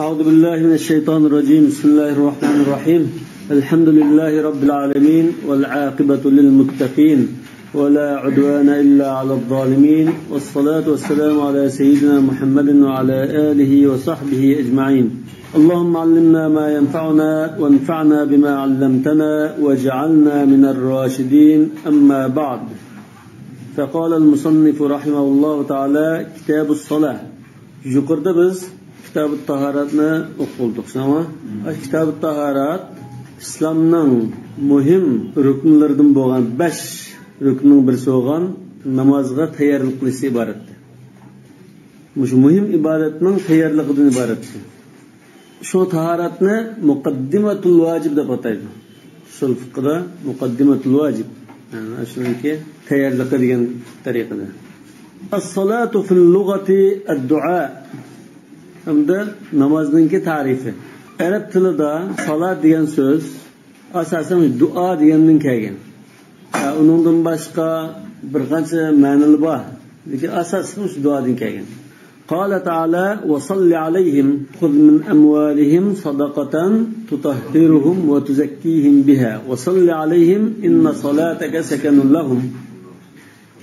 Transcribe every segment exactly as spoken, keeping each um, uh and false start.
أعوذ بالله من الشيطان الرجيم. بسم الله الرحمن الرحيم. الحمد لله رب العالمين، والعاقبة للمتقين، ولا عدوان إلا على الظالمين، والصلاة والسلام على سيدنا محمد وعلى آله وصحبه أجمعين. اللهم علمنا ما ينفعنا، وانفعنا بما علمتنا، واجعلنا من الراشدين. أما بعد. فقال المصنف رحمه الله تعالى: كتاب الصلاة. يۇقىرىدا بىز كىتابۇت تاھاراتنى ئوقۇپ بولدۇق، شۇنداقمۇ؟ مم. كىتابۇت تاھارات ئىسلامنىڭ مۇھىم رۇكۇنلىرىدىن بولغان، بەش رۇكۇننىڭ بىرسى بولغان نامازغا تەييارلىق قىلىشتىن ئىبارەتتى. مۇشۇ مۇھىم ئىبادەتنىڭ تەييارلىقىدىن ئىبارەتتى. شۇ تاھارەتنى مۇقەددىمەتۇل ۋاجىب دەپ ئاتايدۇ. ئۇسۇل فىقھىدا مۇقەددىمەتۇل ۋاجىب. يەنى شۇنىڭكى تەييارلىقى دېگەن تەرىقىدە. الصلاة في اللغة الدعاء. ھەمدە نامازنىڭكى تەرىپى. ئەرەب تىلىدا سالات دېگەن سۆز ئاساسەن دۇئا دېگەندىن كەلگەن. ھە، ئۇنىڭدىن باشقا بىر قانچە مەنىلىرى بار. لېكىن ئاساسلىقى مۇشۇ دۇئادىن كەلگەن. قال تعالى: وصل عليهم، خذ من أموالهم صدقة تطهرهم وتزكيهم بها وصل عليهم إن صلاتك سكن لهم.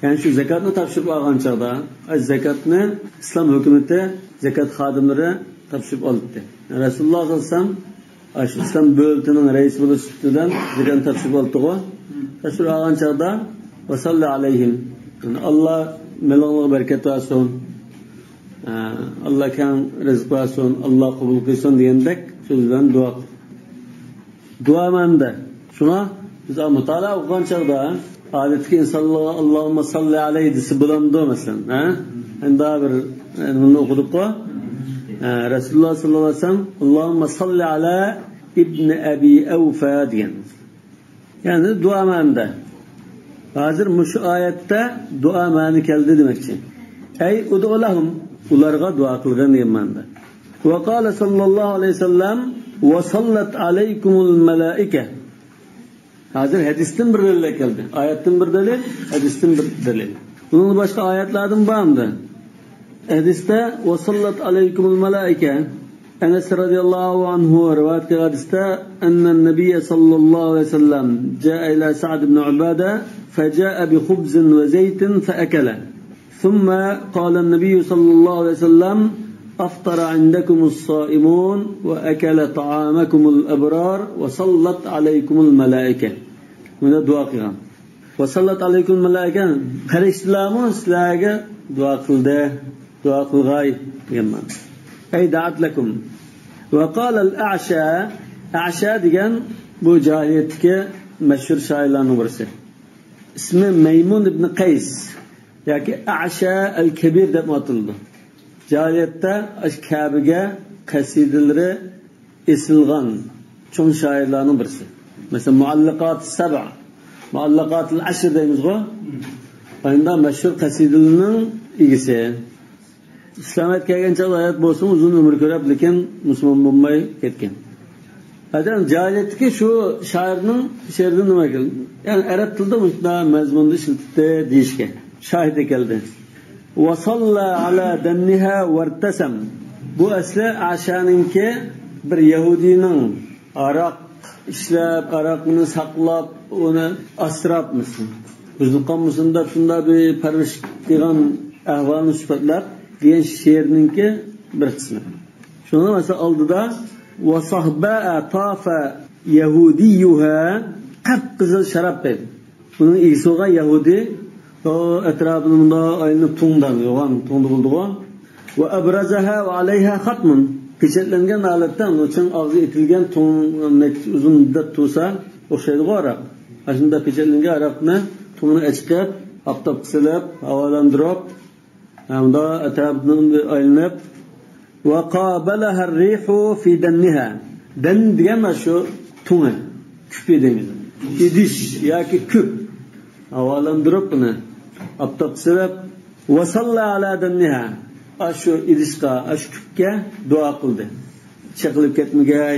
يەنى شۇ زاكاتنى تاپشۇرۇپ ئالغان چاغدا، ئاي، زاكاتنى ئىسلام ھۆكۈمىتى، زاكات خادىملىرى تاپشۇرۇپ ئالاتتى. رەسۇلۇللاھ سەللەللاھۇ ئەلەيھى ۋەسەللەم ئاشۇ ئىسلام دۆلىتىنىڭ رەئىسى بولۇش سۈپىتى بىلەن زاكاتنى تاپشۇرۇپ ئالاتتىغۇ. تاپشۇرۇپ ئالغان چاغدا، ۋەسەللى ئەلەيھىم، يەنى ئاللا مېلىڭلارغا بەرىكەت بەرسۇن، ئاللا كەڭ رىزىق بەرسۇن، ئاللا قوبۇل قىلسۇن دېگەندەك سۆز بىلەن دۇئا قىل. دۇئا مەنىدە. شۇڭا بىز مۇتالىئە ئوقۇغان چاغدا ئادەتتىكى ئىنسانلارغا ئاللاھۇممە ساللى ئەلەيھى دېسە بولامدۇ، مەسىلەن، ھە؟ ئەمدى بىر، ئە، بۇنى ئوقۇدۇققۇ. ئە، رەسۇلۇللاھ سەللەللاھۇ ئەلەيھى ۋەسەللەم، ئاللاھۇممە ساللى ئەلا ئىبنى ئەبى ئەۋفا دېگەن. يەنى دۇئا مەنىدە. ھازىر مۇشۇ ئايەتتە دۇئا مەنە كەلدى دېمەكچى. ئەي ئۇدۇ لەھۇم، ئۇلارغا دۇئا قىلغىن دېگەن مەنىدە. ۋە قالە سەللەللاھۇ ئەلەيھى ۋەسەللەم، ۋە سەللەت ئەلەيكۇمۇل مەلائىكە. ھازىر ھەدىستىن بىر دەلىل كەلدى. ئايەتتىن بىر دەلىل، ھەدىستىن بىر دەلىل. بۇنىڭ باشقا ئايەتلەردىن بارمىدى؟ ھەدىستە، ۋە سەللەت ئەلەيكۇمۇل مەلائىكە. ئەنەس رەزىيەللاھۇ ئەنھۇ رىۋايەت قىلغان ھەدىستە، ئەننەن نەبىيە سەللەللاھۇ ئەلەيھى ۋەسەللەم جائە ئىلە سەئد ئىبنى ئۇبادە فەجائە بىخۇبزىن ۋە زەيتىن فەئەكەلە. ثم قال النبي صلى الله عليه وسلم، أفطر عندكم الصائمون وأكل طعامكم الأبرار وصلت عليكم الملائكة. بۇنى دۇئا قىلغان. وصلت عليكم الملائكة، پەرىشتىلەرمۇ سىلەرگە دۇئا قىلدى، دۇئا قىلغاي دېگەن مەنە. أي دعت لكم. وقال الأعشى، ئەشە دېگەن بۇ جاھىلىيەتتىكى مەشھۇر شائىرلارنىڭ بىرسى. ئىسمى مەيمۇن ئىبنى قەيس ياكى ئەشە ئەل كەبىر دەپمۇ ئاتىلىدۇ. جاھىلىيەتتە ئاشۇ كەبىرگە قەسىدىلىرى ئېسىلغان چوڭ شائىرلارنىڭ بىرسى. مەسىلەن، مۇئەللەقات سەبە، مۇئەللەقاتىل ئەشر دەيمىزغۇ؟ ئاينىدا مەشھۇر قەسىدىلىرىنىڭ ئىگىسى. ئىسلامىيەت كەلگەن چاغدا ھايات بولسىمۇ، ئۇزۇن ئۆمۈر كۆرۈپ، لېكىن مۇسۇلمان بولماي كەتكەن. ئادەم جاھىلىيەتتىكى شۇ شائىرنىڭ شېئىرىدىن نېمە كەلدى؟ يەنى ئەرەب تىلىدا مۇشۇنداق مەزمۇندا ئىشلىتىپتۇ دېيىشكە شاھىت كەلدى. ۋەسەللە ئەلا دەننىھا ۋەرتەسەم. بۇ ئەسلى ئەشەنىڭكى بىر يەھۇدىينىڭ ھاراق ئىشلەپ، ھاراقنى ساقلاپ، ئۇنى ئاسراپ، مەسىلەن، بۇزۇلۇپ قالمىسۇن دەپ، شۇنداق بىر پەرۋىش قىلغان ئەھۋالنى سۈپەتلەپ دېگەن شېئىرنىڭكى بىر قىسمى. شۇنىڭ مەسىلەن ئالدىدا، ۋە سەھبا تافە يەھۇدىيۇھا، قىپقىزىل شاراب دەيدۇ. بۇنىڭ ئىگىسى بولغان يەھۇدىي، ئۇ ئەتراپىدا مۇنداق ئايلىنىپ تۇڭدان، يوغان تۇڭدا بولىدىغۇ. ۋە ئەبرەزەھا ۋە ئەلەيھا خاتمۇن. پېچەتلەنگەن ھالەتتە، ئۇنىڭ ئىچىنىڭ ئاغزى ئېتىلگەن تۇڭ، نەچچە ئۇزۇن مۇددەت تۇرسا، ئوخشايدىغۇ ھاراق. ئاشۇنداق پېچەتلەنگەن ھاراقنى، تۇڭىنى ئەچىقىپ، ئاپتاپقا سېلىپ، ھاۋالەندۈرۈپ، ھەمدە ئەتراپىدىن ئايلىنىپ، ۋە قابەلەھەر رىھۇ فى دەننىھا. دەن دېگەن مانا شۇ تۇڭى، كۈپى دەيمىز. ئىدىش ياكى كۈپ. ھاۋالاندۇرۇپ بۇنى ئاپتاپقا سېلىپ، ۋە سەللە ئەلا دەننىھا. ئاشۇ ئىدىشقا، ئاشۇ كۈپكە دۇئا قىلدى. چېقىلىپ كەتمىگەي،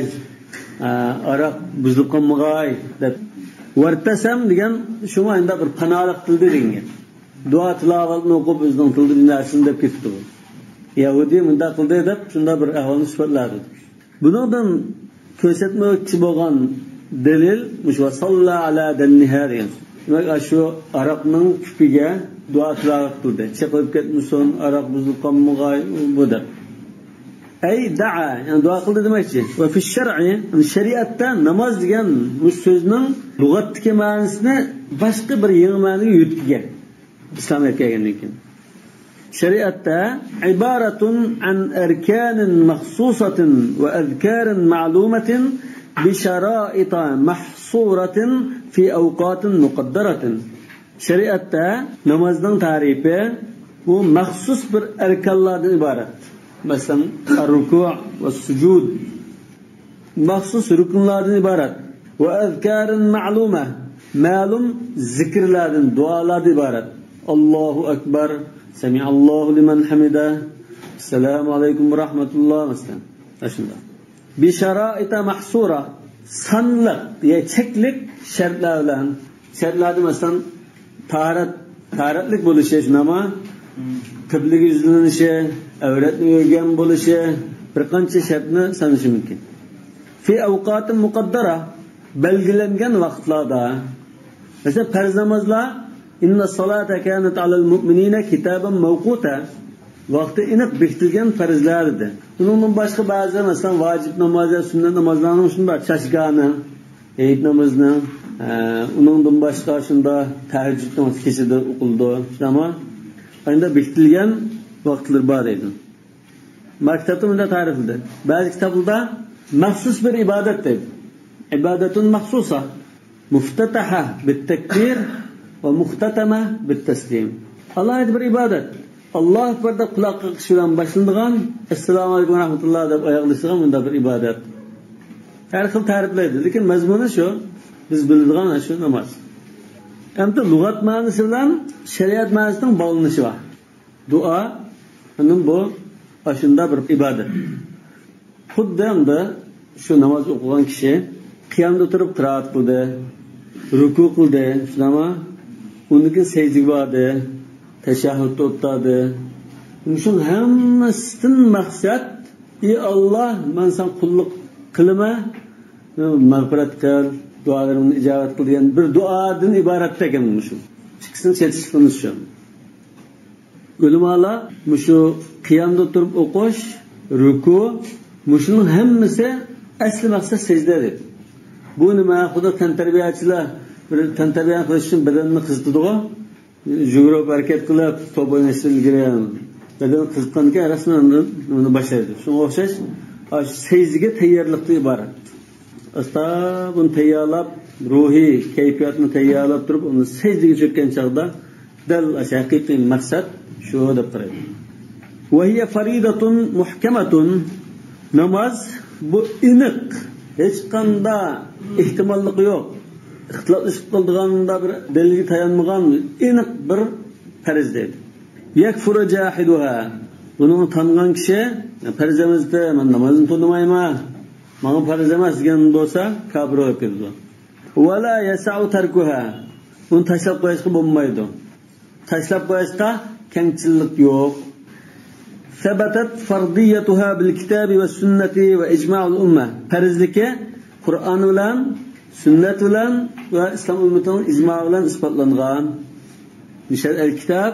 ئا، ھاراق بۇزۇلۇپ قالمىغاي دەپ. ۋەرتەسەم دېگەن شۇڭا ئەمدى بىر پاناھلىق تىلىدى دېگەن گەپ. دۇئا تىلاۋەتنى ئوقۇپ، ئۆزىنىڭ تىلىدا بىر نەرسىنى دەپ كېتىپتۇ بۇ. يەھۇدىي مۇنداق قىلدى دەپ شۇنداق بىر ئەھۋالنى سۈپەتلەپ بەردى. بۇنىڭدىن كۆرسەتمەكچى بولغان دەلىل مۇشۇ، «ساللا ئالا دەننىھا» دېگەن. دېمەك، ئاشۇ ئاراقنىڭ كۈپىگە دۇئا تىلاۋەت قىلدى. چېقىلىپ كەتمىسۇن، ئاراق بۇزۇلۇپ قالمىغاي، بۇ دەپ. ئەي دەئا، يەنى دۇئا قىلدى دېمەكچى. ۋە فىش شەرئى، يەنى شەرىئەتتە ناماز دېگەن بۇ سۆزنىڭ لۇغەتتىكى مەنىسىنى باشقا بىر يېڭى مەنىگە يۆتكىگەن. ئىسلامغا كەلگەندىن كېيىن. شەرىئەتتە عبارة عن أركان مخصوصة وأذكار معلومة بشرائط محصورة في أوقات مقدرة. شەرىئەتتە نامازنىڭ تەرىپى بۇ مەخسۇس بىر ئەركانلاردىن ئىبارەت. مەسىلەن، الركوع والسجود. مەخسۇس رۇكۇنلاردىن ئىبارەت. وأذكار معلومة، مەلۇم زىكىرلاردىن، دۇئالاردىن ئىبارەت. الله أكبر، سمع الله لمن حمده، السلام عليكم ورحمة الله، مەسىلەن. ئاشۇنداق. بشرائط محصورة، سانلىق، يا چەكلىك شەرتلەر بىلەن. شەرتلەردە، مەسىلەن، تاھارەت، تاھارەتلىك بولۇشى، شۇنداقمۇ؟ قىبلىگە يۈزلىنىشى، ئەۋرەتنى ئۆرگەن بولۇشى، بىر قانچە شەرتنى سانىشى مۇمكىن. في أوقات مقدرة، بەلگىلەنگەن ۋاقىتلاردا. مەسىلەن، پەرز نامازلار، إن الصلاة كانت على المؤمنين كتابا موقوتا، ۋاقتى ئېنىق بېكىتىلگەن پەرزلەر دېدى. ئۇنىڭدىن باشقا بەزى، مەسىلەن، ۋاجىپ ناماز، سۈننەت نامازلارنىڭ شۇنداق چاشگانى، ھېيت نامىزىنىڭ، ئە، ئۇنىڭدىن باشقا شۇنداق تەھەججۇدنىڭ كېچىدە ئوقۇلىدۇ، شۇنداقمۇ؟ ئەندە بېكىتىلگەن ۋاقىتلىرى بار دەيدۇ. ما كىتابتا مۇنداق تەرىپلىدى. بەزى كىتابلاردا مەخسۇس بىر ئىبادەت دەيدۇ. عبادة مخصوصة، مفتتحة بالتكبير ومختتمة بالتسليم. ئالاھىدە بىر ئىبادەت. ئاللاھۇ ئەكبەر دەپ قۇلاق قېقىش بىلەن باشلىنىدىغان، ئەسسالامۇ ئەلەيكۇم ۋە رەھمەتۇللا دەپ ئاياغلىشىدىغان مۇنداق بىر ئىبادەت. ھەر خىل تەرىپلەيدۇ، لېكىن مەزمۇنى شۇ، بىز بىلىدىغان شۇ ناماز. ئەمدى لۇغەت مەنىسى بىلەن شەرىئەت مەنىسىنىڭ باغلىنىشى بار. دۇئا، ئاندىن بۇ ئاشۇنداق بىر ئىبادەت. خۇددى ئەمدى شۇ ناماز ئوقۇغان كىشى قىيامدا تۇرۇپ قىرائەت قىلدى، رۇكۇ قىلدى، شۇنداقمۇ؟ ئۇندىن كېيىن سەجدىگە باردى، تەشەھھۇدتا ئولتۇردى. مۇشۇنىڭ ھەممىسىدىن مەقسەت، ئى ئاللا، مەن ساڭا قۇللۇق قىلىمەن، مەغپىرەت قىل، دۇئالىرىمنى ئىجابەت قىل دېگەن بىر دۇئادىن ئىبارەت ئىكەن مۇشۇ. ئىككىسىنى چېتىشلىقىمىز شۇ. ئۆلىمالار مۇشۇ قىيامدا تۇرۇپ ئوقۇش، رۇكۇ، مۇشۇنىڭ ھەممىسى ئەسلى مەقسەت سەجدە دەيدۇ. بۇ نېمە؟ خۇددى تەنتەربىيەچىلەر بىر تەنتەربىيە قىلىش ئۈچۈن بەدەننى قىزىتىدىغۇ. يۈگۈرۈپ ھەرىكەت قىلىپ، توپ ئويناشتىن ئىلگىرى بەدەن قىزىتقاندىكىن رەسمەن ئاندىن ئۇنى باشلايدۇ. شۇنىڭغا ئوخشاش، ئاشۇ سەجدىگە تەييارلىقتىن ئىبارەت. ئاستا بۇنى تەييارلاپ، روھىي كەيپىياتنى تەييارلاپ تۇرۇپ، ئۇنى سەجدىگە چۆككەن چاغدا دەل ئاشۇ ھەقىقىي مەقسەت شۇ دەپ قارايدۇ. وهي فريضة محكمة، ناماز بۇ ئېنىق، ھېچقانداق ئېھتىماللىقى يوق، ئىختىلاپلىشىپ قالىدىغان بىر دەلىلگە تايانمىغان ئېنىق بىر پەرز دەيدۇ. يكفر جاحدها، بۇنىڭغا تانغان كىشى، پەرز ئەمەس دە، مەن نامازنى تونۇمايمەن، ماڭا پەرز ئەمەس دېگەن بولسا، كاپىر بولۇپ كېتىدۇ. ولا يسع تركها، ئۇنى تاشلاپ قويۇشقا بولمايدۇ. تاشلاپ قويۇشقا كەڭچىللىك يوق. ثبتت فرضيتها بالكتاب والسنة وإجماع الأمة. پەرزلىكى قۇرئان بىلەن، سۈننەت بىلەن ۋە ئىسلام ئۈممىتىنىڭ ئىجمائى بىلەن ئىسپاتلانغان. مىشەل ئەل كىتاب،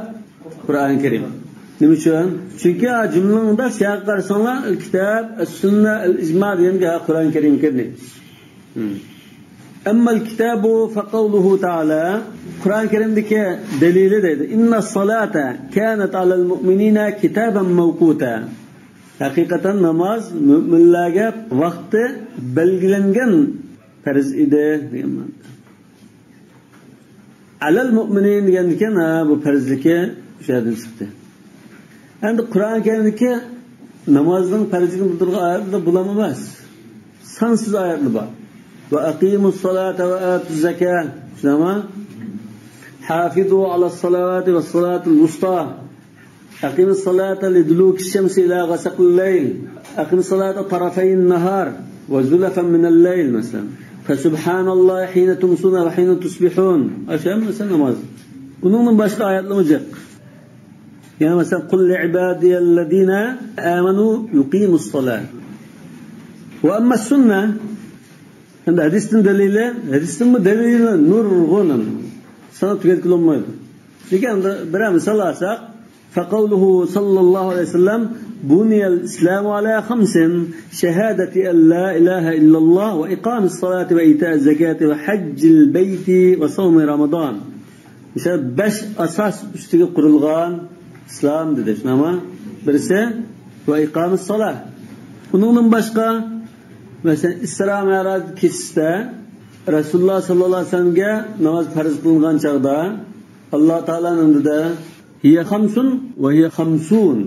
قۇرئان كەرىم. نېمە ئۈچۈن؟ چۈنكى جۈملىنىڭ شۇياققا قارىساڭلار، ئەل كىتاب، ئەس سۈننە، ئەل ئىجما دېگەنگە قۇرئان كەرىم كىردى. ئەمما الكتاب فقوله تعالى، قۇرئان كەرىمدىكى دەلىلى دەيدۇ، إن الصلاة كانت على المؤمنين كتابا موقوتا. ھەقىقەتەن ناماز مۆمىنلەرگە ۋاقتى بەلگىلەنگەن پەرز ئىدى دېگەن مەنىدە. على المؤمنين دېگەندىكىن، ھە، بۇ پەرزلىكى شۇ يەردىن چىقتى. ئەمدى قۇرئان كەرىمدىكى نامازنىڭ پەرزلىكىنى بىلدۈرىدىغان ئايەتلەر بۇلارمۇ ئەمەس. سانسىز ئايەتلەر بار. وأقيموا الصلاة وآتوا الزكاة. شۇنداقمۇ؟ حافظوا على الصلوات والصلاة الوسطى. أقيموا الصلاة لدلوك الشمس إلى غسق الليل. أقيموا الصلاة طرفي النهار وزلفا من الليل، مەسىلەن. فسبحان الله حين تمسون وحين تصبحون. ئاشۇ ھەممىسى ناماز. ئۇنىڭدىن باشقا ئايەتلەرمۇ جىق. يەنى مەسىلەن، قل لعبادي الذين آمنوا يقيموا الصلاة. وأما السنة، ئەمدى ھەدىستىن دەلىلى، ھەدىستىنمۇ دەلىلى نۇرغۇن. ساناپ تۈگەتكىلى بولمايدۇ. لېكىن ئەمدى بىرەر مىسال ئالساق، فقوله صلى الله عليه وسلم، بني الإسلام على خمس، شهادة أن لا إله إلا الله وإقام الصلاة وإيتاء الزكاة وحج البيت وصوم رمضان. مىسال، بەش ئاساس ئۈستىگە قۇرۇلغان ئىسلام دېدى. شۇنداقمۇ؟ بىرسى، ۋە ئىقامىس سالا. ئۇنىڭدىن باشقا، مەسىلەن، ئىسرا مەراج كېچىسىدە رەسۇلۇللاھ ساللاللاھۇ ئەلەيھى ۋەسەللەمگە ناماز پەرز قىلىنغان چاغدا، ئاللا تائالانىڭ دېدى، ھىيە خامسۇن ۋە ھىيە خامسۇن.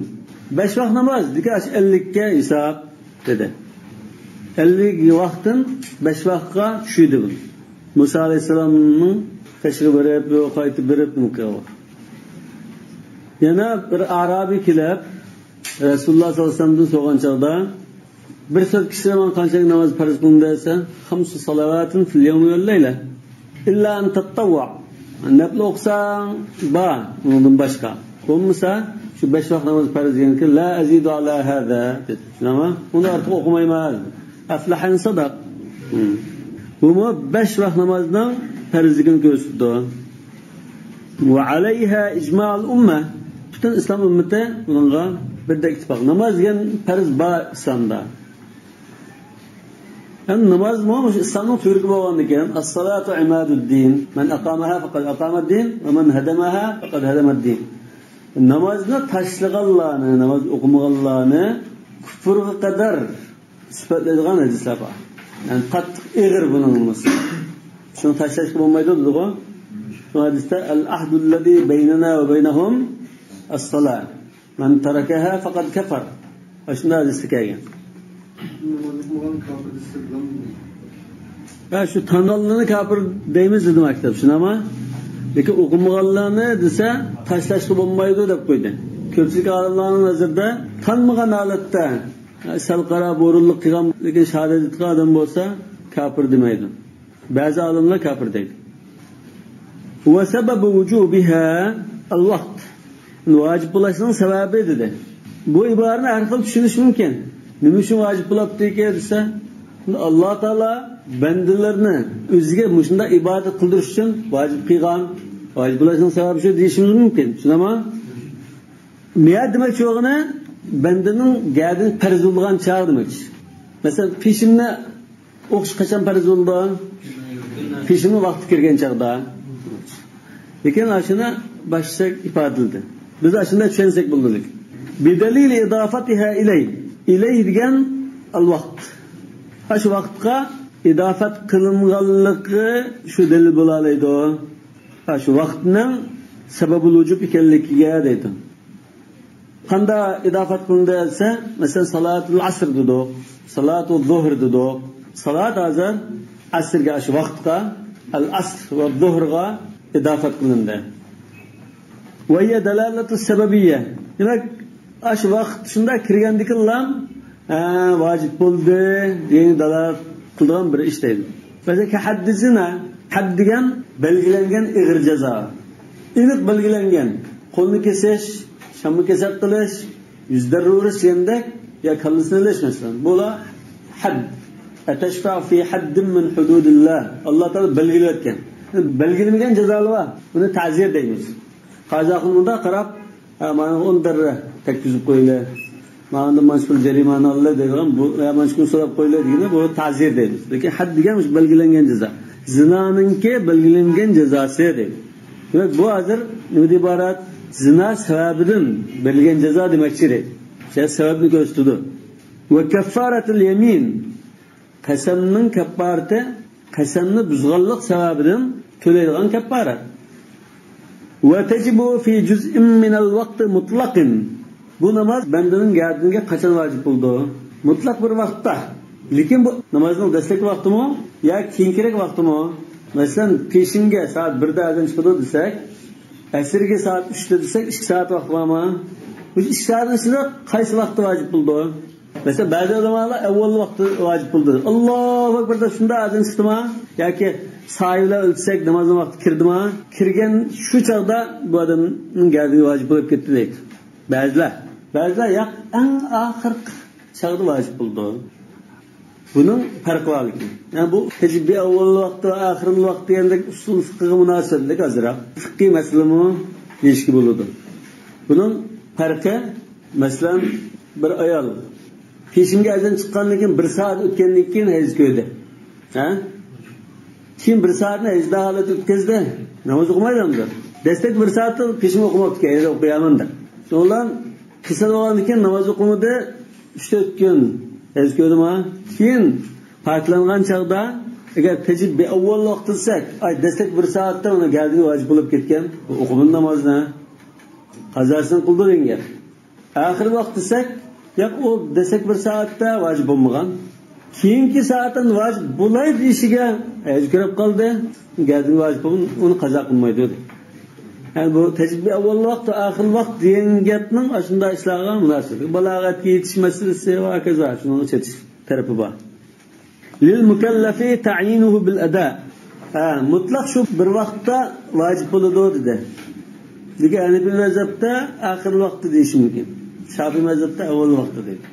بەش ۋاق ناماز، دېگەن ئاشۇ ئەللىككە ھېساب، دېدى. ئەللىك ۋاقتىن بەش ۋاققا چۈشۈردى بۇنى. مۇسا ئەلەيھىسسالامنىڭ قېشىغا بېرىپ، قايتىپ بېرىپ، نېمە قىلغان. يەنە بىر ئارابىي كېلىپ، رەسۇلۇللاھ ساللاللاھۇ ئەلەيھى ۋەسەللەمدىن سورىغان چاغدا، بىر سۆز كىشىلەر ماڭا قانچىلىك ناماز پەرز قىلىندى دېسە، خەمسۇ سالاۋاتىن فىل يەۋمى ۋەل لەيلە. ئىللا ئەن تەتتەۋۋۇئ. نەپلى ئوقۇساڭ بار، ئۇنىڭدىن باشقا. بولمىسا، شۇ بەش ۋاق ناماز پەرز دېگەنكى، لا ئەزىدۇ ئالا ھازا، دېدى. شۇنداقمۇ؟ ئۇنى ئارتۇق ئوقۇمايمەن. ئەفلەھە ئىن سەدەق. بۇمۇ بەش ۋاق نامازنىڭ پەرزلىكىنى كۆرسىتىدۇ. ۋە ئەلەيھا ئىجمائۇل ئۇممە. پۈتۈن ئىسلام ئۈممىتى بۇنىڭغا بىردەك ئىتتىپاق. ناماز دېگەن پەرز بار ئىسلامدا. ھەم نامازمۇ مۇشۇ ئىسلامنىڭ تۈۋرۈكى بولغاندىكىن، ئەسسالاتۇ ئىمادۇددىن، مەن ئەقامەھا فەقەد ئەقامەددىن، ۋە مەن ھەدەمەھا فەقەد ھەدەمەددىن. نامازنى تاشلىغانلارنى، ناماز ئوقۇمىغانلارنى كۇفرغا قەدەر سۈپەتلەيدىغان ھەدىسلەر بار. يەنى قاتتىق ئېغىر بۇنىڭ نېمىسى. شۇنى تاشلاشقا بولمايدۇ دېدىغۇ. شۇ ھەدىستە، ئەل ئەھدۇللەزى بەينەنا ۋە بەينەھۇم ئەسسالا. مەن تەرەكەھا فەقەد كەفەر. ئاشۇنداق ھەدىستە كەلگەن. ناماز ئوقۇمىغان كاپىر دېسە بولامدۇ؟ ھە، شۇ تانغانلىرىنى كاپىر دەيمىز دېدى مەكتەپ، شۇنداقمۇ؟ لېكىن ئوقۇمىغانلارنى دېسە، تاشلاشقا بولمايدۇ دەپ قويدى. كۆپچىلىك ئالىملارنىڭ نەزىرىدە تانمىغان ھالەتتە، سەل قارا بۇرۇنلۇق قىلغان، لېكىن شاھادەت ئېيتقان ئادەم بولسا، كاپىر دېمەيدۇ. بەزى ئالىملار كاپىر دەيدۇ. ۋە سەبەبۇ ۋۇجۇبىھا ئەل ۋاقت. ۋاجىپ بولۇشنىڭ سەۋەبى دېدى. بۇ ئىبارىنى ھەر خىل چۈشىنىش مۇمكىن. نېمە ئۈچۈن ۋاجىپ بولاپتىكەن دېسە، ئاللا تائالا بەندىلىرىنى ئۆزىگە مۇشۇنداق ئىبادەت قىلدۇرۇش ئۈچۈن ۋاجىپ قىلغان. ۋاجىپ بولۇشنىڭ سەۋەبى شۇ دېيىشىمىز مۇمكىن. شۇنداقمۇ؟ مۇيەر دېمەكچى بولغىنى، بەندىنىڭ گەدىنى پەرز بولغان چاغ دېمەكچى. مەسىلەن، پېشىننى ئوقۇش قاچان پەرز بولىدۇ؟ پېشىننىڭ ۋاقتى كىرگەن چاغدا. لېكىن ئاشۇنى باشقىچە ئىپادىلىدى. بىز ئاشۇنداق چۈشەنسەك بولىدۇ. بىدەلىلى ئىدافەتىھا ئىلەي. ئىلەي دېگەن ئەل ۋاقت. ئاشۇ ۋاقىتقا ئىدافەت قىلىنغانلىقى شۇ دەلىل بولالايدۇ. ئاشۇ ۋاقىتنىڭ سەبەبۇل ۋۇجۇب ئىكەنلىكىگە دەيدۇ. قاندا ئىدافەت قىلىندى دېسە، مەسىلەن، سالاتۇل ئەسر دېدۇق، سالاتۇل زۇھر دېدۇق. سالات ھازىر ئەسرگە، ئاشۇ ۋاقىتقا، ئەل ئەسر ۋە زۇھرغا ئىدافەت قىلىندى. ۋە ھىيە دالالەتۇ سەبەبىيە. دېمەك، ئاشۇ ۋاقىت شۇنداق كىرگەندىكىنلا، ھە، ۋاجىپ بولدى دېگەن دالالەت قىلىدىغان بىر ئىش دەيدۇ. مەسىلەن، كەھەددى زىنا. ھەد دېگەن بەلگىلەنگەن ئېغىر جازا. ئېنىق بەلگىلەنگەن. قولنى كېسىش، شامنى كېسەك قىلىش، يۈز دەررە ئۇرۇش دېگەندەك، يا كاللىسىنى ئېلىش مەسىلەن. بۇلار ھەد. ئەتەشفەئۇ فى حەددىن مىن ھۇدۇدىللا. ئاللا تائالا بەلگىلەۋەتكەن. بەلگىلىمىگەن جازالار بار. بۇنى تەزىر دەيمىز. قازى ئاخۇن مۇنداق قاراپ، ھە، مانا ئون دەررە تەگكۈزۈپ قويىلى. ماندىن مانچە پۇل جەرىمانە ئالىلى دەيدىغان، بۇ، ھە، مانچە كۈن سوراپ قويىلى دېگىنى، بۇ تەزىر دەيمىز. لېكىن ھەد دېگەن مۇشۇ بەلگىلەنگەن جازا. زىنانىڭكى بەلگىلەنگەن جازاسى دەيدۇ. دېمەك، بۇ ھازىر نېمىدىن ئىبارەت؟ زىنا سەۋەبىدىن بېرىلگەن جازا دېمەكچى دەيدۇ. شۇ سەۋەبنى كۆرسىتىدۇ. ۋە كەففارەتۇل يەمىن. قەسەمنىڭ كەپپارىتى، قەسەمنى بۇزغانلىق سەۋەبىدىن تۆلەيدىغان كەپپارەت. ۋە تەجىبۇ فى جۇزئىن مىنەل ۋاقتى مۇتلەقىن. بۇ ناماز بەندىنىڭ گەدىنىگە قاچان ۋاجىپ بولىدۇ؟ مۇتلەق بىر ۋاقىتتا. لېكىن بۇ نامازنىڭ دەسلەپكى ۋاقتىمۇ يا كېيىنكىرەك ۋاقتىمۇ؟ مەسىلەن، پېشىنگە سائەت بىردە ئەزان چىقىدۇ دېسەك، ئەسىرگە سائەت ئۈچتە دېسەك، ئىككى سائەت ۋاقىت بارمۇ؟ مۇشۇ ئىككى سائەتنىڭ ئىچىدە قايسى ۋاقىتتا ۋاجىپ بولىدۇ؟ مەسىلەن، بەزى ئۆلىمالار ئەۋۋەل ۋاقتى ۋاجىپ بولىدۇ. ئاللاھۇ ئەكبەر دەپ شۇنداق ئەزان چىقتىمۇ ياكى سايە بىلەن ئۆلچىسەك نامازنىڭ ۋاقتى كىردىمۇ؟ كىرگەن شۇ چاغدا بۇ ئادەمنىڭ گەدىنىگە ۋاجىپ بولۇپ كەتتى دەيدۇ. بەزىلەر، بەزىلەر ياق، ئەڭ ئاخىرقى چاغدا ۋاجىپ بولىدۇ. بۇنىڭ پەرقى بار لېكىن. يەنى بۇ تەجىب بىئەۋۋەل ۋاقتى ۋە ئاخىرىل ۋاقتى دېگەندەك ئۇسۇل فىقىغا مۇناسىۋەتلىك ئازراق. فىقىي مەسىلىمۇ دېيىشكە بولىدۇ. بۇنىڭ پەرقى، مەسىلەن، بىر ئايال پېشىنگە ئەزان چىققاندىن كېيىن بىر سائەت ئۆتكەندىن كېيىن ھەيز كۆردى. ھە؟ كېيىن بىر سائەتنى ھەيزدار ھالەتتە ئۆتكۈزدى. ناماز ئوقۇمايدۇ ئەمدى. دەسلەپ بىر سائەتتە پېشىنگە ئوقۇماپتىكەن، ھەيز ئوقۇيمەن دەپ. شۇنىڭ بىلەن كېسەل بولغاندىن كېيىن ناماز ئوقۇمىدى. ئۈچ تۆت كۈن ھەيز كۆردىمۇ؟ كېيىن پاكلانغان چاغدا، ئەگەر تەجىب بىئەۋۋەل ۋاقتى دېسەك، ئاي، دەسلەپ بىر سائەتتە ئۇنىڭ گەدىنى ۋاجىپ بولۇپ كەتكەن. ئۇ ئوقۇمىدى نامازنى. قازاسىنى قىلدى دېگەن گەپ. ئاخىرقى ۋاقىت دېسەك، ياق، ئۇ دەسلەپكى بىر سائەتتە ۋاجىپ بولمىغان. كېيىنكى سائەتتىن ۋاجىپ بولاي دېيىشىگە ھەيز كۆرۈپ قالدى. گەدىنى ۋاجىپ بولغان، ئۇنى قازا قىلمايدۇ دېدى. يەنى بۇ تەجىب بىئەۋۋەل ۋاقىت، ئاخىرىل ۋاقىت دېگەن گەپنىڭ ئاشۇنداق ئىشلارغا مۇناسىۋىتى. بالاغەتكە يېتىش مەسىلىسى ۋە ھاكازا شۇنىڭغا چېتىش تەرىپى بار. للمكلف تعيينه بالأداء. ھە، مۇتلەق شۇ بىر ۋاقىتتا ۋاجىپ بولىدۇ دېدى. لېكىن ھەنىپىي مەزھەپتە ئاخىرقى ۋاقىتتا دېيىشى مۇمكىن. شافىئىي مەزھەپتە ئەۋۋەل ۋاقىتتا دەيدۇ.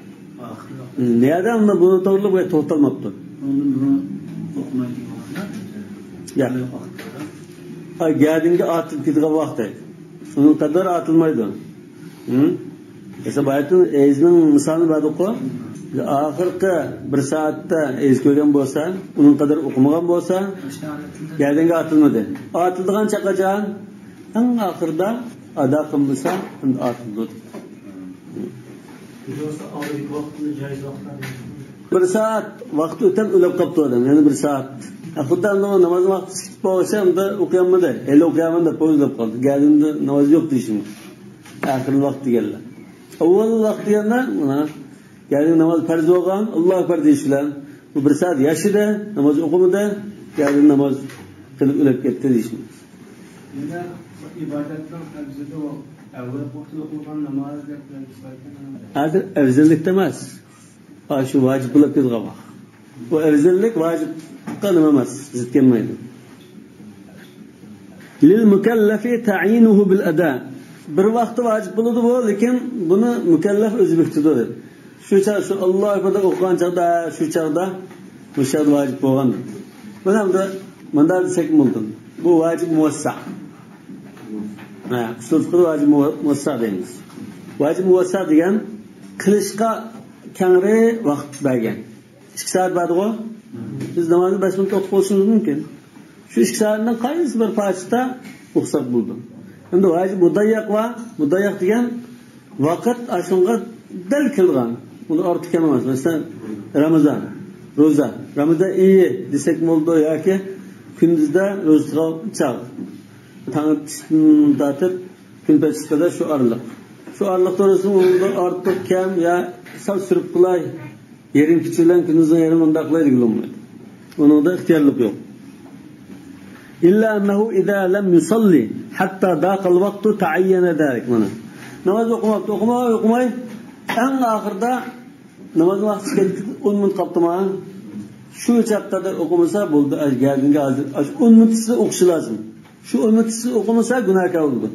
ئاخىرقى ۋاقىت. نەدە ئۇندا بۇنى توغرىلىق بۇ يەردە توختالماپتۇ. ئۇندىن بۇرۇن ئوقۇمايدىغان ۋاقىت. ياق. ۋاقىت. ئاي، گەدىنگە ئاتىلىپ كېتىدىغان ۋاقىت. ئۇنىڭ قەدەر ئاتىلمايدۇ. ھە؟ مەسىلەن، بايىتىن ھەيزنىڭ مىسالىنى بەردۇققۇ. ئاخىرقى بىر سائەتتە ھەيز كۆرگەن بولسا، ئۇنىڭ قەدەر ئوقۇمىغان بولسا، گەدىنگە ئاتىلمىدى. ئاتىلىدىغان چاغ قاچان؟ ئەڭ ئاخىرىدا ئادا قىلمىسا، ئەمدى ئاتىلىدۇ. بىر سائەت ۋاقىت ئۆتەپ ئۆلۈپ قاپتۇ ئادەم، يەنە بىر سائەت. خۇددى ئەمدى ناماز ۋاقتى چىقىپ بولغۇچە ئەمدى ئوقۇيالمىدى. ھېلى ئوقۇيالمىدى دەپ ئۆلۈپ قالدى. گەدىنىدە ناماز يوق دېيىشىمىز. ئاخىرقى ۋاقىت دېگەنلەر. ئەۋۋەل ۋاقىت دېگەندە، مانا، يەنى ناماز پەرز بولغان، ئاللاھۇ ئەكبەر دېيىش بىلەن، بۇ بىر سائەت ياشىدى، ناماز ئوقۇمىدى، يەنى ناماز قىلىپ ئۆلۈپ كەتتى دېيىشىمىز. يەنە ئىبادەتنىڭ ئەۋزىلى ئەۋۋەل ۋاقتىدا ئوقۇلغان ناماز دەپ بىلىش باركەن. ھازىر ئەۋزەللىكتە ئەمەس. ئاشۇ ۋاجىپ بولۇپ كېتىدىغان ۋاقىت. بۇ ئەۋزەللىك ۋاجىپقا نېمە ئەمەس، زىت كەلمەيدۇ. للمكلف تعيينه بالأداء. بىر ۋاقىتتا ۋاجىپ بولىدۇ بۇ، لېكىن بۇنى مۇكەللەپ ئۆزى بېكىتىدۇ دېدى. شۇ چاغ، شۇ ئاللاھۇ ئەكبەر دەپ ئوقۇغان چاغدا، شۇ چاغدا، مۇشۇ چاغدا ۋاجىپ بولغان. بۇنى ئەمدى مۇنداق دېسەك بولىدۇ. بۇ ۋاجىپ مۇۋەسسە. ھە، ئۇسۇل فىقىدا ۋاجىپ مۇۋە-، مۇۋەسسە دەيمىز. ۋاجىپ مۇۋەسسە دېگەن قىلىشقا كەڭرى ۋاقىت بەرگەن. ئىككى سائەت بارغۇ؟ بىز نامازنى بەش مىنۇت ئوقۇپ بولۇشىمىز مۇمكىن. شۇ ئىككى سائەتنىڭ قايسى بىر پارچىسىدا ئوقۇساق بولىدۇ. ئەمدى ۋاجىپ مۇدەييەق بار. مۇدەييەق دېگەن ۋاقىت ئاشۇنىڭغا دەل كېلىدىغان. ئۇنى ئارتۇق كەم ئەمەس. مەسىلەن، رامىزان، روزا. رامىزان ئېيى دېسەك بولىدۇ ياكى كۈندۈزدە روزا تۇتقان چاغ. تاڭ ئېتىشتىن تارتىپ كۈن پېتىشقا قەدەر شۇ ئارىلىق. شۇ ئارىلىقتا بولسا ئۇنىڭدا ئارتۇق كەم يا سەل سۈرۈپ قىلاي. يېرىم كېچە بىلەن كۈندۈزنىڭ يېرىمى ئۇنداق قىلاي دېگىلى بولمايدۇ. ئۇنىڭدا ئىختىيارلىق يوق. إلا أنه إذا لم يصل حتى ضاق الوقت تعين ذلك. مانا. ناماز ئوقۇماپتۇ، ئوقۇماي، ئوقۇماي. ئەڭ ئاخىرىدا ناماز ۋاقتى چىقىپ كەتتى، ئون مىنۇت قاپتىما؟ شۇ چاغقا قەدەر ئوقۇمىسا بولدى. گەدىنگە ھازىر ئاشۇ ئون مىنۇت ئىچىدە ئوقۇشى لازىم. شۇ ئون مىنۇت ئىچىدە ئوقۇمىسا گۇناھكار بولىدۇ.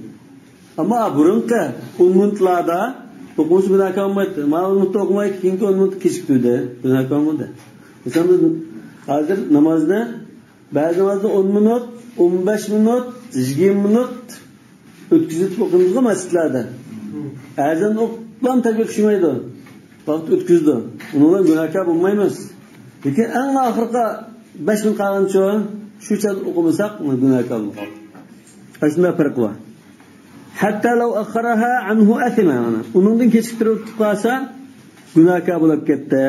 ئەمما بۇرۇنقى ئون مىنۇتلاردا ئوقۇمىسا گۇناھكار بولمايتتى. مانا ئون مىنۇتتا ئوقۇماي، كېيىنكى ئون مىنۇتتا كېچىكتۈردى. گۇناھكار بولدى. مىسال، بىز ھازىر نامازنى، بەزى نامازنى ئون مىنۇت، ئون بەش مىنۇت، يىگىرمە مىنۇت ئۆتكۈزۈپ ئوقۇيمىزغۇ مەسچىتلەردە. ئەزان ئوقۇپلا تەكبىر چۈشمەيدۇ. ۋاقىت ئۆتكۈزىدۇ. ئۇنىڭ بىلەن گۇناھكار بولمايمىز. لېكىن ئەڭ ئاخىرقى بەش مىنۇت قالغىنىچۇ، شۇ چاغدا ئوقۇمىساق، گۇناھكار بولدۇق. ئاشۇنداق پەرق بار. حتى لو أخرها عنه أثم، مانا. ئۇنىڭدىن كېچىكتۈرۈپ قالسا، گۇناھكار بولۇپ كەتتى.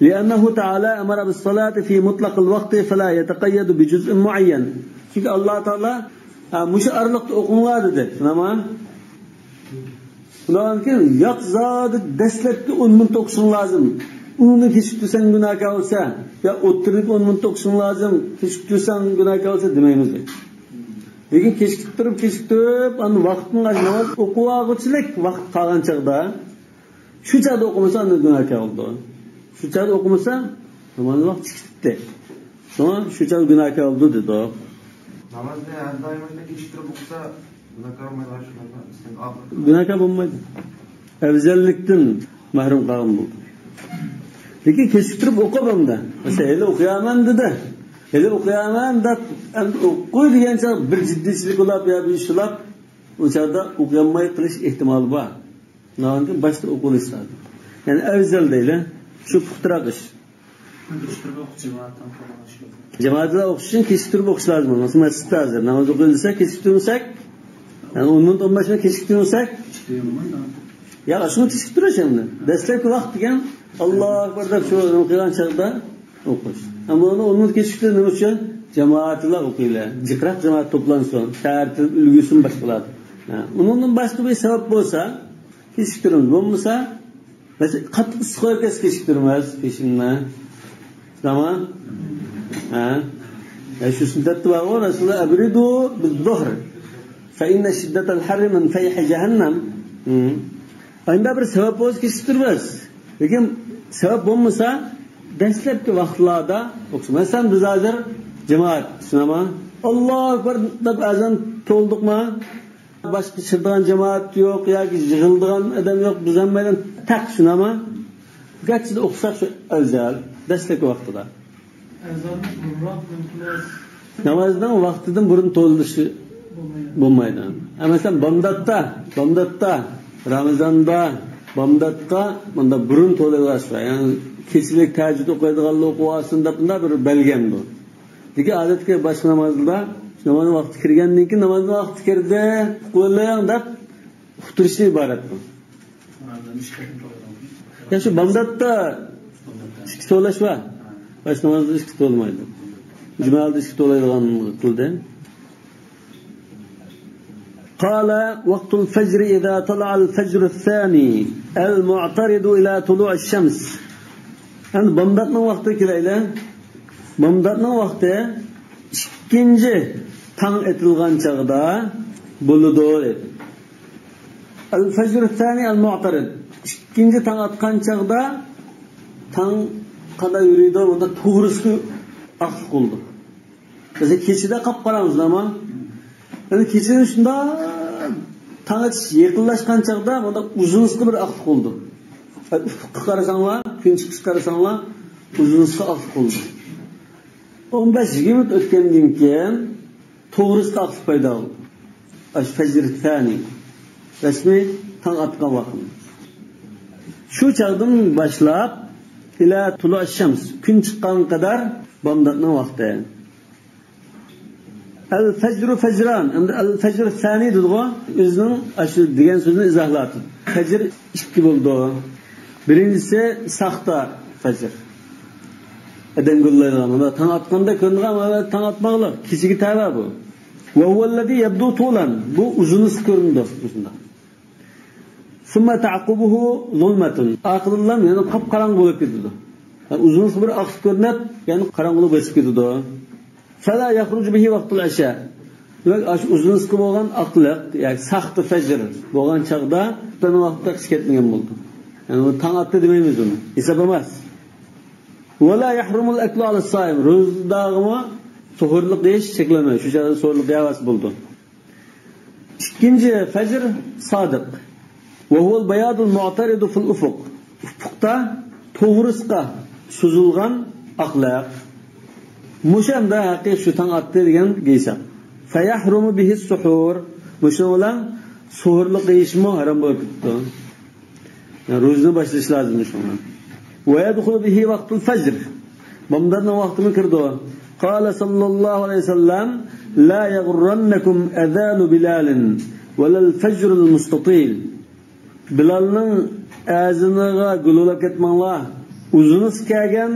لأنه تعالى أمر بالصلاة في مطلق الوقت فلا يتقيد بجزء معين. چۈنكى ئاللا تائالا، ھە، مۇشۇ ئارىلىقتا ئوقۇڭلار دېدى. شۇنداقمۇ؟ شۇنداقكەن، ياق، زادى دەسلەپكى ئون مىنۇت ئوقۇشۇڭ لازىم. ئۇنى كېچىكتۈرسەڭ گۇناھكار بولسا، يا ئوتتۇرىدىكى ئون مىنۇت ئوقۇشۇڭ لازىم، كېچىكتۈرسەڭ گۇناھكار بولسا دېمەيمىز. لېكىن كېچىكتۈرۈپ، كېچىكتۈرۈپ، ئاندىن ۋاقىتنىڭ ناماز ئوقۇۋالغۇچىلىك ۋاقىت قالغان چاغدا، شۇ چاغدا ئوقۇمىسا، ئاندىن گۇناھكار بولىدۇ. شۇ چاغدا ئوقۇمىسا، نامازنىڭ ۋاقتى چىقىپتۇ. شۇڭا شۇ چاغدا گۇناھكار بولىدۇ دېدۇق. نامازنى ھەر دائىم كېچىكتۈرۈپ ئوقۇسا، گۇناھكار بولمايدۇ. ئەۋزەللىكتىن مەھرۇم قالغان بولدى. لېكىن كېچىكتۈرۈپ ئوقۇپ ئەمدى. مەسىلەن، ھېلى ئوقۇيمەن دېدى. ھېلى ئوقۇيمەن دەپ، ئەمدى ئوقۇي دېگەن چاغ بىر جىددىيچىلىك بولۇپ يا بىر ئىش بولۇپ، ئۇ چاغدا ئوقۇيالماي قېلىش ئېھتىمالى بار. شۇنىڭ ئۈچۈن باشتا ئوقۇۋېلىش لازىم. يەنى ئەۋزەل دەيلى. شۇ پۇختىراق ئىش. جامائەتتە ئوقۇش ئۈچۈن كېچىكتۈرۈپ ئوقۇش لازىم. مەسىلەن، مەسچىتتە ھازىر ناماز ئوقۇيدۇ دېسە، كېچىكتۈرمىسەك، يەنى ئون مىنۇت، ئون بەش مىنۇت كېچىكتۈرمىسەك، يا شۇنى كېچىكتۈرۈش ئەمدى. دەسلەپكى ۋاقىت دېگەن، ئاللاھۇ ئەكبەر دەپ شۇ قىلغان چاغدا ئوقۇش. ئەمما ئۇنى ئون مىنۇت كېچىكتۈرۈپ نېمە ئۈچۈن؟ جامائەتلا ئوقۇيلى. جىقراق جامائەت توپلانسۇن. تەرتىپ ئۈلگۈسىنى باشقىلار. ھە، ئۇنىڭدىن باشقا بىر سەۋەب بولسا، كېچىكتۈرىمىز. بولمىسا، مەسىلەن، قاتتىق ئىسسىق بولۇپ كەتسە كېچىكتۈرمەس، پېشىننى. تامام؟ ھە؟ يا شۇ سۈننەتتە بارغۇ، رەسۇلۇللا، «ئەبرىدۇ بىز زۇھر، فە ئىننە شىددەتەل ھەررى مىن فەيھى جەھەننەم.» ھە. ئەندە بىر سەۋەب بولسا كېچىكتۈرمەس. لېكىن سەۋەب بولمىسا، دەسلەپكى ۋاقىتلاردا ئوقۇش. مەسىلەن، بىز ھازىر جامائەت، شۇنداقمۇ؟ «ئاللاھۇ ئەكبەر» دەپ ئەزان توۋلىدۇقمۇ؟ باشقا چىقىدىغان جامائەت يوق ياكى يىغىلىدىغان ئادەم يوق، بىز ھەممەيلەن تەق، شۇنداقمۇ؟ گەرچە ئوقۇساق شۇ ئەۋزەل، دەسلەپكى ۋاقتىدا. ئەزان بۇرۇنراق بولماس. نامازنىڭ ۋاقتىدىن بۇرۇن توۋلىشى بولمايدۇ. بولمايدۇ. ھە، مەسىلەن، بامداتتا، بامداتتا، رامىزاندا بامداتقا مۇنداق بۇرۇن توۋلايدىغان ئىش بار. يەنى كېچىلىك تەھەججۇد ئوقۇيدىغانلار ئوقۇۋالسۇن دەپ مۇنداق بىر بەلگىلەنگەن. لېكىن ئادەتتىكى باشقا نامازدا، نامازنىڭ ۋاقتى كىرگەندىن كېيىن، «نامازنىڭ ۋاقتى كىردى، ئۇخلىۋېلىڭ» دەپ ئۇقتۇرۇشتىن ئىبارەت بۇ. يا شۇ بامداتتا ئىككى توۋلاش بار. باشقا نامازدا ئىككى توۋلىمايدۇ. جۈمەدە ئىككى توۋلايدىغان قىلدى. قال: «وقت الفجر إذا طلع الفجر الثاني المعترض إلى طلوع الشمس.» ئەمدى بامداتنىڭ ۋاقتىغا كېلەيلى. بامداتنىڭ ۋاقتى ئىككىنچى تاڭ ئېتىلغان چاغدا بولىدۇ، دېدى. الفجر الثاني المعترض. ئىككىنچى تاڭ ئاتقان چاغدا تاڭ قانداق يورۇيدۇ، ئۇندا توغرىسى ئاقلىق بولىدۇ. بىز كېچىدە قاپقاراڭغۇ، ئەمما ئەنە كېچىدە شۇنداق تاڭ ئېتىش يېقىنلاشقان چاغدا مۇنداق ئۇزۇنلۇقى بىر ئاقلىق بولىدۇ. ئۇپۇققا قارىساڭلار، كۈن چىقىشقا قارىساڭلار، ئۇزۇنلۇقى ئاقلىق بولىدۇ. ئون بەش يىگىرمە مىنۇت ئۆتكەندىن كېيىن توغرىسى ئاقلىق پەيدا بولىدۇ. ئەش فەجر سانى. رەسمىي تاڭ ئاتقان ۋاقىت. شۇ چاغدىن باشلاپ، ئىلە تۇلۇ شەمس، كۈن چىققانغا قەدەر بامداتنىڭ ۋاقتى. ئەل فەجرۇ فەجران، ئەمدى ئەل فەجرۇ سانى دېدىغۇ، ئۆزىنىڭ ئاشۇ دېگەن سۆزىنى ئىزاھلاپ. فەجر ئىككى بولىدۇ. بىرىنچىسى ساختا فەجر. ئادەم گۇللايدىغان، مانا تاڭ ئاتقاندا كۆرۈنىدىغان، مانا تاڭ ئاتماقلىق، كېچىگە تەۋە بۇ. ۋە ھۇۋەللەزى يەبدۇ تۇلان، بۇ ئۇزۇنلۇقى كۆرۈنىدۇ، مۇشۇنداق. ثم تعقبه ظلمة. ئارقىدىنلا يەنە قاپقاراڭغۇ بولۇپ كېتىدۇ. يەنى ئۇزۇنلۇقى بىر ئاقلىق كۆرۈنۈپ، يەنى قاراڭغۇلۇق بېسىپ كېتىدۇ. فلا يخرج به وقت العشاء. دېمەك، ئاشۇ ئۇزۇنلۇقى بولغان ئاقلىق، يەنى ساختا فەجر بولغان چاغدا خۇتبىنىڭ ۋاقتىدا چىقىپ كەتمىگەن بولىدۇ. يەنى ئۇ تاڭ ئاتتى دېمەيمىز ئۇنى. ھېساب ئەمەس. ولا يحرم الأكل على الصائم. روزىدارغىمۇ سوھۇرلۇق يېيىش چەكلەنمەيدۇ. شۇ چاغدا سوھۇرلۇق يەۋالسا بولىدۇ. ئىككىنچى فەجر سادىق. وهو البياض المعترض في الأفق. ئۇپۇقتا توغرىسىغا سوزۇلغان ئاقلىق. مۇشۇ ئەمدى ھەقىقىي شۇ تاڭ ئاتتى دېگەن ھېساب. فيحرم به السحور. مۇشۇنىڭ بىلەن سوھۇرلۇق يېيىشمۇ ھارام بولۇپ كېتىدۇ. يەنى روزىنى باشلاش لازىم شۇڭا. ويدخل به وقت الفجر. بامداتنىڭ ۋاقتىمۇ كىرىدۇ. قال صلى الله عليه وسلم: لا يغرنكم أذان بلال ولا الفجر المستطيل. بىلالنىڭ ئەزىنىغا گۇلۇلاپ كەتمەڭلار. ئۇزۇنلۇقى كەلگەن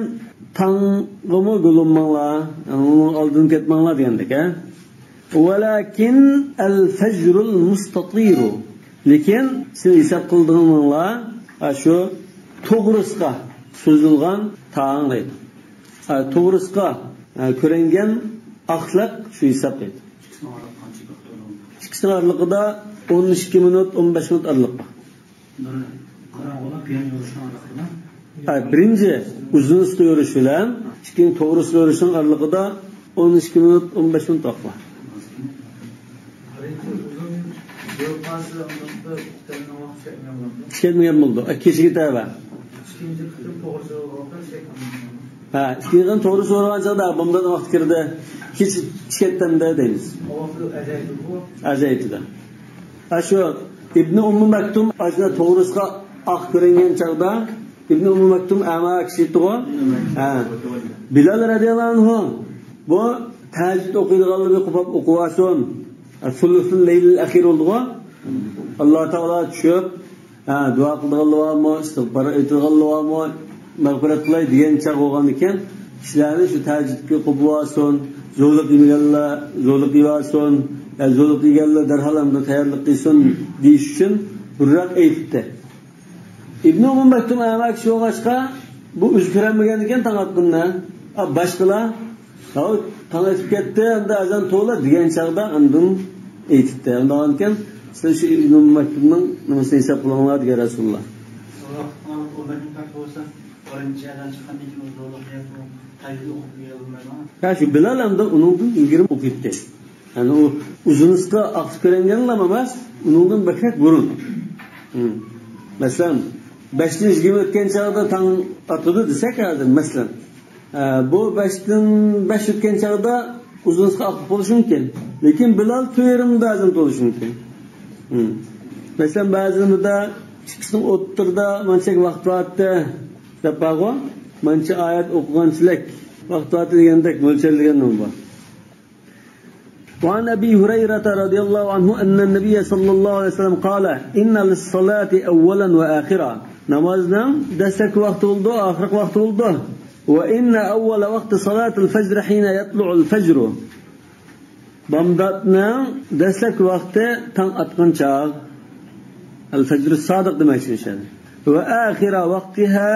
تاڭغىمۇ گۇلۇنماڭلار. يەنى ئۇنىڭ ئالدىدىن كەتمەڭلار دېگەندەك، ھە؟ ولكن الفجر المستطيل. لېكىن سىز ھېساب قىلىدىغىنىڭلار، ھە، شۇ توغرىسىغا سوزۇلغان تاڭ دەيدۇ. ھە، توغرىسىغا، ھە، كۆرۈنگەن ئاقلىق شۇ ھېساب دەيدۇ. ئىككىسىنىڭ ئارىلىقىدا ئون ئىككى مىنۇت، ئون بەش مىنۇت ئارىلىق بار. بىر قاراڭغۇلۇق يەنە يورۇشنىڭ ئارىلىقىدا. ھە، بىرىنچى ئۇزۇنلۇقى يورۇش بىلەن ئىككىنچى توغرىسىغا يورۇشنىڭ ئارىلىقىدا ئون ئىككى مىنۇت، ئون بەش مىنۇت ۋاقىت بار. يول قارىسى ئۇنىڭدا ئۇختەمنىڭ ۋاقتى چەكلىنگەن بولىدۇ. چەكلىنگەن بولىدۇ. ئە، كېچىگە تەۋە. ئىككىنچى قېتىم توغرا سورىغان چاغدا، ھە، ئىككىنچى قېتىم توغرا سورىغان چاغدا بامداتنىڭ ۋاقتى كىردى. كېچە چۈشۈپ كەتتىمدە دەيمىز. ئەزەيتىدۇ. ھە، شۇ ئىبنى ئۇممۇ مەكتۇم ئاشۇنداق توغرىسىغا ئاق كۆرۈنگەن چاغدا، ئىبنى ئۇممۇ مەكتۇم ئەما كىشى ئىدىغۇ. ھە. بىلال رەزىياللاھۇ ئەنھۇ بۇ تەھەججۇد ئوقۇيدىغانلىرى قوپاپ ئوقۇۋالسۇن. سۇلۇسۇل لەيلىل ئەخىر بولدىغۇ. ئاللا تائالا چۈشۈپ، ھە، دۇئا قىلىدىغانلار بارمۇ، ئىستىغپار ئېيتىدىغانلار بارمۇ، مەغپىرەت قىلاي دېگەن چاغ بولغاندىكىن، كىشىلەرنى شۇ تەھەججۇدقا قوپۇۋالسۇن، زورلۇق يېمىگەنلەر زورلۇق يېۋالسۇن، يا زورلۇق يېگەنلەر دەرھال ئەمدى تەييارلىق قىلسۇن دېيىش ئۈچۈن بۇرۇنراق ئېيتىپتۇ. ئىبنى ئۇممۇ مەكتۇم ئەما كىشى بولغاچقا، بۇ ئۆزى كۆرەلمىگەندىكىن تاڭ ئاتقىنىنى، ئا، باشقىلار، «ھاۋ، تاڭ ئېتىپ كەتتى، ئەمدى ئەزان توۋلا» دېگەن چاغدا ئاندىن ئېيتىپتۇ. ئۇنداقكەن، سىلەر شۇ ئىبنى ئۇممۇ مەكتۇمنىڭ نېمىسىنى ھېساب قىلىڭلار دېگەن رەسۇلۇللا. يا شۇ بىلال ئەمدى ئۇنىڭدىن ئىلگىرى ئوقۇيتتى. يەنى ئۇ ئۇزۇنىسقا ئاقتىپ كۆرۈنگەنلا ئەمەس، ئۇنىڭدىن بەكرەك بۇرۇن. ھىم. مەسىلەن، بەشتىن يىگىرمە ئۆتكەن چاغدا تاڭ ئاتىدۇ دېسەك ھازىر، مەسىلەن. ئە، بۇ بەشتىن بەش ئۆتكەن چاغدا ئۇزۇنىسقا ئاقتىپ بولۇشى مۇمكىن. لېكىن بىلال تۆت يېرىمدا ئەزان بولۇشى مۇمكىن. ھىم. مەسىلەن، بەزىلىرىدە ئىككىسىنىڭ ئوتتۇرىدا مانچە ۋاقىت بارتتى دەپ بارغۇ، مانچە ئايەت ئوقۇغانچىلىك ۋاقىت بارتتى دېگەندەك مۆلچەرلىگەن نېمە بار؟ وعن أبي هريرة رضي الله عنه أن النبي صلى الله عليه وسلم قال: إن للصلاة أولا وآخرا. نامازنىڭ دەسلەپكى ۋاقتى بولىدۇ، ئاخىرقى ۋاقتى بولىدۇ. وإن أول وقت صلاة الفجر حين يطلع الفجر. بامداتنىڭ دەسلەپكى ۋاقتى تاڭ ئاتقان چاغ. الفجر الصادق دېمەكچى ئىشەن. وآخر وقتها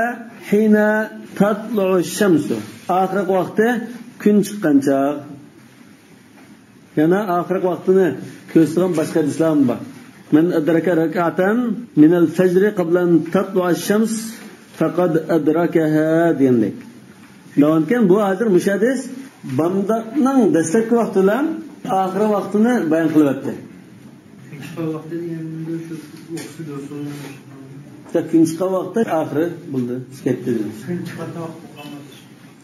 حين تطلع الشمس. ئاخىرقى ۋاقتى كۈن چىققان چاغ. يەنە ئاخىرقى ۋاقتىنى كۆرسىتىدىغان باشقا ھەدىسلەرمۇ بار. من أدرك ركعة من الفجر قبل أن تطلع الشمس فقد أدركها دېگەندەك. دەۋامكەن، بۇ ھازىر مۇشۇ ھەدىس بامداتنىڭ دەسلەپكى ۋاقتى بىلەن ئاخىرى ۋاقتىنى بايان قىلىۋەتتى. كۈن چىققان ۋاقتى دېگەندە شۇ ۋاقتى دەپ سورىغان. كۈن چىققان ۋاقتى ئاخىرى بولدى، چىقىپ كەتتى دېدى. كۈن چىققان ۋاقتى بولغان.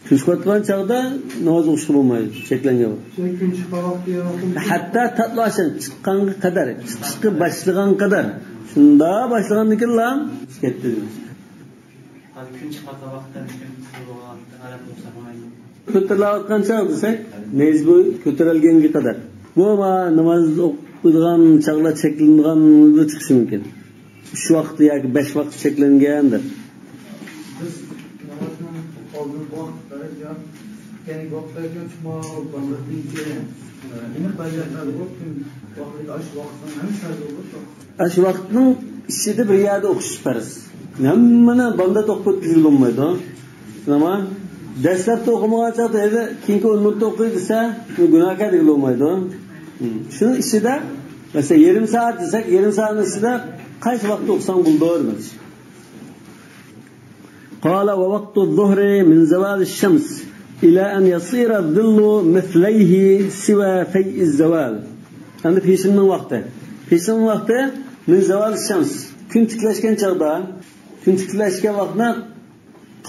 كۈن چىقىۋاتقان چاغدا ناماز ئوقۇشقا بولمايدۇ، چەكلەنگەن. شۇ كۈن چىققان ۋاقتى يوق. ھەتتا تاتلاشان چىققانغا قەدەر، چىقىشقا باشلىغان قەدەر. شۇندا باشلىغاندىن كېيىنلا چىقىپ كەتتى دېدى. ھازىر كۈن چىقىۋاتقان ۋاقىتتا كۈن بولغان ئارام بولسا بولمايدۇ. كۆتۈرۈلۈۋاتقان چاغ دېسەك، نەيزە بويى كۆتۈرۈلگەنگە قەدەر. بۇ ما-، ناماز ئوقۇيدىغان چاغلار چەكلىنىدىغان چىقىشى مۇمكىن. ئۈچ ۋاقىت ياكى بەش ۋاقىت چەكلەنگەن دەپ. بىز نامازنىڭ ئالدىنقى ۋاقىت دەرەجە، كەينىكى ۋاقىت دەرەجە چۈمە بامداتتىن كېيىن، ئېنىق بەلگىلەپ بەردۇق، كۈن ۋاقتىدا ئاشۇ ۋاقىتنىڭ ھەممىسى ھازىر بولۇپ. ئاشۇ ۋاقىتنىڭ ئىچىدە بىر يەردە ئوقۇش پەرز. ھەممىنى بامدات ئوقۇپ ئۆتكۈزگىلى بولمايدۇ. ئەمما دەسلەپتە ئوقۇمىغان چاغدا، ھەيدە، كېيىنكى ئون مىنۇتتا ئوقۇي دېسە، گۇناھكار دېگىلى بولمايدۇ. شۇنىڭ ئىچىدە، مەسىلەن، يېرىم سائەت دېسەك، يېرىم سائەتنىڭ ئىچىدە قايسى ۋاقىتتا ئوقۇساڭ بولىدۇ دېمەكچى. قال: ووقت الظهر من زوال الشمس إلى أن يصير الظل مثليه سوى فيء الزوال. ئەمدى پېشىننىڭ ۋاقتى. پېشىننىڭ ۋاقتى من زوال الشمس. كۈن تىكلەشكەن چاغدا، كۈن تىكلەشكەن ۋاقتىنى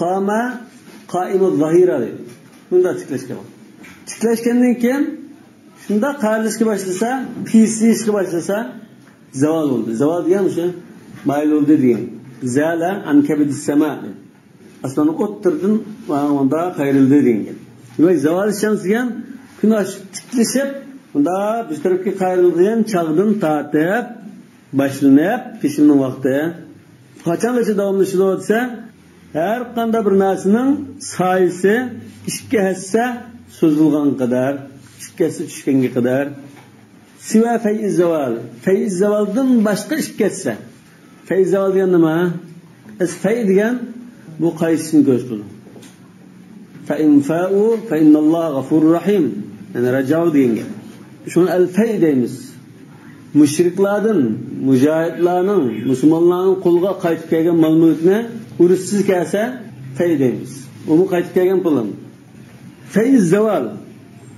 قام قائم الظهيرة دەيدۇ. بۇنداق تىكلەشكەن ۋاقىت. تىكلەشكەندىن كېيىن شۇنداق قايرىلىشقا باشلىسا، پىسىيىشقا باشلىسا، زاۋال بولدى. زاۋال دېگەن مۇشۇ مايىل بولدى دېگەن. زالە ئەن كەبىدىس سەما. ئاسماننىڭ ئوتتۇرىدىن مۇنداق قايرىلدى دېگەن گەپ. دېمەك، زاۋال شەمس دېگەن كۈن ئاشۇ تىكلىشىپ، مۇنداق بىر تەرەپكە قايرىلغان چاغدىن تارتىپ باشلىنىپ، پېشىننىڭ ۋاقتى قاچانغىچە داۋاملىشىدۇ دېسە، ھەر قانداق بىر نەرسىنىڭ سايىسى ئىككى ھەسسە سوزۇلغانغا قەدەر، ئىككى ھەسسە چۈشكەنگە قەدەر. سىۋا فەيئىز زاۋال. فەيئىز زاۋالدىن باشقا ئىككى ھەسسە. فەيئىز زاۋال دېگەن نېمە؟ ئەس فەي دېگەن بۇ قايتىشنى كۆرسىتىدۇ. فەئىن فەئۇ فەئىنناللاھە غەفۇرۇر رەھىم. يەنى رەجاۋ دېگەن گەپ. شۇڭا ئەل فەي دەيمىز. مۇشرىكلاردىن، مۇجاھىدلارنىڭ، مۇسۇلمانلارنىڭ قولىغا قايتىپ كەلگەن مال-مۈلۈكنى ئۇرۇشسىز كەلسە فەي دەيمىز. ئۇمۇ قايتىپ كەلگەن پۇلىنى. فەيئىز زاۋال.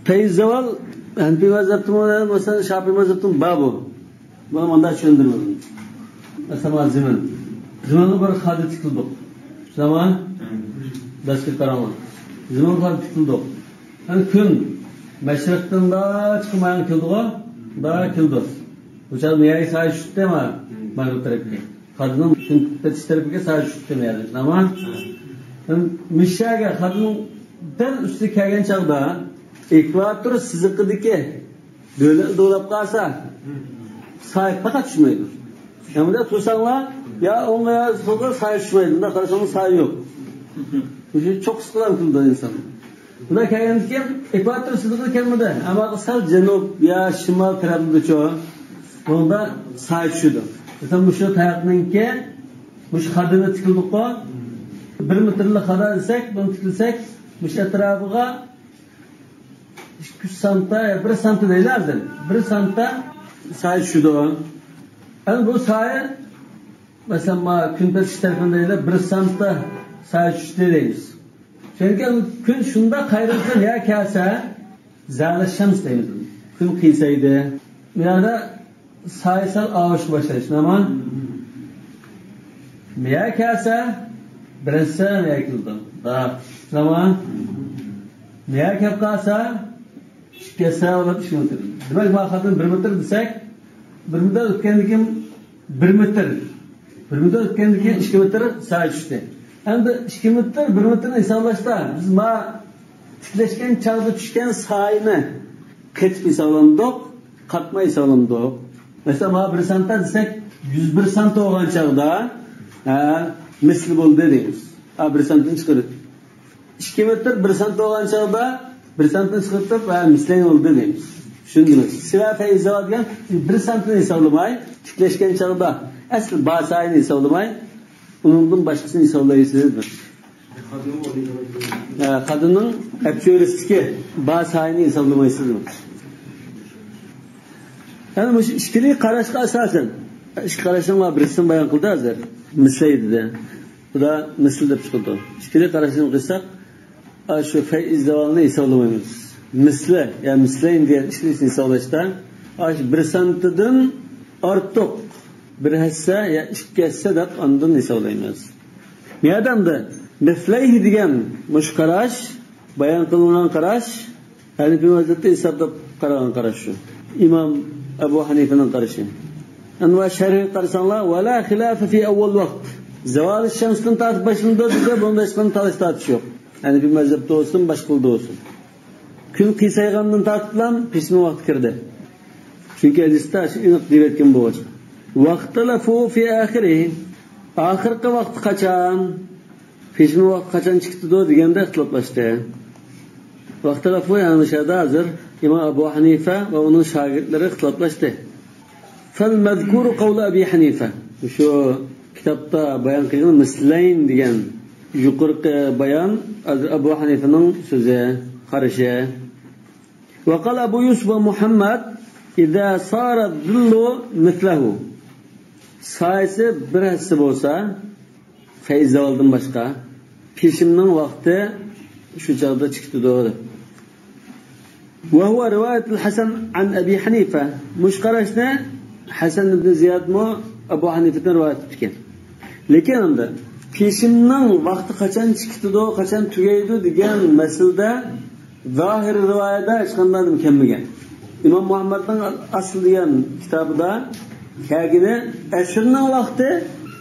فەيئىز زاۋال ھەنىپىي مەزھەپتىمۇ، مەسىلەن، شاپىئىي مەزھەپتىمۇ بار بۇ. مانا مۇنداق چۈشەندۈرۈۋېتىمىز. مەسىلەن، مانا زېمىن. زېمىنغا بىر خادا تىكىلدۇق. شۇنداقمۇ؟ دەسكە قاراڭلار. زېمىنغا خادا تىكىلدۇق. يەنى كۈن مەشرىقتىن دا چىقىپ مايان كېلىدىغۇ؟ دا كېلىدۇ. بۇ چاغدا مەيەرگە سايە چۈشتى ما؟ مەغرىب تەرەپكە. خادىنىڭ كۈن پېتىش تەرىپىگە سايە چۈشتى مەيەرگە. شۇنداقمۇ؟ مىشەگە خادىنىڭ دەل ئۈستىگە كەلگەن چاغدا ئېكۋاتور سىزىقىدىكى دۆلەت دولاپ قالسا، سايە پەقەت چۈشمەيدۇ. يا بۇنداق تۇرساڭلار، يا ئوڭغا يا سولغا سايە چۈشمەيدۇ. بۇنداق قارىساڭلار سايە يوق. مۇشۇ چوققىسى قىلام كېلىدۇ ئىنسان. بۇنداق كەلگەندىن كېيىن ئېكۋاتور سىزىقىغا كەلمىدى. ئەمما سەل جەنۇب يا شىمال تەرەپلىرىدىچۇ، بۇنىڭدا سايە چۈشىدۇ. مىسال، مۇشۇ تاياقنىڭكى، مۇشۇ خادىنى تىكىلدۇققۇ، بىر مېتىرلىق خادا دېسەك، بۇنى تىكلىسەك، مۇشۇ ئەتراپىغا ئىككى يۈز سانتا، بىر سانتا دەيلى ھازىر. بىر سانتا سايە چۈشىدۇ. ئەنە بۇ سايە، مەسىلەن، ما كۈن پېتىش تەرىپىنى دەيلى، بىر سانتا سايە چۈشتى دەيمىز. چۈنكى كۈن شۇنداق قايرىلسا، نېگە كەلسە، زالە شەمس دەيمىز. كۈن قىيسايدى. بۇ يەردە سايە سەل ئاۋۇشقا باشلايدۇ، شۇنداقمۇ؟ مەيەرگە كەلسە، بىرىنچىسى مەيەرگە كېلىدۇ. دا، شۇنداقمۇ؟ مەيەرگە كەپ قالسا، ئىككى ھەسسە بولۇپ ئىككى مېتىر. دېمەك، ما خادىنى بىر مېتىر دېسەك، بىر مېتىر ئۆتكەندىن كېيىن بىر مېتىر. بىر مېتىر ئۆتكەندىن كېيىن ئىككى مېتىر سايە چۈشتى. ئەمدى ئىككى مېتىر، بىر مېتىرنى ھېسابلاشتا، بىز ما تىكلەشكەن چاغدا چۈشكەن سايىنى قېتىپ ھېسابلامدۇق، قاتماي ھېسابلامدۇق. مەسىلەن، ما بىر سانتا دېسەك، يۈز بىر سانتا بولغان چاغدا، ھە، مىسلى بولدى دەيمىز. ھە، بىر سانتىنى چىقىرىپ. ئىككى مېتىر بىر سانتا بولغان چاغدا بىر سانتىنى چىقىرىپ، ھە، مىسلەينى بولدى دەيمىز. چۈشەندىڭىز؟ سىۋا فەيزاۋا دېگەن بىر سانتىنى ھېسابلىماي، تىكلەشكەن چاغدا ئەسلى بار سايىنى ھېسابلىماي، ئۇنىڭدىن باشقىسىنى ھېسابلايسىز. ھە، خادىنىڭ ئەپچۆرىسىدىكى بار سايىنى ھېسابلىمايسىز. يەنى مۇشۇ ئىككىلى قاراشقا ئاساسەن، ئىككى قاراشنىڭ بىرسىنى بايان قىلدى ھازىر. مىسلەي دېدى. بۇدا مىسلى دەپ چىقىدۇ. ئىككىلى قاراشنى قىلساق، ئاشۇ فەيئىز زاۋالنى ھېسابلىمايمىز. مىسلى، يا مىسلەين دېگەن ئىككىلىسىنى ھېسابلاشتا، ئاشۇ بىر سانتىدىن ئارتۇق، بىر ھەسسە يا ئىككى ھەسسە دەپ ئاندىن ھېسابلايمىز. مەيەردە مىسلەيھى دېگەن مۇشۇ قاراش، بايان قىلىنغان قاراش، ھەنىفىي مەزھەپتە ھېسابلاپ قارىغان قاراش شۇ. ئىمام ئەبۇ ھەنىفىنىڭ قارىشى. ئەنۋەر شەرھىگە قارىساڭلار، ۋەلا خىلاف فى ئەۋۋەل ۋاقىت. زاۋال شەمستىن تارتىپ باشلىنىدا دېسە، بۇنىڭدا ھېچقانداق تالىش تارتىش يوق. ھەنىفىي مەزھەپتە بولسۇن، باشقىلاردا بولسۇن. كۈن قىيسايغاندىن تارتىپلا پېشىننىڭ ۋاقتى كىردى. چۈنكى ھەدىستە شۇ ئېنىق دېيىۋەتكەن بولغاچقا. ۋەختەلەفۇ فى ئاخىرىھى. ئاخىرقى ۋاقتى قاچان؟ پېشىننىڭ ۋاقتى قاچان چىقىدۇ دېگەندە ئىختىلاپلاشتى. ۋەختەلەفۇ، يەنى مۇشۇ يەردە ھازىر ئىمام ئەبۇ ھەنىفە ۋە ئۇنىڭ شاگىرتلىرى ئىختىلاپلاشتى. فەل مەزكۇرۇ قەۋلۇ ئەبى ھەنىفە. شۇ كىتابتا بايان قىلغان مىسلەين دېگەن يۇقىرىقى بايان ھازىر ئەبۇ ھەنىفىنىڭ سۆزى، قارىشى. ۋە قال ئەبۇ يۈسۈف ۋە مۇھەممەد، ئىزا سارە زىللۇ مىسلەھۇ. سايىسى بىر ھەسسە بولسا، فەيز زاۋالدىن باشقا، پېشىمنىڭ ۋاقتى شۇ چاغدا چىقىدۇ، دەپ. ۋە ھۇۋە رىۋايەتۇل ھەسەن ئەن ئەبى ھەنىفە. مۇشۇ قاراشنى ھەسەن ئىبن زىيادمۇ ئەبۇ ھەنىفىدىن رىۋايەت ئېتىپتىكەن. لېكىن ئەمدى پېشىمنىڭ ۋاقتى قاچان چىقىدۇ، قاچان تۈگەيدۇ دېگەن مەسىلىدە زاھىر رىۋايەتتە ھېچقانداق نېمە كەلمىگەن. ئىمام مۇھەممەدنىڭ ئەسلى دېگەن كىتابىدا كەلگىنى ئەسىرنىڭ ۋاقتى،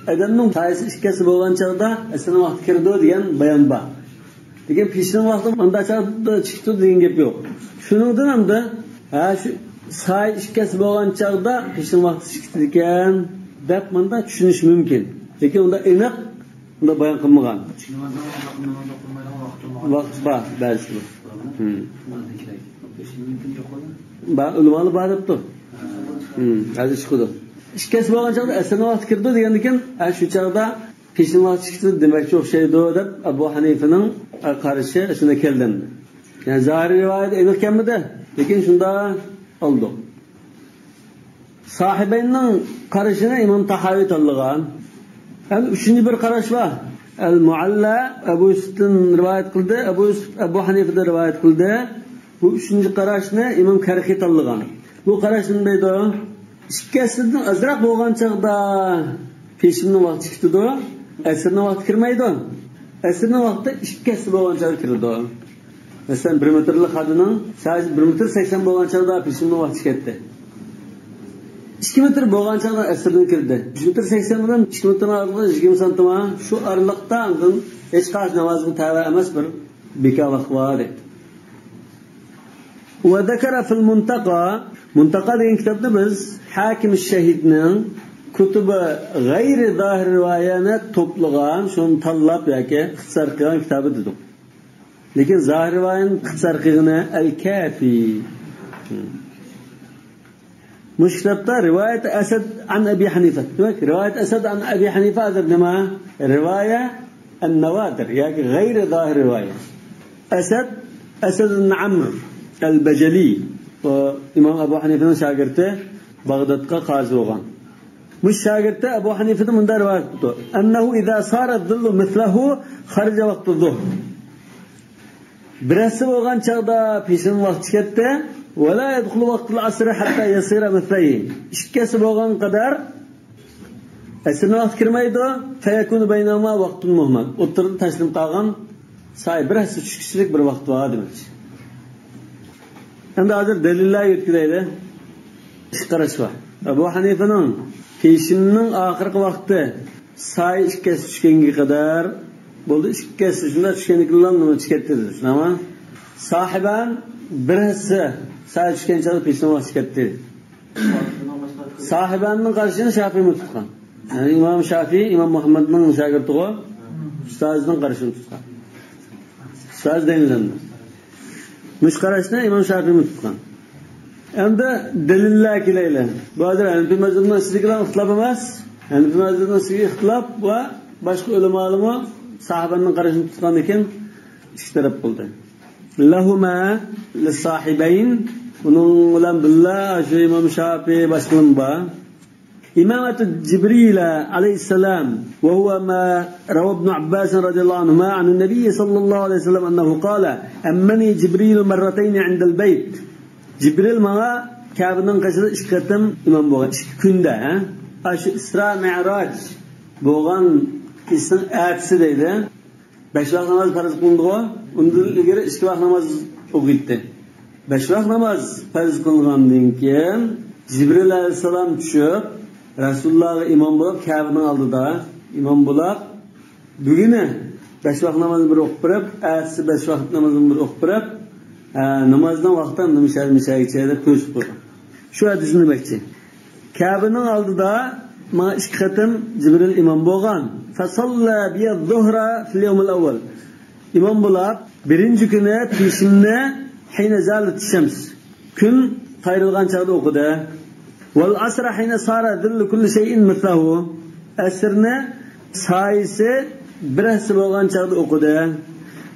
ئادەمنىڭ سايىسى ئىككى ھەسسە بولغان چاغدا ئەسىرنىڭ ۋاقتى كىرىدۇ دېگەن بايان بار. لېكىن پېشىننىڭ ۋاقتى مانداق چاغدا چىقىپتۇ دېگەن گەپ يوق. شۇنىڭدىن ئەمدى، ھە، شۇ سايە ئىككى ھەسسە بولغان چاغدا پېشىننىڭ ۋاقتى چىقىپتىكەن دەپ مانداق چۈشىنىش مۇمكىن. لېكىن ئۇنداق ئېنىق، ئۇنداق بايان قىلمىغان. ۋاقىت بار، بەزىسى بار. ھىم. بار، ئۆلىمالار بار دەپتۇ. ھىم، ھازىر چىقىدۇ. ئىككى ھەسسە بولغان چاغدا ئەسىرنىڭ ۋاقتى كىرىدۇ دېگەندىكىن، ھە، شۇ چاغدا پېشىننىڭ ۋاقتى چىقتى دېمەكچى ئوخشايدۇ دەپ، ئەبۇ ھەنىفىنىڭ قارىشى شۇنداق كەلدى. يەنى زاھىرىي رىۋايەت ئېنىق كەلمىدى، لېكىن شۇنداق ئالدۇق. ساھىبەيننىڭ قارىشىنى ئىمام تاھاۋى تاللىغان. ھەم ئۈچىنچى بىر قاراش بار. ئەل مۇئەللا ئەبۇ يۈسۈفتىن رىۋايەت قىلدى، ئەبۇ يۈسۈف ئەبۇ ھەنىفىدىن رىۋايەت قىلدى. بۇ ئۈچىنچى قاراشنى ئىمام كەرخى تاللىغان. بۇ قاراش نېمە دەيدۇ؟ ئىككى ھەسسىدىن ئازراق بولغان چاغدا پېشىننىڭ ۋاقتى كېتىدۇ، ئەسىرنىڭ ۋاقتى كىرمەيدۇ. ئەسىرنىڭ ۋاقتى ئىككى ھەسسە بولغان چاغدا كىرىدۇ. مەسىلەن، بىر مېتىرلىق خادىنىڭ سادىچە بىر مېتىر سەكسەن بولغان چاغدا پېشىننىڭ ۋاقتى كەتتى. ئىككى مېتىر بولغان چاغدا ئەسىردىن كىردى. ئۈچ مېتىر سەكسەن بىلەن ئىككى مېتىرنىڭ ئارىلىقى يىگىرمە سانتىم، شۇ ئارىلىقتا ئاندىن ھېچقايسى نامازغا تەۋە ئەمەس بىر بىكار ۋاقىت بار دەيدۇ. وذكر في المنتقى، مۇنتەقا دېگەن كىتابتا بىز ھاكىم شەھىدنىڭ كۇتۇبى غەيرى زاھىر رىۋايەنى توپلىغان، شۇنى تاللاپ ياكى ئىختىسار قىلغان كىتابى دېدۇق. لېكىن زاھىر رىۋايەنى ئىختىسار قىلغىنى ئەل كافى. مۇشۇ كىتابتا رىۋايەت ئەسەد ئەن ئەبى ھەنىفە. دېمەك، رىۋايەت ئەسەد ئەن ئەبى ھەنىفە ھازىر نېمە؟ رىۋايە ئەن ناۋادىر ياكى غەيرى زاھىر رىۋايە. ئەسەد، ئەسەد ئىبن ئەمر ئەل بەجەلى. ئۇ ئىمام ئەبۇ ھەنىفىنىڭ شاگىرتى، باغدادقا قازى بولغان. مۇشۇ شاگىرتى ئەبۇ ھەنىفىدىن مۇنداق رىۋايەت قىپتۇ. أنه إذا صار الظل مثله خرج وقت الظهر. بىر ھەسسە بولغان چاغدا پېشىننىڭ ۋاقتى كەتتى. ولا يدخل وقت العصر حتى يصير مثليه. ئىككى ھەسسە بولغان قەدەر ئەسىرنىڭ ۋاقتى كىرمەيدۇ. فيكون بينهما وقت مهمل. ئوتتۇرىدا تاشلىنىپ قالغان سايە بىر ھەسسە چۈشكۈچىلىك بىر ۋاقىت بار دېمەكچى. ئەمدى ھازىر دەلىللەرگە يۆتكىلەيلى. ئىككى قاراش بار. ئەبۇ ھەنىفىنىڭ پېشىننىڭ ئاخىرقى ۋاقتى سايە ئىككى ھەسسە چۈشكەنگە قەدەر بولدى. ئىككى ھەسسە شۇنداق چۈشكەندىن كېيىنلا نېمە چىقىپ كەتتى دېدى. شۇنداقمۇ؟ ساھىبان بىر ھەسسە سايە چۈشكەن چاغدا پېشىننىڭ ۋاقتى كەتتى. ساھىباننىڭ قارىشىنى شافىيمۇ تۇتقان. يەنى ئىمام شافىي، ئىمام مۇھەممەدنىڭ شاگىرتىغۇ، ئۇستازىنىڭ قارىشىنى تۇتقان. ئۇستاز دەيمىز ئەمدى. مۇشۇ قاراشنى ئىمام شافىيمۇ تۇتقان. ئەمدى دەلىللەرگە كېلەيلى. بۇ ھازىر ھەنىپىي مەزھەپنىڭ ئىچىدىكىلا ئىختىلاپ ئەمەس. ھەنىپىي مەزھەپنىڭ ئىچىدىكى ئىختىلاپ ۋە باشقا ئۆلىمالارمۇ ساھىباننىڭ قارىشىنى تۇتقاندىكىن ئىككى تەرەپ بولدى. لهما للصاحبين، ئۇنىڭ بىلەن بىللە شۇ ئىمام شافىي باشقىلىرىمۇ بار. إمامة جبريل عليه السلام، وهو ما روى ابن عباس رضي الله عنهما عن النبي صلى الله عليه وسلم أنه قال: أمني جبريل مرتين عند البيت. جىبرىل ماڭا كەبىنىڭ قېشىدا ئىككى قېتىم ئىمام بولغان، ئىككى كۈندە، ھە؟ ئاشۇ ئىسرا مىئراج بولغان كېچىنىڭ ئەتىسى دەيدۇ. بەش ۋاق ناماز پەرز قىلىندىغۇ، ئۇندىن ئىلگىرى ئىككى ۋاق ناماز ئوقۇيتتى. بەش ۋاق ناماز پەرز قىلىنغاندىن كېيىن، جىبرىل ئەلەيھىسسالام چۈشۈپ، رەسۇلۇللاغا ئىمام بولۇپ، كەبىنىڭ ئالدىدا ئىمام بولۇپ، بۈگۈنى بەش ۋاق نامازنى بىر ئوقۇپ بېرىپ، ئەتىسى بەش ۋاق نامازنى بىر ئوقۇپ بېرىپ، ھە، نامازنىڭ ۋاقتى نېمىشە، نېمىشەگىچە دەپ كۆرسىتىپ قويغان. شۇ ھەدىسنى دېمەكچى. كەبىنىڭ ئالدىدا ماڭا ئىككى قېتىم جىبرىل ئىمام بولغان. فصلى بي الظهر في اليوم الأول. ئىمام بولاپ، بىرىنچى كۈنى پېشىننى حين زالت الشمس، كۈن قايرىلغان چاغدا ئوقۇدى. والعصر حين صار ظل كل شيء مثله. ئەسىرنى سايىسى بىر ھەسسە بولغان چاغدا ئوقۇدى.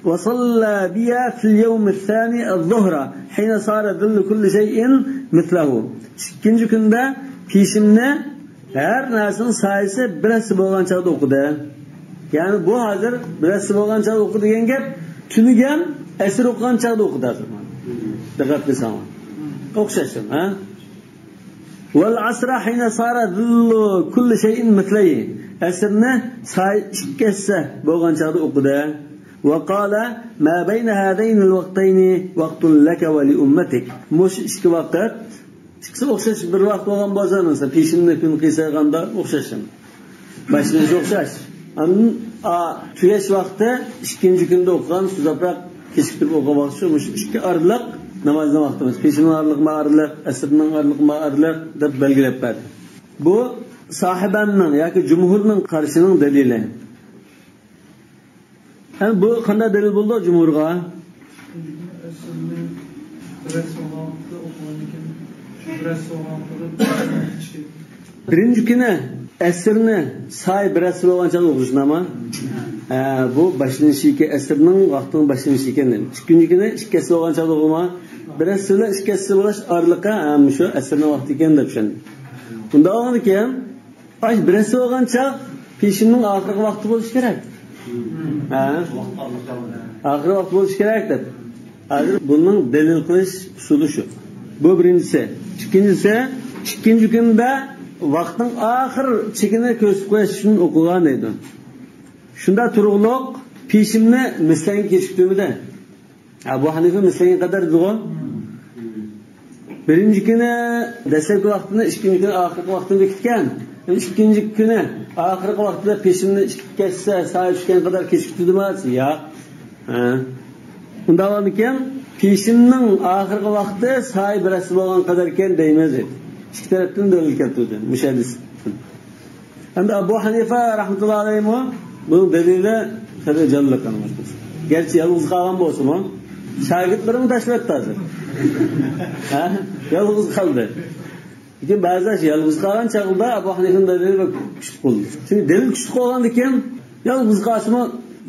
وصلى بي في اليوم الثاني الظهر حين صار ظل كل شيء مثله. ئىككىنچى كۈندە پېشىننى ھەر نەرسىنىڭ سايىسى بىر ھەسسە بولغان چاغدا ئوقۇدى. يەنى بۇ ھازىر بىر ھەسسە بولغان چاغدا ئوقۇدى دېگەن گەپ، تۈنۈگۈن ئەسىر ئوقۇغان چاغدا ئوقۇدى ھازىر. دىققەت قىلساڭلار. ئوخشاش، ھە؟ والعصر حين صار ظل كل شيء مثليه. ئەسىرنى سايە ئىككى ھەسسە بولغان چاغدا ئوقۇدى. وقال: ما بين هذين الوقتين وقت لك ولأمتك. مۇشۇ ئىككى ۋاقىت، ئىككىسى ئوخشاش بىر ۋاقىت بولغان بولسا، مەسىلەن، پېشىننى كۈن قىيسايغاندا ئوخشاش. باشلىنىشى ئوخشاش. ئاندىن، ئا، تۈگەش ۋاقتى ئىككىنچى كۈندە ئوقۇغان، ئۇزاقراق كېچىكتۈرۈپ ئوقۇغان ۋاقتى شۇ، مۇشۇ ئىككى ئارىلىق نامازنىڭ ۋاقتى ئەمەس. پېشىننىڭ ئارىلىقى ما ئارىلىق، ئەسىرنىڭ ئارىلىقى ما ئارىلىق دەپ بەلگىلەپ بەردى. بۇ ساھىباننىڭ ياكى جۇمھۇرنىڭ قارىشىنىڭ دەلىلى. ئەمدى بۇ قانداق دەلىل بولىدۇ جۇمھۇرغا؟ بىرىنچى كۈنى ئەسىرنى سايە بىر ھەسسە بولغان چاغدا ئوقۇش ناما؟ ھە، بۇ باشلىنىشى ئىكەن، ئەسىرنىڭ ۋاقتىنىڭ باشلىنىشى ئىكەن. ئىككىنچى كۈنى ئىككى ھەسسە بولغان چاغدا ئوقۇما؟ بىر ھەسسە بىلەن ئىككى ھەسسە بولۇش ئارىلىقى، ھە، مۇشۇ ئەسىرنىڭ ۋاقتى ئىكەن دەپ چۈشەندىم. بۇنداق بولغاندىكىن، ئاش بىرەسى بولغان چاغ پېشىننىڭ ئاخىرقى ۋاقتى بولۇشى كېرەك. ھە؟ ئاخىرقى ۋاقتى بولۇشى كېرەك دەپ. ھازىر بۇنىڭ دەلىل قىلىش ئۇسۇلى شۇ. بۇ بىرىنچىسى. ئىككىنچىسى، ئىككىنچى كۈندە ۋاقىتنىڭ ئاخىر چېكىنى كۆرسىتىپ قويۇش ئۈچۈن ئوقۇغان دەيدۇ. شۇنداق تۇرۇقلۇق پېشىننى مىسلەنگە كېچىكتۈرمىدى. ئەبۇ ھەنىفە مىسلەنگە قەدەر دېدىغۇ. بىرىنچى كۈنى دەسلەپكى ۋاقتىنى، ئىككىنچى كۈنى ئاخىرقى ۋاقتىنى بېكىتكەن. ئىككىنچى كۈنى ئاخىرقى ۋاقتىدا پېشىننى ئىككى ھەسسە سايە چۈشكەن قەدەر كېچىكتۈردىمۇ؟ ياق. ھە. ئۇنداق بولغاندىكىن پېشىننىڭ ئاخىرقى ۋاقتى سايە بىر ھەسسە بولغان قەدەركەن دەيمىز. ئىككى تەرەپتىن دەلىل كەلتۈردى مۇشۇ ھەدىس. ئەمدى ئەبۇ ھەنىفە رەھمەتۇللا ئەلەيھىمۇ بۇنىڭ دەلىلى خېلى جانلىق. گەرچە يالغۇز قالغان بولسىمۇ، شاگىرتلىرىمۇ تاشلاۋەتتى ھازىر. ھە؟ يالغۇز قالدى. لېكىن بەزىلەر يالغۇز قالغان چاغدا ئەبۇ ھەنىفىنىڭ دەلىلى بەك كۈچلۈك بولدى. چۈنكى دەلىل كۈچلۈك بولغاندىكىن يالغۇز قالسىمۇ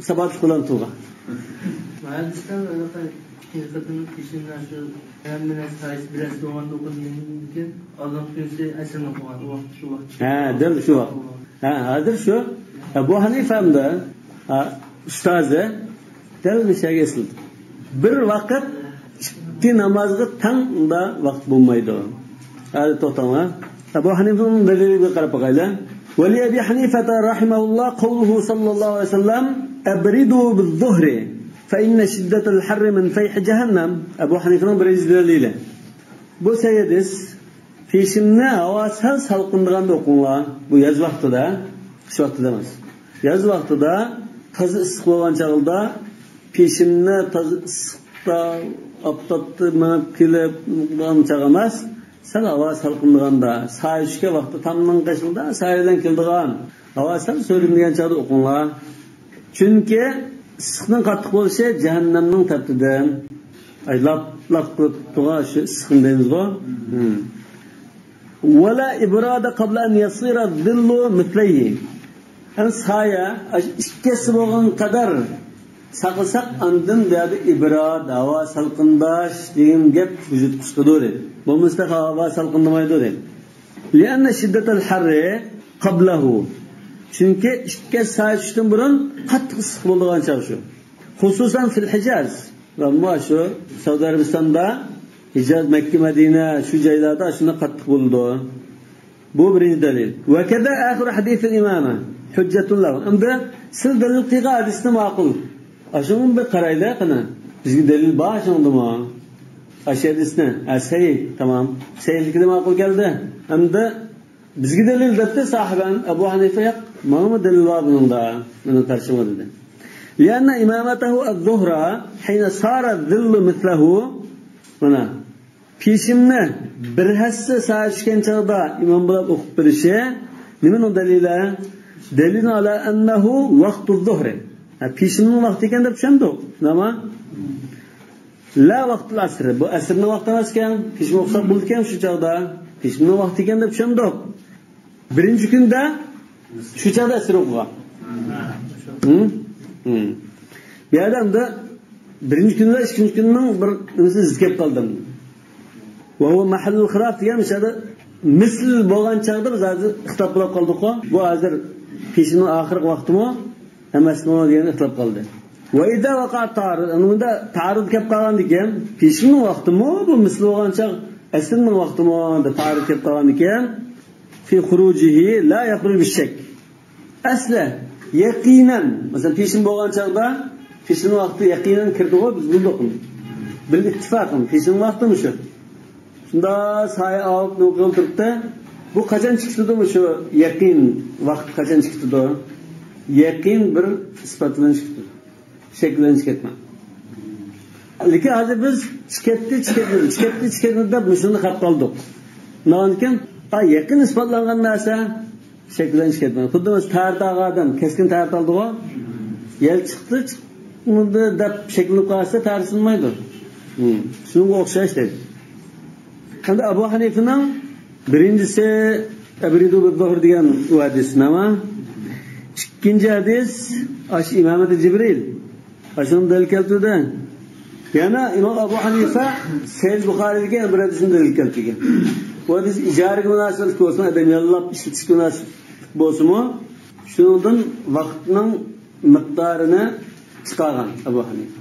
ساباتلىق بىلەن تۇرغان. مەھەللىسىدە ھېلىقى ھېلىقىدىن پېشىندا شۇ ھەممە نەرسە سايىسى بىر ئەس بولغاندا ئوقۇدىن كېيىن ئالدىنقى كۈنسى ئەسىرنى ئوقۇغان. ئۇ ۋاقىت شۇ ۋاقىت. ھە، دەل شۇ ۋاقىت. ھە، ھازىر شۇ. ھە، بۇ ھەنىفەمدە، ھە، ئۇستازى دەل مۇشۇ يەرگە ئېسىلدى. بىر ۋاقىت ئىككى نامازغا تەڭ ئۇندا ۋاقىت بولمايدۇ. ھازىر توختاڭلار. ئەبۇ ھەنىفىنىڭ دەلىلىگە قاراپ باقايلى. ولأبي حنيفة رحمه الله قوله صلى الله عليه وسلم: أبردوا بالظهر فإن شدة الحر من فيح جهنم. ئەبۇ ھەنىفىنىڭ بىرىنچى دەلىلى. بۇ سەھىھ ھەدىس. پېشىننى ھاۋا سەل سالقىندىغاندا ئوقۇڭلار. بۇ ياز ۋاقتىدا، قىش ۋاقتىدا ئەمەس. ياز ۋاقتىدا تازا ئىسسىق بولغان چاغدا پېشىننى تازا ئىسسىقتا، ئاپتاپتا مېڭىپ كېلىپ، چاغ ئەمەس. سەل ھاۋا سالقىندىغاندا، سايە چۈشكەن ۋاقىتتا تامنىڭ قېشىدا سايە بىلەن كېلىدىغان، ھاۋا سەل سۆلۈنگەن چاغدا ئوقۇڭلار. چۈنكى ئىسسىقنىڭ قاتتىق بولۇشى جەھەننەمنىڭ تەپتىدىن. ئاي، لاپ، لاپ قىلىپ تۇرغان شۇ ئىسسىقنى دەيمىزغۇ. ھىم. ولا إبراد قبل أن يصير الظل مثليه. ئەمدى سايە، ئاشۇ ئىككىسى بولغان قەدەر ساقلىساق، ئاندىن بۇ يەردە ئىبراد، ھاۋا سالقىنداش دېگەن گەپ ۋۇجۇدقا چىقىدۇ دەيدۇ. بولمىسا ھاۋا سالقىندىمايدۇ دەيدۇ. لأن شدة الحر قبله. چۈنكى ئىككى سايە چۈشتىن بۇرۇن قاتتىق ئىسسىق بولىدىغان چاغ شۇ. خۇسۇسەن فىل ھىجاز. ۋە مۇشۇ سەئۇدى ئەرەبىستاندا، ھىجاز، مەككە، مەدىنە، شۇ جايلاردا شۇنداق قاتتىق بولىدۇ. بۇ بىرىنچى دەلىل. وكذا آخر حديث الإمامة حجة له. ئەمدى سىز دەلىل قىلغان ھەدىسنى ماقۇل. ئاشۇنى بىر قارايلى قېنى. بىزگە دەلىل بار شۇنىڭدىمۇ؟ ئاشۇ ھەدىسنى. ھە، سەھىھ، تامام. سەھىھلىكى ماقۇل كەلدى. ئەمدى بىزگە دەلىل دەپتۇ ساھىبەن، ئەبۇ ھەنىفە ياق. ماڭىمۇ دەلىل بار بۇنىڭدا. مېنىڭ قارىشىمغا دېدى. لأن إمامته الظهر حين صار الظل مثله. مانا. پېشىننى بىر ھەسسە سايە چۈشكەن چاغدا ئىمام بولاپ ئوقۇپ بېرىشى نېمىنىڭ دەلىلى؟ دليل على أنه وقت الظهر. ھە، پېشىننىڭ ۋاقتى ئىكەن دەپ چۈشەندۇق. نېمە؟ لا وقت العصر. بۇ ئەسىرنىڭ ۋاقتى ئەمەسكەن. پېشىن ئوقۇساق بولىدىكەن شۇ چاغدا. پېشىننىڭ ۋاقتى ئىكەن دەپ چۈشەندۇق. بىرىنچى كۈندە شۇ چاغدا ئەسىر ئوقۇغان. ھىم؟ ھىم. بۇ يەردە ئەمدى بىرىنچى كۈن بىلەن ئىككىنچى كۈننىڭ بىر نېمىسى زىت كېلىپ قالدى. وهو محل الخلاف دېگەن مۇشۇ يەردە مىسىل بولغان چاغدا بىز ھازىر ئىختىلاپ بولۇپ قالدۇققۇ. بۇ ھازىر پېشىننىڭ ئاخىرقى ۋاقتىمۇ ئەمەسمۇ دېگەن ئىختىلاپ قالدى. وإذا وقع التعارض، ئەنە بۇندا تائارۇز كېلىپ قالغاندىكىن، پېشىننىڭ ۋاقتىمۇ بۇ مىسىل بولغان چاغ، ئەسىرنىڭ ۋاقتىمۇ دەپ تائارۇز كېلىپ قالغاندىكىن، في خروجه لا يخرج بالشك. ئەسلى يەقىنەن، مەسىلەن، پېشىن بولغان چاغدا، پېشىن ۋاقتى يەقىنەن كىردىغۇ، بىز بىلدۇق. بىل ئىتتىپاق، پېشىن ۋاقتى مۇشۇ. شۇنداق سايە ئاۋۇپ نېمە قىلىپ تۇرۇپتۇ. بۇ قاچان چىقىپ كېتىدۇ مۇشۇ يەقىن ۋاقىت قاچان چىقىپ كېتىدۇ؟ يەقىن بىر ئىسپات بىلەن چىقىپ كېتىدۇ. شەك بىلەن چىقىپ كەتمەڭ. لېكىن ھازىر بىز چىقىپ كەتتى، چىقىپ كەتمىدى، چىقىپ كەتتى، چىقىپ كەتمىدى دەپ مۇشۇنى قىلىپ قالدۇق. ئۇنداقكەن، ئا، يەقىن ئىسپاتلانغان نەرسە شەك بىلەن چىقىپ كەتمەيدۇ. خۇددى مانا تەھارەت ئالغان ئادەم كەسكىن تەھارەت ئالدىغۇ. يەل چىقتى، چىقمىدى دەپ شەكلىنىپ قالسا تەھارەت سۇنمايدۇ. ھىم، شۇنىڭغا ئوخشاش دەيدۇ. ئەمدى ئەبۇ ھەنىفىنىڭ بىرىنچىسى ئەبرىدۇ بىززۇھر دېگەن ئۇ ھەدىس نېمە؟ ئىككىنچى ھەدىس ئاشۇ ئىمامەتى جىبرىل. ئاشۇنى دەلىل كەلتۈردى. يەنە ئىمام ئەبۇ ھەنىفە سەھىھ بۇخارىدىكى بىر ھەدىسنى دەلىل كەلتۈرگەن. بۇ ھەدىس ئىجارىگە مۇناسىۋەتلىك بولسىمۇ، ئادەم ياللاپ ئىشلىتىشكە مۇناسىۋەتلىك بولسىمۇ، شۇنىڭدىن ۋاقىتنىڭ مىقدارىنى چىقارغان ئەبۇ ھەنىفە.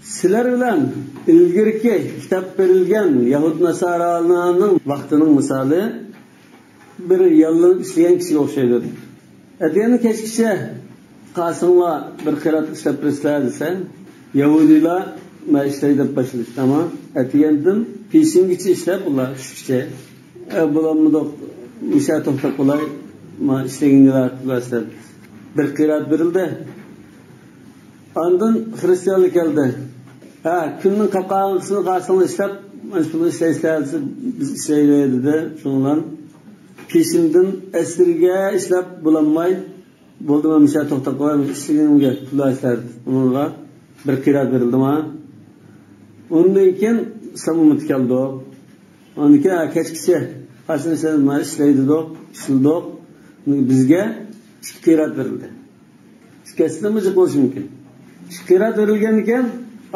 سىلەر بىلەن ئىلگىرىكى كىتاب بېرىلگەن يەھۇد ناسارالارنىڭ ۋاقتىنىڭ مىسالى بىر ياللىنىپ ئىشلىگەن كىشىگە ئوخشايدۇ. ئەتىگەندە كەچكىچە قالساڭلار بىر قىرات ئىشلەپ بېرىسىلەر دېسە، يەھۇدىيلار مەن ئىشلەي دەپ باشلىدى. تامام. ئەتىگەندىن پېشىنگىچە ئىشلەپ، ئۇلار چۈشكىچە. ئە، بولالمىدۇق، مۇشۇ يەردە توختاپ قولاي، مانا ئىشلىگىنىڭلار بىر قىرات بېرىلدى. ئاندىن خرىستىيانلار كەلدى. ھە، كۈننىڭ قاپقارىڭغۇسىنى قالساڭلار ئىشلەپ، مانا شۇنى ئىشلەيسىلەر دېسە، بىز ئىشلەيلى دېدى. شۇنىڭ بىلەن پېشىندىن ئەسىرگە ئىشلەپ بولالماي، بولدى، مەن مۇشۇ يەردە توختاپ قوياي، ئىشلىگىنىمگە پۇل ئىشلەر. ئۇنىڭغا بىر قىرات بېرىلدىما؟ ئۇندىن كېيىن ئىسلام ئۈممىتى كەلدۇق. ئاندىن كېيىن، ھە، كەچكىچە قالساڭ ئىشلەيدۇ، ئىشلەيدۇ، ئىشلىدۇق. بىزگە ئىككى قىرات بېرىلدى. ئىككىسىدىنمۇ جىق بولۇشى مۇمكىن. ئىككى قىرات بېرىلگەندىن كېيىن،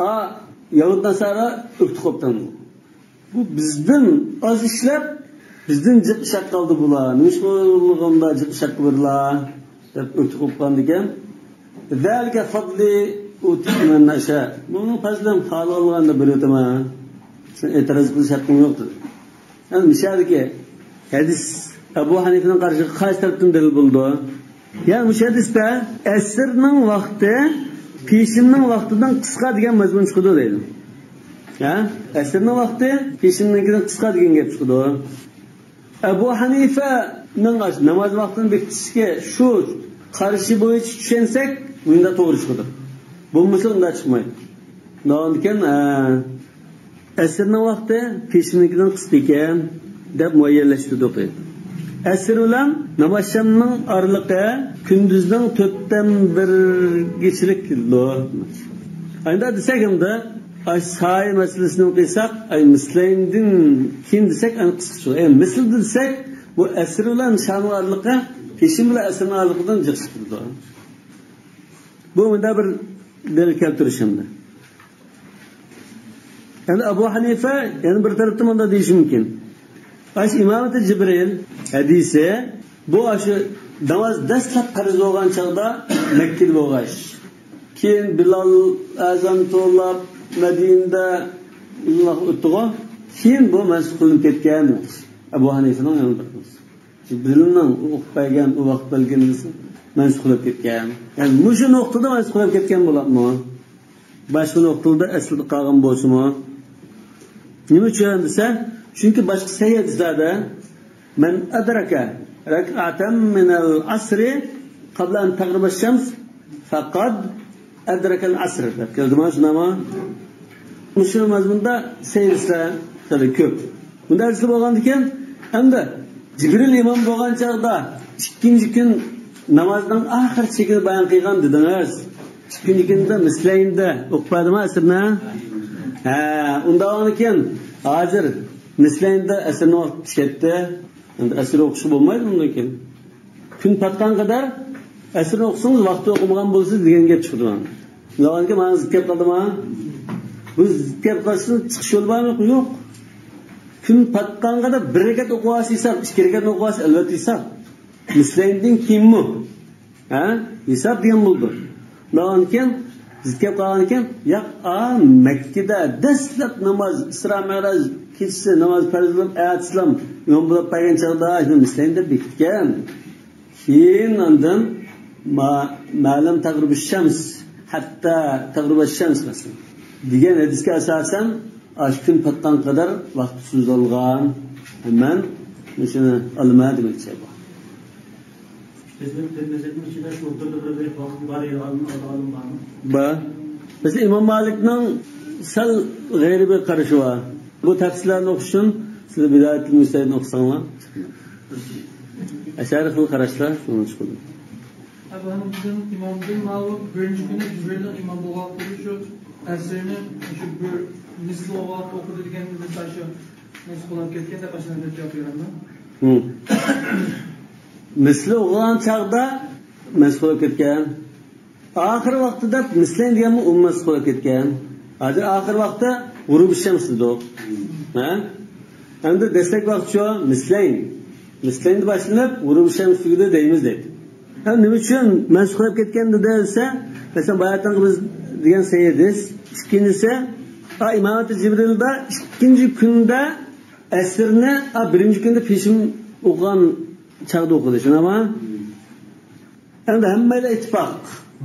ئا، يەھۇد ناسارا ئۆكتە قوپتى. بۇ بىزدىن ئاز ئىشلەپ، بىزدىن جىق ئىش ھەققى ئالدى بۇلار. نېمىشقا بۇلارغا جىق ئىش ھەققى بېرىلا؟ دەپ ئۆكتە قوپقاندىكىن، ذلك فضلي أوتيه من أشاء. بۇنىڭ پەزلىم، خالىغانلىغاندا بېرىۋېتىمەن. سەن ئېتىراز قىلىش ھەققىڭ يوق، دېدى. يەنى مۇشۇ يەردىكى ھەدىس ئەبۇ ھەنىفىنىڭ قارىشىغا قايسى تەرەپتىن دەلىل بولىدۇ؟ يەنى مۇشۇ ھەدىستە ئەسىرنىڭ ۋاقتى پېشىننىڭ ۋاقتىدىن قىسقا دېگەن مەزمۇن چىقىدۇ دەيدۇ. ھە؟ ئەسىرنىڭ ۋاقتى پېشىننىڭكىدىن قىسقا دېگەن گەپ چىقىدۇ. ئەبۇ ھەنىفەنىڭ ناماز ۋاقتىنى بېكىتىشكە شۇ قارىشى بويىچە چۈشەنسەك، بۇنداق توغرا چىقىدۇ. بولمىسا ئۇنداق چىقمايدۇ. ئاندىن كېيىن، ئە، ئەسىرنىڭ ۋاقتى پېشىننىڭكىدىن قىسقا ئىكەن، دەپ مۇئەييەنلەشتۈردۇق. ئەسىر بىلەن نامازشامنىڭ ئارىلىقى كۈندۈزنىڭ تۆتتىن بىرگىچىلىك كېلىدۇ. ئەمدى دېسەك، ئەمدى ئاي سايە مەسىلىسىنى قىلساق، ئاي مىسلەيندىن كېيىن دېسەك، ئەنە قىسقىچە. ئەي مىسلىدە دېسەك، بۇ ئەسىر بىلەن شامنىڭ ئارىلىقى پېشىن بىلەن ئەسىرنىڭ ئارىلىقىدىن جىق چىقىدۇ. بۇ مۇنداق بىر دەلىل كەلتۈرۈش ئەمدى. يەنى ئەبۇ ھەنىفە يەنە بىر تەرەپتىن مۇنداق دېيىشى مۇمكىن. ئاشۇ ئىمامىتى جىبرىل ھەدىسى، بۇ ئاشۇ ناماز دەسلەپ پەرز بولغان چاغدا مەككىدە بولغاچ، كېيىن بىلال ئەزان توۋلاپ مەدىنىدە ئۇزۇنراق ئۆتتىغۇ، كېيىن بۇ مەنسۇخ قىلىنىپ كەتكەن دېمەكچى. ئەبۇ ھەنىفىنىڭ يەنە بىر قولى. جىبرىلنىڭ ئۇ ئوقۇپ بەرگەن، ئۇ ۋاقىت بەلگىلىمىسى مەنسۇخ قىلىپ كەتكەن. يەنى مۇشۇ نۇقتىدا مەنسۇخ قىلىپ كەتكەن بولامدۇ؟ باشقا نۇقتىلاردا ئەسلىدە قالغان بولسىمۇ. نېمە ئۈچۈن دېسە، چۈنكى باشقا سەھىھ ھەدىسلەردە، من أدرك ركعة من العصر قبل أن تغرب الشمس فقد أدرك العصر دەپ كەلدىما، شۇنداقمۇ؟ مۇشۇ مەزمۇندا سەھىھ ھەدىسلەر خېلى كۆپ. بۇنداق ھەدىسلەر بولغاندىكىن، ئەمدى جىبرىل ئىمام بولغان چاغدا ئىككىنچى كۈن نامازنىڭ ئاخىر چېكىنى بايان قىلغان دېدىڭىز. ئىككىنچى كۈندە مىسلەينىدە ئوقۇپ بەردىما ئەسىرنى؟ ھە، ئۇنداق بولغاندىكىن ھازىر مىسلەينىدە ئەسىرنىڭ ۋاقتى چۈشەتتى. ئەمدى ئەسىر ئوقۇشقا بولمايدۇ ئۇندىن كېيىن. كۈن پاتقان قەدەر ئەسىرنى ئوقۇسىڭىز، ۋاقتى ئوقۇمىغان بولىسىز دېگەن گەپ چىقىدۇ. ئۇنداق بولغاندىكىن مانا زىت كەپ قالدىما؟ بۇ زىت كەپ قالسىڭىز چىقىش يولى بارمۇ؟ يوق. كۈن پاتقان قەدەر بىر رەكەت ئوقۇۋالسا ھېساب، ئىككى رەكەتنى ئوقۇۋالسا ئەلۋەتتە ھېساب. مىسلەيندىن كېيىنمۇ؟ ھە؟ ھېساب دېگەن بولىدۇ. ئۇنداقكەن، زىت كەپ قالغانكەن، ياق، ئا، مەككىدە دەسلەپ ناماز، ئىسرا مەئراج كېچىسى ناماز پەرز قىلىپ، ئەتىسىلام ئىمام بولۇپ بەرگەن چاغدا، شۇنى مىسلەينى دەپ بېكىتكەن. كېيىن ئاندىن ما، ما لم تغرب الشمس، حتى تغرب الشمس مەسىلەن دېگەن ھەدىسكە ئاساسەن، ئاشۇ كۈن پاتقان قەدەر ۋاقىت سوزۇلغان. مەن مۇشۇنى ئالىمەن دېمەكچى بۇ. بىزنىڭ تۆت مەزھەپنىڭ ئىچىدە شۇ ئوتتۇرىدا بىر، بىر ۋاقىت بار دەيدىغان ئالىم بارمۇ؟ بار. مەسىلەن، ئىمام مالىكنىڭ سەل غەيرىي بىر قارىشى بار. بۇ تەپسىرلەرنى ئوقۇش ئۈچۈن سىلەر بىدايەتۇل مۇجتەھىدنى ئوقۇساڭلار. ئەشئەرىي خىل قاراشلار شۇنىڭ چىقىدۇ. ئەبۇ ھەنىفىدىن ئىمامدىن ماۋۇ بىرىنچى كۈنى جىبرىلنىڭ ئىمام بولغانلىقى شۇ ئەسىرنى شۇ بىر مىسلى ۋاقىت ئوقۇدى دېگەن مىسال شۇ مەنسۇخ بولۇپ كەتكەن دەپ ئاشۇنداق دەپ جاۋاب بېرەمدۇ؟ ھىم. مىسلى ئوقۇغان چاغدا مەنسۇخ بولۇپ كەتكەن. ئاخىر ۋاقتىدا مىسلەين دېگەنمۇ ئۇمۇ مەنسۇخ بولۇپ كەتكەن. ھازىر ئاخىر ۋاقتى غۇرۇب شەمس دېدۇق. ھە؟ ئەمدى دەسلەپكى ۋاقىت شۇ، مىسلەين. مىسلەيندە باشلىنىپ، غۇرۇب شەمس تۈگىدى دەيمىز دەيدۇ. ھە، نېمە ئۈچۈن مەنسۇخ بولۇپ كەتكەن دېدى دېسە، مەسىلەن، باياتىنقى بىز دېگەن سەھىھ ھەدىس. ئىككىنچىسى، ئا، ئىمامەتى جىبرىلدا ئىككىنچى كۈندە ئەسىرنى، ئا، بىرىنچى كۈندە پېشىن ئوقۇغان چاغدا ئوقۇدى، شۇنداقمۇ؟ ئەمدى ھەممەيلەن ئىتتىپاق.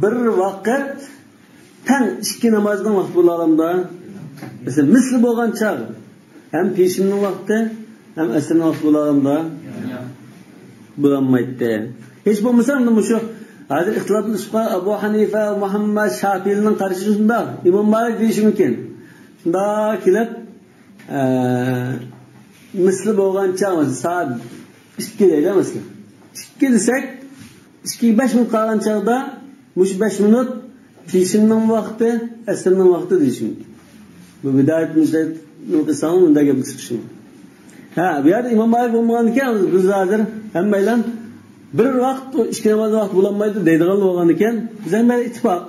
بىر ۋاقىت تەڭ ئىككى نامازنىڭ ۋاقتى بولالامدا؟ مەسىلەن، مىسلى بولغان چاغ، ھەم پېشىننىڭ ۋاقتى، ھەم ئەسىرنىڭ ۋاقتى بولالامدا؟ بولالمايتتى. ھېچ بولمىسا، ئەمدى مۇشۇ ھازىر ئىختىلاپلىشىپ قالغان ئەبۇ ھەنىفە، مۇھەممەد، شاپىئىنىڭ قارىشى شۇنداق. ئىمام مالىك دېيىشى مۇمكىن. شۇنداق كېلىپ، ئە، مىسلى بولغان چاغ، مەسىلەن، سائەت ئىككى دەيلى، مەسىلەن. ئىككى دېسەك، ئىككىگە بەش مىنۇت قالغان چاغدا، مۇشۇ بەش مىنۇت پېشىننىڭ ۋاقتى، ئەسىرنىڭ ۋاقتى دېيىشى مۇمكىن. بۇ بىدايەت مۇجتەھىدنىڭ قىلساڭمۇ مۇنداق گەپنى چىقىشى مۇمكىن. ھە، بۇ يەردە ئىمام مالىك بولمىغاندىكىن، بىز ھازىر ھەممەيلەن بىر ۋاقىت، ئىككى ناماز ۋاقتى بولالمايدۇ دەيدىغان بولغاندىكىن، بىز ھەممەيلەن ئىتتىپاق.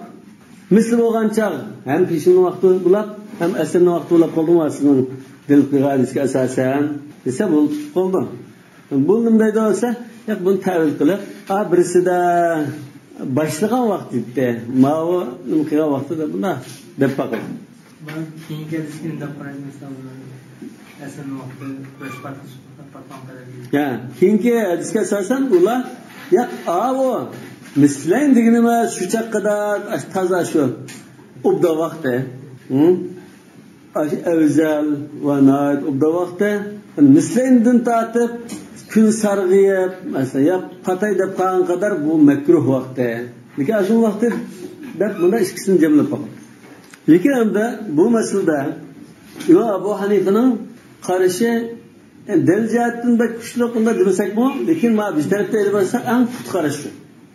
مىسلى بولغان چاغ ھەم پېشىننىڭ ۋاقتى بولۇپ، ھەم ئەسىرنىڭ ۋاقتى بولاپ قالدىمۇ، سىزنىڭ دەلىل قىلغان ھەدىسكە ئاساسەن دېسە، بۇ تۇتۇپ قالدى. بۇ نېمە دەيدۇ دېسە، ياق، بۇنى تەۋىل قىلىپ، ئا، بىرسىدە باشلىغان ۋاقتى دېدى، ماۋۇ نېمە قىلغان ۋاقتىدا بۇنداق دەپ باقىدۇ. بۇ كېيىنكى ھەدىسكە دەپ قارايمىز، مىسال، ئەسىرنىڭ ۋاقتى، قۇياش پاتقان قەدەر. يا، كېيىنكى ھەدىسكە ئاساسەن ئۇلار، ياق، ئاۋۇ مىسلەين دېگىنىمىز شۇ چاغقىدا تازا شۇ ئوبدان ۋاقتى. ھە؟ ئاشۇ ئەۋزەل ۋە ناھايىتى ئوبدان ۋاقتى، مىسلەيندىن تارتىپ كۈن سارغىيىپ، مەسىلەن، يا پاتاي دەپ قالغان قەدەر بۇ مەكرۇھ ۋاقتى. لېكىن ئاشۇ ۋاقتى دەپ مۇندا ئىككىسىنى جەملەپ باقىمىز. لېكىن ئەمدى بۇ مەسىلىدە ئىمام ئەبۇ ھەنىفىنىڭ قارىشى، يەنى دەلىل جەھەتتىن بەك كۈچلۈك، ئۇنداق دېمىسەكمۇ، لېكىن مانا بىر تەرەپتە ئېلىپ بارساق ئەڭ پۇختا قاراش شۇ.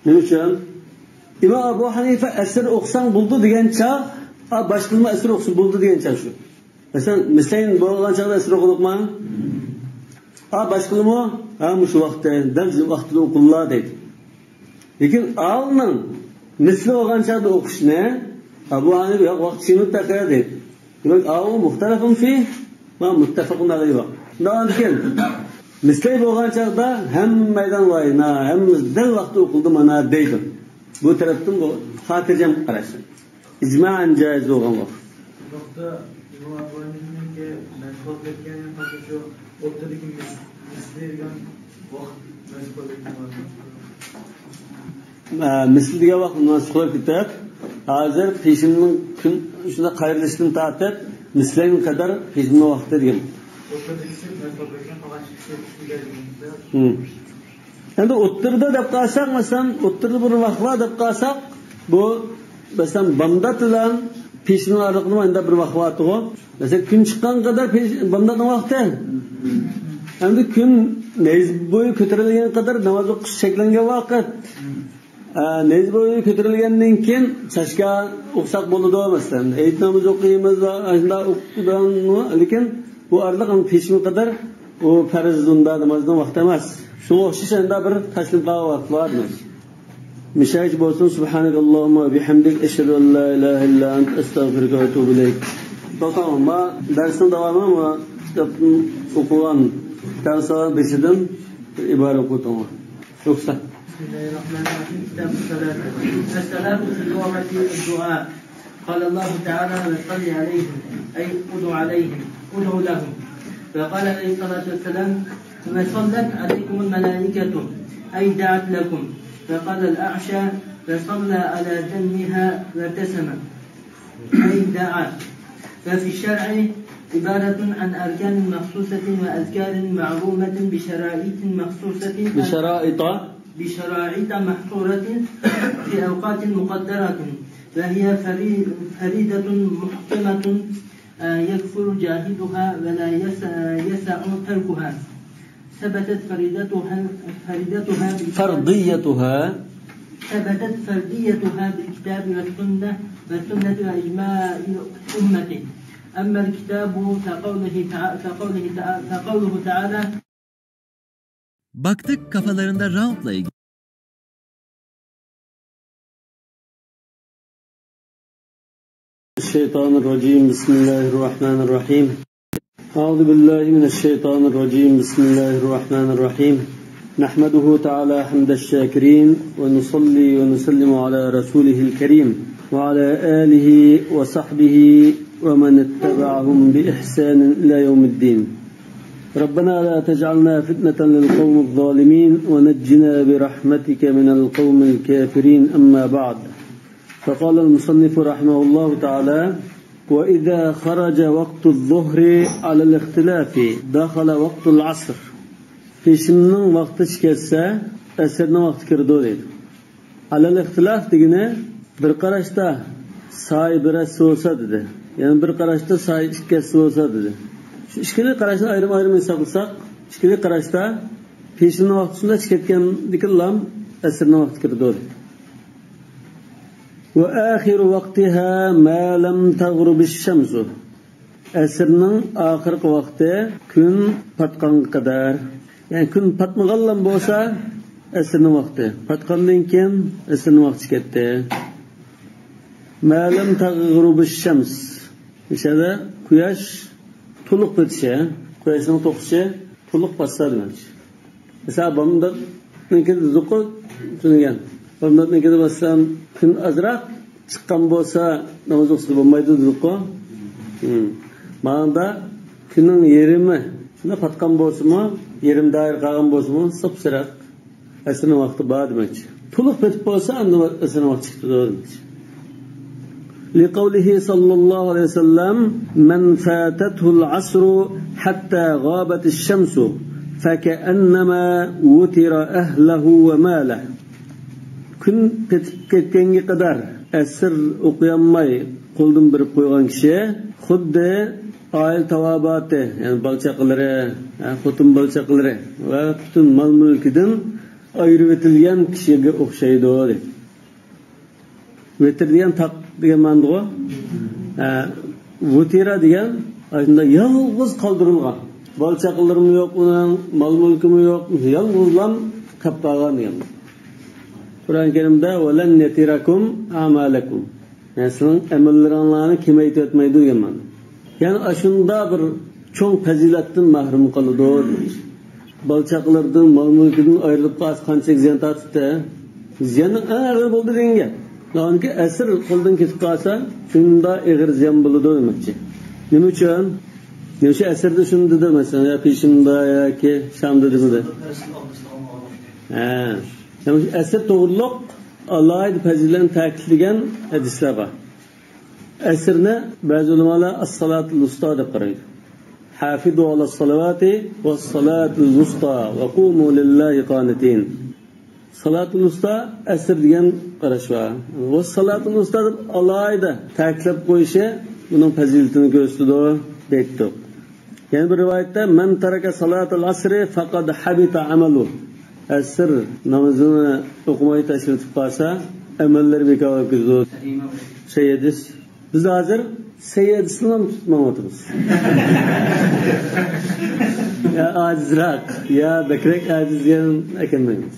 نېمە ئۈچۈن؟ ئىمام ئەبۇ ھەنىفە ئەسىر ئوقۇساڭ بولىدۇ دېگەن چاغ، ئا، باشقىلىمۇ ئەسىر ئوقۇسا بولىدۇ دېگەن چاغ شۇ. مەسىلەن، مىسلەين بولغان چاغدا ئەسىر ئوقۇدۇقما؟ ئا، باشقىلىمۇ؟ ھە، مۇشۇ ۋاقىتتا، دەل شۇ ۋاقتىدا ئوقۇڭلار دەيدۇ. لېكىن ئاۋۇنىڭ مىسلى بولغان چاغدا ئوقۇشنى ئەبۇ ھەنىفە، ياق، ۋاقتى چىڭىپ تەقە دەيدۇ. دېمەك، ئاۋۇ مۇختەلەفۇن فى، ما مۇتتەفەقۇن ئەلەيھى ۋاقىت. شۇنداق ئىكەن، مىسلەي بولغان چاغدا ھەممەيلەن ۋاي، نا، ھەممىمىز دەل ۋاقتى ئوقۇلدى مانا دەيدۇ. بۇ تەرەپتىن بۇ خاتىرجەم قاراش. ئىجمائەن جائىز بولغان ۋاقىت. بۇ ھەقتە ئىمام ئەبۇ ھەنىفىنىڭكى مەزھەپ كەتكەن، شۇ ئوتتۇرىدىكى مىس-، مىسلى دېگەن ۋاقىت مەزھەپ كەتكەن. ئە، مىسلى دېگەن ۋاقىت مەنسۇخ بولۇپ كېتىپ، ھازىر پېشىننىڭ كۈن شۇنداق قايرىلىشىدىن تارتىپ مىسلەيگە قەدەر پېشىننىڭ ۋاقتى دېگەن. ئوتتۇرىدىكىسى مەزھەپ كەتكەن، قالغان ئىككىسى. ھىم. ئەمدى ئوتتۇرىدا دەپ قالساق، مەسىلەن، ئوتتۇرىدا بىر ۋاقىت بار دەپ قالساق، بۇ، مەسىلەن، بامدات بىلەن پېشىننىڭ ئارىلىقىدا مۇنداق بىر ۋاقىت بارتىغۇ. مەسىلەن، كۈن چىققان قەدەر پېش-، بامداتنىڭ ۋاقتى. ئەمدى كۈن نەيزە بويى كۆتۈرۈلگەن قەدەر ناماز ئوقۇش چەكلەنگەن ۋاقىت. ئە، نەيزە بويى كۆتۈرۈلگەندىن كېيىن چاشكا ئوقۇساق بولىدۇ، مەسىلەن، ھېيت نامىزى ئوقۇيمىز، ئاشۇنداق ئوقۇيدۇ، لېكىن بۇ ئارىلىق ئەمدى پېشىنگە قەدەر ئۇ پەرز زۇندا نامازنىڭ ۋاقتى ئەمەس. شۇڭا ئوخشاش ئەمدى بىر تاشلىنىپ قالغان ۋاقىت بار دېمەك. مۇشۇ بولسۇن. سبحانك اللهم وبحمدك، أشهد أن لا إله إلا أنت، أستغفرك وأتوب إليك. توختاڭ، ما دەرسنىڭ داۋامى ما كىتابتىن ئوقۇغان، كىتاب ساۋا بېشىدىن بىر ئىبارە ئوقۇتۇڭ. رۇخسەت. بسم الله الرحمن الرحيم. كتاب الصلاة. الصلاة في اللغة الدعاء. قال الله تعالى: وصل عليهم، أي ادع عليهم، ادع لهم. وقال عليه الصلاة والسلام: وصلت عليكم الملائكة، أي دعت لكم. وقال الأعشى: وصلى على دمها وابتسم، أي دعا. وفي الشرع عبارة عن أركان مخصوصة وأذكار معلومة بشرائط مخصوصة، بشرائط. بشرائط محصورة في أوقات مقدرة، وهي فري-، فريضة محكمة، آه، يكفر جاحدها ولا يس-، يسع تركها. ثبتت فريضتها، فريضتها بالكتاب، فرضيتها. ثبتت فرضيتها بالكتاب والسنة، والسنة وإجماع الأمة. أما الكتاب فقوله تع-، فقوله تع-، فقوله تعالى: Baktık kafalarında roundla ilgili. الشيطان الرجيم. بسم الله الرحمن الرحيم. أعوذ بالله من الشيطان الرجيم. بسم الله الرحمن الرحيم. نحمده تعالى حمد الشاكرين، ونصلي ونسلم على رسوله الكريم. وعلى آله وصحبه ومن اتبعهم بإحسان إلى يوم الدين. ربنا لا تجعلنا فتنة للقوم الظالمين ونجنا برحمتك من القوم الكافرين. أما بعد، فقال المصنف رحمه الله تعالى: وإذا خرج وقت الظهر على الاختلاف دخل وقت العصر. پېشىننىڭ ۋاقتى چىقىپ كەتسە، ئەسىرنىڭ ۋاقتى كىرىدۇ دەيدۇ. ئەلەل ئىختىلاف دېگىنى بىر قاراشتا سايە بىر ھەسسە بولسا دېدى. يەنە بىر قاراشتا سايە ئىككى ھەسسە بولسا دېدى. شۇ ئىككىلا قاراشنى ئايرىم-ئايرىم ھېسابلىساق، ئىككىلا قاراشتا پېشىننىڭ ۋاقتى شۇنداق چىقىپ كەتكەندىكىنلا ئەسىرنىڭ ۋاقتى كىرىدۇ. وآخر وقتها ما لم تغرب الشمس. ئەسىرنىڭ ئاخىرقى ۋاقتى كۈن پاتقانغا قەدەر. يەنى كۈن پاتمىغانلا بولسا، ئەسىرنىڭ ۋاقتى. پاتقاندىن كېيىن ئەسىرنىڭ ۋاقتى كەتتى. ما لم تغرب الشمس. مۇشۇ يەردە قۇياش تولۇق پېتىشى، قۇياشنىڭ توختىشى تولۇق پاتسا دېمەكچى. مەسىلەن، بامداتنىڭكىدە دېدۇققۇ، تۈنۈگۈن. بامداتنىڭكىدە بولسام، كۈن ئازراق چىققان بولسا، ناماز ئوقۇسا بولمايدۇ دېدۇققۇ. ھىم. ماڭدا كۈننىڭ يېرىمى شۇنداق پاتقان بولسىمۇ، يېرىم دائىرە قالغان بولسىمۇ، ساپسىراق ئەسىرنىڭ ۋاقتى بار دېمەكچى. تولۇق پېتىپ بولسا، ئەمدى ئەسىرنىڭ ۋاقتى چىقىپتۇ دېمەكچى. لقوله صلى الله عليه وسلم: من فاتته العصر حتى غابت الشمس فكأنما وتر أهله وماله. كۈن پېتىپ كەتكەنگە قەدەر ئەسىر ئوقۇيالماي قولدىن بېرىپ قويغان كىشى خۇددى ئائىلە تاۋابىئاتى، يەنى بالا-چاقىلىرى، ھە، خوتۇن بالا-چاقىلىرى ۋە پۈتۈن مال-مۈلكىدىن ئايرىۋېتىلگەن كىشىگە ئوخشايدۇ، دەيدۇ. ۋىتىر دېگەن تاق دېگەن مەنىدىغۇ. ھە، ۋۇتىرا دېگەن ئاشۇنداق يالغۇز قالدۇرۇلغان. بالا-چاقىلىرىمۇ يوق ئۇنىڭ، مال-مۇلكىمۇ يوق، يالغۇزلا قېلىپ قالغان دېگەن. قۇرئان كەرىمدە: ولن يتركم أعمالكم. يەنى سىلىڭ ئەمەللىرىڭلارنى كېمەيتىۋەتمەيدۇ دېگەن مەنىدە. يەنى ئاشۇنداق بىر چوڭ پەزىلەتتىن مەھرۇم قالىدۇ. بالا-چاقىلىرىدىن، مال-مۈلكىدىن ئايرىلىپ قالسا قانچىلىك زىيان تارتىپتۇ؟ زىياننىڭ ئەڭ ئېغىرى بولدى دېگەن گەپ. ناھايىتى ئەسىر قولدىن كېتىپ قالسا، شۇنداق ئېغىر زىيان بولىدۇ دېمەكچى. نېمە ئۈچۈن؟ نېمە ئۈچۈن ئەسىردە شۇنى دېدى، مەسىلەن، يا پېشىندا ياكى شامدا دېمىدى؟ ھە. يەنى ئەسىر توغرۇلۇق ئالاھىدە پەزىلەتنى تەكىتلىگەن ھەدىسلەر بار. ئەسىرنى بەزى ئۆلىمالار ئەس-سالاتۇل ۋۇستا دەپ قارايدۇ. حافظوا على الصلوات والصلاة الوسطى وقوموا لله قانتين. سالاتۇل ۋۇستا ئەسىر دېگەن قاراش بار. ۋەسسالاتۇل ۋۇستا دەپ ئالاھىدە تەكىتلەپ قويۇشى بۇنىڭ پەزىلىتىنى كۆرسىتىدۇ دەيتتۇق. يەنە بىر رىۋايەتتە، من ترك صلاة العصر فقد حبط عمله. ئەسىر نامىزىنى ئوقۇماي تاشلىۋېتىپ قالسا، ئەمەللىرى بىكار بولۇپ كېتىدۇ. سەھىھ ھەدىس. بىز ھازىر سەھىھ ھەدىسنى تۇتۇپ ماڭىۋاتىمىز. يا ئاجىزراق، يا بەكرەك ئاجىز دېگەن ئەكەلمەيمىز.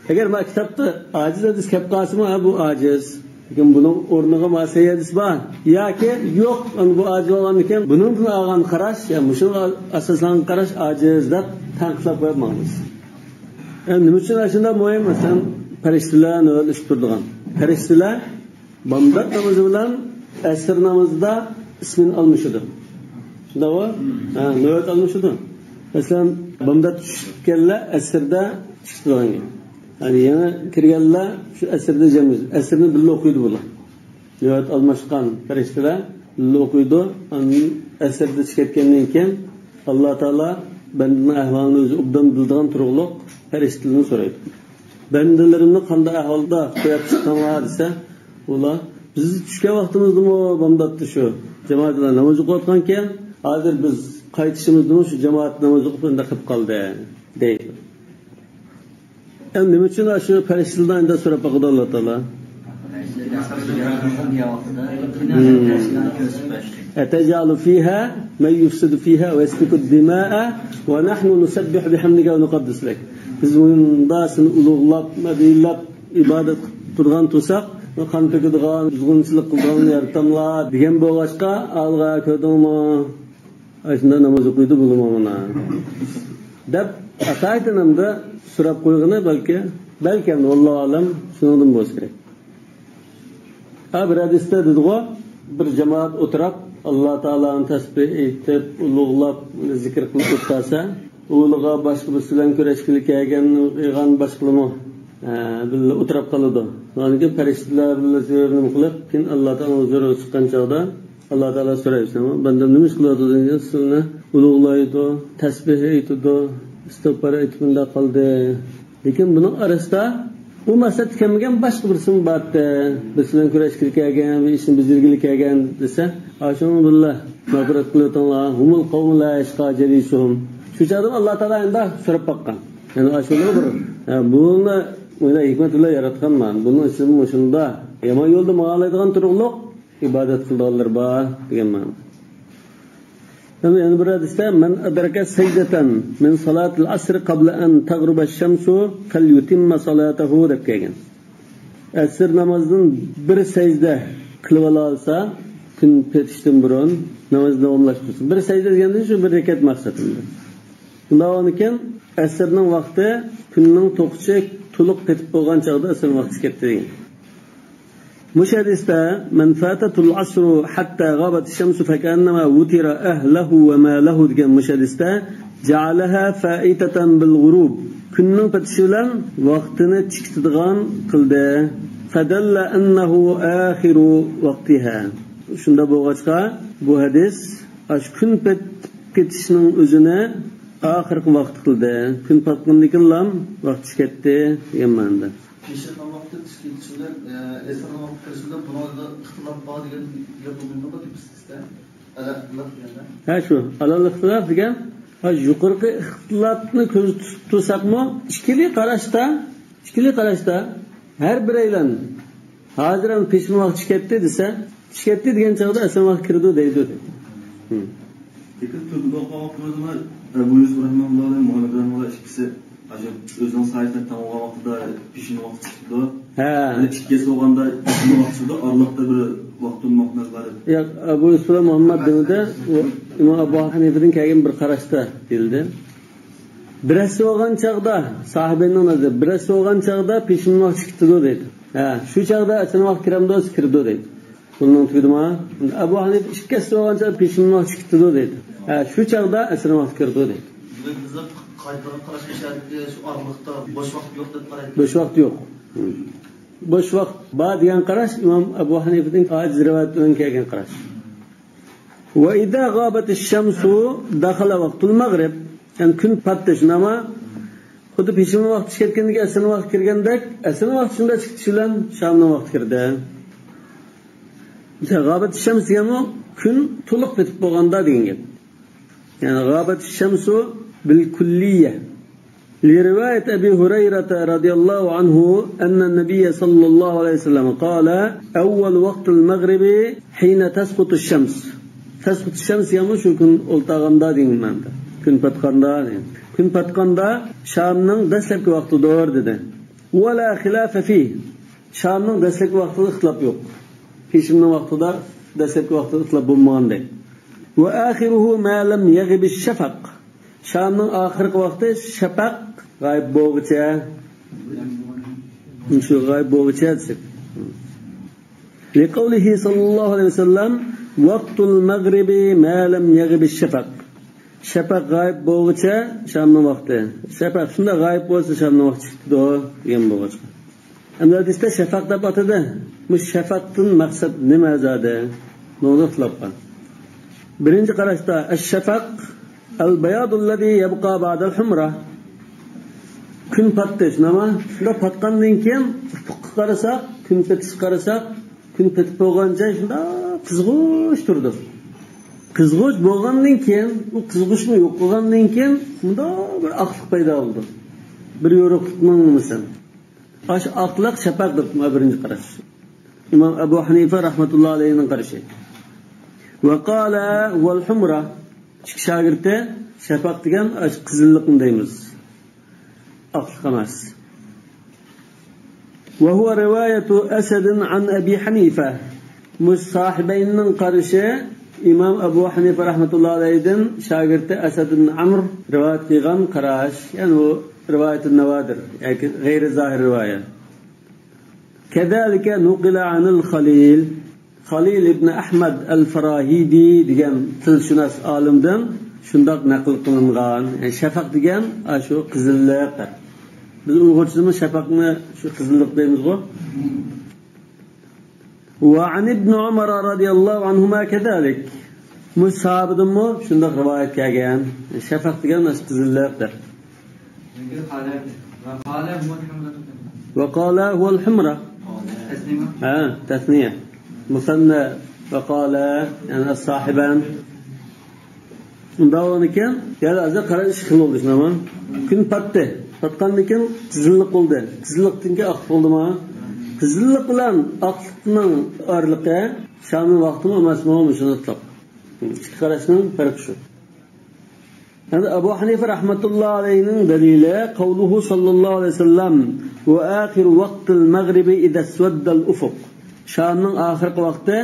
ئەگەر مانا كىتابتا ئاجىز ھەدىس كەپ قالسىمۇ، ھە، بۇ ئاجىز. لېكىن بۇنىڭ ئورنىغا مانا سەھىھ ھەدىس بار ياكى يوق، ئەمدى بۇ ئاجىز بولغاندىكىن، بۇنىڭدىن ئالغان قاراش، يا مۇشۇنىڭغا ئاساسلانغان قاراش ئاجىز دەپ تەنقىدلەپ قويۇپ ماڭىمىز. ئەمدى نېمە ئۈچۈن ئاشۇنداق مۇھىم؟ مەسىلەن، پەرىشتىلەر نۆۋەتلىشىپ تۇرىدىغان. پەرىشتىلەر بامدات نامىزى بىلەن ئەسىر نامىزىدا ئىسمىنى ئالمىشىدۇ. شۇنداقمۇ؟ ھە، نۆۋەت ئالمىشىدۇ. مەسىلەن، بامدات چۈشۈپ كەتكەنلەر ئەسىردە چىقىپ تۇرغان گەپ. يەنى يېڭى كىرگەنلەر شۇ ئەسىردە جەم، ئەسىرنى بىللە ئوقۇيدۇ بۇلار. نۆۋەت ئالماشقان پەرىشتىلەر بىللە ئوقۇيدۇ. ئاندىن ئەسىردە چىقىپ كەتكەندىن كېيىن، ئاللا تائالا بەندىنىڭ ئەھۋالىنى ئۆزى ئوبدان بىلىدىغان تۇرۇقلۇق پەرىشتىلەردىن سورايدۇ. بەندىلىرىمنى قانداق ئەھۋالدا قويۇپ چىقتىڭلار دېسە، ئۇلار، بىز چۈشكەن ۋاقتىمىزدىمۇ بامداتتا شۇ جامائەت بىلەن ناماز ئوقۇۋاتقانكەن، ھازىر بىز قايتىشىمىزدىمۇ شۇ جامائەت ناماز ئوقۇپ ئۇنداق قىلىپ قالدى، دەيدۇ. ئەمدى نېمە ئۈچۈن شۇ پەرىشتىلەردىن ئەمدى سوراپ باقىدۇ ئاللا تائالا؟ Hmm. أتجعل فيها من يفسد فيها ويسفك الدماء ونحن نسبح بحمدك ونقدس لك. بىز مۇندا سېنى ئۇلۇغلاپ، مەدھىيلەپ ئىبادەت قىلىپ تۇرغان تۇرساق، قان تۆكىدىغان، بۇزغۇنچىلىق قىلىدىغاننى يارىتاملا دېگەن بولغاچقا، ئالغا كۆردۈڭمۇ؟ ئاشۇنداق ناماز ئوقۇيدۇ بۇلىمۇ مانا دەپ، ئاتايىتىن ئەمدى سوراپ قويغىنى بەلكى، بەلكى ئەمدى، ۋاللاھۇ ئەلەم، شۇنىڭدىن بولسا كېرەك. ھە، بىر ھەدىستە دېدىغۇ، بىر جامائەت ئولتۇراپ، ئاللا تائالانى تەسبىھ ئېيتىپ، ئۇلۇغلاپ، زىكىر قىلىپ ئولتۇرسا، ئۇلىغا باشقا بىرسى بىلەن كۈرەشكىلى كەلگەن، ئېغان باشقىلىمۇ، ئە، بىللە ئولتۇراپ قالىدۇ. ئاندىن كېيىن پەرىشتىلەر بىللە زۆرۈنى قىلىپ، كېيىن ئاللا تائالانىڭ ھۇزۇرىغا چىققان چاغدا، ئاللا تائالا سورايدۇ، بەندەم نېمە ئىش قىلىۋاتىدۇ؟ دېگەن سىلىنى ئۇلۇغلايدۇ، تەسبىھ ئېيتىدۇ، ئىستىغپار ئېيتىپ مۇنداق قىلدى. لېكىن بۇنىڭ ئارىسىدا ئۇ مەقسەتتە كەلمىگەن باشقا بىرسىمۇ بارتى. بىرسى بىلەن كۈرەشكىلى كەلگەن، بىر ئىشنى بېجىرگىلى كەلگەن دېسە، ئاشۇنىڭ بىللە مەغپىرەت قىلىۋېتىڭلار. ھۇمۇل قەۋمۇ لا يەشقا جەلىسۇھۇم. شۇ چاغدا ئاللا تائالا ئەمدى سوراپ باققان. يەنى ئاشۇنىڭ بىر، ھە، بۇنى مۇنداق ھېكمەت بىلەن ياراتقانمەن. بۇنىڭ ئىچىدە مۇشۇنداق يامان يولدا ماڭالايدىغان تۇرۇقلۇق ئىبادەت قىلىدىغانلار بار دېگەن مەنىدە. يەنە بىر ھەدىستە، مەن ئەدرەكە سەجدەتەن مىن سالاتىل ئەسر قەبلە ئەن تەغرۇبە شەمسۇ فەليۇتىممە سالاتەھۇ دەپ كەلگەن. ئەسىر نامازىدىن بىر سەجدە قىلىۋالالىسا، كۈن پېتىشتىن بۇرۇن نامازنى داۋاملاشتۇرسۇن. بىر سەجدە دېگەندىن شۇ بىر رەكەت مەقسەت ئەمدى. شۇنداق بولغاندىكىن، ئەسىرنىڭ ۋاقتى كۈننىڭ توقىچى تولۇق پېتىپ بولغان چاغدا ئەسىرنىڭ ۋاقتى كەتتى دېگەن. مۇشۇ ھەدىستە، مەن فاتەتۇل ئەسرۇ ھەتتا غابەتىش شەمسۇ فەكەئەننەما ۋۇتىرە ئەھلەھۇ ۋە مالەھۇ دېگەن مۇشۇ ھەدىستە، جەئەلەھا فائىتەتەن بىل غۇرۇب. كۈننىڭ پېتىشى بىلەن ۋاقتىنى چىكىتىدىغان قىلدى. فەدەللە ئەننەھۇ ئاخىرۇ ۋاقتىھا. شۇنداق بولغاچقا، بۇ ھەدىس ئاشۇ كۈن پېتىپ كېتىشنىڭ ئۆزىنى ئاخىرقى ۋاقتى قىلدى. كۈن پاتقاندىن كېيىنلا ۋاقتى كەتتى دېگەن مەنىدە. پېشىن ناماز كىرىش بىلەن، ئە، ئەسىر ناماز كىرىش بىلەن بۇنىڭدا ئىختىلاپ بار دېگەن گەپ بولمايدۇ، بىز سىزدە. ئەلە، ئىختىلاپ دېگەندە. ھە، شۇ. ئەلەل ئىختىلاپ دېگەن، ھە، يۇقىرىقى ئىختىلاپنى كۆزدە تۇتۇپ تۇرساقمۇ، ئىككىلى قاراشتا، ئىككىلى قاراشتا ھەر بىرەيلەن ھازىر ھەم پېشىن ۋاقتى چىقىپ كەتتى دېسە، چىقىپ كەتتى دېگەن چاغدا ئەسىر ۋاقىت كىرىدۇ دەيدۇ. ھىم. لېكىن تۆۋەندە ئوقۇغان ۋاقتىمىزدا ئەبۇ يۈسۈپ رەھىمەھۇللا بىلەن مۇھەممەد رەھىمەھۇللا ئىككىسى ئاشۇ ئۆزىنىڭ ساھىبىدىن تەڭ بولغان ۋاقتىدا پېشىن ۋاقتى چىقىپتۇ. ھە. يەنى ئىككىسى بولغاندا پېشىن ۋاقتى چىقىدۇ، ئارىلىقتا بىر ۋاقىت مۇھەممەد بار ئىدى. ياق، ئەبۇ يۈسۈپ بىلەن مۇھەممەد دېمىدى، ئۇ ئىمام ئەبۇ ھەنىفىدىن كەلگەن بىر قاراشتا دېيىلدى. بىرەسى بولغان چاغدا، ساھىبىنىڭ نەزىرى، بىرەسى بولغان چاغدا پېشىن ۋاقتى چىقىپتۇ دەيدۇ. ھە، شۇ چاغدا ئەسىرنىڭ ۋاقتى كىرەمدۇ؟ كىرىدۇ دەيدۇ. بۇنىڭ تۈگىدىما؟ ئەبۇ ھەنىپە ئىككىسى بولغان چاغدا پېشىن ۋاقتى چىقىپتۇ دەيدۇ. ھە، شۇ چاغدا ئەسىرنىڭ ۋاقتى كىرىدۇ دەيدۇ. بىزنىڭ قايتىدىغان قاراشقا شەرتى شۇ ئارىلىقتا بوش ۋاقىت يوق دەپ قارايدۇ. بوش ۋاقىت يوق. بوش ۋاقىت بار دېگەن قاراش ئىمام ئەبۇ ھەنىپىدىن ئاجىز رىۋايەت بىلەن كەلگەن قاراش. ۋە ئىزا غابەتىش شەمسۇ دەخەلە ۋەقتۇل مەغرىب. يەنى كۈن پاتتى، شۇنداقمۇ؟ خۇددى پېشىن ۋاقتى چىقىپ كەتكەندىكىن ئەسىرنىڭ ۋاقتى كىرگەندەك، ئەسىرنىڭ ۋاقتى شۇنداق چىقىپ كېتىشى بىلەن شامنىڭ ۋاقتى كىردى. مىسال، غابەتىش شەمس دېگەنمۇ كۈن تولۇق پېتىپ بولغاندا دېگەن گەپ. يەنى غابەتىش شەمسۇ بىل كۇللىيە. لرواية أبي هريرة رضي الله عنه أن النبي صلى الله عليه وسلم قال: أول وقت المغرب حين تسقط الشمس. تسقط الشمس دېگەنمۇ شۇ كۈن ئولتۇرغاندا دېگەن مەنىدە. كۈن پاتقاندا دېگەن. كۈن پاتقاندا شامنىڭ دەسلەپكى ۋاقتىدۇر دېدى. ولا خلاف فيه. شامنىڭ دەسلەپكى ۋاقتىدا ئىختىلاپ يوق. پېشىننىڭ ۋاقتىدا، دەسلەپكى ۋاقتىدا ئىختىلاپ بولمىغاندەك. وآخره ما لم يغب الشفق. شامنىڭ ئاخىرقى ۋاقتى شەپەق غايىب بولغۇچە. شۇ غايىب بولغۇچە دېسەك. لقوله صلى الله عليه وسلم: وقت المغرب ما لم يغب الشفق. شەپەق غايىب بولغۇچە شامنىڭ ۋاقتى. شەپەق شۇنداق غايىب بولسا، شامنىڭ ۋاقتى چىقىپتۇ دېگەن بولغاچقا. ئەمدى ھەدىستە شەپەق دەپ ئاتىدى. بۇ شەپەقتىن مەقسەت نېمە زادى؟ بۇنىڭدا ئىختىلاپ بار. بىرىنچى قاراشتا، الشفق البياض الذي يبقى بعد الحمرة. كۈن پاتتى، شۇنداقمۇ؟ شۇنداق پاتقاندىن كېيىن ئۇپۇققا قارىساق، كۈن پېتىشكە قارىساق، كۈن پېتىپ بولغانچە شۇنداق قىزغۇچ تۇرىدۇ. قىزغۇچ بولغاندىن كېيىن، ئۇ قىزغۇچنى يوق قىلغاندىن كېيىن مۇنداق بىر ئاقلىق پەيدا بولىدۇ. بىر يورۇقلۇقنىڭ نېمىسى. ئاشۇ ئاقلىق شەپەق دەپ، مانا بىرىنچى قاراش. ئىمام ئەبۇ ھەنىفە رەھمەتۇللا ئەلەيھىنىڭ قارىشى. ۋە قالە ۋەل ھۇمرا. ئىككى شاگىرتى شەپەق دېگەن ئاشۇ قىزىللىقنى دەيمىز. ئاقلىق ئەمەس. وهو رواية أسد عن أبي حنيفة. مۇشۇ ساھىبەينىڭ قارىشى ئىمام ئەبۇ ھەنىفە رەھمەتۇللا ئەلەيھىدىن شاگىرتى ئەسەد ئىبن ئەمر رىۋايەت قىلغان قاراش. يەنى بۇ رىۋايەتۇن ناۋادىر، ياكى غەيرى زاھىر رىۋايە. كذلك نقل عن الخليل، خالىل ئىبن ئەھمەد ئەل فاراھىدى دېگەن تىلشۇناس ئالىمدىن شۇنداق نەقىل قىلىنغان. يەنى شەپەق دېگەن ئاشۇ قىزىللىق. بىز ئۇيغۇرچىدىمۇ شەپەقنى شۇ قىزىللىق دەيمىزغۇ؟ وعن ابن عمر رضي الله عنهما كذلك. مۇشۇ ساھابىدىنمۇ شۇنداق رىۋايەت كەلگەن. شەپەق دېگەن مانا شۇ قىزىللىق دەپ. وقال هو الحمرة. وقال هو الحمرة. ھە، تەسنىيە. مۇسەننە. وقال، يەنى ئەسساھىبان. ئۇنداق بولغاندىكىن، يەنى ھازىر قارا ئىككى خىل بولدى، شۇنداقمۇ؟ كۈن پاتتى. پاتقاندىن كېيىن قىزىللىق بولدى. قىزىللىقتىن كېيىن ئاقلىق بولدىمۇ؟ قىزىللىق بىلەن ئاقلىقنىڭ ئارىلىقى شامنىڭ ۋاقتىمۇ ئەمەسمۇ، مۇشۇ ئىككى قاراشنىڭ پەرقى شۇ. يەنى ئەبۇ ھەنىفە رەھمەتۇللا ئەلەيھىنىڭ دەلىلى قەۋلۇھۇ ساللاللاھۇ ئەلەيھى ۋەسەللەم، وآخر وقت المغرب إذا اسود الأفق. شامنىڭ ئاخىرقى ۋاقتى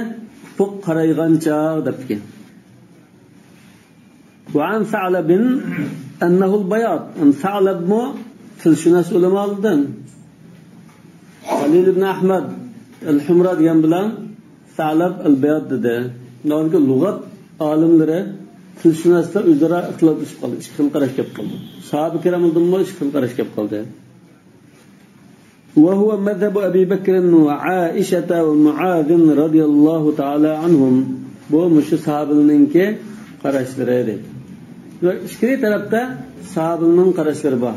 ئۇپۇق قارايغان چاغ دەپتىكەن. وعن ثعلب أنه البياض. يەنى سەئلەبمۇ تىلشۇناس ئۆلىمالاردىن. خالىل ئىبن ئەھمەد ئەل ھۇمرا دېگەن بىلەن سەئلەب ئەل بەياد دېدى. ناۋادا لۇغەت ئالىملىرى، تىلشۇناسلار ئۆزئارا ئىختىلاپلىشىپ قالدى. ئىككى خىل قاراش كەپ قالدى. ساھابە كىرامدىنمۇ ئىككى خىل قاراش كەپ قالدى. وهو مذهب أبي بكر وعائشة ومعاذ رضي الله تعالى عنهم. بۇ مۇشۇ ساھابىلەرنىڭكى قاراشلىرى دەيدۇ. ۋە ئىچكىرى تەرەپتە ساھابىلەرنىڭ قاراشلىرى بار.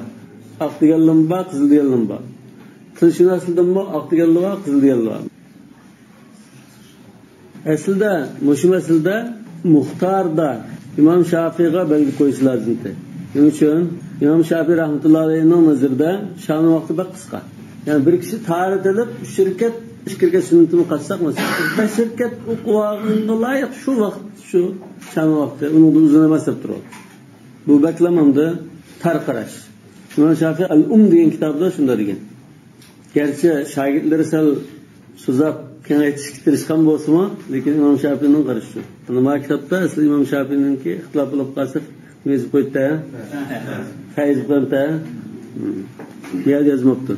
ئاق دېگەنلىرىمۇ بار، قىزىل دېگەنلىرىمۇ بار. تىلشۇناسلىرىمۇ ئاق دېگەنلىرى بار، قىزىل دېگەنلىرى بار. ئەسلىدە مۇشۇ مەسىلىدە مۇختاردا ئىمام شافىئىغا بەلگە قويۇش لازىمتى. نېمە ئۈچۈن؟ ئىمام شافىئى رەھمەتۇللا ئەلەيھىنىڭ نەزىرىدە شامنىڭ ۋاقتى بەك قىسقا. يەنى بىر كىشى تاھارەت ئېلىپ ئۈچ رەكەت ئىككى رەكەت سۈننىتىنى قىلساق مەسىلەن، بەش رەكەت ئوقۇۋالغىنىغا لايىق شۇ ۋاقىت، شۇ شامنىڭ ۋاقتى، ئۇنىڭدىن ئۇزۇن ئەمەس دەپ تۇرۇۋاتىدۇ. بۇ بەكلا ماڭدى تار قاراش. ئىمام شافىئى ئەل-ئۇم دېگەن كىتابىدا شۇنداق دېگەن. گەرچە شاگىرتلىرى سەل سوزاپ كېڭەيتىشكە تىرىشقان بولسىمۇ، لېكىن ئىمام شافىئىنىڭ قارىشى شۇ. ئەمما ما كىتابتا ئەسلى ئىمام شافىئىنىڭكى ئىختىلاپ بولۇپ قالسا، نېمە يېزىپ قويۇپتۇ؟ فەيز بىلەن تە. بۇ يەردە يازماپتۇ.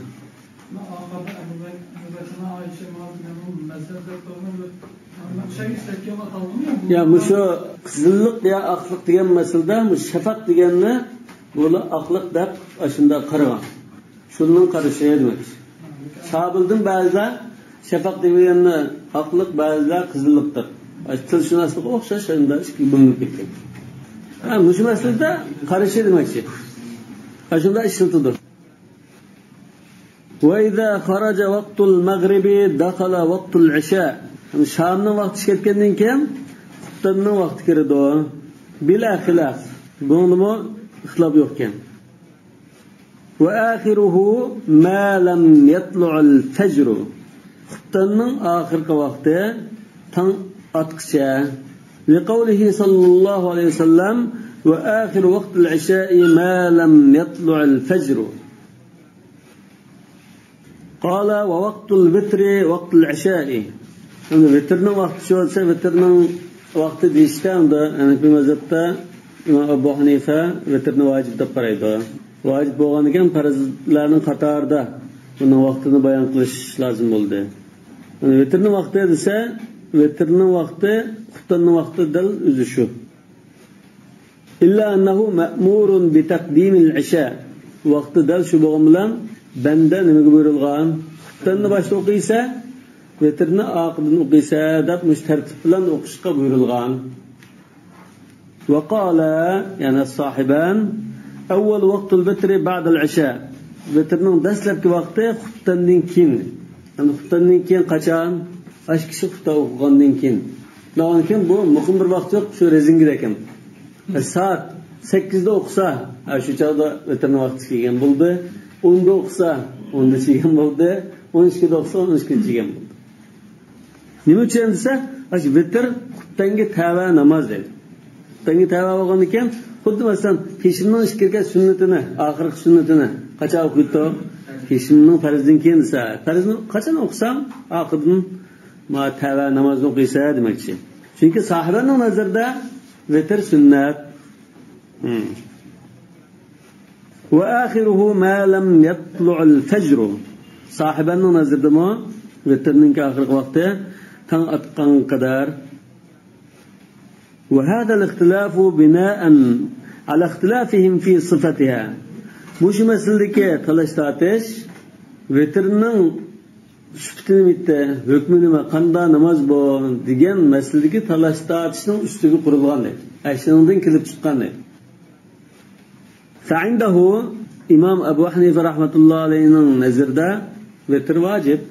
يا مۇشۇ قىزىللىق يا ئاقلىق دېگەن مەسىلىدە مۇشۇ شەپەق دېگەننى بۇلار ئاقلىق دەپ ئاشۇنداق قارىغان. شۇنىڭ قارىشى دېمەكچى. ساھابىلەردىن بەزىلەر شەپەق دېگەننى ئاقلىق، بەزىلەر قىزىللىق دەپ. تىلشۇناسلىقى ئوخشاش، شۇنداق ئىككىگە بۆلۈنۈپ كەتكەن. ھە، مۇشۇ مەسىلىدە قارىشى دېمەكچى. ئاشۇنداق ئىشلىتىدۇ. وإذا خرج وقت المغرب دخل وقت العشاء. شامنىڭ ۋاقتى چىقىپ كەتكەندىن كېيىن خۇپتاننىڭ ۋاقتى كىرىدۇ. بلا خلاف. بۇنىڭدىمۇ ئىختىلاپ يوقكەن. وآخره ما لم يطلع الفجر. خۇپتاننىڭ ئاخىرقى ۋاقتى تاڭ ئاتقىچە. لقوله صلى الله عليه وسلم، وآخر وقت العشاء ما لم يطلع الفجر. قال، ووقت الوتر وقت العشاء. ئەمدى ۋىتىرنىڭ ۋاقتى شۇ دېسە، ۋىتىرنىڭ ۋاقتى دېيىشتە، ئەمدى ھەنەفىي مەزھەپتە ئىمام ئەبۇ ھەنىفە ۋىتىرنى ۋاجىپ دەپ قارايدۇ. ۋاجىپ بولغاندىكىن پەرزلەرنىڭ قاتارىدا بۇنىڭ ۋاقتىنى بايان قىلىش لازىم بولدى. ئەمدى ۋىتىرنىڭ ۋاقتى دېسە، ۋىتىرنىڭ ۋاقتى خۇپتاننىڭ ۋاقتى دەل ئۆزى شۇ. إلا أنه مأمور بتقديم العشاء. ۋاقتى دەل شۇ بولغان بىلەن بەندە نېمىگە بۇيرۇلغان؟ خۇپتاننى باشتا ئوقۇيسە، ۋىتىرنى ئارقىدىن ئوقۇيسە دەپ مۇشۇ تەرتىپ بىلەن ئوقۇشقا بۇيرۇلغان. وقال، يەنى ساھىبان، أول وقت الوتر بعد العشاء. ۋىتىرنىڭ دەسلەپكى ۋاقتى خۇپتاندىن كېيىن. يەنى خۇپتاندىن كېيىن قاچان؟ ئاشۇ كىشى خۇپتا ئوقۇغاندىن كېيىن. ئۇنىڭدىن كېيىن بۇ مۇقىم بىر ۋاقىت يوق، شۇ رېزىنكىدەك. سائەت سەككىزدە ئوقۇسا، ھە، شۇ چاغدا ۋىتىرنىڭ ۋاقتى كەلگەن بولدى. ئوندا ئوقۇسا، ئوندا كەلگەن بولدى. ئون ئىككىدە ئوقۇسا، ئون ئىككىدە كەلگەن بولدى. نېمە ئۈچۈن دېسە، ئاشۇ ۋىتىر خۇپتانغا تەۋە ناماز دەيدۇ. خۇپتانغا تەۋە بولغاندىكىن، خۇددى مەسىلەن، پېشىمنىڭ ئىككى رەكەت سۈننىتىنى، ئاخىرقى سۈننىتىنى قاچان ئوقۇيدۇ؟ پېشىمنىڭ پەرزىدىن كېيىن دېسە، پەرزنى قاچان ئوقۇسام، ئارقىدىن ما تەۋە نامازنى ئوقۇيسەن دېمەكچى. چۈنكى ساھىبەننىڭ نەزىرىدە ۋىتىر سۈننەت. ھىم. وآخره ما لم يطلع الفجر. ساھىبەننىڭ نەزىرىدىمۇ ۋىتىرنىڭكى ئاخىرقى ۋاقتى تاڭ ئاتقانغا قەدەر. وهذا الاختلاف بناء على اختلافهم في صفتها. مۇشۇ مەسىلىدىكى تالاش تارتىش ۋىتىرنىڭ سۈپىتى نېمە، ھۆكمى نېمە، قاندا ناماز بۇ دېگەن مەسىلىدىكى تالاش تارتىشنىڭ ئۈستىگە قۇرۇلغان دەيدۇ. ئەشۇنىڭدىن كېلىپ چىققان دەيدۇ. فعنده، ئىمام ئەبۇ ھەنىفە رەھمەتۇللا ئەلەيھىنىڭ نەزىرىدە ۋىتىر ۋاجىپ.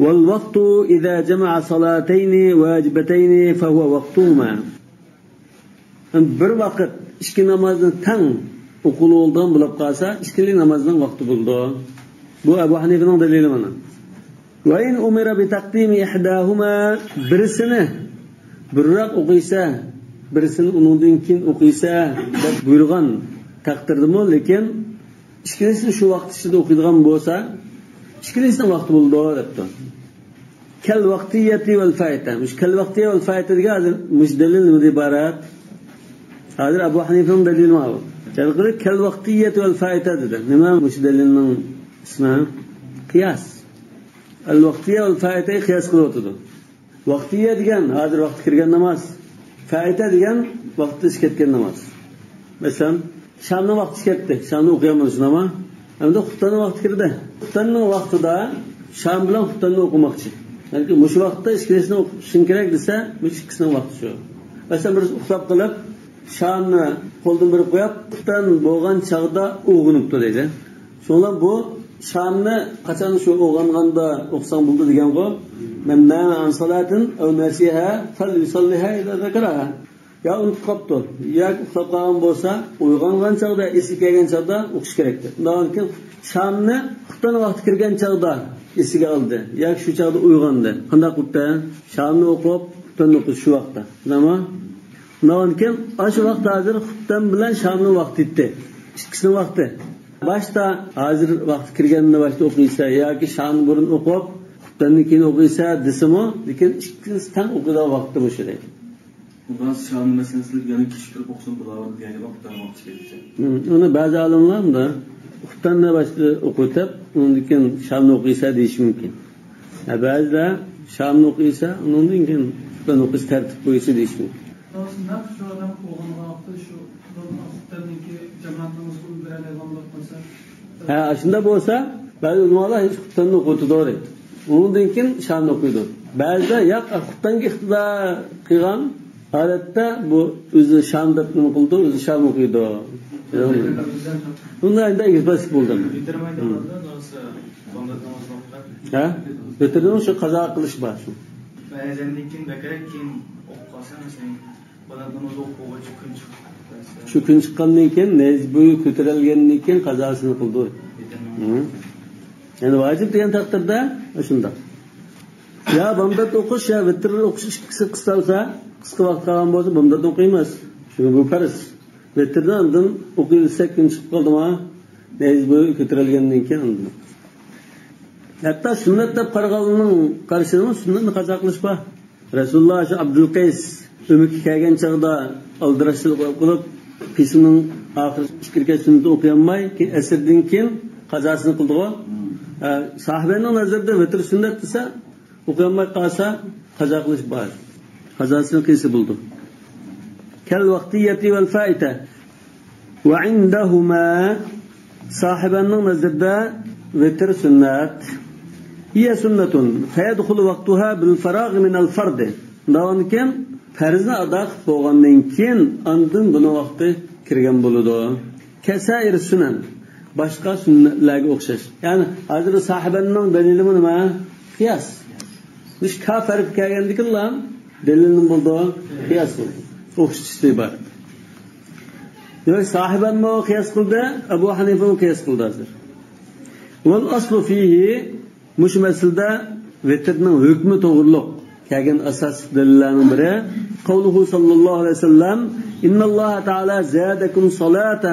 والوقت إذا جمع صلاتين واجبتين فهو وقتهما. بىر ۋاقىت ئىككى نامازنى تەڭ ئوقۇلىدىغان بولۇپ قالسا، ئىككىلا نامازنىڭ ۋاقتى بولىدۇ. بۇ ئەبۇ ھەنىفىنىڭ دەلىلى مانا. وإن أمر بتقديم إحداهما، بىرسىنى بۇرۇنراق ئوقۇيسە، بىرسىنى ئۇنىڭدىن كېيىن ئوقۇيسە دەپ بۇيرۇغان تەقدىردىمۇ، لېكىن ئىككىلىسىنى شۇ ۋاقىت ئىچىدە ئوقۇيدىغان بولسا، ئىككىلىسىنىڭ ۋاقتى بولىدۇ دەپتۇ. كالوقتية والفائتة. مۇشۇ كالوقتية والفائتة دېگەن ھازىر مۇشۇ دەلىل نېمىدىن ئىبارەت؟ ھازىر ئەبۇ ھەنىفىنىڭ دەلىلى ماۋۇ. كالوقتية والفائتة دېدى. نېمە مۇشۇ دەلىلنىڭ ئىسمى؟ قىياس. ئەل ۋاقتىيە ۋەل فائىتەگە قىياس قىلىۋاتىدۇ. ۋاقتىيە دېگەن ھازىر ۋاقتى كىرگەن ناماز. فائىتە دېگەن ۋاقتى ئۆتۈپ كەتكەن ناماز. مەسىلەن، شامنىڭ ۋاقتى كەتتى. شامنى ئوقۇيالمىدى شۇنداقمۇ؟ ئەمدى خۇپتاننىڭ ۋاقتى كىردى. خۇپتاننىڭ ۋاقتىدا شام بىلەن خۇپتاننى ئوقۇماقچى. يەنى مۇشۇ ۋاقىتتا ئىككىلىسىنى ئوقۇشۇڭ كېرەك دېسە، مۇشۇ ئىككىسىنىڭ ۋاقتى شۇ. مەسىلەن، بىرسى ئۇخلاپ قېلىپ، شامنى قولدىن بېرىپ قويۇپ، خۇپتان بولغان چاغدا ئويغىنىپتۇ دەيدۇ. شۇڭا بۇ شامنى قاچان شۇ ئويغانغاندا ئوقۇساڭ بولىدۇ دېگەنغۇ. من نام عن صلاة أو نسيها فليصلها إذا ذكرها. يا ئۇنتۇپ قاپتۇ، ياكى ئۇخلاپ قالغان بولسا، ئويغانغان چاغدا، ئېسىگە كەلگەن چاغدا ئوقۇش كېرەكتى. ئۇنداقتىن كېيىن شامنى خۇپتان ۋاقتى كىرگەن چاغدا ئېسىگە ئالدى، ياكى شۇ چاغدا ئويغاندى. قانداق قىلىپتۇ؟ شامنى ئوقۇپ، خۇپتاننى ئوقۇش شۇ ۋاقىتتا. بىلەمۇ؟ ئۇنداقتىن كېيىن ئاشۇ ۋاقىت ھازىر خۇپتان بىلەن شامنىڭ ۋاقتى يەتتى. ئىككىسىنىڭ ۋاقتى. باشتا ھازىر ۋاقتى كىرگەندە باشتا ئوقۇيسا ياكى شامنى بۇرۇن ئوقۇپ، خۇپتاندىن كېيىن ئوقۇيسا دېسىمۇ، لېكىن ئىككىسى تەڭ ئوقۇيدىغان ۋاقتى مۇشۇ دەيدۇ. بەزى شامنى مەسىلەن سىلەر يەنە كېچىكتۈرۈپ ئوقۇسۇڭ بولاۋېرىدۇ دېگەن ۋاقىتتا ۋاقتى كېلىدىكەن. ھىم، ئۇنى بەزى ئالىملار مۇنداق، خۇپتاننى باشتا ئوقۇتۇپ، ئۇنىڭدىن كېيىن شامنى ئوقۇيسا دېيىشى مۇمكىن. ھە، بەزىلەر شامنى ئوقۇيسا، ئۇنىڭدىن كېيىن خۇپتاننى ئوقۇيسا تەرتىپ بويىچە دېيىشى مۇمكىن. نەق شۇ ئادەم ئويغانغان ۋاقتىدا شۇ خۇپتاندىن كېيىن جامائەت نامىزىغا ئۈلگۈرەلەيدىغان بولۇپ قالسا. ھە، ئاشۇنداق بولسا، بەزى ئۆلىمالار ھېچ خۇپتاننى ئوقۇتىدۇ دەيدۇ. ئۇنىڭدىن كېيىن شامنى ئوقۇيدۇ. بەزىدە ياق، خۇپتانغا ئىقتىدا قىلغان ھالەتتە بۇ ئۆزى شام دەپ نېمە قىلىدۇ، ئۆزى شام ئوقۇيدۇ. بۇندا ئەمدى ئېگىزپەسلىك بولدى. ھە؟ ۋىتىرنىڭ شۇ قازا قىلىشى بار شۇ. ئەزاندىن كېيىن بەكرەك كېيىن ئوقۇپ قالسا، مەسىلەن، بادام نامازى ئوقۇپ بولغۇچە كۈن چىقىپ كەتسە. شۇ كۈن چىققاندىن كېيىن، نەيزە بويى كۆتۈرۈلگەندىن كېيىن قازاسىنى قىلىدۇ. ھە. يەنى ۋاجىپ دېگەن تەقدىردە شۇنداق. يا بامدات ئوقۇش، يا ۋىتىر ئوقۇش ئىككىسى قىستالسا، قىسقا ۋاقىت قالغان بولسا، بامدات ئوقۇيمىز. چۈنكى بۇ پەرز. ۋىتىرنى ئاندىن ئوقۇيۋەتسەك، كۈن چىقىپ قالدىما؟ نەيزە بويى كۆتۈرۈلگەندىن كېيىن ئاندىن. ھەتتا سۈننەت دەپ قارىغانلارنىڭ قارىشىدا سۈننەتنى قازا قىلىش بار. رەسۇلۇللا شۇ ئابدۇلقەيس ئۆمىكى كەلگەن چاغدا ئالدىراشچىلىق قىلىپ، پېشىنىڭ ئاخىرى ئىككى رەكەت سۈننىتىنى ئوقۇيالماي، كېيىن ئەسىردىن كېيىن قازاسىنى قىلدىغۇ. ھە، ساھابەنىڭ نەزىرىدە ۋىتىر سۈننەت دېسە، ئوقۇيالماي قالسا، قازا قىلىش بار. قازاسىنى قىلسا بولىدۇ. كالوقتية والفائتة. وعندهما، ساھابەنىڭ نەزىرىدە ۋىتىر سۈننەت. هي سنة فيدخل وقتها بالفراغ من الفرض. ئۇنداقتىن كېيىن پەرزنى ئادا قىلىپ بولغاندىن كېيىن ئاندىن بۇنىڭ ۋاقتى كىرگەن بولىدۇ. كسائر السنن، باشقا سۈننەتلەرگە ئوخشاش. يەنى ھازىر ساھابەنىڭ دەلىلىمۇ نېمە؟ قىياس. مۇشۇ كاف ھەرپى كەلگەندىكىنلا دەلىل نېمە بولىدۇ؟ قىياس بولىدۇ. ئوخشىتىشتا ئىبارەت. دېمەك، ساھابەنمۇ قىياس قىلدى، ئەبۇ ھەنىفىمۇ قىياس قىلدى ھازىر. والأصل فيه، مۇشۇ مەسىلىدە ۋىتىرنىڭ ھۆكمى توغرۇلۇق كەلگەن ئاساسلىق دەلىللەرنىڭ بىرى، قوۋلۇھۇ ساللاللاھۇ ئەلەيھى ۋەسەللەم، إن الله تعالى زادكم صلاة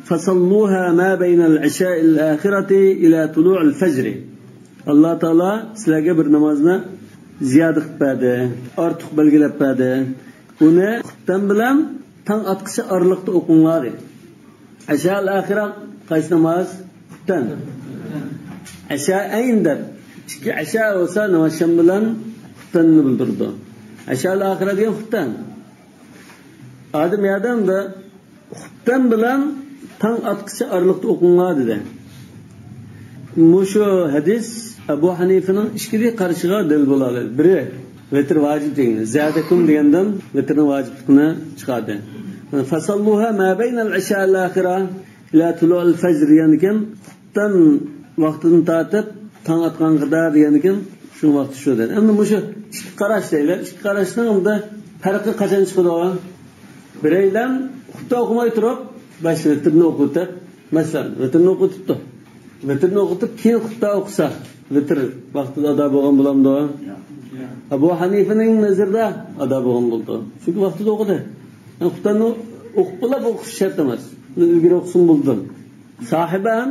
فصلوها ما بين العشاء الآخرة إلى طلوع الفجر. ئاللا تائالا سىلەرگە بىر نامازنى زىيادە قىلىپ بەردى، ئارتۇق بەلگىلەپ بەردى. ئۇنى خۇپتان بىلەن تاڭ ئاتقىچە ئارىلىقتا ئوقۇڭلار، دېدى. ئەشائىل ئاخىرە قايسى ناماز؟ خۇپتان. ئەشائەين دەپ ئىككى ئەشا بولسا نېمە، شام بىلەن خۇپتەننى بىلدۈرىدۇ. ئەشا ئاخىرە دېگەن خۇپتەن. ئادەم ياردەمدە خۇپتەن بىلەن تاڭ ئاتقىچە ئارىلىقتا ئوقۇڭلار دېدى. مۇشۇ ھەدىس ئەبۇ ھەنىفىنىڭ ئىككى قارىشىغا دەلىل بولالايدۇ. بىرى، ۋىتىر ۋاجىپ دېگەن، زادەكۇم دېگەندىن ۋىتىرنىڭ ۋاجىپلىقىنى چىقاردى. فَصَلُّوهَا مَا بَيْنَ الْعَشَاءِ الْآخِرَةِ إِلَىٰ طُلُوعِ الْفَجْرِ دېگەندىكىن، خۇپتەن ۋاقتىدىن تارتىپ تاڭ ئاتقانغا قەدەر دېگەندىكىن، شۇ ۋاقىت شۇ دېدى. ئەمدى مۇشۇ ئىككى قاراش دەيلى، ئىككى قاراشنىڭ ئەمدى پەرقى قاچان چىقىدۇ؟ بىرەيلەن خۇپتەن ئوقۇماي تۇرۇپ، باشتا ۋىتىرنى ئوقۇۋېتىپ، مەسىلەن، ۋىتىرنى ئوقۇۋېتىپتۇ. ۋىتىرنى ئوقۇتۇپ، كېيىن خۇپتەن ئوقۇسا، ۋىتىر ۋاقتىدا ئادا بولغان بولامدۇ؟ ئەبۇ ھەنىفىنىڭ نەزىرىدە ئادا بولغان بولىدۇ. چۈنكى ۋاقتىدا ئوقۇدى. يەنى خۇپتەننى ئوقۇپ بولاپ ئوقۇش شەرت ئەمەس. ئۇنى ئىلگىرى ئوقۇسىمۇ بولىدۇ. ساھىبەم،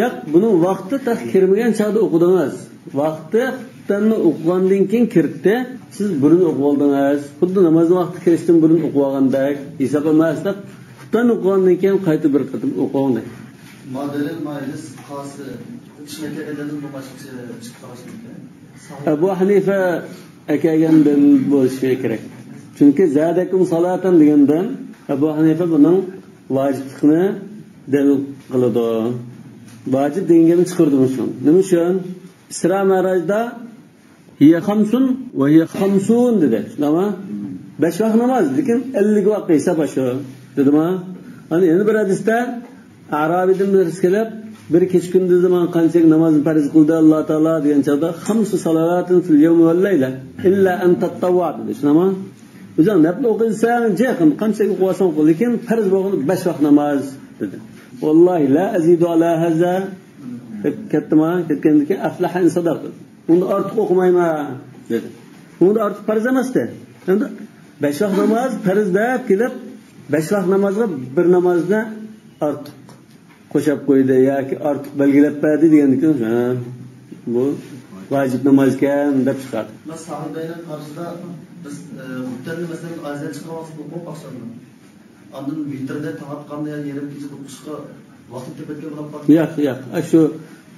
ياق، بۇنىڭ ۋاقتى تېخى كىرمىگەن چاغدا ئوقۇدىڭىز. ۋاقتى خۇپتەننى ئوقۇغاندىن كېيىن كىردى، سىز بۇرۇن ئوقۇۋالدىڭىز. خۇددى نامازنىڭ ۋاقتى كىرىشتىن بۇرۇن ئوقۇۋالغاندەك ھېساب ئەمەس دەپ، خۇپتەن ئوقۇغاندىن كېيىن قايتا بىر قېتىم ئوقۇڭ دەيدۇ. ما دەلىل، ما ھەدىس قايسى؟ ئىشنى ئەكەلگەندىن بۇ باشقىچە چىقىپ قالىشى مۇمكىن. ئەبۇ ھەنىفە ئەكەلگەن دەلىل بولۇشى كېرەك. چۈنكى زادەكۇم سالاتەن دېگەندىن ئەبۇ ھەنىفە بۇنىڭ ۋاجىپلىقىنى دەلىل قىلىدۇ. ۋاجىپ دېگەن گەپنى چىقىرىدۇ مۇشۇ. نېمە ئۈچۈن؟ ئىسرا مەراجدا ھىيە خامسۇن ۋە ھىيە خامسۇن دېدى. شۇنداقمۇ؟ بەش ۋاق ناماز، لېكىن ئەللىك ۋاق ھېساب شۇ. دېدىما؟ ئەنە يەنە بىر ھەدىستە ئەرابىدىن بىرسى كېلىپ، بىر كېچە كۈندۈزدە ماڭا قانچىلىك نامازنى پەرز قىلدى ئاللا تائالا دېگەن چاغدا، خامسۇ سالاتىن فىل يەۋمى ۋەل لەيلە ئىللا ئەن تەتتەۋۋا دېدى. شۇنداقمۇ؟ ئۆزۈڭ نەپلى ئوقۇيسەن، جىق، قانچىلىك ئوقۇۋالساڭ ئوقۇ، لېكىن پەرز بولغىنى بەش ۋاق ناماز دېدى. ۋاللاھى لا ئەزىدۇ ئالا ھازا دەپ كەتتىما، كەتكەندىن كېيىن ئەفلەھە ئىن سەدەق دېدى. ئۇندا ئارتۇق ئوقۇمايمەن دېدى. ئۇندا ئارتۇق پەرز ئەمەستى. ئەمدى بەش ۋاق ناماز پەرز دەپ كېلىپ، بەش ۋاق نامازغا بىر نامازنى ئارتۇق قوشاپ قويدى ياكى ئارتۇق بەلگىلەپ بەردى دېگەندىن كېيىن، ھە، بۇ ۋاجىپ ناماز ئىكەن دەپ چىقاردى. مەن ساھىبەينىڭ قارىشىدا بىز، ئە، خۇپتەننى مەسىلەن ئازان چىقىرىۋالساق ئوقۇپ ئاخشامدا. ئاندىن ۋىتىرنى تاڭ ئاتقاندا يا يېرىم كېچىدە ئوقۇشقا ۋاقتى تېپىپ كەتكەن بولۇپ قالدى. ياق، ياق. ئاشۇ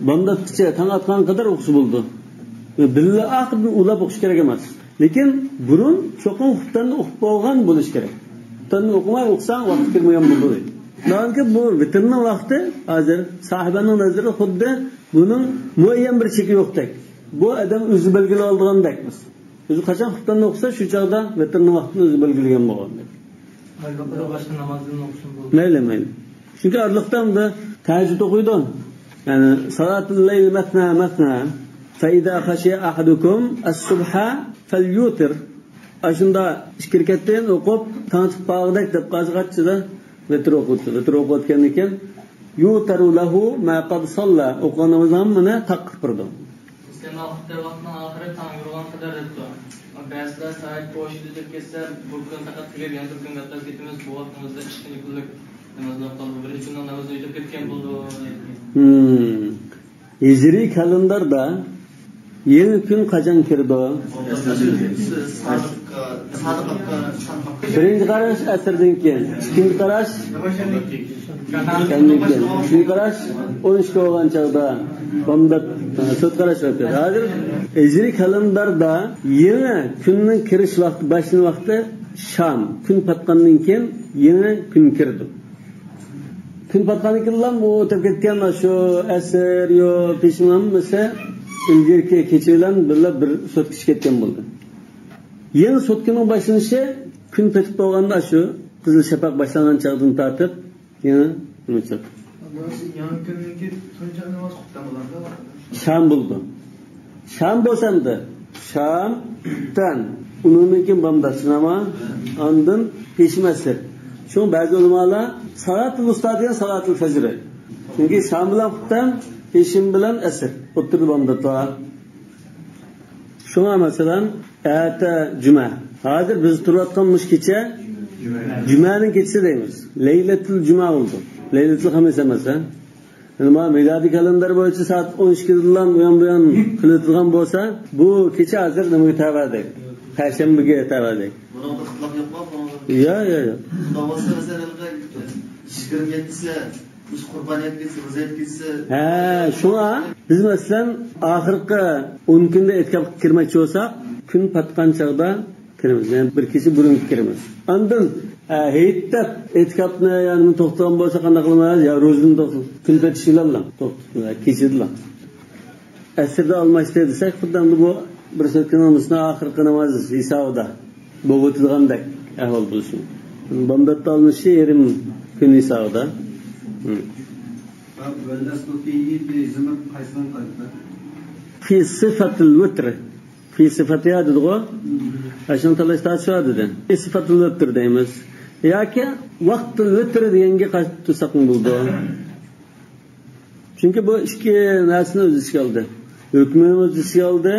بامداتقىچە تاڭ ئاتقانغا قەدەر ئوقۇسا بولىدۇ. بىللە ئاخىرىدىن ئۇلاپ ئوقۇش كېرەك ئەمەس. لېكىن بۇرۇن چوقۇم خۇپتەننى ئوقۇپ بولغان بولۇش كېرەك. خۇپتەننى ئوقۇماي ئوقۇساڭ ۋاقتى كىرمىگەن بولىدۇ دەيدۇ. چۈنكى بۇ ۋىتىرنىڭ ۋاقتى ھازىر ساھىبەنىڭ نەزىرىدە خۇددى بۇنىڭ مۇئەييەن بىر چېكى يوقتەك. بۇ ئادەم ئۆزى بەلگىلەپ ئالىدىغاندەك. ئۆزى قاچان خۇپتەننى ئوقۇسا، شۇ چاغدا ۋىتىرنىڭ ۋاقتىنى ئۆزى بەلگىلىگەن بولغاندەك. ئارىلىقىدا باشقا نامازدىن ئوقۇسۇن بولىدۇ. مەيلى، مەيلى. چۈنكى ئارىلىقتا ئەمدى تەھەججۇد ئوقۇيدۇ. يەنى، صلاة الليل مثنى مثنى، فإذا خشي أحدكم الصبح فليوتر. ئاشۇنداق ئىككى رەكەتتىن ئوقۇپ، تاڭ ئېتىپ قالغۇدەك دەپ قالسا قاچىدا ۋىتىر ئوقۇيدۇ. ۋىتىر ئوقۇۋەتكەندىن كېيىن، يوتر له ما قد صلى، ئوقۇغان نامازنىڭ ھەممىنى تاق قىلىپ بېرىدۇ. مەسىلەن، خۇپتەن ۋاقتىنىڭ ئاخىرى تاڭ يورۇغان قەدەر دەپتۇ. بەزىلەر سائەت توشىدا ئۆتۈپ كەتسە، بۇ كۈن پەقەت تۈگەپ، يەنە بىر كۈنگە ئاتلاپ كېتىمىز. بۇ ۋاقتىمىزدا ئىككىنچى كۈنلۈك ناماز بولۇپ قالىدۇ. بىرىنچى كۈننىڭ نامىزى ئۆتۈپ كەتكەن بولىدۇ، دەيدۇ. ھىم. ھىجرىي كالېنداردا يېڭى كۈن قاچان كىرىدۇ؟ بىرىنچى قاراش ئەسىردىن كېيىن، ئىككىنچى قاراش شەمدىن كېيىن، ئۈچىنچى قاراش ئون ئىككى بولغان چاغدا بامدات، تۆت قاراش ۋاقتى. ھازىر ھىجرىي كالېنداردا يېڭى كۈننىڭ كىرىش ۋاقتى، باشلىنىش ۋاقتى شام، كۈن پاتقاندىن كېيىن يېڭى كۈن كىرىدۇ. كۈن پاتقاندىن كېيىنلا ئۇ ئۆتۈپ كەتكەن شۇ ئەسىر، يو، پېشىن ھەممىسى ئىلگىرىكى كېچە بىلەن بىللە بىر سوتكا ئىچىپ كەتكەن بولدى. يېڭى سوتكىنىڭ باشلىنىشى كۈن پېتىپ بولغاندا، شۇ قىزىل شەپەق باشلانغان چاغدىن تارتىپ يېڭى نېمە چىقتى. بۇنىڭ يېڭى كۈننىڭكى تۇنجى ناماز خۇپتەن بولامدۇ؟ شام بولىدۇ. شام بولسا ئەمدى، شام، خۇپتەن، ئۇنىڭدىن كېيىن بامدات، شۇنداقمۇ؟ ئاندىن پېشىم ئەسىر. شۇڭا بەزى ئۆلىمالار سالاتۇل ۋۇستا دېگەن سالاتۇل فەجر. چۈنكى شام بىلەن خۇپتەن، پېشىم بىلەن ئەسىر. ئوتتۇرىدا بامدات بار. شۇڭا مەسىلەن، ئەتە جۈمە. ھازىر بىز تۇرۇۋاتقان مۇشۇ كېچە جۈمەنىڭ كېچىسى دەيمىز. لەيلەتۇل جۈمە بولىدۇ. لەيلەتۇل خەمىس ئەمەس، ھە؟ يەنى مانا مىلادىي كالېندار بويىچە سائەت ئون ئىككىدىن ئۇيان بۇيان قىلىۋېتىلغان بولسا، بۇ كېچە ھازىر نېمىگە تەۋەدەك؟ پەرشەنبىگە تەۋەدەك. بۇنىڭدا ئىختىلاپ يوقمۇ؟ بۇنىڭدا يا، يا، يا. ئۇنداق بولسا، مەسىلەن، يىگىرمە يەتتىسى مۇشۇ قۇربان ھەدىسى، روزا ھەدىسى. ھە، شۇڭا بىز، مەسىلەن، ئاخىرقى ئون كۈندە ئېتىكاپقا كىرمەكچى بولساق، كۈن پاتقان چاغدا كىرىمىز. يەنى بىر كېچە بۇرۇن كىرىمىز. ئاندىن، ھە، ھېيت دەپ ئېتىكاپنى، يەنى توختىغان بولسا قانداق قىلىمىز؟ يا روزىنى توختىتىپ، كۈن پېتىشى بىلەنلا توختىتىپ، كېچىدىلا. ئەسىردە ئالماشتى دېسەك، خۇددى ئەمدى بۇ بىر سۈتكىنىڭ ئۈستىنە ئاخىرقى ناماز ھېسابىدا بولۇۋېتىدىغاندەك ئەھۋال بولۇشى مۇمكىن. بامداتتا ئالمىشىشى يېرىم كۈن ھېسابىدا. ھىم. والنسل فيه في زمن قيس قيس. في صفة الوتر. في صفتها دېدىغۇ. ئاشۇنى تالاشتا شۇ دېدى. في صفة الوتر دەيمىز. ياكى ۋاقتىل ۋىتر دېگەنگە قايتۇرساقمۇ بولىدۇ. چۈنكى بۇ ئىككى نەرسىنى ئۆز ئىچىگە ئالدى. ھۆكمىنى ئۆز ئىچىگە ئالدى،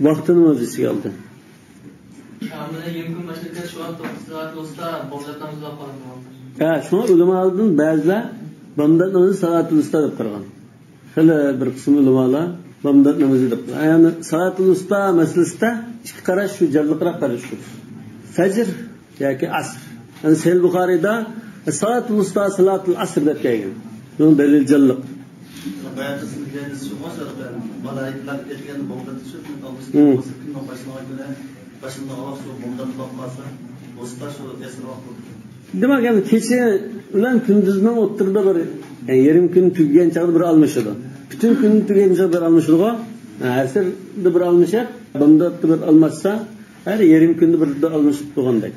ۋاقتىنى ئۆز ئىچىگە ئالدى. شامىلى يېرىم كۈن باشلىدى، شۇ ۋاقىت توققۇز سائەت بولسا، بامدات نامىزى بولۇپ قالىدۇ. ھە، شۇڭا ئۆلىمالىدىن بەزىلەر بامدات نامىزى سالاتۇل ۋۇستا دەپ قارىغان. خېلى بىر قىسىم ئۆلىمالار بامدات نامىزى دەپ قارىغان. يەنى سالاتۇل ۋۇستا مەسىلىسىدە ئىككى قاراش، شۇ جانلىقراق قاراش شۇ. فەجر ياكى ئەسر. يەنى سەھىھ بۇخارىيدا سالاتۇل ۋۇستا سالاتۇل ئەسر دەپ كەلگەن. بۇنىڭ دەلىلى جانلىق. بايىقى سىزگە دېگەن شۇ، مالايىكىلەر ئېيتقان بولغان شۇ، كۈن ئالمىشىپ، مم، بولسا كۈننىڭ باشلانغان كۈنى، باشلانغان ۋاقىت شۇ بولغان بولۇپ قالسا، بولسا شۇ ئەسىر ۋاقىت بولىدۇ. دېمەك، يەنى كېچە بىلەن كۈندۈزنىڭ ئوتتۇرىدا بىر، يەنى يېرىم كۈن تۈگىگەن چاغدا بىر ئالمىشىدۇ. پۈتۈن كۈن تۈگىگەن چاغدا بىر ئالمىشىدىغۇ. ھە، ئەسىردە بىر ئالمىشىپ، بامداتتا بىر ئالماشسا، ھەر يېرىم كۈندە بىردە ئالمىشىپ تۇرغاندەك.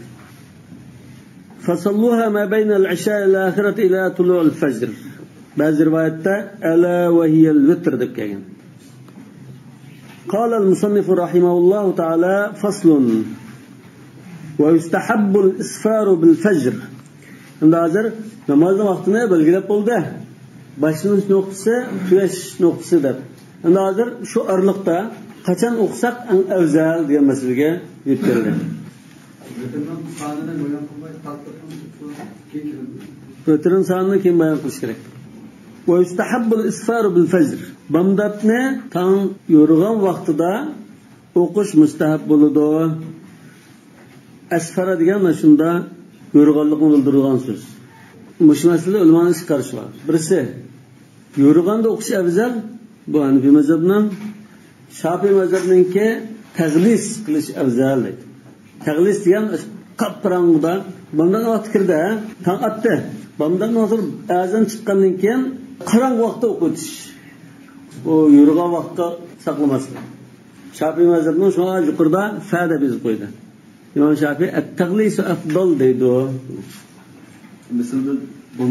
فصلوها ما بين العشاء الآخرة إلى طلوع الفجر. بەزى رىۋايەتتە ألا وهي الوتر دەپ كەلگەن. قال المصنف رحمه الله تعالى: فصل. ويستحب الإسفار بالفجر. ئەمدى ھازىر نامازنىڭ ۋاقتىنى بەلگىلەپ بولدى. باشلىنىش نۇقتىسى، تۈگەش نۇقتىسى دەپ. ئەمدى ھازىر شۇ ئارىلىقتا قاچان ئوقۇساق ئەڭ ئەۋزەل دېگەن مەسىلىگە يېتىپ كەلدى. ۋىتىرنىڭ سانىنى بايان قىلماي، تارتىپ كېيىن كىرىمىز. ۋىتىرنىڭ سانىنى كېيىن بايان قىلىش كېرەك. ويستحب الإسفار بالفجر. بامداتنى تاڭ يورۇغان ۋاقتىدا ئوقۇش مۇستەھەب بولىدۇ. ئەسفارا دېگەن مانا شۇنداق يورۇغانلىقنى بىلدۈرىدىغان سۆز. مۇشۇ مەسىلىدە ئۆلىمانىڭ ئىككى قارىشى بار. بىرسى، يورۇغاندا ئوقۇش ئەۋزەل، بۇ ھەنىفىي مەزھەپنىڭ. شاپىئىي مەزھەپنىڭكى تەغلىس قىلىش ئەۋزەل دەيدۇ. تەغلىس دېگەن قاپقاراڭغۇدا، بامداتنىڭ ۋاقتى كىردى، ھە؟ تاڭ ئاتتى. بامداتنىڭ ھازىر ئەزان چىققاندىن كېيىن قاراڭغۇ ۋاقىتتا ئوقۇۋېتىش. ئۇ يورۇغان ۋاقىتتا ساقلىماسلىق. شاپىئىي مەزھەپنىڭ شۇڭا يۇقىرىدا فە دەپ يېزىپ قويدى. ئىمام شاپىئى ئەت-تەغلىسۇ ئەفدال دەيدۇ. مىسىردىن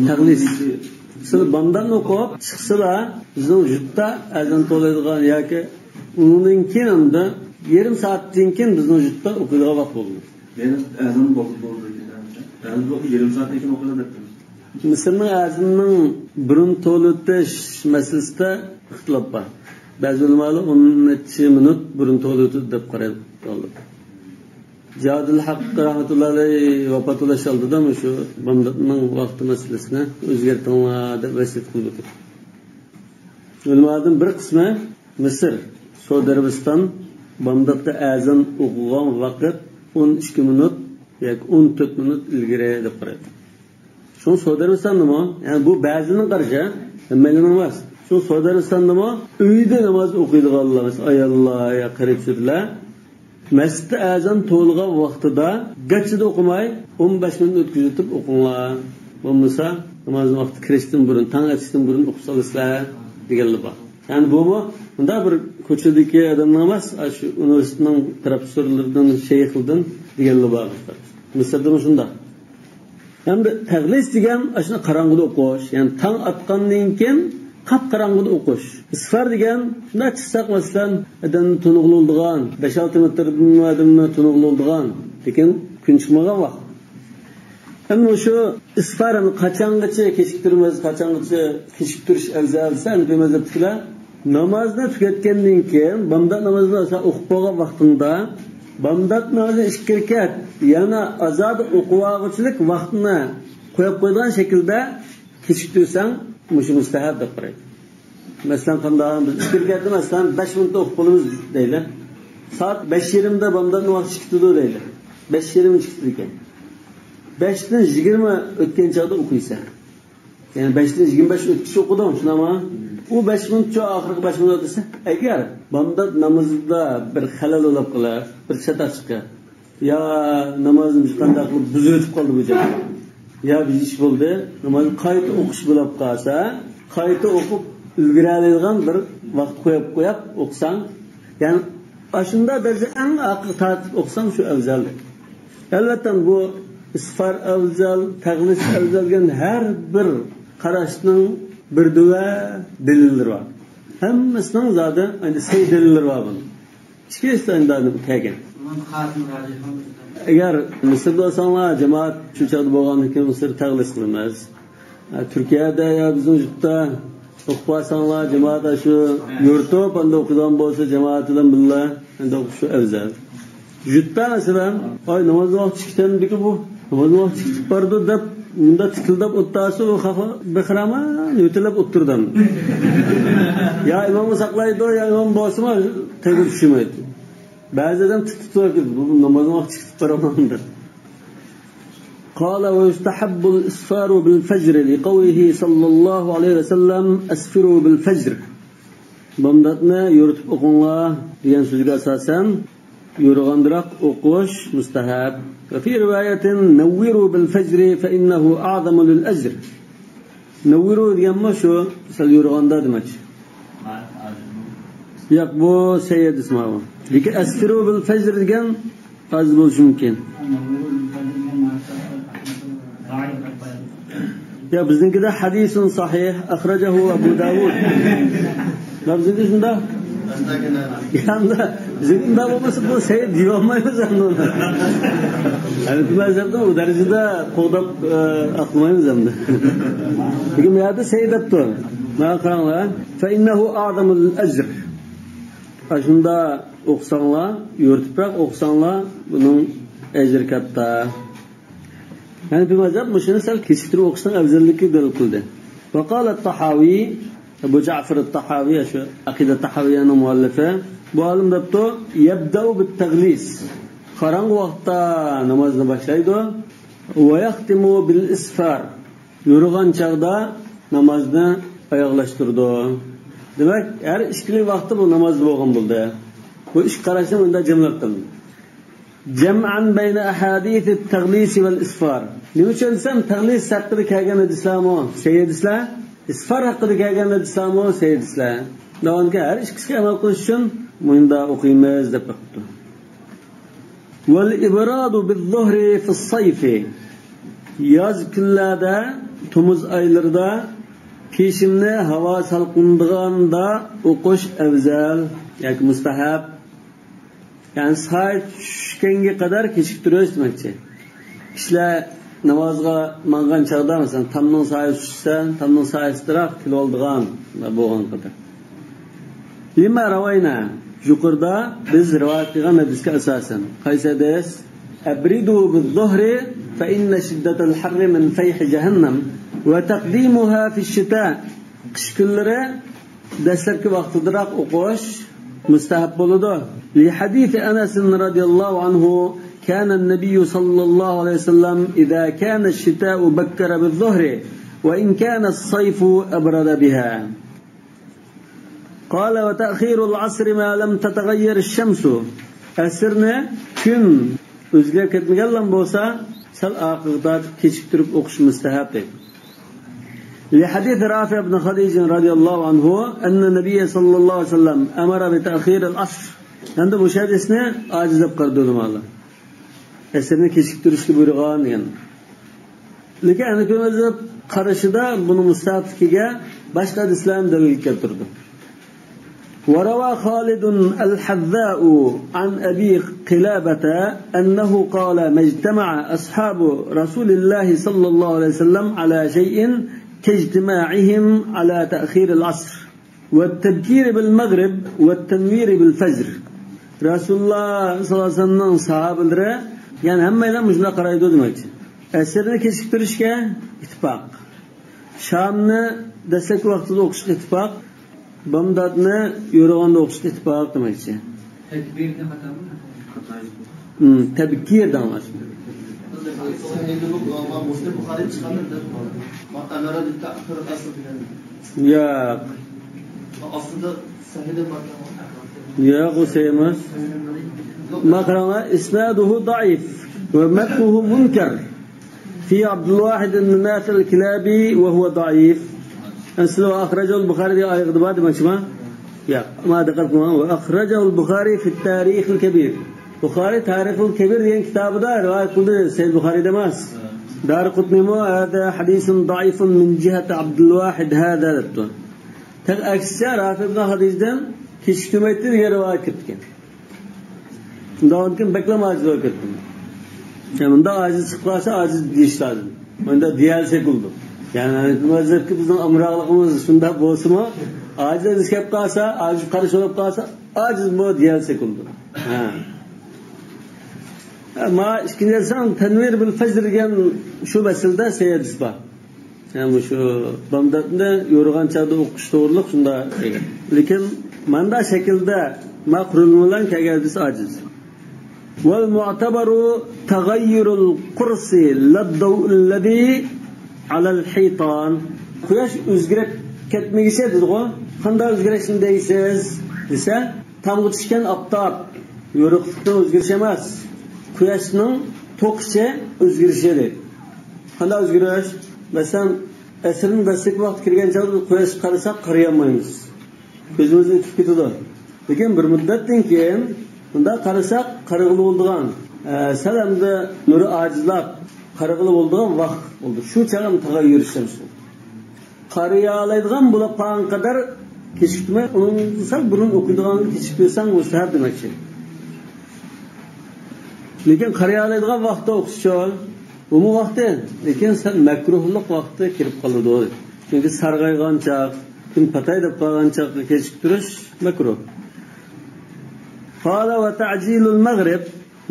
تەغلىس. سىلەر بامداتنى ئوقۇپ چىقسىلا، بىزنىڭ يۇرتتا ئەزان توۋلايدىغان ياكى ئۇنىڭدىن كېيىن ئەمدى يېرىم سائەتتىن كېيىن بىزنىڭ يۇرتتا ئوقۇيدىغان ۋاقىت بولىدۇ. يەنى ئەزان بولدى، بولدى دېگەن. ئەزان بولدى، يېرىم سائەتتىن كېيىن ئوقۇيدۇ دەپتىمىز. مىسىرنىڭ ئەزىنىنىڭ بۇرۇن توۋلىتىش مەسىلىسىدە ئىختىلاپ بار. بەزى ئۆلىمالار ئون نەچچە مىنۇت بۇرۇن توۋلىتىدۇ دەپ قارايدۇ. جادىل ھەق رەھمەتۇللا ئەلەيھ ۋاپات بولۇش ئالدىدا مۇشۇ بامداتنىڭ ۋاقتى مەسىلىسىنى ئۆزگەرتىڭلار دەپ ۋەسىيەت قىلىۋاتىدۇ. ئۆلىمالاردىن بىر قىسمى مىسىر، سوئۇدى ئەرەبىستان بامداتقا ئەزان ئوقۇغان ۋاقىت ئون ئىككى مىنۇت ياكى ئون تۆت مىنۇت ئىلگىرى دەپ قارايدۇ. شۇڭا سوئۇدى ئەرەبىستاندىمۇ، يەنى بۇ بەزىنىڭ قارىشى، ھەممەيلەننىڭ ئەمەس. شۇڭا سوئۇدى ئەرەبىستاندىمۇ ئۆيدە ناماز ئوقۇيدىغانلار، مەسىلەن، ئاياللار يا قېرى-چۈشۈرىلەر مەسچىتتە ئەزان توۋلىغان ۋاقتىدا گاچىدا ئوقۇماي، ئون بەش مىنۇت ئۆتكۈزۈۋېتىپ ئوقۇڭلار. بولمىسا، نامازنىڭ ۋاقتى كىرىشتىن بۇرۇن، تاڭ ئېتىشتىن بۇرۇن ئوقۇسىلا دېگەنلەر بار. يەنى بۇمۇ مۇنداق بىر كوچىدىكى ئادەمنىڭ ئەمەس، ئاشۇ ئۇنىۋېرسىتېتنىڭ پروفېسسورلىرىدىن، شەيخلىرىدىن دېگەنلەر بار. مىسىردىمۇ شۇنداق. ھەمدە تەغلىس دېگەن ئاشۇنداق قاراڭغۇدا ئوقۇش، يەنى تاڭ ئاتقاندىن كېيىن قاپقاراڭغۇدا ئوقۇش. ئىسفار دېگەن شۇنداق چىقساق، مەسىلەن، ئادەمنى تونۇغىلى بولىدىغان، بەش-ئالتە مېتىردىن ئادەمنى تونۇغىلى بولىدىغان، لېكىن كۈن چىقمىغان ۋاقىت. ئەمدى مۇشۇ ئىسفارنى قاچانغىچە كېچىكتۈرىمىز، قاچانغىچە كېچىكتۈرۈش ئەۋزەل دېسە، ھەنىفىي مەزھەپتىكىلەر نامازنى تۈگەتكەندىن كېيىن، بامدات نامازىنى ئوقۇپ بولغان ۋاقتىڭدا، بامدات نامازىنى ئىككى رەكەت يەنە ئازادە ئوقۇۋالغۇچىلىك ۋاقتىنى قويۇپ قويىدىغان شەكىلدە كېچىكتۈرسەڭ، مۇشۇ مۇستەھەب دەپ قارايدۇ. مەسىلەن، قانداق؟ بىز ئىككى رەكەتنى، مەسىلەن، بەش مىنۇتتا ئوقۇپ بولىمىز دەيلى. سائەت بەش يېرىمدا بامداتنىڭ ۋاقتى چىقىپ كېتىدۇ دەيلى. بەش يېرىم چىقىپ كېتىدىكەن. بەشتىن يىگىرمە ئۆتكەن چاغدا ئوقۇيسەن. يەنى بەشتىن يىگىرمە بەش ئۆتكۈچە ئوقۇدۇڭ، شۇنداقمۇ؟ ئۇ بەش مىنۇتچە، ئاخىرقى بەش مىنۇت دېسە، ئەگەر بامدات نامىزىدا بىر خەلەل بولۇپ قېلىپ، بىر چاتاق چىقىپ، يا نامازنى قانداق قىلىپ بۇزۇۋېتىپ قالدى بۇ جاي، يا بىر ئىش بولدى، نامازنى قايتا ئوقۇش بولۇپ قالسا، قايتا ئوقۇپ ئۈلگۈرەلەيدىغان بىر ۋاقىت قويۇپ، قويۇپ ئوقۇساڭ، يەنى ئاشۇنداق دەرىجىدە ئەڭ ئارقىغا تارتىپ ئوقۇساڭ، شۇ ئەۋزەل. ئەلۋەتتە، بۇ ئىسفار ئەۋزەل، تەغلىس ئەۋزەل دېگەن ھەر بىر قاراشنىڭ بىر دۆۋە دەلىللىرى بار. ھەممىسىنىڭ زادى ئەندى سەي دەلىللىرى بار بۇنىڭ. ئىككىسى ئەندى كەلگەن. ئەگەر مىسىردا بولساڭلار، جامائەت شۇ چاغدا بولغاندىن كېيىن مىسىر تەغلىس قىلىمىز. ھە، تۈركىيەدە يا بىزنىڭ يۇرتتا ئوقۇپ بارساڭلار، جامائەت شۇ يورۇتۇپ، ئەندى ئوقۇيدىغان بولسا، جامائەت بىلەن بىللە ئەندى ئوقۇش شۇ ئەۋزەل. يۇرتتا مەسىلەن، ئاي، نامازنىڭ ۋاقتى چىقىپ كەتتىكى بۇ، نامازنىڭ ۋاقتى چىقىپ بارىدۇ دەپ، مۇنداق تىكىلدەپ ئولتۇرسا، ئۇ خەق بىخىرامان يۆتىلىپ ئولتۇرىدۇ. يا ئىماممۇ ساقلايدۇ، يا ئىمام بولسىمۇ تەگۈر چۈشمەيدۇ. بەزى ئادەم تىتىپ تۇرۇپ، بۇ نامازنىڭ ۋاقتى چىقىپ بارىدۇ دەپ. قال ويستحب الإسفار بالفجر لقوله صلى الله عليه وسلم: أسفروا بالفجر. بامداتنى يورۇتۇپ ئوقۇڭلار دېگەن سۆزگە ئاساسەن، يورۇغاندىراق ئوقۇش مۇستەھەب. وفي رواية: نوروا بالفجر فإنه أعظم للأجر. نوروا دېگەنمۇ شۇ، سەل يورۇغاندا دېمەكچى. ياق، بۇ سەي ھەدىس ماۋۇ. لېكىن أسفروا بالفجر دېگەن ئاز بولۇشى مۇمكىن. يا، بىزنىڭكىدە حديث صحيح أخرجه أبو داود. يا، بىزنىڭكى شۇنداق. يا، ئەمدى بىزنىڭكى شۇنداق بولمىسا، بۇ سەي دېيەلمەيمىز ئەمدى ئۇنى. ھەنەفىي مەزھەپتە ئۇ دەرىجىدە قوغداپ، ئە، ئاقلىمايمىز ئەمدى. لېكىن بۇ يەردە سەي دەپتۇ. مانا قاراڭلار. فإنه أعظم للأجر. ئاشۇنداق ئوقۇساڭلار، يورۇتۇپراق ئوقۇساڭلار، بۇنىڭ ئەجرى كاتتا. ھەنەفىي مەزھەپ مۇشۇنى سەل كېچىكتۈرۈپ ئوقۇشنىڭ ئەۋزەللىكىگە دەلىل قىلدى. وقال الطحاوي، ئەبۇ جەئفەر ئەت-تەھاۋى، شۇ ئەقىدە تەھاۋىيەنىڭ مۇئەللىپى، بۇ ئالىم دەپتۇ: يبدأ بالتغليس، قاراڭغۇ ۋاقىتتا نامازنى باشلايدۇ، ويختم بالإسفار، يورۇغان چاغدا نامازنى ئاياغلاشتۇرىدۇ. دېمەك، ھەر ئىككىلى ۋاقتى بۇ نامازدا بولغان بولدى. بۇ ئىككى قاراشنى مۇنداق جەملەپ قىلدىم. جمعا بين أحاديث التغليس والإسفار. نېمە ئۈچۈن دېسەم، تەغلىس ھەققىدە كەلگەن ھەدىسلەرمۇ سەي ھەدىسلەر، ئىسفار ھەققىدە كەلگەن ھەدىسلەرمۇ سەي ھەدىسلەر. دەۋانكى ھەر ئىككىسىگە ئەمەل قىلىش ئۈچۈن مۇنداق ئوقۇيمىز دەپ بېقىپتۇ. والإبراد بالظهر في الصيف. ياز كۈنلەردە، تومۇز ئايلىرىدا پېشىننى ھاۋا سالقىنلىغاندا ئوقۇش ئەۋزەل ياكى مۇستەھەب. يەنى سايە چۈشكەنگە قەدەر كېچىكتۈرۈش دېمەكچى. كىشىلەر نامازغا ماڭغان چاغدا، مەسىلەن، تامنىڭ سايىسى چۈشسە، تامنىڭ سايىسىدىراق كېلىۋالىدىغان بولغان قەدەر. لما روينا، يۇقىرىدا بىز رىۋايەت قىلغان ھەدىسكە ئاساسەن. قايسى ھەدىس؟ أبردوا بالظهر فإن شدة الحر من فيح جهنم وتقديمها في الشتاء. قىش كۈنلىرى دەسلەپكى ۋاقتىدىراق ئوقۇش مۇستەھەب بولىدۇ. لحديث أنس رضي الله عنه، كان النبي صلى الله عليه وسلم إذا كان الشتاء بكر بالظهر، وإن كان الصيف أبرد بها. قال: وتأخير العصر ما لم تتغير الشمس. ئەسىرنى كۈن ئۆزگىرىپ كەتمىگەنلا بولسا، سەل ئارقىغا تارتىپ كېچىكتۈرۈپ ئوقۇش مۇستەھەب، دەيدۇ. لحديث رافع بن خديج رضي الله عنه أن النبي صلى الله عليه وسلم أمر بتأخير العصر. ئەمدى مۇشۇ ھەدىسنى ئاجىز دەپ قارىدى ئۆلىمالار. ئەسىرنى كېچىكتۈرۈشنى بۇيرۇغان دېگەن. لېكىن ھەنەفىي مەزھەپ قارىشىدا بۇنىڭ مۇستەھەبلىكىگە باشقا ھەدىسلەرنى دەلىل كەلتۈرىدۇ. وروى خالد الحذاء عن أبي قلابة أنه قال: ما اجتمع أصحاب رسول الله صلى الله عليه وسلم على شيء كاجتماعهم على تأخير العصر والتبكير بالمغرب والتنوير بالفجر. رەسۇلۇللاھ سەللەللاھۇ ئەلەيھى ۋەسەللەمنىڭ ساھابىلىرى، يەنى ھەممەيلەن مۇشۇنداق قارايدۇ دېمەكچى. ئەسىرنى كېچىكتۈرۈشكە ئىتتىپاق. شامنى دەسلەپكى ۋاقتىدا ئوقۇشقا ئىتتىپاق. بامداتنى يورۇغاندا ئوقۇشقا ئىتتىپاق دېمەكچى. تەكبىرنى خاتامۇ؟ ھىم، تەبكىر دەڭلار. سەھىھلىك، ئە، مۇسلىم، بۇخارى چىقارمىدى. ما ئەمەرە بىتەخىر ئەسر دېگەن. ياق. ئاستىدا سەھىھلىك بار. ياق، ئۇ سەھىھ ئەمەس. ما قاراڭلار، إسناده ضعيف ومتنه منكر في عبد الواحد بن نافع الكلابي وهو ضعيف. ئەسلى أخرجه البخاري دېگەن ئايىغىدا بار دېمەكچىما؟ ياق. ما دىققەت قىلىڭ. وأخرجه البخاري في التاريخ الكبير. بۇخارى تارىخۇل كەبىر دېگەن كىتابىدا رىۋايەت قىلدى، سەھىھ بۇخارىدا ئەمەس. دارىقۇتنىمۇ هذا حديث ضعيف من جهة عبد الواحد هذا دەپتۇ. تېخى ئەكسىچە، رافى ئىبن خەدىجدىن كېچىكتۈرمەيتتى دېگەن رىۋايەت كېلىپتىكەن. شۇنداقتىن بەكلا ئاجىز بولۇپ كەتتىم. يەنى مۇنداق ئاجىز چىقىپ قالسا، ئاجىز دېيىش لازىم. مۇنداق دېيەلسەك بولىدۇ. يەنى مەزھەپكە بىزنىڭ ئامراقلىقىمىز شۇنداق بولسىمۇ، ئاجىز كېلىپ قالسا، ئاجىز قارىشى بولۇپ قالسا، ئاجىز بۇ دېيەلسەك بولىدۇ. ھە. ھە، ما ئىككىنچى دېسەڭ، تەنۋىر بىل فەجر دېگەن شۇ مەسىلىدە سەھىھ ھەدىس بار. يەنى مۇشۇ بامداتنى يورۇغان چاغدا ئوقۇش توغرىلىق شۇنداق دېگەن. لېكىن ماندا شەكىلدە ما قۇرۇلما بىلەن كەلگەن ھەدىس ئاجىز. والمعتبر تغير القرص لا الضوء الذي على الحيطان. قۇياش ئۆزگىرىپ كەتمىگۈچە دېدىغۇ. قانداق ئۆزگىرىشنى دەيسىز دېسە، تامغا چۈشكەن ئاپتاپ، يورۇقلۇقنىڭ ئۆزگىرىشى ئەمەس، قۇياشنىڭ توقۇشى ئۆزگىرىشى دەيدۇ. قانداق ئۆزگىرىش؟ مەسىلەن، ئەسىرنىڭ دەسلەپكى ۋاقتى كىرگەن چاغدا قۇياشقا قارىساق، قارىيالمايمىز. كۆزىمىز ئۆتۈپ كېتىدۇ. لېكىن بىر مۇددەتتىن كېيىن بۇنداق قارىساق، قارىغىلى بولىدىغان، ئە، سەل ئەمدى نۇرى ئاجىزلاپ، قارىغىلى بولىدىغان ۋاقىت بولدى. شۇ چاغ ئەمدى تاغاييۇر شەمس بولدى. قارىيالايدىغان بولۇپ قالغان قەدەر كېچىكتۈرمەي، ئۇنىڭ سەل بۇرۇن ئوقۇيدىغاننى كېچىكتۈرسەڭ مۇستەھەب دېمەكچى. لېكىن قارىيالايدىغان ۋاقىتتا ئوقۇشچۇ، بۇمۇ ۋاقتى، لېكىن سەل مەكرۇھلۇق ۋاقتى كىرىپ قالىدۇ. چۈنكى سارغايغان چاغ، كۈن پاتاي دەپ قالغان چاغقا كېچىكتۈرۈش مەكرۇھ. قال وتعجيل المغرب،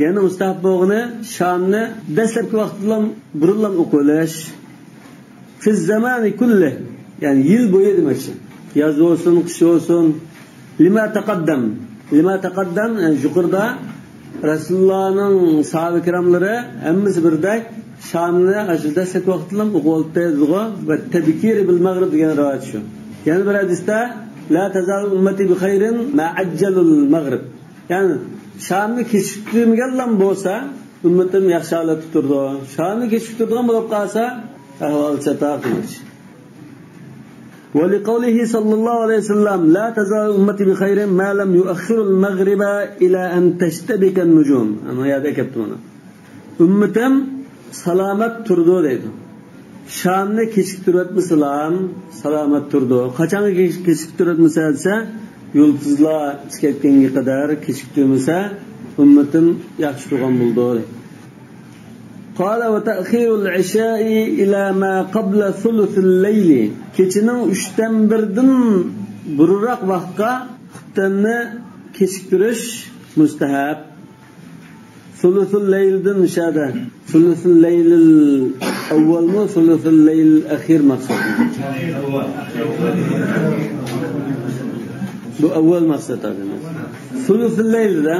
يەنە مۇستەھەب بولغىنى شامنى دەسلەپكى ۋاقتىدىلا بۇرۇنلا ئوقۇۋېلىش. في الزمان كله، يەنى يىل بويى دېمەكچى. ياز بولسۇن، قىش بولسۇن. لما تقدم. لما تقدم، يەنى يۇقىرىدا رەسۇلۇللانىڭ ساھابە كىراملىرى ھەممىسى بىردەك شامنى ئاشۇ دەسلەپكى ۋاقتىدىلا ئوقۇۋالاتتى دېدىغۇ. والتبكير بالمغرب دېگەن رىۋايەت شۇ. يەنە بىر ھەدىستە، لا تزال أمتي بخير ما عجلوا المغرب. يەنى شامنى كېچىكتۈرمىگەنلا بولسا، ئۈممىتىم ياخشى ھالەتتە تۇرىدۇ. شامنى كېچىكتۈرىدىغان بولۇپ قالسا، ئەھۋالى چاتاق دېمەكچى. ولقوله صلى الله عليه وسلم، لا تزال أمتي بخير ما لم يؤخروا المغرب إلى أن تشتبك النجوم. ئەنە يەردە كەپتۇ مانا. ئۈممىتىم سالامەت تۇرىدۇ دەيدۇ. شامنى كېچىكتۈرۈۋەتمىسىلا، سالامەت تۇرىدۇ. قاچانغا كېچ-، كېچىكتۈرۈۋەتمىسە دېسە، يۇلتۇزلار چىقىپ كەتكەنگە قەدەر كېچىكتۈرمىسە، ئۈممىتىم ياخشى تۇرغان بولىدۇ. قال وتأخير العشاء إلى ما قبل ثلث الليل. كېچىنىڭ ئۈچتىن بىرىدىن بۇرۇنراق ۋاقىتقا خۇپتەننى كېچىكتۈرۈش مۇستەھەب. ثلث الليلدىن مۇشۇ يەردە ثلث الليل الأول مۇ، ثلث الليل الأخير مەقسەت؟ بۇ ئەۋۋەل مەقسەت ھازىر. ثلث الليل دە،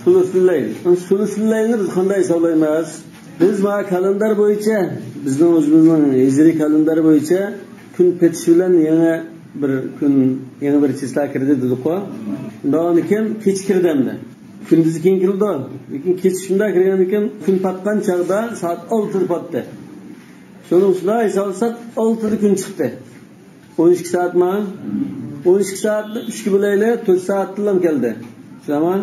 ثلث الليل. ثلث الليلنى بىز قانداق ھېسابلايمىز؟ بىز مانا كالېندار بويىچە، بىزنىڭ ئۆزىمىزنىڭ ھىجرىي كالېندار بويىچە كۈن پېتىش بىلەن يېڭى بىر كۈن، يېڭى بىر چىسلا كىردى دېدۇققۇ. شۇنداقتىن كېيىن كېچە كىردى ئەمدى. كۈندۈزى كېيىن كېلىدۇ. لېكىن كېچە شۇنداق كىرگەندىن كېيىن، كۈن پاتقان چاغدا سائەت ئالتىدا پاتتى. شۇنىڭ ئۈچۈن ھېسابلىساق، ئالتىدا كۈن چىقتى. ئون ئىككى سائەتما؟ ئون ئىككى سائەتنى ئۈچكە بۆلەيلى، تۆت سائەتتىنلا كەلدى. شۇنداقما؟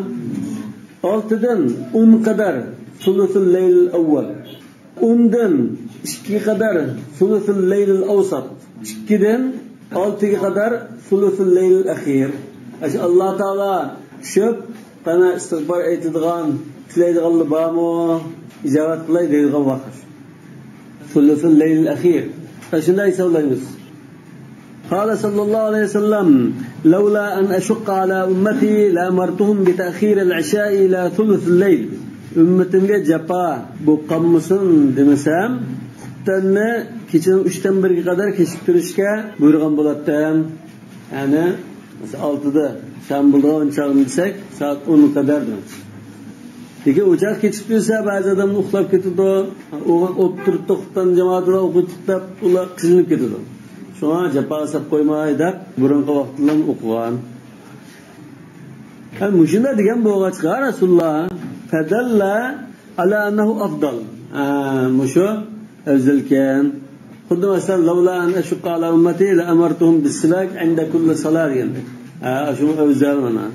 ئالتىدىن ئون قەدەر ثلث الليل الأول. ئوندىن ئىككىگە قەدەر ثلث الليل الأوسط. ئىككىدىن ئالتىگە قەدەر ثلث الليل الأخير. ئاشۇ ئاللا تائالا چۈشۈپ، قانا ئىستىغپار ئېيتىدىغان، تىلەيدىغانلار بارمۇ؟ ئىجابەت قىلاي دەيدىغان ۋاقىت. ثلث الليل الأخير. شۇنداق ھېسابلايمىز. قال صلى الله عليه وسلم، لولا أن أشق على أمتي لأمرتهم بتأخير العشاء إلى ثلث الليل. ئۈممىتىمگە جاپا بولۇپ قالمىسۇن دېمىسەم، خۇپتەننى كېچىنىڭ ئۈچتىن بىرگە قەدەر كېچىكتۈرۈشكە بۇيرۇغان بولاتتىم. يەنى، مەسىلەن، ئالتىدا شام بولىدىغان چاغنى دېسەك، سائەت ئونغا قەدەر دېمەكچى. لېكىن ئۇ چاغ كېچىكتۈرسە، بەزى ئادەم ئۇخلاپ كېتىدۇ. ئوتتۇرىدا توختىغان جامائەت بىلەن ئوقۇيتتۇق دەپ، ئۇلار قىينىلىپ كېتىدۇ. شۇڭا جاپاغا سەپ قويماي دەپ، بۇرۇنقى ۋاقىتتا ئوقۇغان. ھە، مۇشۇنداق دېگەن بولغاچقا، رەسۇلۇللا فەدەللە ئەلا ئەننەھۇ ئەفدال. ھە، مۇشۇ ئەۋزەلكەن. خۇددى مەسىلەن، لەۋلا ئەن ئەشۇققە ئەلا ئۇممەتى لەئەمەرتۇھۇم بىسسىۋاك ئەندە كۇللى سالا دېگەندەك. ھە، شۇ ئەۋزەل مانا.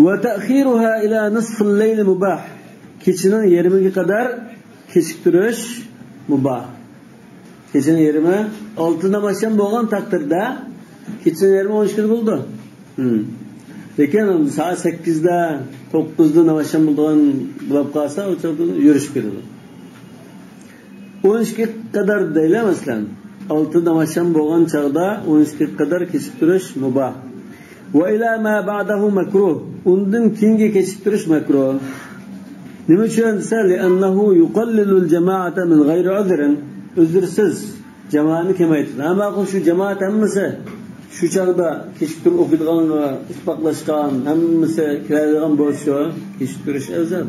وتأخيرها إلى نصف الليل مباح. كېچىنىڭ يېرىمىگە قەدەر كېچىكتۈرۈش مۇباھ. كېچىنىڭ يېرىمى، ئالتە نامازشام بولغان تەقدىردە، كېچىنىڭ يېرىمى ئون ئىككىدە بولىدۇ. ھىم. لېكىن سائەت سەككىزدە، توققۇزدا نامازشام بولىدىغان بولۇپ قالسا، ئۇ چاغدا يۈرۈشۈپ كېتىدۇ. ئون ئىككىگە قەدەر دەيلى، مەسىلەن. ئالتە نامازشام بولغان چاغدا ئون ئىككىگە قەدەر كېچىكتۈرۈش مۇباھ. وإلى ما بعده مكروه. ئۇندىن كېيىنگە كېچىكتۈرۈش مەكرۇھ. نېمە ئۈچۈن دېسە، لأنه يقلل الجماعة من غير عذر. ئۆزرسىز جامائەتنى كېمەيتىدۇ. ھە، ماقۇل، شۇ جامائەت ھەممىسى شۇ چاغدا كېچىكتۈرۈپ ئوقۇيدىغانغا ئىتتىپاقلاشقان، ھەممىسى كېلەلەيدىغان بولسا، كېچىكتۈرۈش ئەۋزەل.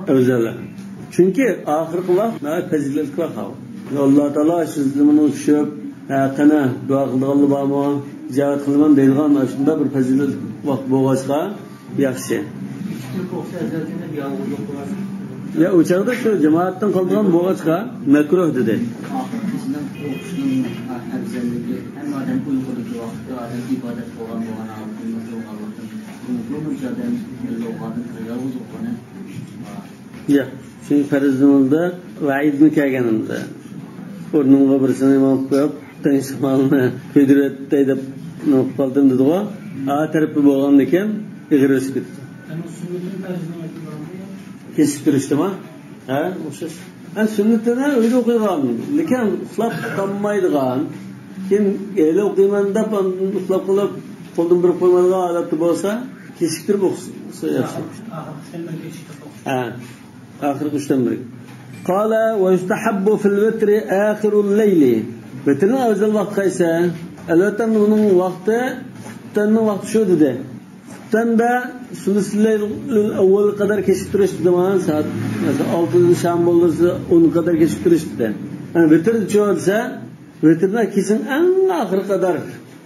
ئەۋزەل. چۈنكى ئاخىرقى ۋاقىت ناھايىتى پەزىلەتلىك ۋاقىت. ئاللا تائالا سىز زېمىنغا چۈشۈپ، ھە، قېنى، دۇئا قىلىدىغانلار بارمۇ؟ ئىجابەت قىلىمەن دەيدىغان شۇنداق بىر پەزىلەتلىك ۋاقىت بولغاچقا، ياخشى. يا، ئۇ چاغدا شۇ جامائەتتىن قالىدىغان بولغاچقا، مەكرۇھ دېدى. ئاخىرقى قىسمىنىڭ ئوقۇشنىڭ ئەۋزەللىكى، ھەممە ئادەم ئۇيقۇدىكى ۋاقىتتا، ئادەم ئىبادەت قىلغان بولغان ھالەتتە، بۇ بولغاندىن يالغۇز ئوقۇغىنى. يا، چۈنكى پەرز نامازدا ۋەئىدمۇ كەلگەن ئەمدى. ئورنۇمغا بىرسىنى ئىمام قىلىپ قويۇپ، تەڭ شامالنى كۆيدۈرۈۋەتتەي دەپ نېمە قىلىپ قالدىم دېدىغۇ. ئا تەرىپى بولغاندىكىن ئېغىرلىشىپ كېتىدۇ. كېچىكتۈرۈشتىمۇ؟ ھە، ئوخشاش. ھە، سۈننىتىنى ئۆيدە ئوقۇيدىغان، لېكىن ئۇخلاپ قالمايدىغان. كېيىن ھېلى ئوقۇيمەن دەپ، ئاندىن ئۇخلاپ قېلىپ، قولدىن بېرىپ قويمايدىغان ھالەتتە بولسا، كېچىكتۈرۈپ ئوقۇسا ياخشى. ھە. ئاخىرقى ئۈچتىن بىرى. قال ويستحب في الوتر آخر الليل. ۋىتىرنىڭ ئەۋزەل ۋاقتى قايسى؟ ئەلۋەتتە، ئۇنىڭ ۋاقتى، خۇپتەننىڭ ۋاقتى شۇ دېدى. خۇپتەندە سۇلۇسۇل لەيل ئەۋۋەلگە قەدەر كېچىكتۈرۈش دېدى مانا، سائەت، مەسىلەن، ئالتىدىن شام بولدى دېسە، ئونغا قەدەر كېچىكتۈرۈش دېدى. يەنى ۋىتىردا چۇ دېسە، ۋىتىردا كېچىنىڭ ئەڭ ئاخىرىغا قەدەر،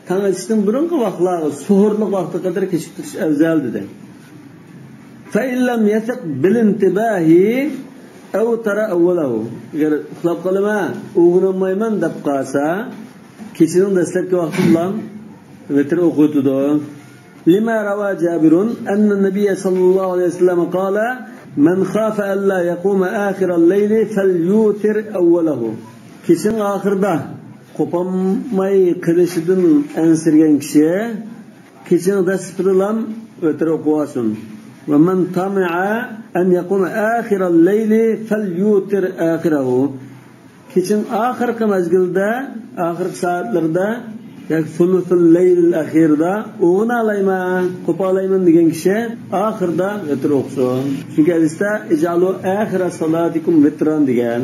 تاڭ ئېتىشتىن بۇرۇنقى ۋاقىتلارغا، سوھۇرلۇق ۋاقتىغا قەدەر كېچىكتۈرۈش ئەۋزەل دېدى. فإن لم يثق بالانتباه أوتر أوله. ئەگەر ئۇخلاپ قالىمەن، ئويغىنالمايمەن دەپ قالسا، كېچىنىڭ دەسلەپكى ۋاقتىدىلا ۋىتىر ئوقۇۋېتىدۇ. لما روى جابر أن النبي صلى الله عليه وسلم قال: من خاف ألا يقوم آخر الليل فليوتر أوله. كېچىنىڭ ئاخىرىدا قوپالماي قېلىشىدىن ئەنسىرىگەن كىشى كېچىنىڭ دەسلىپىدىلا ۋىتىر ئوقۇۋالسۇن. ومن طمع أن يقوم آخر الليل فليوتر آخره. كېچىنىڭ ئاخىرقى مەزگىلىدە، ئاخىرقى سائەتلىرىدە ياكى سۇلۇسۇل لەيلىل ئەخىرىدا ئويغىنالايمەن، قوپالايمەن دېگەن كىشى ئاخىرىدا ۋىتىر ئوقۇسۇن. چۈنكى ھەدىستە: اجعلوا آخر صلاتكم وترا دېگەن.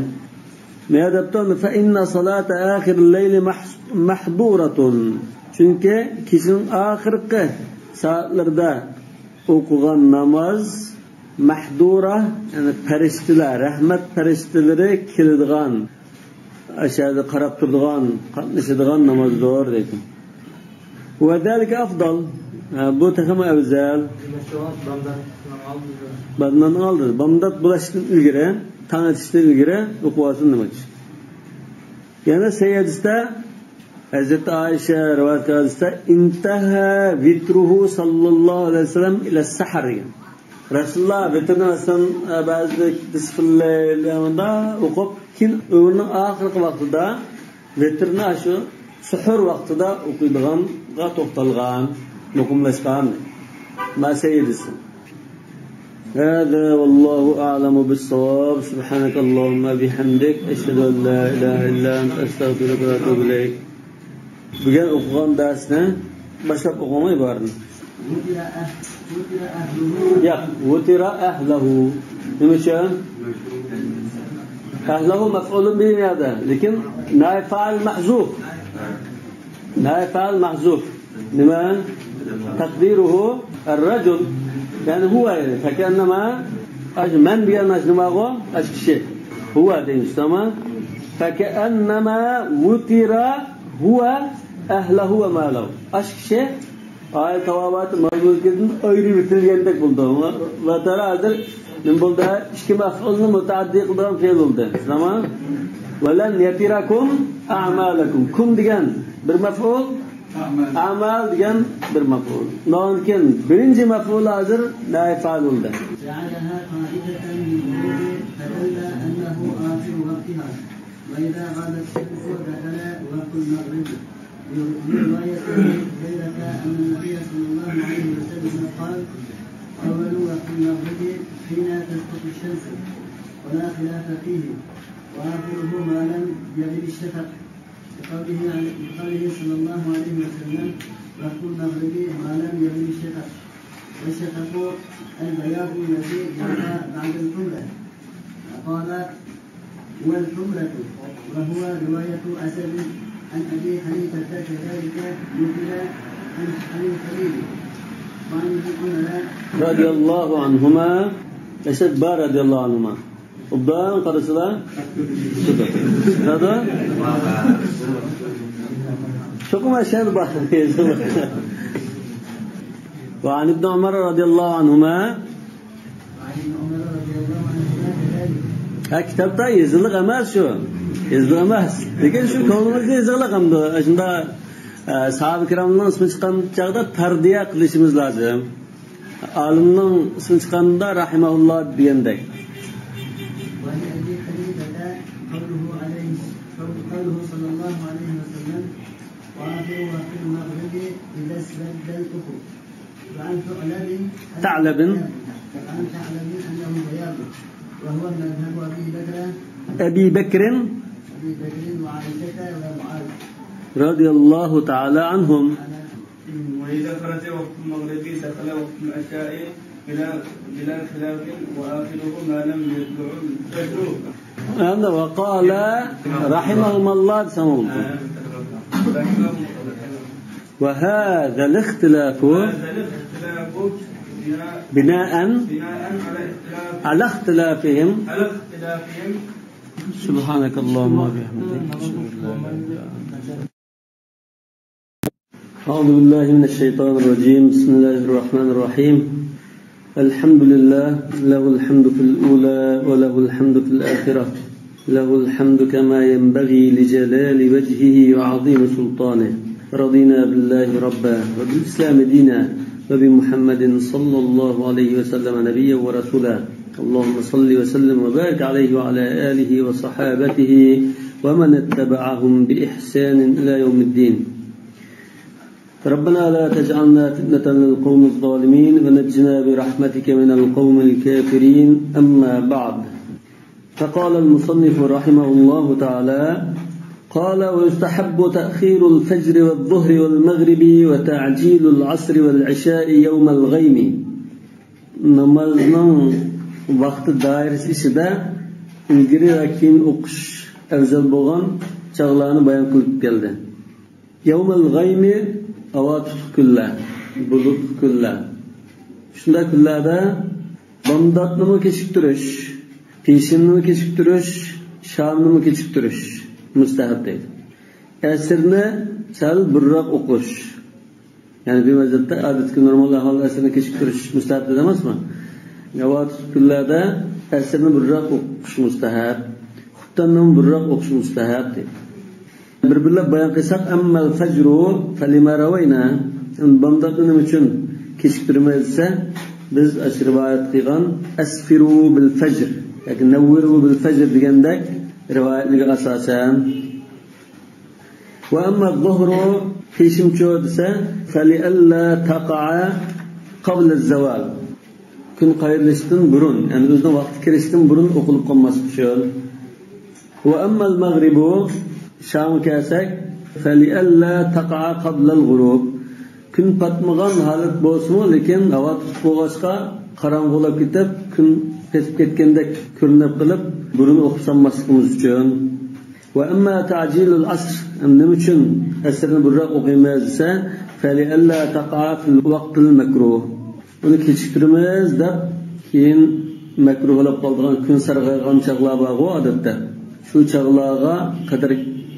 نېمە دەپتۇ؟ فإن صلاة آخر الليل مح-، محظورة. چۈنكى كېچىنىڭ ئاخىرقى سائەتلىرىدە ئوقۇغان ناماز مەھدۇرا، يەنى پەرىشتىلەر، رەھمەت پەرىشتىلىرى كېلىدىغان، ئاشۇ يەردە قاراپ تۇرىدىغان، قاتنىشىدىغان نامازدۇر دەيدۇ. وذلك أفضل. ھە، بۇ تېخىمۇ ئەۋزەل. بامداتنىڭ ئالدىدا. بامدات بولۇشتىن ئىلگىرى، تاڭ ئېتىشتىن ئىلگىرى ئوقۇۋالسۇن دېمەكچى. يەنە سەھىھ ھەدىستە ھەزرىتى ئائىشە رىۋايەت قىلغان ھەدىستە: انتهى وتره صلى الله عليه وسلم إلى السحر دېگەن. رەسۇلۇللا ۋىتىرنى، مەسىلەن، بەزىدە نىسفىللەيلىدە ئوقۇپ، كېيىن ئۆمرىنىڭ ئاخىرقى ۋاقتىدا ۋىتىرنى ئاشۇ سۇھۇر ۋاقتىدا ئوقۇيدىغانغا توختالغان، مۇقىملاشقان. مەسىلە دېسە. هذا والله أعلم بالصواب. سبحانك اللهم وبحمدك، أشهد أن لا إله إلا أنت، أستغفرك وأتوب إليك. بۈگۈن ئوقۇغان دەرسنى باشلاپ ئوقۇڭلار ئىبارىنى. ياق، ۋۇتىرا ئەھلەھۇ. نېمە ئۈچۈن؟ ئەھلەھۇ مەفئۇلۇن بىھى يەردە. لېكىن نائىب فائىل مەھزۇف. نائىب فائىل مەھزۇف. نېمە؟ تەقدىرۇھۇ ئەررەجۇل. يەنى ھۇۋا، يەنى فەكەئەننەما، ئاشۇ مەن دېگەن ئاشۇ نېمەغۇ؟ ئاشۇ كىشى. ھۇۋا دەيمىز، تامام. فەكەئەننەما ۋۇتىرە ھۇۋا ئەھلەھۇ ۋە مالەھۇ. ئاشۇ كىشى ئايە تاۋابىئاتى مەزمۇنىدىن ئايرىۋېتىلگەندەك بولدى. ۋە تەرە ھازىر نېمە بولدى؟ ئىككى مەفئۇلنى مۇتەئەددى قىلىدىغان پېئىل بولدى. تامام. ۋەلەن يەتىرەكۇم ئەمالەكۇم. كۇم دېگەن بىر مەفئۇل، ئەمال دېگەن بىر مەفئۇل. ئۇنىڭدىن كېيىن بىرىنچى مەفئۇل ھازىر نائىب فائىل بولدى. جعلها قاعدة للغروب فدل أنه آخر وقتها، وإذا غابت الشمس دخل وقت المغرب، لرواية أبي هريرة أن النبي صلى الله عليه وسلم قال: أول وقت المغرب حين تسقط الشمس، ولا خلاف فيه، وآخره ما لم يغب الشفق. لقوله عليه، لقوله صلى الله عليه وسلم: وقت المغرب ما لم يغب الشفق، والشفق البياض الذي يبقى بعد الحمرة. قال: والحمرة، وهو رواية أسد عن أبي حنيفة كذلك نقل عن، عن الخليل وعن ابن عمر رضي الله عنهما. ئەسەد بار رەزىياللاھۇ ئەنھۇما. ئوبدان قارىسىلا. شۇدا. شۇدا. چوقۇم ئەشەد بار. وعن ابن عمر رضي الله عنهما. ھە، كىتابتا يېزىلىق ئەمەس شۇ. يېزىلىق ئەمەس. لېكىن شۇ كۆڭلىمىزدە يېزىلىق ئەمدى. شۇنداق، ئە، ساھابە كىرامنىڭ ئىسمى چىققان چاغدا تەردىيە قىلىشىمىز لازىم. ئالىمنىڭ ئىسمى چىققاندا رەھىمەھۇللا دېگەندەك. وعن أبي حنيفة قوله عليه، قوله صلى الله عليه وسلم: وآخر وقت المغرب إذا اسود الأفق. وعن ثعلب، ثعلب. وعن ثعلب أنه بياض، وهو مذهب أبي بكر، أبي بكر، أبي بكر وعائشة ومعاذ. رضي الله تعالى عنهم. وإذا خرج وقت المغرب دخل وقت العشاء بلا، بلا خلاف، وآخره ما لم يطلع الفجر. ئەمدى ۋەقالە رەھىمەھۇماللا دېسەڭ بولىدۇ. رەھىمەھۇماللا. وهذا الاختلاف، وهذا الاختلاف بناء، بناء على اختلاف، على اختلافهم، على اختلافهم. سبحانك اللهم وبحمدك، أشهد أن لا إله إلا أنت. أعوذ بالله من الشيطان الرجيم. بسم الله الرحمن الرحيم. الحمد لله، له الحمد في الأولى وله الحمد في الآخرة، له الحمد كما ينبغي لجلال وجهه وعظيم سلطانه. رضينا بالله ربا وبالإسلام دينا وبمحمد صلى الله عليه وسلم نبيا ورسولا. اللهم صل وسلم وبارك عليه وعلى آله وصحابته ومن اتبعهم بإحسان إلى يوم الدين. ربنا لا تجعلنا فتنة للقوم الظالمين ونجنا برحمتك من القوم الكافرين. أما بعد، فقال المصنف رحمه الله تعالى، قال: ويستحب تأخير الفجر والظهر والمغرب وتعجيل العصر والعشاء يوم الغيم. نامازنىڭ ۋاقتى دائىرىسى ئىچىدە ئىلگىرى ۋە كېيىن ئوقۇش ئەۋزەل بولغان چاغلارنى بايان قىلىپ كەلدى. يوم الغيم، ھاۋا تۇتۇق كۈنلەر، بۇلۇتلۇق كۈنلەر. شۇنداق كۈنلەردە بامداتنىمۇ كېچىكتۈرۈش، پېشىننىمۇ كېچىكتۈرۈش، شامنىمۇ كېچىكتۈرۈش مۇستەھەب دەيدۇ. ئەسىرنى سەل بۇرۇنراق ئوقۇش. يەنى بىر ۋەزىيەتتە ئادەتتىكى نورمال ئەھۋالدا ئەسىرنى كېچىكتۈرۈش مۇستەھەب دېدى ئەمەسمۇ؟ ھاۋا تۇتۇق كۈنلەردە ئەسىرنى بۇرۇنراق ئوقۇش مۇستەھەب، خۇپتاننىمۇ بۇرۇنراق ئوقۇش مۇستەھەب دەيدۇ. بىر-بىرلەپ بايان قىلساق، أما الفجر فلما روينا، بامداتنى نېمە ئۈچۈن كېچىكتۈرىمىز دېسە، بىز ئاشۇ رىۋايەت قىلغان أسفروا بالفجر ياكى نوروا بالفجر دېگەندەك رىۋايەتلەرگە ئاساسەن. وأما الظهر، پېشىمچۇ دېسە، فلئلا تقع قبل الزوال. كۈن قايرىلىشتىن بۇرۇن، يەنى ئۆزىنىڭ ۋاقتى كىرىشتىن بۇرۇن ئوقۇلۇپ قالماسلىق ئۈچۈن. وأما المغرب، شامغا كەلسەك، فلئلا تقع قبل الغروب. كۈن پاتمىغان ھالەت بولسىمۇ، لېكىن ھاۋا تۇتۇق بولغاچقا، قاراڭغۇلاپ كېتىپ، كۈن پېتىپ كەتكەندەك كۆرۈنۈپ قېلىپ، بۇرۇن ئوقۇپ سالماسلىقىمىز ئۈچۈن. وأما تعجيل العصر، نېمە ئۈچۈن ئەسىرنى بۇرۇنراق ئوقۇيمىز دېسە، فلئلا تقع في الوقت المكروه. ئۇنى كېچىكتۈرىمىز دەپ، كېيىن مەكرۇھ بولۇپ قالىدىغان كۈن سارغايغان چاغلار بارغۇ ئادەتتە. شۇ چاغلارغا قەدەر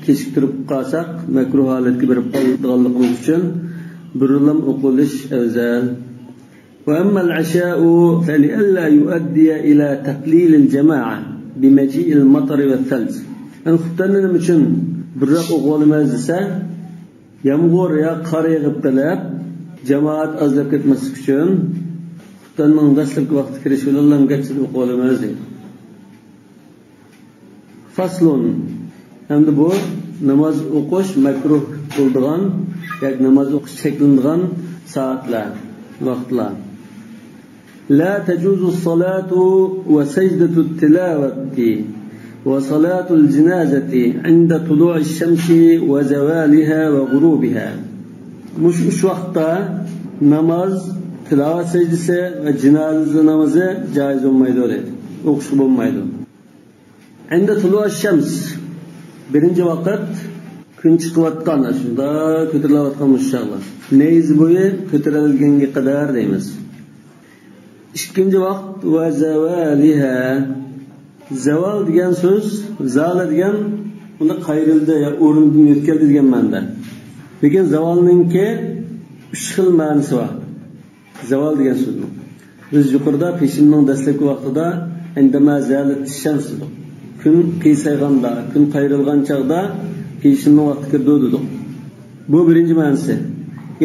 كېچىكتۈرۈپ قالساق، مەكرۇھ ھالەتكە بېرىپ قالىدىغانلىقىمىز ئۈچۈن بۇرۇنلا ئوقۇۋېلىش ئەۋزەل. وأما العشاء فلئلا يؤدي إلى تقليل الجماعة بمجيء المطر والثلج. يەنى خۇپتاننى نېمە ئۈچۈن بۇرۇنراق ئوقۇۋالىمىز دېسە، يامغۇر يا قار يېغىپ قېلىپ، جامائەت ئازلاپ كەتمەسلىك ئۈچۈن، خۇپتاننىڭ دەسلەپكى ۋاقتى كىرىش بىلەن لەڭگەچچىدە ئوقۇۋالىمىز دەيدۇ. فصل. ئەمدى بۇ ناماز ئوقۇش مەكرۇھ بولىدىغان ياكى ناماز ئوقۇش چەكلىنىدىغان سائەتلەر، ۋاقىتلار. لا تجوز الصلاة وسجدة التلاوة وصلاة الجنازة عند طلوع الشمس وزوالها وغروبها. مۇشۇ ئۈچ ۋاقىتتا ناماز، تىلاۋەت سەجدىسى ۋە جىنازا نامىزى جائىز بولمايدۇ دەيدۇ. ئوقۇشقا بولمايدۇ. عند طلوع الشمس، بىرىنچى ۋاقىت كۈن چىقىۋاتقان، شۇنداق كۆتۈرۈلۈۋاتقان مۇشۇ چاغلار. نەيزە بويى كۆتۈرۈلگەنگە قەدەر دەيمىز. ئىككىنچى ۋاقىت، وزوالها. زاۋال دېگەن سۆز، زالە دېگەن ئۇنى قايرىلدى يا ئورنىدىن يۆتكەلدى دېگەن مەنىدە. لېكىن زاۋالنىڭكى ئۈچ خىل مەنىسى بار. زاۋال دېگەن سۆزنىڭ. بىز يۇقىرىدا پېشىننىڭ دەسلەپكى ۋاقتىدا عندما زالت الشمس دېدۇق. كۈن قىيسايغاندا، كۈن قايرىلغان چاغدا پېشىننىڭ ۋاقتى كىرىدۇ دېدۇق. بۇ بىرىنچى مەنىسى.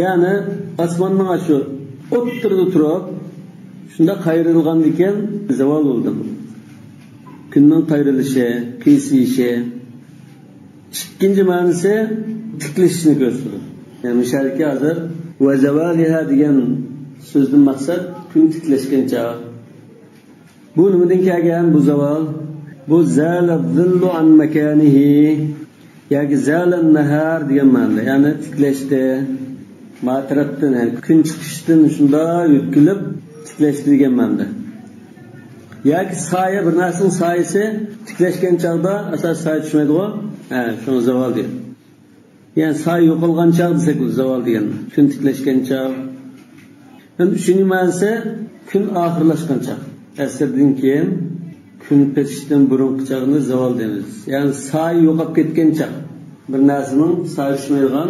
يەنى ئاسماننىڭ ئاشۇ ئوتتۇرىدا تۇرۇپ، شۇنداق قايرىلغاندىكىن زاۋال بولدى. كۈننىڭ قايرىلىشى، قىيسىيىشى. ئىككىنچى مەنىسى تىكلىشىشنى كۆرسىتىدۇ. يەنى مۇشۇ يەردىكى ھازىر ۋە زاۋالىھا دېگەن سۆزدىن مەقسەت كۈن تىكلەشكەن چاغ. بۇ نېمىدىن كەلگەن بۇ زاۋال؟ بۇ زالە زىللۇ ئان ماكانىھى ياكى زالە نەھار دېگەن مەنىدە. يەنى تىكلەشتى. ما تەرەپتىن، يەنى كۈن چىقىشتىن شۇنداق يۆتكىلىپ تىكلەشتى دېگەن مەنىدە. ياكى سايە، بىر نەرسىنىڭ سايىسى تىكلەشكەن چاغدا ئاساسىي سايە چۈشمەيدىغۇ؟ ھە، شۇڭا زاۋال دېگەن. يەنى سايە يوقالغان چاغ دېسەك زاۋال دېگەن. كۈن تىكلەشكەن چاغ. ھەم ئۈچىنچى مەنىسى كۈن ئاخىرلاشقان چاغ. ئەسىردىن كېيىن كۈن پېتىشتىن بۇرۇنقى چاغنى زاۋال دەيمىز. يەنى سايە يوقاپ كەتكەن چاغ. بىر نەرسىنىڭ سايە چۈشمەيدىغان،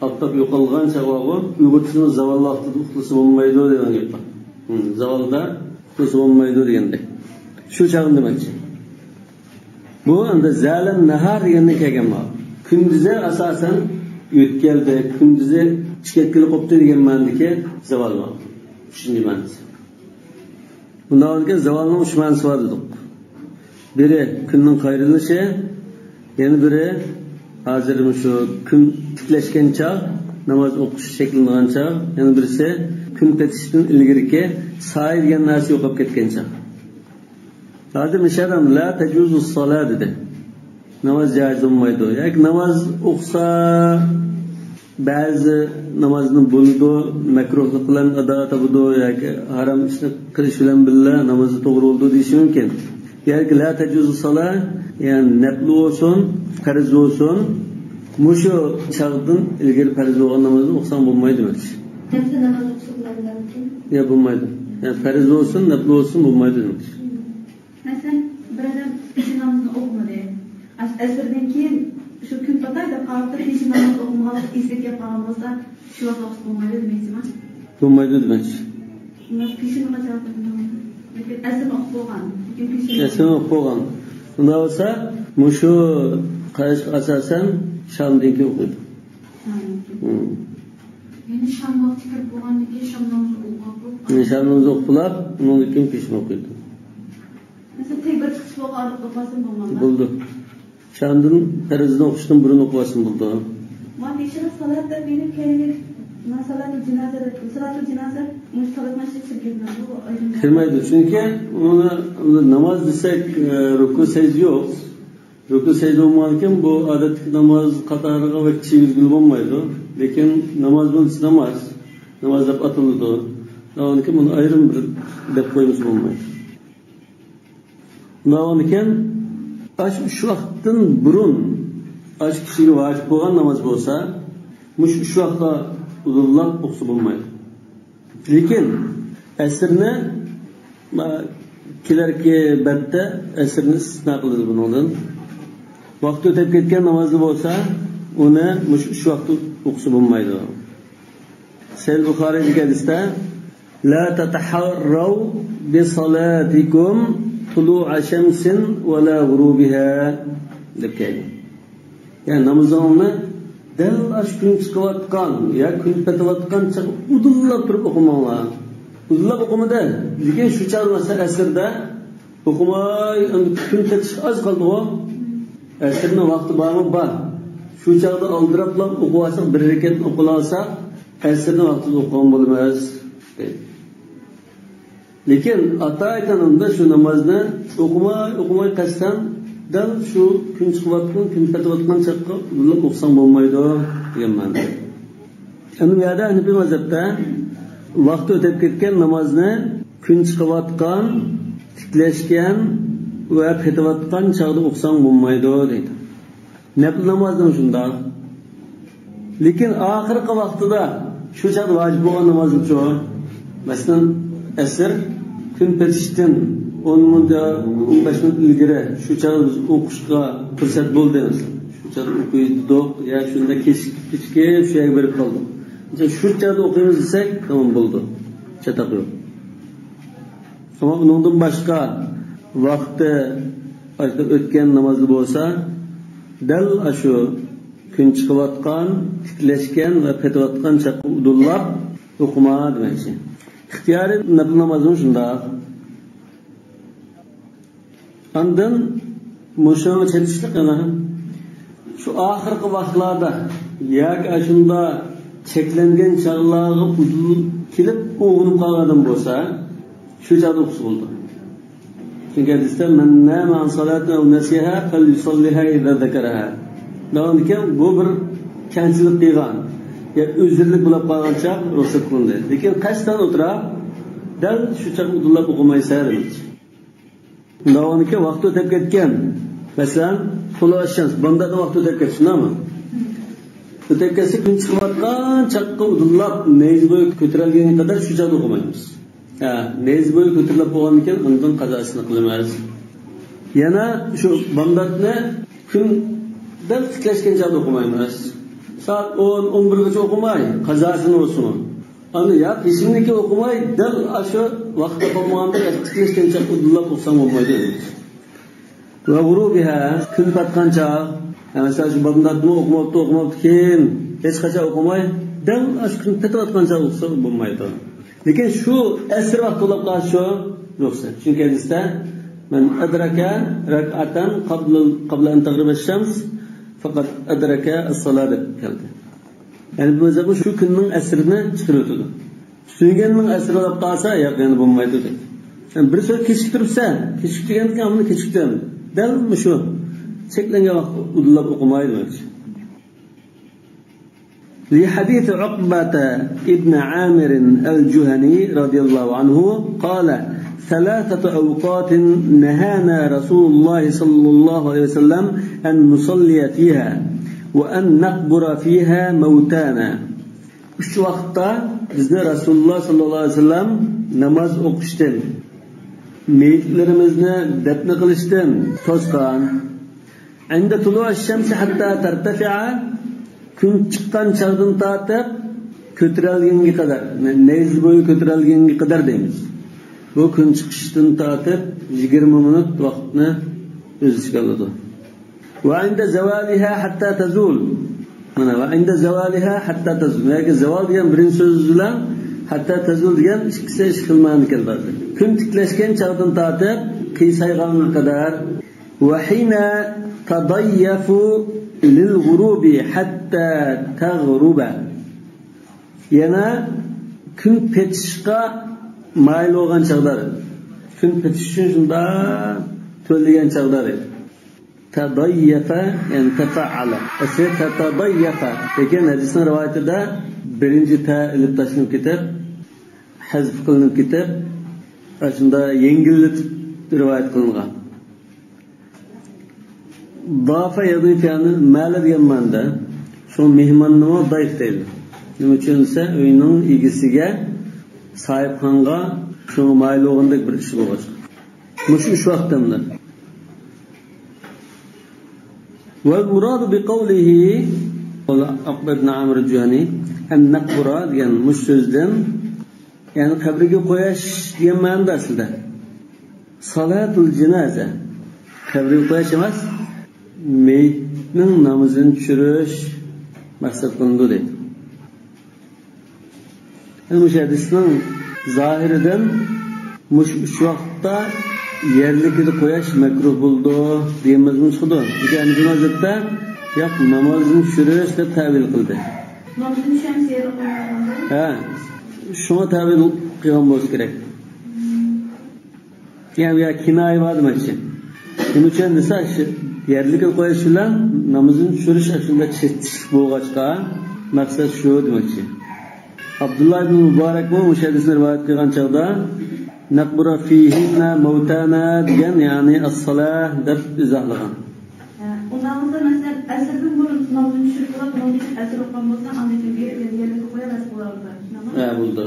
ئاپتاپ يوقالغان چاغ بارغۇ، ئۇيغۇرچىسىنىڭ زاۋال ۋاقتىدا ئۇخلىسا بولمايدۇ دېگەن گەپ بار. ھىم، زاۋالدا ئۇخلىسا بولمايدۇ دېگەندەك. شۇ چاغنى دېمەكچى. بۇ ئەمدى زالە نەھار دېگەندىن كەلگەن بار. كۈندۈزى ئاساسەن يۆتكەلدى، كۈندۈزى چىقىپ كېلىپ قوپتۇ دېگەن مەنىدىكى زاۋال بار. ئۈچىنچى مەنىسى. بۇنداق بولغاندىكىن زاۋالنىڭ ئۈچ مەنىسى بار دېدۇق. بىرى كۈننىڭ قايرىلىشى، يەنە بىرى ھازىر مۇشۇ كۈن تىكلەشكەن چاغ، ناماز ئوقۇش چەكلىنىدىغان چاغ، يەنە بىرسى كۈن پېتىشتىن ئىلگىرىكى سايە دېگەن نەرسە يوقاپ كەتكەن چاغ. ھازىر مۇشۇ ئادەم لا تەجۇزۇ سالا دېدى. ناماز جائىز بولمايدۇ. ياكى ناماز ئوقۇسا، بەزى نامازنى بولىدۇ، مەكرۇھلۇق بىلەن ئادا تاپىدۇ، ياكى ھارام ئىشنى قىلىش بىلەن بىللە نامازى توغرا بولىدۇ دېيىشى مۇمكىن. ياكى لا تەجۇزۇ سالا، يەنى نەپلى بولسۇن، پەرز بولسۇن، مۇشۇ چاغدىن ئىلگىرى پەرز بولغان نامازنى ئوقۇساڭ بولمايدۇ دېمەكچى. نەپلى ناماز ئوقۇسا بولمايدۇ دېمەكچى. يا، بولمايدۇ. يەنى پەرز بولسۇن، نەپلى بولسۇن، بولمايدۇ دېمەكچى. مەسىلەن، بىر ئادەم پېشىن نامىزىنى ئوقۇمىدى. ئەس-، ئەسىردىن كېيىن شۇ كۈن پاتاي دەپ قاراپتۇ، پېشىن نامىزىنى ئوقۇمىغانلىق ئېسىگە كەپ قالغان بولسا، شۇ ۋاقىت ئوقۇسا بولمايدۇ دېمەكچىما؟ بولمايدۇ دېمەكچى. ئۇنداق پېشىنغا جاۋاب بېرىدۇ. لېكىن ئەسىرنى ئوقۇپ بولغان. لېكىن پېشىن ئەسىرنى ئوقۇپ بولغان. ئۇنداق بولسا، مۇشۇ قاراشقا ئاساسەن شامدىن كېيىن ئوقۇيدۇ. ھا. ھىم. يەنى شام ۋاقتى كىرىپ بولغاندىن كېيىن شام نامىزىنى ئوقۇپ، شام نامىزىنى ئوقۇپ بولاپ، ئۇنىڭدىن كېيىن پېشىن ئوقۇيدۇ. مەسىلەن، تەكبىر چىقىش بولغان ئوقۇۋالسام بولمامدۇ؟ بولىدۇ. شامدىن پەرزنى ئوقۇشتىن بۇرۇن ئوقۇۋالسام بولىدۇ. ما پېشىنى سالات دەپ مېنىڭ كەينىگە، ما سالاتۇل جىنازا دەپ، سالاتۇل جىنازا، مۇشۇ سالات ماشىنىسىغا كىرمەيدۇ، بۇ ئايرىم. كىرمەيدۇ، چۈنكى ئۇنى ناماز دېسەك، ئە، رۇكۇ سەجدە يوق. رۇكۇ سەجدە بولمىغانكىن، بۇ ئادەتتىكى ناماز قاتارىغا ۋە كىشى يۈزگىلى بولمايدۇ. لېكىن ناماز بولسا ناماز، ناماز دەپ ئاتىلىدۇ. ئۇنىڭدىن كېيىن بۇنى ئايرىم بىر دەپ قويمىسا بولمايدۇ. ئۇنداقكەن، ئاشۇ ئۈچ ۋاقىتتىن بۇرۇن، ئاشۇ كىشىگە ۋاجىپ بولغان ناماز بولسا، مۇشۇ ئۈچ ۋاقىتقا ئۇزۇنلاپ ئوقۇسا بولمايدۇ. لېكىن ئەسىرنى، ما، كېلەركى بەتتە ئەسىرنى ئىستىسنا قىلىدۇ بۇنىڭدىن. ۋاقتى ئۆتۈپ كەتكەن نامازنى بولسا، ئۇنى مۇشۇ ئۈچ ۋاقىتتا ئوقۇسا بولمايدۇ. سەھىھ بۇخارىدىكى ھەدىستە، لا تتحروا بصلاتكم طلوع شمس ولا غروبها، دەپ كەلگەن. يەنى نامىزىڭلارنى دەل ئاشۇ كۈن چىقىۋاتقان يا كۈن پېتىۋاتقان چاغ ئۇدۇللاپ تۇرۇپ ئوقۇماڭلار. ئۇدۇللاپ ئوقۇمىدى، لېكىن شۇ چاغ، مەسىلەن، ئەسىردە ئوقۇماي، ئەمدى كۈن پېتىشكە ئاز قالدىغۇ. ئەسىرنىڭ ۋاقتى بارمۇ؟ بار. شۇ چاغدا ئالدىراپلا ئوقۇۋالساق، بىر رەكەتنى ئوقۇۋالساق، ئەسىرنىڭ ۋاقتىدا ئوقۇغان بولىمىز، دەيدۇ. لېكىن ئاتا ئېيتقىنىمدا شۇ نامازنى ئوقۇماي، ئوقۇماي قەستەن دەل شۇ كۈن چىقىۋاتقان، كۈن پېتىۋاتقان چاغقا ئۇدۇللاپ ئوقۇساڭ بولمايدۇ، دېگەن مەنىدە. ئەمدى بۇ يەردە ھەنىپىي مەزھەپتە ۋاقتى ئۆتۈپ كەتكەن نامازنى كۈن چىقىۋاتقان، تىكلەشكەن ۋە پېتىۋاتقان چاغدا ئوقۇساڭ بولمايدۇ، دەيدۇ. نەپلى نامازنىمۇ شۇنداق. لېكىن ئاخىرقى ۋاقتىدا شۇ چاغدا ۋاجىپ بولغان نامازنىچۇ؟ مەسىلەن، ئەسىر كۈن پېتىشتىن ئون مىنۇت يا ئون بەش مىنۇت ئىلگىرى شۇ چاغدا بىز ئوقۇشقا پۇرسەت بولدى، مەسىلەن. شۇ چاغدا ئوقۇيدۇق يا شۇنداق كېچىكىپ كېچىكىپ شۇ يەرگە بېرىپ قالدۇق. شۇ چاغدا ئوقۇيمىز دېسەك، تامام بولىدۇ. چاتاق يوق. ئەمما ئۇنىڭدىن باشقا ۋاقتى ئاشۇ ئۆتكەن نامازدا بولسا، دەل ئاشۇ كۈن چىقىۋاتقان، تىكلەشكەن ۋە پېتىۋاتقان چاغقا ئۇدۇللاپ ئوقۇما دېمەكچى. ئىختىيارىي نەپلى نامازمۇ شۇنداق. ئاندىن مۇشۇنىڭغا چېتىشلىق يەنە شۇ ئاخىرقى ۋاقىتلاردا ياكى ئاشۇنداق چەكلەنگەن چاغلارغا ئۇدۇل كېلىپ ئويغىنىپ قالغان ئادەم بولسا، شۇ چاغدا ئوقۇسا بولىدۇ. چۈنكى ھەدىستە، مَنْ نَامَ عَنْ صَلَاةٍ أَوْ نَسِيَهَا فَلْيُصَلِّهَا إِذَا ذَكَرَهَا. دەۋامىدىكەن، بۇ بىر كەمچىلىك قىلغان يا ئۆزرىلىك بولۇپ قالغان چاغ رۇخسەت قىلىندى. لېكىن قەستەن ئولتۇراپ، دەل شۇ چاغ ئۇدۇللاپ ئوقۇمايسەن دېمەكچى. داۋامىدىكى ۋاقتى ئۆتۈپ كەتكەن. مەسىلەن، تۇلۇئۇ شەمس، بامداتنىڭ ۋاقتى ئۆتۈپ كەتتى، شۇنداقمۇ؟ ئۆتۈپ كەتسە، كۈن چىقىۋاتقان چاغقا ئۇدۇللاپ، نەيزە بويى كۆتۈرۈلگەنگە قەدەر شۇ چاغدا ئوقۇمايمىز. ھە، نەيزە بويى كۆتۈرۈلۈپ بولغاندىن كېيىن ئۇنىڭدىن قازاسىنى قىلىمىز. يەنە شۇ بامداتنى كۈن دەل تىكلەشكەن چاغدا ئوقۇمايمىز. سائەت ئون، ئون بىرگىچە ئوقۇماي، قازاسىنى بولسىمۇ. ئاندىن يا پېشىندىكى ئوقۇماي، دەل ئاشۇ ۋاقىت تاپالمىغاندا تىكلەشكەن چاغ ئۇدۇللاپ ئوقۇساڭ بولمايدۇ. ۋە غۇرۇبىھا، كۈن پاتقان چاغ. يا مەسىلەن، شۇ بامداتنىمۇ ئوقۇماپتۇ، ئوقۇماپتۇ، كېيىن ھېچقاچان ئوقۇماي، دەل ئاشۇ كۈن پېتىۋاتقان چاغ ئوقۇسا بولمايدۇ. لېكىن شۇ ئەسىر ۋاقتى بولۇپ قالسا شۇ رۇخسەت. چۈنكى ھەدىستە، مَنْ أَدْرَكَ رَكْعَةً قَبْلَ، قَبْلَ أَنْ تَغْرُبَ الشَّمْسُ فَقَدْ أَدْرَكَ الصَّلَاةَ، دەپ كەلدى. يەنى بۇ مەزھەپمۇ شۇ كۈننىڭ ئەسىرىنى چىقىرىۋېتىدۇ. سۆيگەننىڭ ئەسىرى بولۇپ قالسا، ياق، يەنە بولمايدۇ دەيدۇ. يەنى بىر سۆز كېچىكتۈرۈپسەن، كېچىكتۈرگەندىكىن ئامىنى كېچىكتىم. دەل مۇشۇ چەكلەنگەن ۋاقىتتا ئۇدۇللاپ ئوقۇماي دېمەكچى. لحديث عقبة بن عامر الجهني رضي الله عنه قال: ثلاثة أوقات نهانا رسول الله صلى الله عليه وسلم أن نصلي فيها وأن نقبر فيها موتانا. ئۈچ ۋاقىتتا بىزنى رەسۇلۇللاھ ساللاللاھۇ ئەلەيھى ۋەسەللەم ناماز ئوقۇشتىن، مېيىتلىرىمىزنى دەپنە قىلىشتىن توسقان. عند طلوع الشمس حتى ترتفع، كۈن چىققان چاغدىن تارتىپ كۆتۈرۈلگەنگە قەدەر، نەيزە بويى كۆتۈرۈلگەنگە قەدەر دەيمىز. بۇ كۈن چىقىشتىن تارتىپ يىگىرمە مىنۇت ۋاقىتنى ئۆز ئىچىگە ئالىدۇ. وعند زوالها حتى تزول. مانا، وعند زوالها حتى تزول. ياكى زاۋال دېگەن بىرىنچى سۆز بىلەن ھەتتا تەزۇل دېگەن ئىككىسى ئىككى خىل مەنىگە كېلىدۇ. كۈن تىكلەشكەن چاغدىن تارتىپ قىيسايغانغا قەدەر. وحين تضيف للغروب حتى تغرب. يەنە كۈن پېتىشقا مايىل بولغان چاغدا. كۈن پېتىش ئۈچۈن شۇنداق تۆلىگەن چاغدا. تضيف، يەنى تفعل. ئەسلى تتضيف. لېكىن ھەدىسنىڭ رىۋايىتىدە بىرىنچى تە ئېلىپ تاشلىنىپ كېتىپ، ھەزف قىلىنىپ كېتىپ، ئاشۇنداق يەڭگىللىتىپ رىۋايەت قىلىنغان. ضاف يضيف، يەنى مەلە دېگەن مەنىدە. شۇ مېھماننىمۇ ضيف دەيدۇ. نېمە ئۈچۈن دېسە، ئۆينىڭ ئىگىسىگە ساھىبخانغا شۇڭا مايىل بولغاندەك بىر ئىش بولغاچقا. مۇشۇ ئۈچ ۋاقىت دەملەر. والمراد بقوله، ئۇقبە ئىبن ئامىر جۇھەنى، النقبرة دېگەن مۇشۇ سۆزدىن، يەنى قەبرىگە قويۇش دېگەن مەنىدە ئەسلىدە. صلاة الجنازة. قەبرىگە قويۇش ئەمەس، مېيىتنىڭ نامىزىنى چۈشۈرۈش مەقسەت قىلىنىدۇ دەيدۇ. مۇشۇ ھەدىسنىڭ زاھىرىدىن مۇشۇ ئۈچ ۋاقىتتا يەرلىكىدە قويۇش مەكرۇھ بولىدۇ دېگەن مەزمۇن چىقىدۇ. لېكىن ھەنىفىي مەزھەپتە ياق، نامازنى چۈشۈرۈش دەپ تەۋىل قىلدى. نامىزىنى چۈشۈرمىسە يەرلىكىدە قويۇلغان. ھە، شۇڭا تەۋىل قىلغان بولسا كېرەك. يەنى بۇ يەردە كىنايە بار دېمەكچى. نېمە ئۈچۈن دېسە، شۇ يەرلىككە قويۇش بىلەن نامىزىنى چۈشۈرۈش ئەسلىدە چېتىشلىق بولغاچقا، مەقسەت شۇ دېمەكچى. ئابدۇللا ئىبن مۇبارەكمۇ مۇشۇ ھەدىسنى رىۋايەت قىلغان چاغدا، نقبر فيهن موتانا دېگەن، يەنى الصلاة دەپ ئىزاھلىغان. ئۇنداق بولسا، مەسىلەن، ئەسىردىن بۇرۇن نامىزىنى چۈشۈرۈپ بولۇپ، ئۇنىڭدىن كېيىن ئەسىر ئوقۇغان بولسا، ئاندىن كېيىن بېرىپ يەنە يەرلىككە قويۇۋەرسە بولارمىكىن؟ شۇنداقمۇ؟ ھە، بولىدۇ.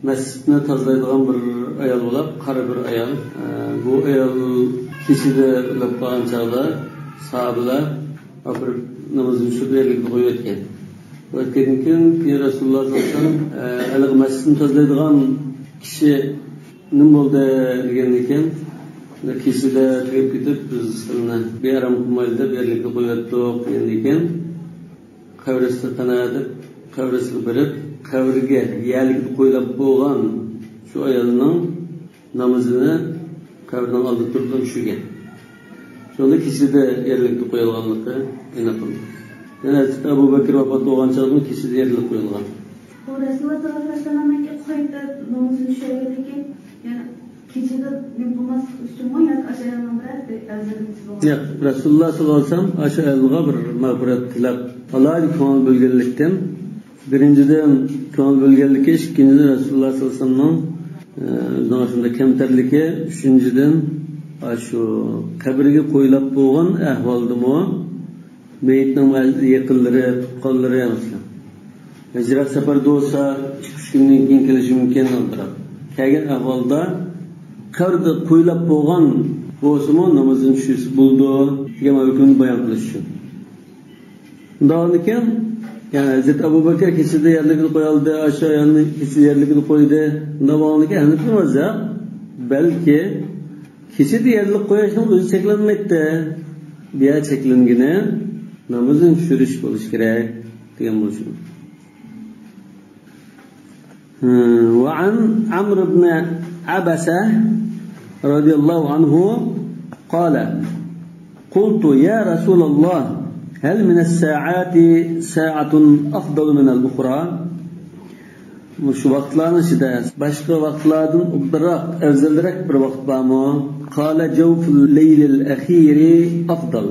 مەسچىتنى تازىلايدىغان بىر ئايال بولاپ، قارا بىر ئايال. ئە، بۇ ئايال كېچىدە ئۇخلاپ قالغان چاغدا ساھابىلەر ئاپىرىپ نامىزىنى شۇ يەرلىكىدە قويۇۋەتكەن. قويۇۋەتكەندىن كېيىن، كېيىن رەسۇلۇللا ساللاللاھۇ ئەلەيھى ۋەسەللەم، ئە، ھېلىقى مەسچىتنى تازىلايدىغان كىشى نېمە بولدى دېگەندىن كېيىن، كېچىدە تۈگەپ كېتىپ، بىز سىلىنى بىئارام قىلمايلى دەپ يەرلىكىدە قويۇۋەتتۇق دېگەندىن كېيىن، قەبرىسىگە قاراپ، قەبرىسىگە بېرىپ، قەبرىگە يەرلىكىدە قويۇلۇپ بولغان شۇ ئايالنىڭ نامىزىنى قەبرىنىڭ ئالدىدا تۇرۇپ چۈشۈرگەن. شۇندا كېچىدە يەرلىككە قويۇلغانلىقى ئېنىق قىلدى. يەنە ھەزرىتى ئەبۇ بەكرى ۋاپات بولغان چاغدىمۇ كېچىدە يەرلىككە قويۇلغان. بۇ رەسۇلۇللا ساللاللاھۇ ئەلەيھى ۋەسەللەمنىڭكى قايتا نامىزىنى چۈشۈرگەندىن كېيىن، يەنى كېچىدە نېمە قىلماسلىق ئۈچۈنمۇ ياكى ئاشۇ ئايالنىڭ بىرەر ئەۋزەللىكى بولغان؟ ياق، رەسۇلۇللا ساللاللاھۇ ئەلەيھى ۋەسەللەم ئاشۇ ئايالغا بىر مەغپىرەت تىلەپ، ئالاھىدە كۆڭۈل بۆلگەنلىكتىن، بىرىنچىدىن، كۆڭۈل بۆلگەنلىكى، ئىككىنچىدىن، رەسۇلۇللا ساللاللاھۇ ئەلەيھى ۋەسەللەمنىڭ، ئە، ئۆزىنىڭ ئاشۇنداق كەمتەرلىكى، ئۈچىنچىدىن، ئاشۇ قەبرىگە قويۇلۇپ بولغان ئەھۋالدىمۇ مېيىتنىڭ يېقىنلىرى، تۇغقانلىرى، مەسىلەن، يىراق سەپەردە بولسا، ئىككى-ئۈچ كۈندىن كېيىن كېلىشى مۇمكىن، ئالدىراپ كەلگەن ئەھۋالدا، قەبرىدە قويۇلۇپ بولغان بولسىمۇ، نامىزىنى چۈشۈرسە بولىدۇ، دېگەن ھۆكۈمنى بايان قىلىش ئۈچۈن. شۇنداق بولغاندىكىن، يەنى ھەزرىتى ئەبۇ بەكرى كېچىدە يەرلىكىدە قويالدى، ئاشۇ ئايالنى كېچىدە يەرلىكىدە قويدى. شۇنداق بولغاندىكىن، ھەنىپىي مەزھەپ، بەلكى كېچىدە يەرلىك قويۇشنىڭ ئۆزى چەكلەنمەيتتى. بۇ يەر چەكلەنگىنى نامىزىنى چۈشۈرۈش بولۇشى كېرەك، دېگەن بولۇشى. وعن عمرو بن عبسة رضي الله عنه قال: قلت: يا رسول الله، هل من الساعات ساعة أفضل من الأخرى؟ مۇشۇ ۋاقىتلارنىڭ ئىچىدە باشقا ۋاقىتلاردىن ئوبدانراق، ئەۋزەلرەك بىر ۋاقىت بارمۇ؟ قال: جوف الليل الأخير أفضل.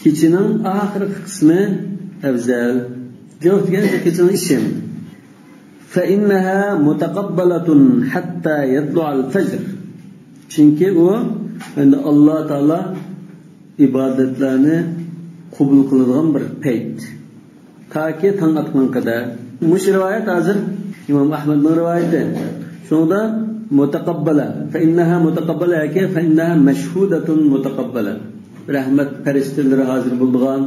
كېچىنىڭ ئاخىرقى قىسمى ئەۋزەل. جوف دېگەن كېچىنىڭ ئىچى. فإنها متقبلة حتى يطلع الفجر. چۈنكى ئۇ، ئەمدى ئاللا تائالا ئىبادەتلەرنى قوبۇل قىلىدىغان بىر پەيت. تاكى تاڭ ئاتقان قەدەر. مۇشۇ رىۋايەت ھازىر ئىمام ئەھمەدنىڭ رىۋايىتى. شۇنىڭدا مۇتەقەببەلە، فەئىننەھا مۇتەقەببەلە ياكى فەئىننەھا مەشھۇدەتۇن مۇتەقەببەلە. رەھمەت پەرىشتىلىرى ھازىر بولىدىغان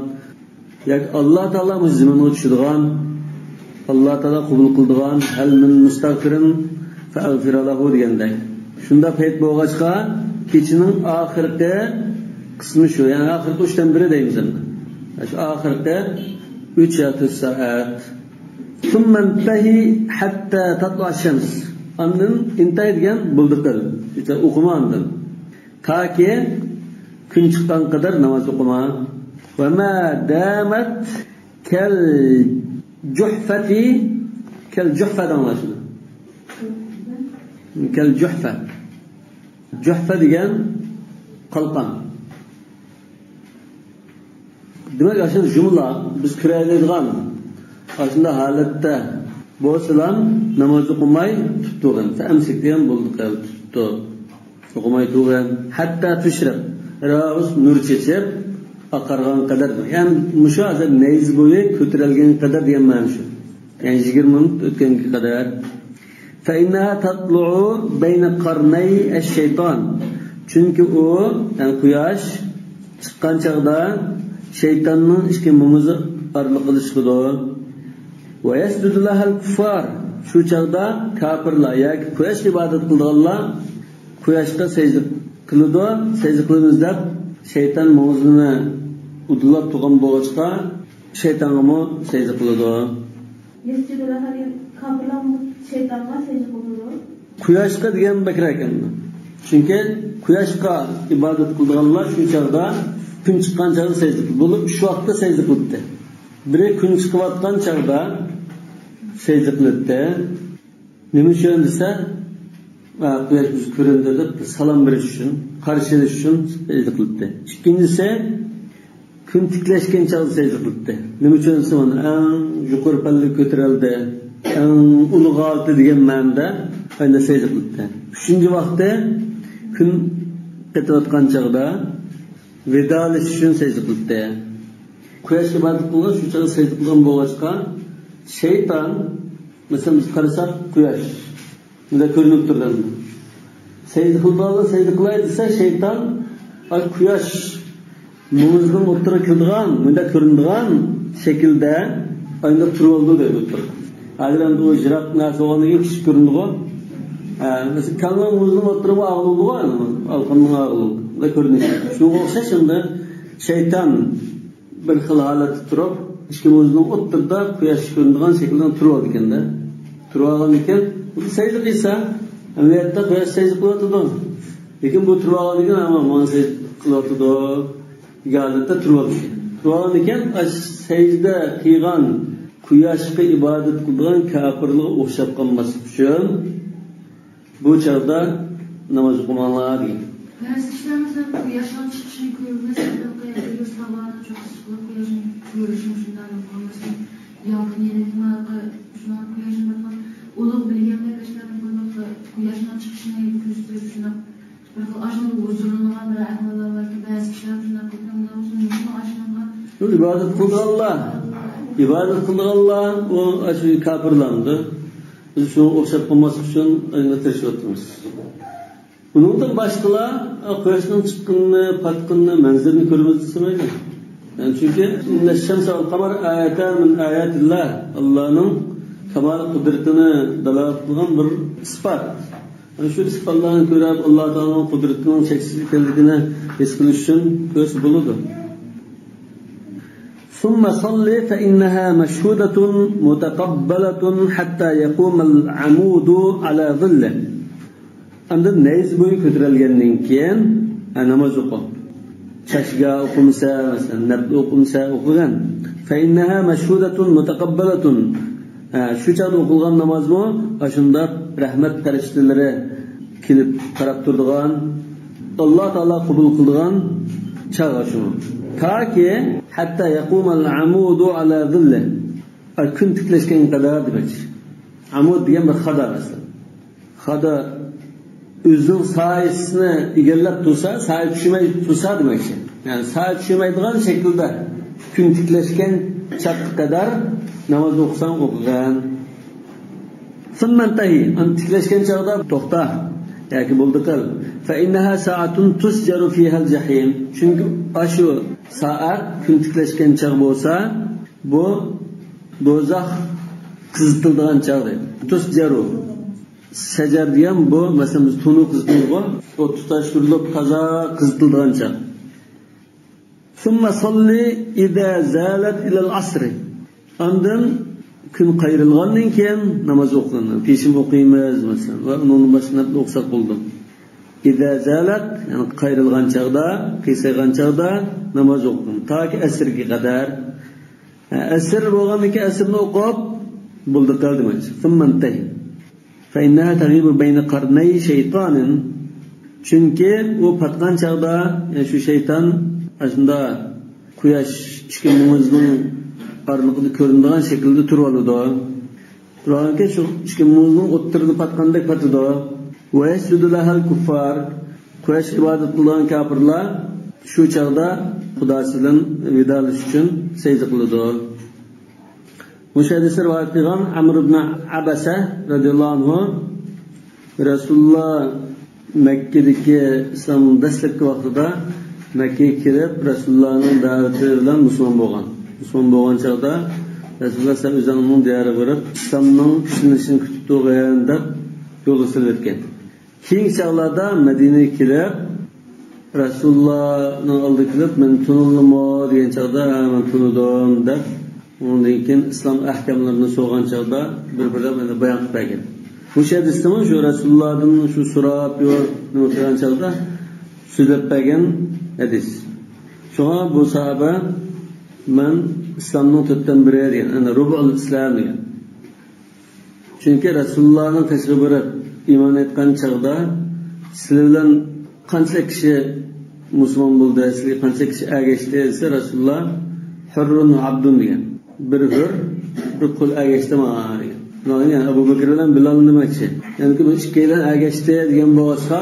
ياكى ئاللا تائالا مۇشۇ زېمىنغا چۈشىدىغان، ئاللا تائالا قوبۇل قىلىدىغان، ھەل مىن مۇستەغفىرىن فەئەغفىرە لەھۇ دېگەندەك. شۇنداق پەيت بولغاچقا، كېچىنىڭ ئاخىرقى قىسمى شۇ، يەنى ئاخىرقى ئۈچتىن بىرى دەيمىز ئەمدى. شۇ ئاخىرقى ئۈچ يا تۆت سائەت. ثم انتهي حتى تطلع الشمس. ئاندىن ئىنتەھى دېگەن بولدى قىل. ئوقۇما ئاندىن. تاكى كۈن چىققان قەدەر ناماز ئوقۇما. وما دامت كالجحفة، كالجحفة دەڭلار شۇنى. كالجحفة. جۇھفە دېگەن قالقان. دېمەك، ئاشۇ جۇملا بىز كۆرەلەيدىغان ئاشۇنداق ھالەتتە بولسىلا ناماز ئوقۇماي تۇتۇپ تۇرغان. فەئەمسەك دېگەن بولدى، تۇتۇپ. ئوقۇماي تۇرغان. ھەتتا تۇشرىق. راۋۇس نۇر چېچىپ ئاقارغان قەدەر. يەنى مۇشۇ ھازىر نەيزە بويى كۆتۈرۈلگەن قەدەر دېگەن مەنە شۇ. يەنى يىگىرمە مىنۇت ئۆتكەنگە قەدەر. فإنها تطلع بين قرني الشيطان. چۈنكى ئۇ، يەنى قۇياش چىققان چاغدا شەيتاننىڭ ئىككى مومىزى ئارىلىقىدا چىقىدۇ. ويسجد لها الكفار. شۇ چاغدا كاپىرلار ياكى قۇياشقا ئىبادەت قىلىدىغانلار قۇياشقا سەجدە قىلىدۇ. سەجدە قىلىمىز دەپ شەيتان مومىزىنى ئۇدۇللاپ تۇرغان بولغاچقا، شەيتانغىمۇ سەجدە قىلىدۇ. يەسجۇدۇ لەھا دېگەن كاپىرلار شەيتانغا سەجدە قىلىدۇ. قۇياشقا دېگەن بەكرەك ئەمدى. چۈنكى قۇياشقا ئىبادەت قىلىدىغانلار شۇ چاغدا، كۈن چىققان چاغدا سەجدە قىلىدۇ. بۇلار ئۈچ ۋاقىتتا سەجدە قىلىدۇ. بىرى كۈن چىقىۋاتقان چاغدا سەجدە قىلىدۇ. نېمە ئۈچۈن دېسە، ئا، قۇياش بىز كۆرۈندى دەپ سالام بېرىش ئۈچۈن، قارشى ئېلىش ئۈچۈن سەجدە قىلىدۇ. ئىككىنچىسى، كۈن تىكلەشكەن چاغدا سەجدە قىلىدۇ. نېمە ئۈچۈن دېسە، مانا ئەڭ يۇقىرى پەللىگە كۆتۈرۈلدى، ئەڭ ئۇلۇغ ھالىتى دېگەن مەنىدە ئاينى سەجدە قىلىدۇ. ئۈچىنچى ۋاقتى، كۈن پېتىۋاتقان چاغدا ۋىدالىشىش ئۈچۈن سەجدە قىلىدۇ. قۇياشقا ئىبادەت قىلغان شۇ چاغدا سەجدە قىلغان بولغاچقا، شەيتان، مەسىلەن، بىز قارىساق، قۇياش مۇنداق كۆرۈنۈپ تۇرىدۇ. سەجدە قىلىدىغانلار سەجدە قىلاي دېسە، شەيتان، ئاي، قۇياش مومىزىنىڭ ئوتتۇرىغا كېلىدىغان، مۇنداق كۆرۈنىدىغان شەكىلدە ئاينى تۇرۇۋالىدۇ دەيدۇ. ھازىر ئەمدى ئۇ يىراق نەرسە بولغاندىن كېيىن كىچىك كۆرۈنىدىغۇ. ھە، مەسىلەن، كاللىنىڭ مومىزىنىڭ ئوتتۇرىغا ئاغلىدىغۇ، ئالقىننىڭ ئاغلىدىغۇ. مۇنداق كۆرۈنۈش. شۇنىڭغا ئوخشاش ئەمدى شەيتان بىر خىل ھالەتتە تۇرۇپ، ئىككى مومىزىنىڭ ئوتتۇرىدا قۇياش كۆرۈنىدىغان شەكىلدە تۇرۇۋالىدىكەن-دە. تۇرۇۋالغاندىكىن، بۇ سەجدە قىلسا، ئەمەلىيەتتە قۇياش سەجدە قىلىۋاتىدۇ. لېكىن بۇ تۇرۇۋالغاندىكىن، ئەمما ماڭا سەجدە قىلىۋاتىدۇ دېگەن ھالەتتە تۇرۇۋالىدىكەن. تۇرۇۋالغاندىكىن، ئاش-، سەجدە قىلغان قۇياشقا ئىبادەت قىلىدىغان كاپىرلارغا ئوخشاپ قالماسلىق ئۈچۈن، بۇ چاغدا ناماز ئوقۇماڭلار دېگەن. بەزى كىشىلەر مەسىلەن، قۇياشنىڭ چىقىشىنى كۆرمەس، ئۆگىنىش تاغلارنىڭ چوققىسى قۇياشنى كۆرۈشنى شۇنداق قىلمىسۇن. يالقۇن يېنىكما، شۇنداق قۇياشنى بىر خىل ئۇلۇغ بىلگەنلەر كىشىلەرنى قويماقتا، قۇياشنىڭ چىقىشىنى كۆزىتىپ شۇنداق بىر خىل ئاشۇنداق ھۇزۇرلىنىدىغان بىر ئەھۋاللار باركەن. بەزى كىشىلەر شۇنداق قىلىدىغان بولسا، نېمىشقا ئاشۇنداق؟ ئۇ ئىبادەت قىلىدىغانلار، ئىبادەت قىلىدىغانلار، ئۇ ئاشۇ كاپىرلارنىڭدۇر. بىز شۇنىڭغا ئوخشاپ قالماسلىق ئۈچۈن ئەلۋەتتە تىرىشىۋاتىمىز. ئۇنىڭدىن باشقىلار، ئا، قۇياشنىڭ چىققىنىنى، پاتقىنىنى، مەنزىرىنى كۆرىمىز دېسە مەيلى. يەنى چۈنكى، إن الشمس والقمر آيتان من آيات الله، ئاللانىڭ كامال قۇدرىتىنى دالالەت قىلغان بىر ئىسپات. يەنى شۇ ئىسپاتلارنى كۆرۈپ، ئاللا تائالانىڭ قۇدرىتىنىڭ چەكسىز ئىكەنلىكىنى ھېس قىلىش ئۈچۈن كۆرسە بولىدۇ. ثم صل فإنها مشهودة متقبلة حتى يقوم العمود على ظله. ئاندىن نەيزە بويى كۆتۈرۈلگەندىن كېيىن، ھە، ناماز ئوقۇ. چاچگا ئوقۇمىسا، مەسىلەن، نەپلى ئوقۇمىسا ئوقۇغىن. فإنها مشهودة متقبلة. ھە، شۇ چاغدا ئوقۇلغان نامازمۇ ئاشۇنداق رەھمەت پەرىشتىلىرى كېلىپ قاراپ تۇرىدىغان، ئاللا تائالا قوبۇل قىلىدىغان چاغ شۇ. تاكى، حتى يقوم العمود على ظله. ئا، كۈن تىكلەشكەنگە قەدەر دېمەكچى. ئامۇد دېگەن بىر خادا مەسىلەن. خادا ئۆزىنىڭ سايىسىنى ئىگىلەپ تۇرسا، سايە چۈشمەي تۇرسا دېمەكچى. يەنى سايە چۈشمەيدىغان شەكىلدە كۈن تىكلەشكەن چاغقا قەدەر ناماز ئوقۇساڭ ئوقۇغىن. ثم انتهي، ئاندىن تىكلەشكەن چاغدا توختا ياكى بولدى قىل. فإنها ساعة تسجر فيها الجحيم. چۈنكى ئاشۇ سائەت كۈن تىكلەشكەن چاغ بولسا، بۇ دوزاخ قىزىتىلىدىغان چاغ دەيدۇ. تۇسجەرۇ. سەجەر دېگەن بۇ، مەسىلەن، بىز تونۇر قىزىتىمىزغۇ، ئوت تۇتاشتۇرۇلۇپ تازا قىزىتىلىدىغان چاغ. ثم صل إذا زالت إلى العصر. ئاندىن كۈن قايرىلغاندىن كېيىن ناماز ئوقۇڭ. پېشىم ئوقۇيمىز، مەسىلەن، ۋە ئۇنىڭدىن باشقا نەپلى ئوقۇساق بولىدۇ. إذا زالت، يەنى قايرىلغان چاغدا، قىيسايغان چاغدا ناماز ئوقۇڭ. تاكى ئەسىرگە قەدەر. ئەسىر بولغاندىن كېيىن ئەسىرنى ئوقۇپ، بولدى قىل دېمەكچى. ثم انتهي. فإنها تغيب بين قرني شيطان. چۈنكى ئۇ پاتقان چاغدا، يەنى شۇ شەيتان ئاشۇندا قۇياش ئىككى مۇڭىزنىڭ ئارىلىقىدا كۆرۈنىدىغان شەكىلدە تۇرۇۋالىدۇ. تۇرغاندىكىن شۇ ئىككى مۇڭىزنىڭ ئوتتۇرىدا پاتقاندەك پاتىدۇ. ويسجد لها الكفار. قۇياشقا ئىبادەت قىلىدىغان كاپىرلار شۇ چاغدا خۇداسى بىلەن ۋىدالىشىش ئۈچۈن سەجدە قىلىدۇ. مۇشۇ ھەدىسنى رىۋايەت قىلغان ئەمر ئىبن ئەبەسە رەزىياللاھۇ ئەنھۇ، رەسۇلۇللا مەككىدىكى ئىسلام دەسلەپكى ۋاقتىدا مەككىگە كېلىپ، رەسۇلۇللانىڭ دەۋىتى بىلەن مۇسۇلمان بولغان. مۇسۇلمان بولغان چاغدا رەسۇلۇللا، سەن ئۆزۈڭنىڭ دىيارىغا بېرىپ، ئىسلامنىڭ كۈچلىنىشىنى كۈتۈپ تۇرغىن دەپ يولغا سېلىۋەتكەن. كېيىنكى چاغلاردا مەدىنىگە كېلىپ، رەسۇلۇللانىڭ ئالدىغا كېلىپ، مەن تونۇلدىمۇ دېگەن چاغدا، ھە، مەن تونۇدۇم دەپ، ئۇنىڭدىن كېيىن ئىسلام ئەھكاملىرىنى سورىغان چاغدا بىر-بىرلەپ مانا بايان قىلىپ بەرگەن. مۇشۇ ھەدىستىمۇ شۇ رەسۇلۇللادىن شۇ سوراپ، يور، نېمە قىلغان چاغدا سۆزلەپ بەرگەن ھەدىس. شۇڭا بۇ ساھابە، مەن ئىسلامنىڭ تۆتتىن بىرى دېگەن، يەنى رۇبۇل ئىسلام دېگەن. چۈنكى رەسۇلۇللانىڭ قېشىغا بېرىپ ئىمان ئېيتقان چاغدا، سىلەر بىلەن قانچە كىشى مۇسۇلمان بولدى، سىلەرگە قانچە كىشى ئەگەشتى دېسە، رەسۇلۇللا، ھۇررۇن ۋە ئابدۇن دېگەن. بىر ھۆر، بىر قۇل ئەگەشتى ماڭا دېگەن. يەنى ئەبۇ بەكرى بىلەن بىلالنى دېمەكچى. يەنى بۇ ئىككىيلەن ئەگەشتى دېگەن بولغاچقا،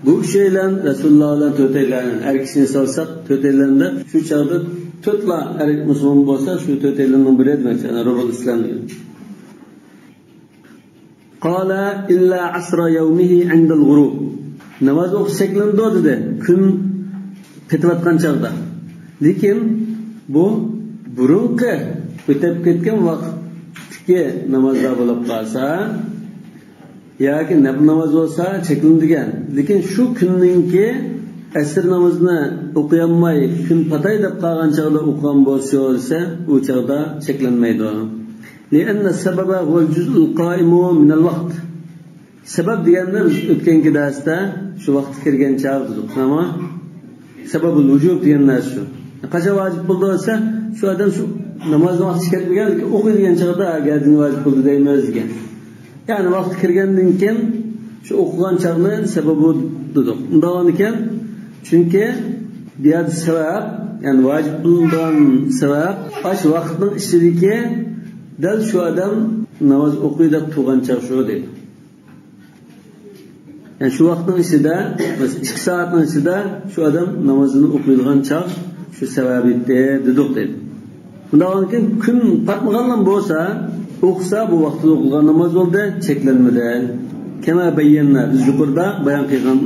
بۇ ئۈچەيلەن رەسۇلۇللا بىلەن تۆتەيلەن، ئەر كىشىنى سالساق تۆتەيلەن دەپ، شۇ چاغدا تۆتلا ئەر مۇسۇلمان بولسا، شۇ تۆتەيلەننىڭ بىرى دېمەكچى. يەنى رۇبۇل ئىسلام دېگەن. قال إلا عصر يومه عند الغروب. ناماز ئوقۇش چەكلىنىدۇ دېدى، كۈن پېتىۋاتقان چاغدا. لېكىن بۇ بۇرۇنقى ئۆتۈپ كەتكەن ۋاقىتتىكى نامازلار بولۇپ قالسا، ياكى نەپلى ناماز بولسا چەكلىنىدىكەن. لېكىن شۇ كۈننىڭكى ئەسىر نامىزىنى ئوقۇيالماي، كۈن پاتاي دەپ قالغان چاغدا ئوقۇغان بولسا دېسە، ئۇ چاغدا چەكلەنمەيدۇ. لأن السبب هو الجزء القائم من الوقت. سەۋەب دېگەندە بىز ئۆتكەنكى دەرستە شۇ ۋاقىتقا كىرگەن چاغ دېدۇق. نېمە؟ سەۋەبۇل ۋۇجۇب دېگەن نەرسە شۇ. قاچان ۋاجىپ بولىدۇ دېسە، شۇ ئادەم شۇ نامازنىڭ ۋاقتى كەتمىگەن، لېكىن ئوقۇي دېگەن چاغدا گەردىنى ۋاجىپ بولدى دەيمىز دېگەن. يەنى ۋاقتى كىرگەندىن كېيىن شۇ ئوقۇغان چاغنى سەۋەبى دېدۇق. ئۇنداق ئىكەن، چۈنكى بۇ يەردە سەۋەب، يەنى ۋاجىپ قىلىنغان سەۋەب، ئاشۇ ۋاقىتنىڭ ئىچىدىكى دەل شۇ ئادەم ناماز ئوقۇي دەپ تۇرغان چاغ شۇ دەيدۇ. يەنى شۇ ۋاقىتنىڭ ئىچىدە، مەسىلەن، ئىككى سائەتنىڭ ئىچىدە شۇ ئادەم نامازىنى ئوقۇيدىغان چاغ شۇ سەۋەب ئىدى دېدۇق دەيدۇ. ئۇنداقكەن كۈن پاتمىغانلا بولسا، ئوقۇسا، بۇ ۋاقتىدا ئوقۇلغان ناماز بولدى، چەكلەنمىدى. كما بينا، بىز يۇقىرىدا بايان قىلغان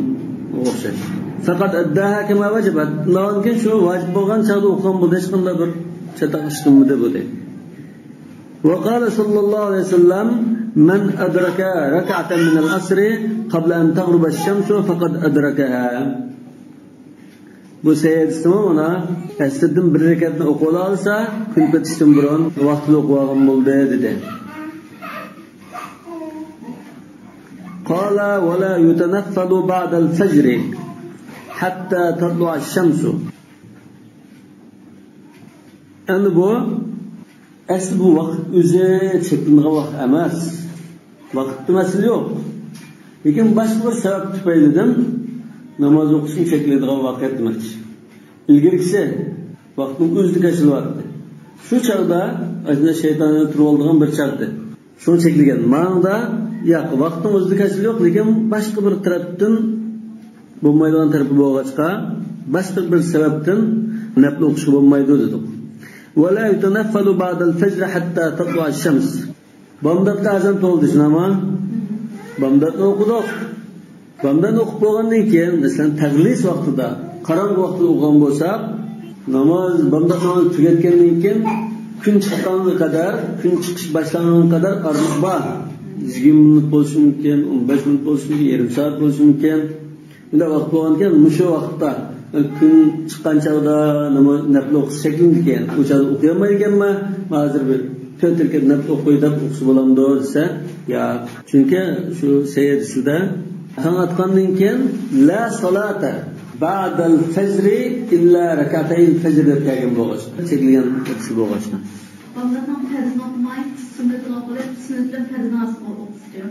ئوخشاش. فقد أداها كما وجبت. ئۇنداقكەن شۇ ۋاجىپ بولغان چاغدا ئوقۇغان بولدى، ھېچقانداق بىر چاتاق ئىش قىلمىدى بۇ دەيدۇ. وقال صلى الله عليه وسلم: من أدرك ركعة من العصر قبل أن تغرب الشمس فقد أدركها. بۇ سەھىھ ھەدىستىمۇ مانا، ئەسىردىن بىر رەكەتنى ئوقۇۋالالىسا، كۈن پېتىشتىن بۇرۇن ۋاقتىدا ئوقۇۋالغان بولدى، دېدى. قال: ولا يتنفل بعد الفجر حتى تطلع الشمس. ئەمدى بۇ ئەسلى بۇ ۋاقىت ئۆزى چەكلىنىدىغان ۋاقىت ئەمەس. ۋاقىتتا مەسىلە يوق. لېكىن باشقا بىر سەۋەب تۈپەيلىدىن ناماز ئوقۇشنى چەكلەيدىغان ۋاقىت دېمەكچى. ئىلگىرىكىسى ۋاقىتنىڭ ئۆزىدە كەچۈرۈۋاتتى. شۇ چاغدا ئەجنە شەيتانى تۇرۇۋالىدىغان بىر چاغدى. شۇنى چەكلىگەن. مانىدا ياق، ۋاقىتنىڭ ئۆزىدە كەچۈرۈش يوق، لېكىن باشقا بىر تەرەپتىن بولمايدىغان تەرىپى بولغاچقا، باشقا بىر سەۋەبتىن نەپلى ئوقۇشقا بولمايدۇ دېدۇق. ولا يتنفل بعد الفجر حتى تطلع الشمس. بامداتقا ئەزان توۋلىدى، شۇنداقمۇ؟ بامداتنى ئوقۇدۇق. بامداتنى ئوقۇپ بولغاندىن كېيىن، مەسىلەن، تەغلىس ۋاقتىدا، قاراڭغۇ ۋاقتىدا ئوقۇغان بولساق، ناماز، بامدات نامازى تۈگەتكەندىن كېيىن، كۈن چىققانغا قەدەر، كۈن چىقىش باشلانغانغا قەدەر ئارىلىق بار. يىگىرمە مىنۇت بولۇشى مۇمكىن، ئون بەش مىنۇت بولۇشى مۇمكىن، يېرىم سائەت بولۇشى مۇمكىن. شۇنداق ۋاقىت بولغاندىكىن، مۇشۇ ۋاقىتتا، كۈن چىققان چاغدا ناماز، نەپلى ئوقۇش چەكلىنىدىكەن، ئۇ چاغدا ئوقۇيالمايدىكەنمەن، ھازىر بىر تۆت رەكەت نەپلى ئوقۇي دەپ ئوقۇسا بولامدۇ دېسە، ياق. چۈنكى شۇ سەھىھ ھەدىسىدە، تاڭ ئاتقاندىن كېيىن، لا صلاة بعد الفجر إلا ركعتي الفجر دەپ كەلگەن بولغاچقا، چەكلىگەن ھەدىسى بولغاچقا. بامداتنىڭ پەرزىنى ئوقۇماي، سۈننىتىنى ئوقۇيدۇ، سۈننىتىدىن پەرزىنى ئاسما ئوقۇسىچۇ؟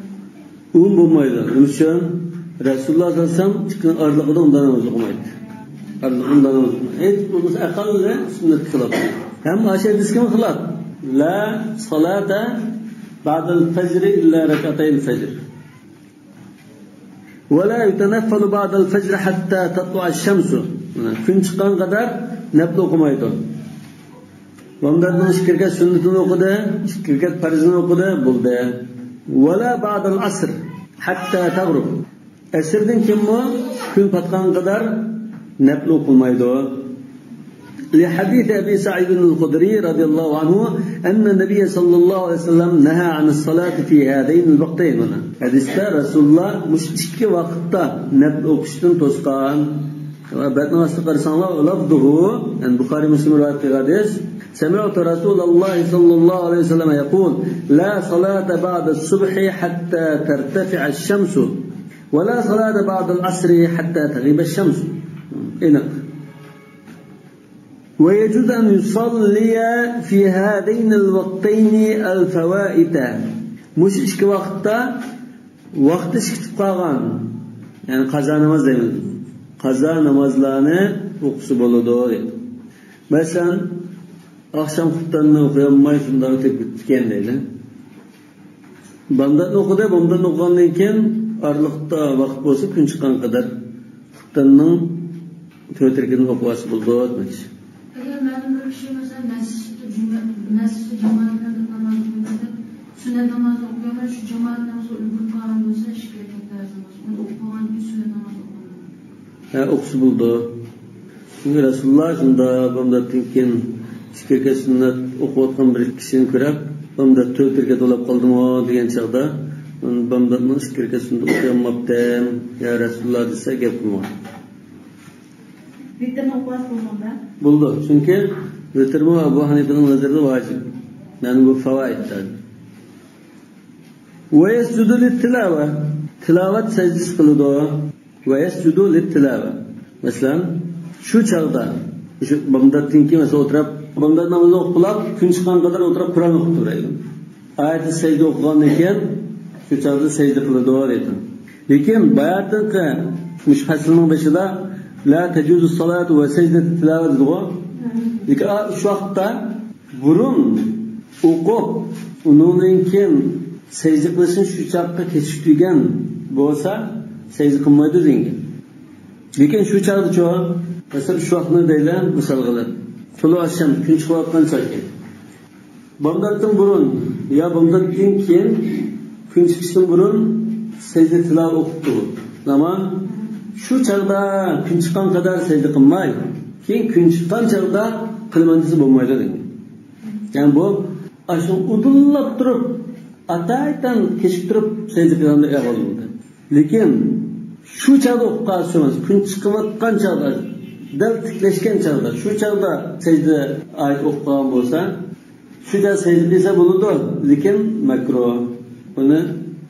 ئۇمۇ بولمايدۇ. نېمە ئۈچۈن؟ رەسۇلۇللا سەللەللاھۇ ئەلەيھى ۋەسەللەم ئىككىنىڭ ئارىلىقىدا ئۇنداق ناماز ئوقۇمايتتى. ئارىلىقىدا ئۇنداق ناماز ئوقۇمايتتى. ھېچ بولمىسا ئەقەللى سۈننەتكە خىلاپ. ھەم ئاشۇ ھەدىسكىمۇ خىلاپ. لا صلاة بعد الفجر إلا ركعتي الفجر. ولا يتنفل بعد الفجر حتى تطلع الشمس. كۈن چىققان قەدەر نەپلى ئوقۇمايدۇ. بامداتنىڭ ئىككى رەكەت سۈننىتىنى ئوقۇدى، ئىككى رەكەت پەرزىنى ئوقۇدى، بولدى. ۋەلا بەئدەل ئەسر ھەتتا تەغرۇب. ئەسىردىن كېيىنمۇ كۈن پاتقانغا قەدەر نەپلى ئوقۇلمايدۇ. لحديث أبي سعيد الخدري رضي الله عنه أن النبي صلى الله عليه وسلم نهى عن الصلاة في هذين الوقتين. مانا ھەدىستە رەسۇلۇللا مۇشۇ ئىككى ۋاقىتتا نەپلى ئوقۇشتىن توسقان. بەتنىڭ ئاستىغا قارىساڭلار، لەفزۇھۇ، يەنى بۇخارىي مۇسلىم رىۋايەت قىلغان ھەدىس. سمعت رسول الله صلى الله عليه وسلم يقول: لا صلاة بعد الصبح حتى ترتفع الشمس، ولا صلاة بعد العصر حتى تغيب الشمس. ئېنىق. ويجوز أن يصلي في هذين الوقتين الفوائت. مۇشۇ ئىككى ۋاقىتتا ۋاقتى ئىچكىتىپ قالغان، يەنى قازا ناماز دەيمىز. قازا نامازلارنى ئوقۇسا بولىدۇ دەيدۇ. مەسىلەن، ئاخشام خۇپتاننى ئوقۇيالماي شۇنداق ئۆتۈپ كېتىپتىكەن دەيلى. بامداتنى ئوقۇدى، بامداتنى ئوقۇغاندىن كېيىن ئارىلىقتا ۋاقىت بولسا كۈن چىققان قەدەر خۇپتاننىڭ تۆت رەكەتىنى ئوقۇۋالسا بولىدۇ دېمەكچى. ئەگەر مەلۇم بىر كىشى مەسىلەن مەسچىتتە جۈمە، مەسچىتتە جامائەت بىلەن ناماز ئوقۇيدۇ دەپ، سۈننەت نامازى ئوقۇيالماي شۇ جامائەت نامىزىغا ئۈلگۈرۈپ قالغان بولسا، ئىككى رەكەت پەرز ناماز، ئۇنى ئوقۇپ بولغاندىن كېيىن سۈننەت ناماز ئوقۇيدۇ. ھە، ئوقۇسا بولىدۇ. چۈنكى رەسۇلۇللا شۇنداق بامداتتىن كېيىن ئىككى رەكەت سۈننەت ئوقۇۋاتقان بىر كىشىنى كۆرۈپ، بامدات تۆت رەكەت ئۇلاپ قالدىمۇ دېگەن چاغدا، بامداتنىڭ ئىككى رەكەت سۈننەت ئوقۇيالماپتىمەن، يا رەسۇلۇللا دېسە گەپ قىلمىغان. ۋىتىرنى ئوقۇۋالسا بولمامدا؟ بولىدۇ. چۈنكى ۋىتىرمۇ ئەبۇ ھەنىپىنىڭ نەزىرىدە ۋاجىپ. يەنى بۇ فاۋائىتتا. ۋە يەسجۇدۇ لىتتىلاۋە. تىلاۋەت سەجدىسى قىلىدۇ. ۋە يەسجۇدۇ لىتتىلاۋە. مەسىلەن، شۇ چاغدا، شۇ بامداتتىن كېيىن مەسىلەن ئولتۇرۇپ، بامدات نامىزىنى ئوقۇپ بولاپ، كۈن چىققان قەدەر ئولتۇرۇپ قۇرئان ئوقۇپ تۇرايدۇ. ئايەتتە سەجدە ئوقۇغاندىن كېيىن، شۇ چاغدا سەجدە قىلىدۇ دەيدۇ. لېكىن باياتىنقى مۇشۇ پەسىلنىڭ بېشىدا لا تەجۇزۇ سالاتۇ ۋە سەجدەتۇ تىلاۋە دېدىغۇ. لېكىن ئا، شۇ ۋاقىتتا بۇرۇن ئوقۇپ، ئۇنىڭدىن كېيىن سەجدە قىلىشنى شۇ چاغقا كېچىكتۈرگەن بولسا، سەجدە قىلمايدۇ دېگەن. لېكىن شۇ چاغدىچۇ، مەسىلەن، شۇ ۋاقىتنى دەيلى، مىسال قىلىپ، تۇلۇ ئەششەمس، كۈن چىقىۋاتقان چاغ ئىكەن. بامداتتىن بۇرۇن يا بامداتتىن كېيىن كۈن چىقىشتىن بۇرۇن سەجدە تىلاۋە ئوقۇپتۇ. ئەمما شۇ چاغدا كۈن چىققان قەدەر سەجدە قىلماي، كېيىن كۈن چىققان چاغدا قىلىمەن دېسە بولمايدۇ دېگەن. يەنى بۇ ئاشۇ ئۇدۇللاپ تۇرۇپ، ئاتايتەن كېچىكتۈرۈپ سەجدە قىلغاندەك ئەھۋال بولدى. لېكىن شۇ چاغدا ئوقۇپ قالسىڭىز، كۈن چىقىۋاتقان چاغدا، دەل تىكلەشكەن چاغدا، شۇ چاغدا سەجدە ئايەت ئوقۇپ قالغان بولسا، شۇ چاغدا سەجدە قىلسا بولىدۇ، لېكىن مەكرۇھ. بۇنى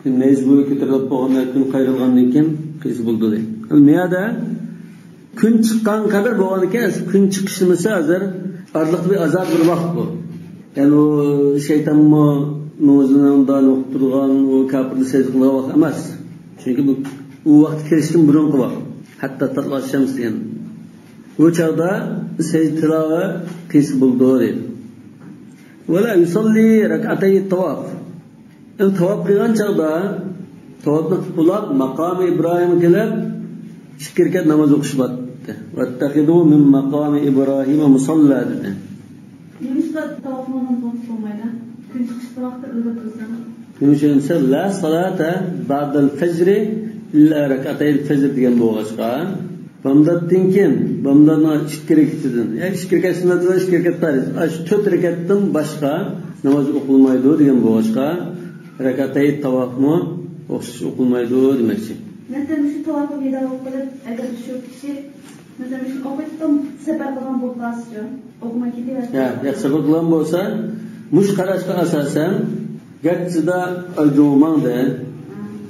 كۈن نەيزە بويى كۆتۈرۈلۈپ بولغاندا، كۈن قايرىلغاندىن كېيىن قىلسا بولىدۇ دەيدۇ. ئەمما بۇ يەردە كۈن چىققان قەدەر بولغاندىكىن، كۈن چىقىشلىمىسا ھازىر ئارىلىقتا بىر ئازاد بىر ۋاقىت بۇ. يەنى ئۇ شەيتانمۇ مېڭىزىنىڭ دانى ئوقۇپ تۇرغان، ئۇ كاپىرنى سەجدە قىلغان ۋاقىت ئەمەس. چۈنكى بۇ، ئۇ ۋاقىت كىرىشتىن بۇرۇنقى ۋاقىت. ھەتتا تەتلۇئەش شەمس دېگەن. بۇ چاغدا سەجدە تىلاۋە قىلسا بولىدۇ دەيدۇ. ۋەلا يۇسەللى رەكئەتەي تاۋاف. ئەمدى تاۋاپ قىلغان چاغدا، تاۋاپنى قىلىپ بولاپ، ماقامى ئىبراھىم قىلىپ، ئىككى رەكەت ناماز ئوقۇش بار دېدى. ۋەتتەخىزۇ مىن ماقامى ئىبراھىم مۇساللا دېدى. نېمىشقا تاۋاپنى ناماز ئوقۇش بولمايدۇ؟ كۈن چىقىشتا ۋاقىتتا ئىلغىپ تۇرسا. نېمە ئۈچۈن دېسە، لا سالاتا بەئدەل فەجرى ئىللا رەكئەتەيل فەجر دېگەن بولغاچقا، بامداتتىن كېيىن، بامداتنىڭ ئىككى رەكىتىدىن، يا ئىككى رەكەت سۈننەتىدىن ئىككى رەكەت پەرز، ئاشۇ تۆت رەكەتتىن باشقا ناماز ئوقۇلمايدۇ دېگەن بولغاچقا، رەكەتەي تاۋاپمۇ ئوخشاش ئوقۇلمايدۇ دېمەكچى. مەسىلەن، مۇشۇ تاۋاپنى بىدار قىلىپ، ئەگەر شۇ كىشى، مەسىلەن، مۇشۇنى ئوقۇيتتۇم، سەپەر قىلغان بولۇپ قالسىچۇ؟ ئوقۇماي كېتىۋەرسە. يا، يا، سەپەر قىلغان بولسا، مۇشۇ قاراشقا ئاساسەن، گەرچىدە ئالجۇڭغا ماڭدى.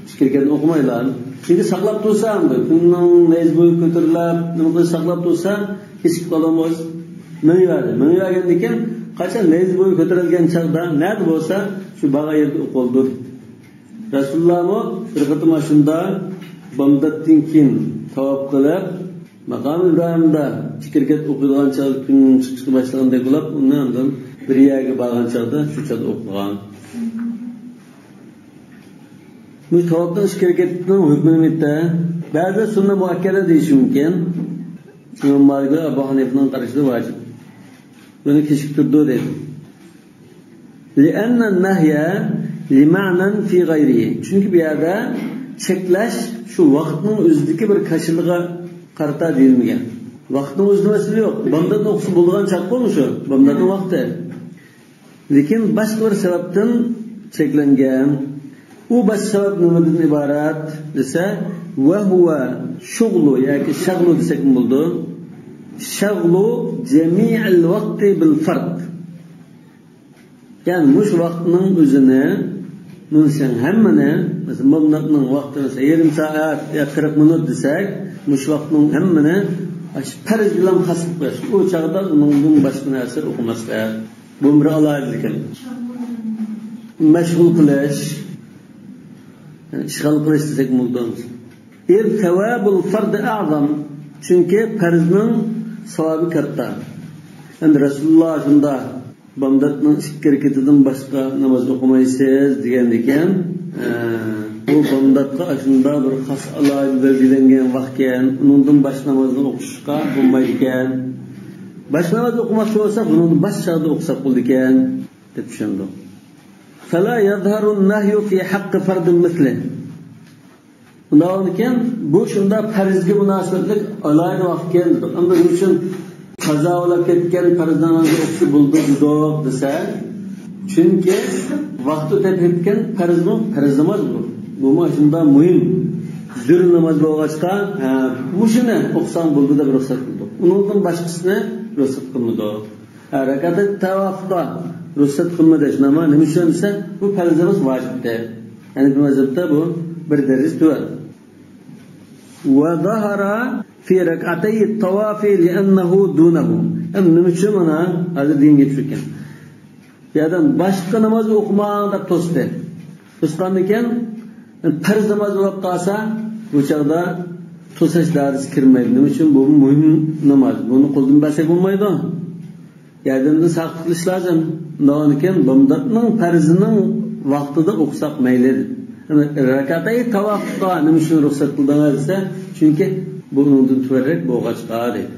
ئىككى رەكەتنى ئوقۇمايلا. چۈنكى ساقلاپ تۇرسا، ئەمدى كۈننىڭ نەيزە بويى كۆتۈرۈلۈپ، نېمە قىلىپ ساقلاپ تۇرسا، كېچىكىپ قالىدىغان بولسا، مېڭىۋەردى. مېڭىۋەرگەندىن كېيىن، قاچان نەيزە بويى كۆتۈرۈلگەن چاغدا، نەدە بولسا، شۇ بارغان يەردە ئوقۇلىدۇ. رەسۇلۇللامۇ بىر قېتىم ئاشۇنداق بامداتتىن كېيىن تاۋاپ قىلىپ، ماقام ئىبراھىمدا ئىككى رەكەت ئوقۇيدىغان چاغدا كۈن چىقىشقا باشلىغاندەك بولۇپ، ئۇنى ئاندىن بىر يەرگە بارغان چاغدا شۇ چاغدا ئوقۇغان. بۇ تاۋاپنىڭ ئىككى رەكەتنىڭ ھۆكمى نېمىدە؟ بەزىلەر سۈننە مۇئەككەدە دېيىشى مۇمكىن. ئىمام مالىك ۋە ئەبۇ ھەنىفىنىڭ قارىشىدا ۋاجىپ. بۇنى كېچىكتۈرىدۇ دەيدۇ. لأن النهي لمعنى في غيره. چۈنكى بۇ يەردە چەكلەش شۇ ۋاقىتنىڭ ئۆزىدىكى بىر كاشىلىغا قارىتا دېيىلمىگەن. ۋاقىتنىڭ ئۆزىدە مەسىلە يوق. بامداتنى ئوقۇسا بولىدىغان چاغ بولمۇ شۇ؟ بامداتنىڭ ۋاقتى. لېكىن باشقا بىر سەۋەبتىن چەكلەنگەن. ئۇ باشقا سەۋەب نېمىدىن ئىبارەت دېسە، وهو شغل ياكى شغل دېسەكمۇ بولىدۇ. شغل جميع الوقت بالفرض. يەنى مۇشۇ ۋاقىتنىڭ ئۆزىنى، مۇنىسىنىڭ ھەممىنى، مەسىلەن، مۇملاتنىڭ ۋاقتى مەسىلەن يېرىم سائەت يا قىرىق مىنۇت دېسەك، مۇشۇ ۋاقىتنىڭ ھەممىنى ئاشۇ پەرز بىلەن خاس قىلىپ قويۇش. ئۇ چاغدا ئۇنىڭدىن باشقا نەرسە ئوقۇماسلىق. بۇ بىر ئالاھىدىلىكى. مەشغۇل قىلىش، يەنى ئىشغال قىلىش دېسەك بولىدۇ. إذ ثواب الفرض أعظم. چۈنكى پەرزنىڭ ساۋابى كاتتا. ئەمدى رەسۇلۇللا شۇنداق بامداتنىڭ ئىككى رەكىتىدىن باشقا ناماز ئوقۇمايسىز دېگەندىكىن، ئە، بۇ بامداتقا ئاشۇنداق بىر خاس ئالاھىدە بەلگىلەنگەن ۋاقىتكەن، ئۇنىڭدىن باشقا نامازنى ئوقۇشقا بولمايدىكەن. باشقا ناماز ئوقۇماقچى بولسا، بۇنىڭدىن باشقا چاغدا ئوقۇساق بولىدىكەن، دەپ چۈشەندۇق. فلا يظهر النهي في حق فرض مثله. ئۇنداق بولغاندىكىن، بۇ شۇنداق پەرزگە مۇناسىۋەتلىك ئالاھىدە ۋاقىتكەن دېدۇق. ئەمدى نېمە ئۈچۈن قازا بولۇپ كەتكەن پەرز نامازنى ئوقۇسا بولىدۇ دېدۇق دېسە، چۈنكى ۋاقتى ئۆتۈپ كەتكەن پەرزمۇ پەرز ناماز بۇ. بۇمۇ شۇنداق مۇھىم، زۆرۈر ناماز بولغاچقا، ھە، مۇشۇنى ئوقۇساڭ بولىدۇ دەپ رۇخسەت قىلدۇق. ئۇنىڭدىن باشقىسىنى رۇخسەت قىلمىدۇق. ھە، رەكئەتەي تاۋافقا رۇخسەت قىلمىدى، شۇنداقمۇ؟ نېمە ئۈچۈن دېسە، بۇ پەرز ئەمەس، ۋاجىپتى. ھەنەفىي مەزھەپتە بۇ بىر دەرىجە تۆۋەن. وظهر في ركعتي الطواف لأنه دونه. ئەمدى نېمە ئۈچۈن مانا ھازىر دېگەن گەپ شۇكەن. بۇ يەردە باشقا ناماز ئوقۇماڭ دەپ توستى. توسقاندىكىن، پەرز ناماز بولۇپ قالسا، بۇ چاغدا توساش دائىرىسىگە كىرمەيدۇ. نېمە ئۈچۈن؟ بۇ مۇھىم ناماز. بۇنى قولدىن بەرسەك بولمايدۇ. ياردىمىدىن ساقىت قىلىش لازىم. ئۇنداقكەن بامداتنىڭ پەرزىنىڭ ۋاقتىدا ئوقۇساق مەيلى. رەكئەتەي تاۋافقا نېمە ئۈچۈن رۇخسەت قىلدىڭىز دېسە، چۈنكى بۇ ئۇنىڭدىن تۆۋەنرەك بولغاچقا دەيدۇ.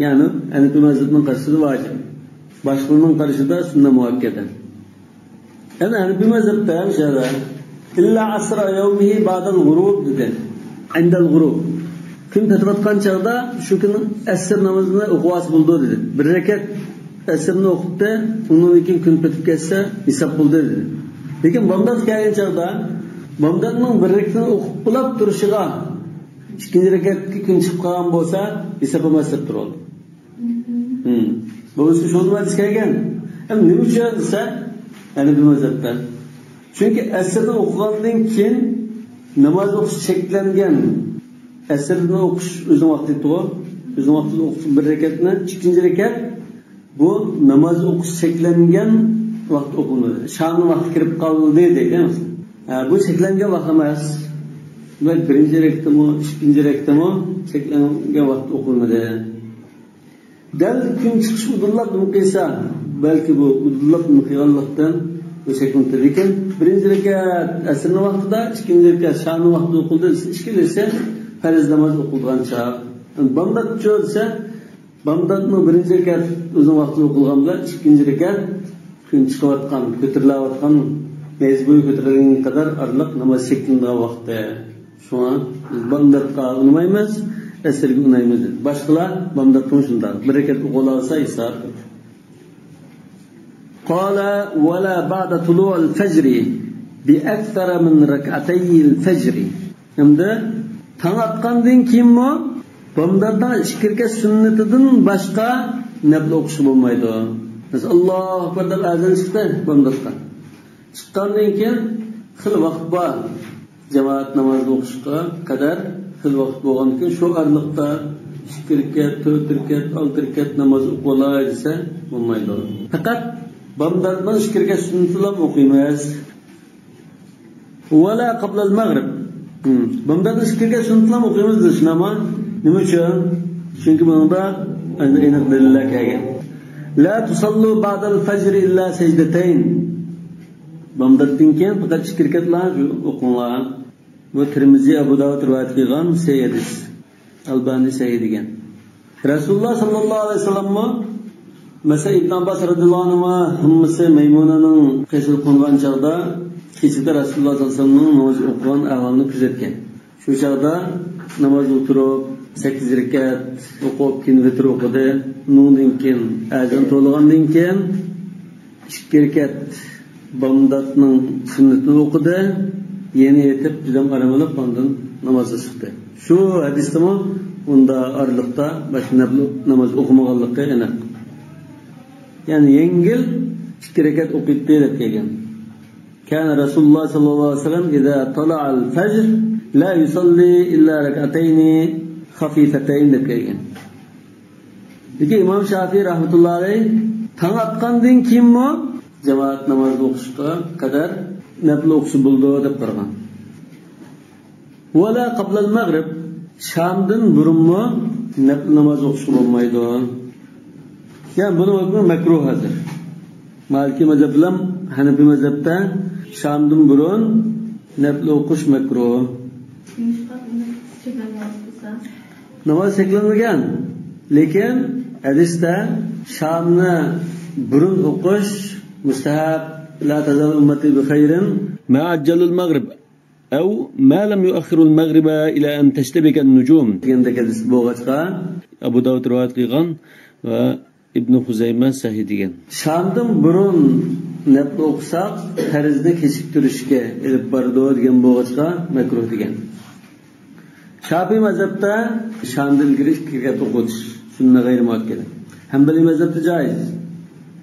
يەنى ھەنەفىي مەزھەپنىڭ قارىشىدا ۋاجىپ. باشقىلارنىڭ قارىشىدا سۈننە مۇئەككەدە. يەنى ھەنەفىي مەزھەپتە مۇشۇ يەردە إلا عصر يومه بعد الغروب دېدى. عند الغروب. كۈن پېتىۋاتقان چاغدا شۇ كۈنى ئەسىر نامىزىنى ئوقۇۋالسا بولىدۇ دېدى. بىر رەكەت ئەسىرنى ئوقۇپتۇ، ئۇنىڭدىن كېيىن كۈن پېتىپ كەتسە ھېساب بولدى دېدى. لېكىن بامداتقا كەلگەن چاغدا بامداتنىڭ بىر رەكىتىنى ئوقۇپ بولاپ تۇرۇشىغا ئىككىنچى رەكەتكە كۈن چىقىپ قالغان بولسا ھېساب بولماس دەپ تۇرۇۋالدى. ھىم. بولۇشى شۇ نېمە دېسە كەلگەن. ھەم نېمە ئۈچۈن دېسە، ھەنەفىي مەزھەپتە. چۈنكى ئەسىرنى ئوقۇغاندىن كېيىن ناماز ئوقۇش چەكلەنگەن. ئەسىرنى ئوقۇش ئۆزىنىڭ ۋاقتى يېتىدىغۇ. ئۆزىنىڭ ۋاقتىدا ئوقۇسا بىر رەكەتنى، ئىككىنچى رەكەت بۇ ناماز ئوقۇش چەكلەنگەن ۋاقىت ئوقۇلمىدى. شامنىڭ ۋاقتى كىرىپ قالدى دەيدۇ. ھە، بۇ چەكلەنگەن ۋاقىت ئەمەس. دېمەك، بىرىنچى رەكىتىمۇ، ئىككىنچى رەكىتىمۇ چەكلەنگەن ۋاقىت ئوقۇلمىدى. دەل كۈن چىقىش ئۇدۇللاپ نېمە قىلسا، بەلكى بۇ ئۇدۇللاپ نېمە قىلغانلىقتىن بۇ شەكىلنى تۇتىدىكەن. بىرىنچى رەكەت ئەسىرنىڭ ۋاقتىدا، ئىككىنچى رەكەت شامنىڭ ۋاقتىدا ئوقۇلدى دېسە، ئىككىلىسى پەرز ناماز ئوقۇلىدىغان چاغ. بامداتچۇ دېسە، بامداتنىڭ بىرىنچى رەكەت ئۆزىنىڭ ۋاقتىدا ئوقۇلغان بىلەن ئىككىنچى رەكەت كۈن چىقىۋاتقان، كۆتۈرۈلۈۋاتقان، نەيزە بويى كۆتۈرۈلگەنگە قەدەر ئارىلىق ناماز چەكلىنىدىغان ۋاقتى. شۇڭا بىز بامداتقا ئۇنىمايمىز، ئەسىرگە ئۇنايمىز دېدى. باشقىلار بامداتقىمۇ شۇنداق. بىر رەكەت ئوقۇۋالالىسا ھېساب. قال ولا بعد طلوع الفجر بأكثر من ركعتي الفجر. ھەمدە تاڭ ئاتقاندىن كېيىنمۇ بامداتنىڭ ئىككى رەكەت سۈننىتىدىن باشقا نەپلە ئوقۇشقا بولمايدۇ. مەسىلەن، ئاللاھۇ ئەكبەر دەپ ئەزان چىقتى بامداتقا. چىققاندىن كېيىن خېلى ۋاقىت بار. جامائەت نامازىنى ئوقۇشقا قەدەر خېلى ۋاقىت بولغاندىكىن، شۇ ئارىلىقتا ئىككى رەكەت، تۆت رەكەت، ئالتە رەكەت ناماز ئوقۇۋالاي دېسە بولمايدۇ. پەقەت بامداتنىڭ ئىككى رەكەت سۈننىتىلا ئوقۇيمىز. ولا قبل المغرب. ھىم. بامداتنىڭ ئىككى رەكەت سۈننىتىلا ئوقۇيمىز دېسە، نېمە ئۈچۈن؟ چۈنكى بۇنىڭدا ئەنە ئېنىق دەلىللەر كەلگەن. لا تصلوا بعد الفجر إلا سجدتين. بامداتتىن كېيىن پەقەت ئىككى رەكەتلا ئوقۇڭلار. بۇ تىرمىزى، ئەبۇ داۋۇد رىۋايەت قىلغان سەھىھ ھەدىس. ئەلبانى سەھىھ دېگەن. رەسۇلۇللا ساللاللاھۇ ئەلەيھى ۋەسەللەممۇ مەسىلەن، ئىبن ئابباس رەزىياللاھۇ ئەنھۇما ھەممىسى مەيمۇنىنىڭ قېشىدا قونغان چاغدا كېچىدە رەسۇلۇللاھ سەللەللاھۇ ئەلەيھى ۋەسەللەمنىڭ ناماز ئوقۇغان ئەھۋالىنى كۆزەتكەن. شۇ چاغدا ناماز ئولتۇرۇپ، سەككىز رەكەت ئوقۇپ، كېيىن ۋىتىر ئوقۇدى. ئۇنىڭدىن كېيىن، ئەزان توۋلىغاندىن كېيىن، ئىككى رەكەت بامداتنىڭ سۈننىتىنى ئوقۇدى، يەنە يېتىپ، جۇدام ئارام ئېلىپ، ئاندىن نامازغا چىقتى. شۇ ھەدىستىمۇ ئۇندا ئارىلىقتا باشقا نەپلى ناماز ئوقۇمىغانلىقى ئېنىق. يەنى يەڭگىل ئىككى رەكەت ئوقۇيتتى دەپ كەلگەن. كان رسول الله صلى الله عليه وسلم إذا طلع الفجر لا يصلي إلا ركعتين خفيفتين دەپ كەلگەن. لېكىن ئىمام شافىئى رەھمەتۇللاھى ئەلەيھ تاڭ ئاتقاندىن كېيىنمۇ جامائەت نامازى ئوقۇشقا قەدەر نەپلە ئوقۇسا بولىدۇ دەپ قارىغان. ۋەلا قابلەل مەغرىب، شامدىن بۇرۇنمۇ نەپلە ناماز ئوقۇشقا بولمايدۇ. يەنى بۇنىڭ ھۆكمى مەكرۇھ ھازىر. مالىكىي مەزھەپ بىلەن ھەنەفىي مەزھەپتە شامدىن بۇرۇن نەپلە ئوقۇش مەكرۇھ. نېمىشقا بۇنى چەكلەنگەن بولسا؟ ناماز چەكلەنمىگەن. لېكىن ھەدىستە شامنى بۇرۇن ئوقۇش مۇستەھەب. لا تزال أمتي بخير ما عجلوا المغرب أو ما لم يؤخروا المغرب إلى أن تشتبك النجوم دېگەندەك ھەدىس بولغاچقا، ئەبۇ داۋۇد رىۋايەت قىلغان ۋە ئىبنى خۇزەيمە سەھىھ دېگەن. شامدىن بۇرۇن نەپلە ئوقۇساق، پەرزنى كېچىكتۈرۈشكە ئېلىپ بارىدۇ دېگەن بولغاچقا، مەكرۇھ دېگەن. شاپىئىي مەزھەپتە شامدىن ئىلگىرى ئىككى رەكەت ئوقۇتۇش سۈننە غەيرىي مۇئەككەدە. ھەمبەلىي مەزھەپتە جائىز.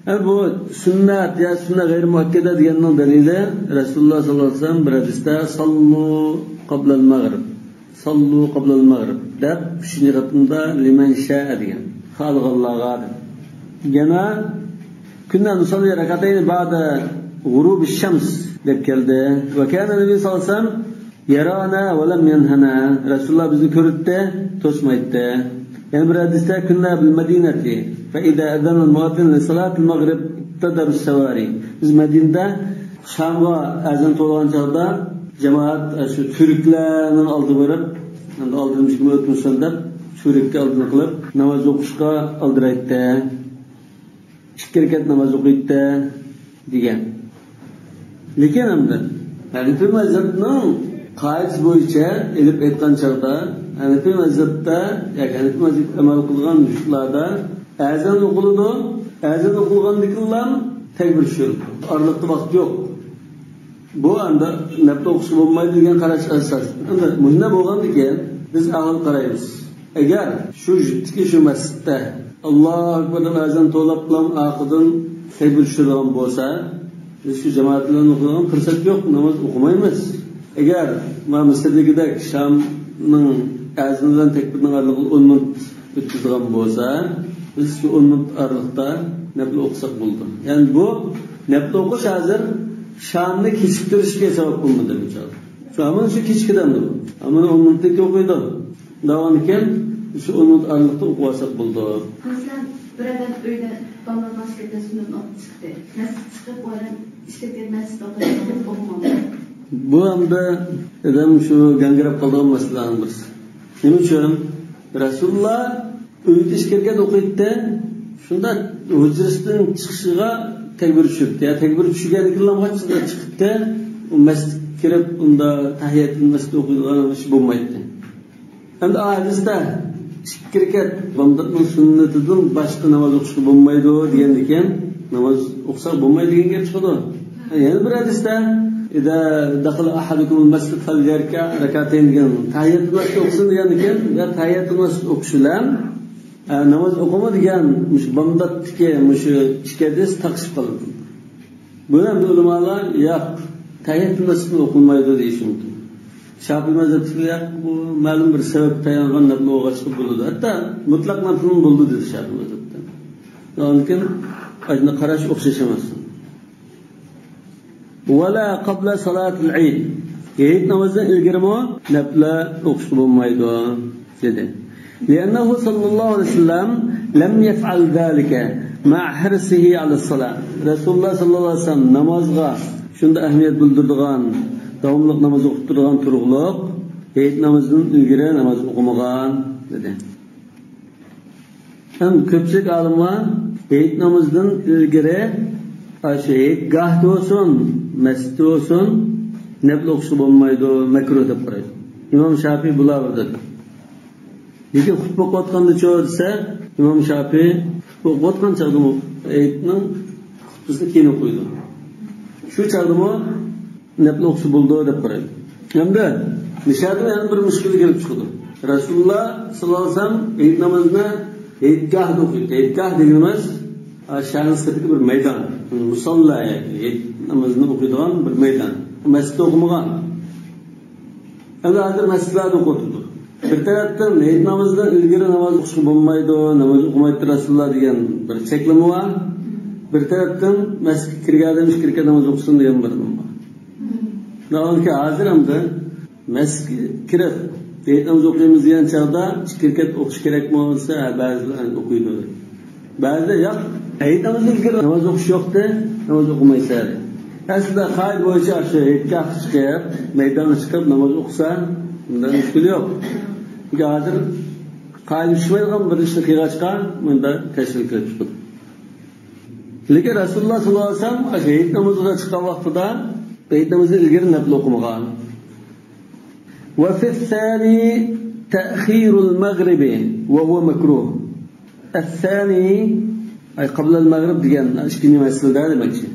ئە، بۇ سۈننەت يا سۈننە غەيرىي مۇئەككەدە دېگەننىڭ دەلىلى رەسۇلۇللاھ سەللەللاھۇ ئەلەيھى ۋەسەللەم بىر ھەدىستە ساللۇ قابلەل مەغرىب، ساللۇ قابلەل مەغرىب دەپ ئۈچىنچى قېتىمدا لىمەن شائە دېگەن. خالىغانلارغا دەپ. يەنە كنا نصلي ركعتين بعد غروب الشمس دەپ كەلدى. وكان النبي صلى الله عليه وسلم يرانا ولم ينهنا. رەسۇلۇللاھ بىزنى كۆرەتتى، توسمايتتى. يەنە بىر ھەدىستە كنا بالمدينة فإذا أذن المؤذن لصلاة المغرب ابتدروا السواري. بىز مەدىنىدە شامغا ئەزان توۋلىغان چاغدا جامائەت شۇ تۈۋرۈكلەرنىڭ ئالدىغا بېرىپ، ئەمدى ئالدىمىزدىكىمۇ ئۆتمىسۇن دەپ، تۈۋرۈككە ئالدىنى قىلىپ ناماز ئوقۇشقا ئالدىرايتتى. ئىككى رەكەت ناماز ئوقۇيتتى دېگەن. لېكىن ئەمدى ھەنەفىي مەزھەپنىڭ قائىدىسى بويىچە ئېلىپ ئېيتقان چاغدا، ھەنەفىي مەزھەپتە ياكى ھەنەفىي مەزھەپكە ئەمەل قىلغان يۇرتلاردا ئەزان ئوقۇلىدۇ، ئەزان ئوقۇلغاندىن كېيىنلا تەكبىر چۈشۈرۈلىدۇ. ئارىلىقتا ۋاقىت يوق. بۇ ئەمدى نەپلە ئوقۇشقا بولمايدۇ دېگەن قاراش ئاساس. ئەمدى مۇشۇنداق بولغاندىكىن، بىز ئەھۋال قارايمىز. ئەگەر شۇ يۇرتتىكى شۇ مەسچىتتە ئاللاھۇ ئەكبەر دەپ ئەزان توۋلاپلا ئارقىدىن تەكبىر چۈشۈرىدىغان بولسا، بىز شۇ جامائەت بىلەن ئوقۇيدىغان پۇرسەت يوق، ناماز ئوقۇمايمىز. ئەگەر مانا مىسىردىكىدەك شامنىڭ ئەزىنى بىلەن تەكبىرنىڭ ئارىلىقىدا ئون مىنۇت ئۆتكۈزىدىغان بولسا، بىز شۇ ئون مىنۇت ئارىلىقتا نەپلە ئوقۇساق بولىدۇ. يەنى بۇ نەپلە ئوقۇش ھازىر شامنى كېچىكتۈرۈشكە سەۋەب بولمىدى بۇ چاغدا. شۇ ھامان شۇ كېچىكىدۇ ئەمدى بۇ. ھامان ئون مىنۇتتىن كېيىن ئوقۇيدۇ. داۋامىكەن شۇ ئون مىنۇت ئارىلىقتا ئوقۇۋالساق بولىدۇ. مەسىلەن، بىر ئادەم ئۆيدە بالىلار مەسچىتتە سۈننەتنى ئوقۇپ چىقتى. مەسچىتكە چىقىپ، ئۇ ئادەم ئىشلەپ كەلگەن مەسچىتتە ئوقۇيدۇ، ئوقۇمامدۇ؟ بۇ ئەمدى ئادەم شۇ گاڭگىراپ قالىدىغان مەسىلىلەرنىڭ بىرسى. نېمە ئۈچۈن؟ رەسۇلۇللاھ ئۆيدە ئىككى رەكەت ئوقۇيتتى. شۇنداق ھۇجرىسىدىن چىقىشىغا تەكبىر چۈشۈرۈپتۇ. يا تەكبىر چۈشۈرگەندىن كېيىنلا قاچىدە چىقىپتۇ. ئۇ مەسچىتكە كىرىپ، ئۇندا تەھىيەتۇل مەسچىت ئوقۇيدىغان ئىش بولمايتتى. ئەمدى ئا ھەدىستە ئىككى رەكەت بامداتنىڭ سۈننىتىدىن باشقا ناماز ئوقۇشقا بولمايدۇ دېگەندىكىن، ناماز ئوقۇساق بولمايدۇ دېگەن گەپ چىقىدۇ. يەنە بىر ھەدىستە، إذا دخل أحدكم المسجد فليركع ركعتين دېگەن، تەھىيەتۇل مەسچىت ئوقۇسۇن دېگەندىكىن، يا تەھىيەتۇل مەسچىت ئوقۇش بىلەن، ئە، ناماز ئوقۇما دېگەن مۇشۇ بامداتتىكى مۇشۇ ئىككى ھەدىس تاقىشىپ قالىدۇ. بۇنى ئەمدى ئۆلىمالار، ياق، تەھىيەتۇل مەسچىتنى ئوقۇلمايدۇ دېيىشى مۇمكىن. شاپىئىي مەزھەپتىكىلەر، ياق، بۇ مەلۇم بىر سەۋەبكە تايانغان نەپلە بولغاچقا بولىدۇ. ھەتتا مۇتلەق نەپلىمۇ بولىدۇ دېدى شاپىئىي مەزھەپتە. ئاندىن كېيىن ئاشۇنداق قاراش ئوخشاش ئەمەس. ولا قبل صلاة العيد. ھېيت نامىزىدىن ئىلگىرىمۇ نەپلە ئوقۇشقا بولمايدۇ دېدى. لأنه صلى الله عليه وسلم لم يفعل ذلك مع حرصه على الصلاة. رەسۇلۇللاھ سەللەللاھۇ ئەلەيھى ۋەسەللەم نامازغا شۇنداق ئەھمىيەت بىلدۈرىدىغان، داۋاملىق ناماز ئوقۇپ تۇرىدىغان تۇرۇقلۇق ھېيت نامىزىدىن ئىلگىرى ناماز ئوقۇمىغان دېدى. ھەم كۆپچىلىك ئالىملار ھېيت نامىزىدىن ئىلگىرى، ئاشۇ ھېيتگاھتا بولسۇن، مەسچىتتە بولسۇن، نەپلە ئوقۇشقا بولمايدۇ، مەكرۇھ دەپ قارايدۇ. ئىمام شاپىي بۇلار بىردەك. لېكىن خۇتبە ئوقۇۋاتقاندىچۇ دېسە، ئىمام شاپىي خۇتبە ئوقۇۋاتقان چاغدىمۇ، ھېيتنىڭ خۇتبىسىنى كېيىن ئوقۇيدۇ. شۇ چاغدىمۇ نەپلە ئوقۇسا بولىدۇ دەپ قارايدۇ. ھەمدە مۇشۇ يەردىن يەنە بىر مۈشكۈل كېلىپ چىقىدۇ. رەسۇلۇللا ساللاللاھۇ ئەلەيھى ۋەسەللەم ھېيت نامىزىنى ھېيتگاھدا ئوقۇيدۇ. ھېيتگاھ دېگىنىمىز، ھە، شەھەرنىڭ سىرتىدىكى بىر مەيدان. مۇساللا، يەنى ھېيت نامىزىنى ئوقۇيدىغان بىر مەيدان. مەسچىتتە ئوقۇمىغان. ئەمدى ھازىر مەسچىتلەردە ئوقۇتىدۇ. بىر تەرەپتىن ھېيت نامىزىدىن ئىلگىرى ناماز ئوقۇشقا بولمايدۇ، ناماز ئوقۇمايتتى رەسۇلۇللا دېگەن بىر چەكلىمە بار. بىر تەرەپتىن مەسچىتكە كىرگەن ئادەم ئىككى رەكەت ناماز ئوقۇسۇن دېگەن بىر نېمە بار. ناھايىتى ھازىر ئەمدى مەسچىتكە كىرىپ، ھېيت نامىزى ئوقۇيمىز دېگەن چاغدا ئىككى رەكەت ئوقۇش كېرەكمۇ دېسە، ھە، بەزىلەر ئوقۇيدۇ. بەزىدە ياق، ھېيت نامىزىدىن كېيىن ناماز ئوقۇش يوقتى، ناماز ئوقۇمايسەن. ئەسلىدە قائىدە بويىچە شۇ ھېيتگاھقا چىقىپ، مەيدانغا چىقىپ ناماز ئوقۇسا، بۇندا مۈشكۈل يوق. چۈنكى ھازىر قائىدە چۈشمەيدىغان بىر ئىشنى قىلغاچقا، بۇندا تەشۋىش كېلىپ چىقىدۇ. لېكىن رەسۇلۇللا ساللاللاھۇ ئەلەيھى ۋەسەللەم ھېيت نامىزىغا چىققان ۋاقتىدا، ھېيت نامىزى ئىلگىرى نەپلە ئوقۇمىغان. وفي الثاني تأخير المغرب وهو مكروه. الثاني، ئەي، قبل المغرب دېگەن ئىككىنچى مەسىلىدە دېمەكچى.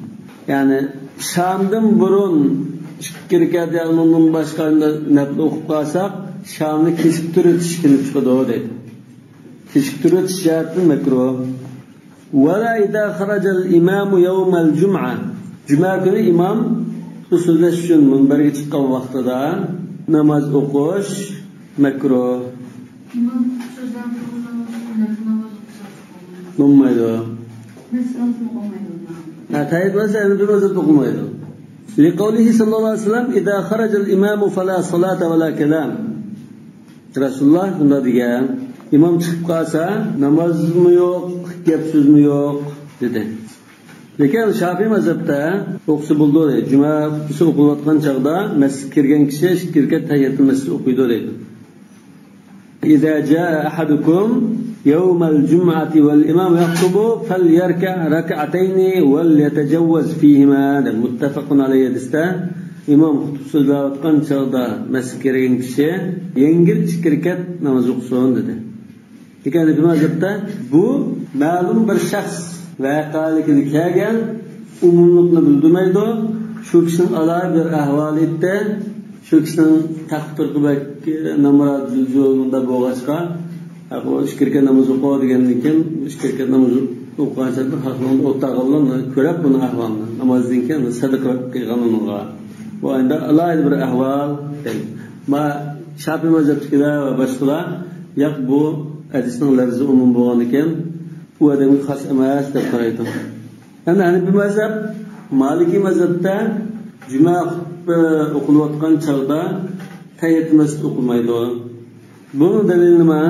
يەنى شامدىن بۇرۇن ئىككى رەكەت يا ئۇنىڭدىن باشقا نەپلە ئوقۇپ قالساق، شامنى كېچىكتۈرۈۋېتىش كېلىپ چىقىدۇ دەيدۇ. كېچىكتۈرۈۋېتىش جەھەتتىن مەكرۇھ. ولا إذا خرج الإمام يوم الجمعة. جۈمە كۈنى ئىمام خۇتبە سۆزلەش ئۈچۈن مۇنبەرگە چىققان ۋاقتىدا ناماز ئوقۇش مەكرۇھ. ئىمام خۇتبە سۆزلەپ تۇرغان ناماز ئوقۇسا بولمايدۇ. مەسىلەن، ئوقۇمايدۇ. ھە، تەھىيەت مەسىلەن، بىر مەسىلەن ئوقۇمايدۇ. لقوله صلى الله عليه وسلم: إذا خرج الإمام فلا صلاة ولا كلام. رەسۇلۇللا شۇنداق دېگەن، ئىمام چىقىپ قالسا، نامازمۇ يوق، گەپ سۆزمۇ يوق، دېدى. لېكىن شاپىئىي مەزھەپتە ئوقۇسا بولىدۇ، جۈمە خۇتبىسى ئوقۇلۇۋاتقان چاغدا مەسچىتكە كىرگەن كىشى ئىككى رەكەت تەھىيەتۇل مەسچىت ئوقۇيدۇ، دەيدۇ. إذا جاء أحدكم يوم الجمعة والإمام يخطب فليركع ركعتين وليتجوز فيهما، دەپ، مۇتتەپەقۇن ئەلەيھى ھەدىستە، ئىمام خۇتبە سۆزلەۋاتقان چاغدا مەسچىتكە كىرگەن كىشى يەڭگىل ئىككى رەكەت ناماز ئوقۇسۇن، دېدى. لېكىن ھەنەفىي مەزھەپتە بۇ مەلۇم بىر شەخس ۋەقەلىكىدە كەلگەن، ئومۇملۇقنى بىلدۈرمەيدۇ. شۇ كىشىنىڭ ئالاھىدە بىر ئەھۋالى ئىدى. شۇ كىشىنىڭ تەخت تۇرقى بەك نامرات، جۇل-جۇل مۇنداق بولغاچقا، ئىككى رەكەت ناماز ئوقۇ دېگەندىن كېيىن، ئىككى رەكەت ناماز ئوقۇغان سەۋەبلىك خەقنىڭ ئولتۇرغانلىرىنى كۆرۈپ بۇنىڭ ئەھۋالىنى، نامازدىن كېيىن سەدىقە قىلغان ئۇنىڭغا. بۇ ئەمدى ئالاھىدە بىر ئەھۋال. ما شاپىئىي مەزھەپتىكىلەر ۋە باشقىلار، ياق، بۇ ھەدىسنىڭ لەپزى ئومۇم بولغاندىكىن، ئۇ ئادەمگە خاس ئەمەس دەپ قارايدۇ. ئەمدى ھەنەپىي مەزھەپ، مالىكىي مەزھەپتە جۈمە خۇتبە ئوقۇلۇۋاتقان چاغدا تەھىيەتۇل مەسچىت ئوقۇلمايدۇ. بۇنىڭ دەلىلى نېمە؟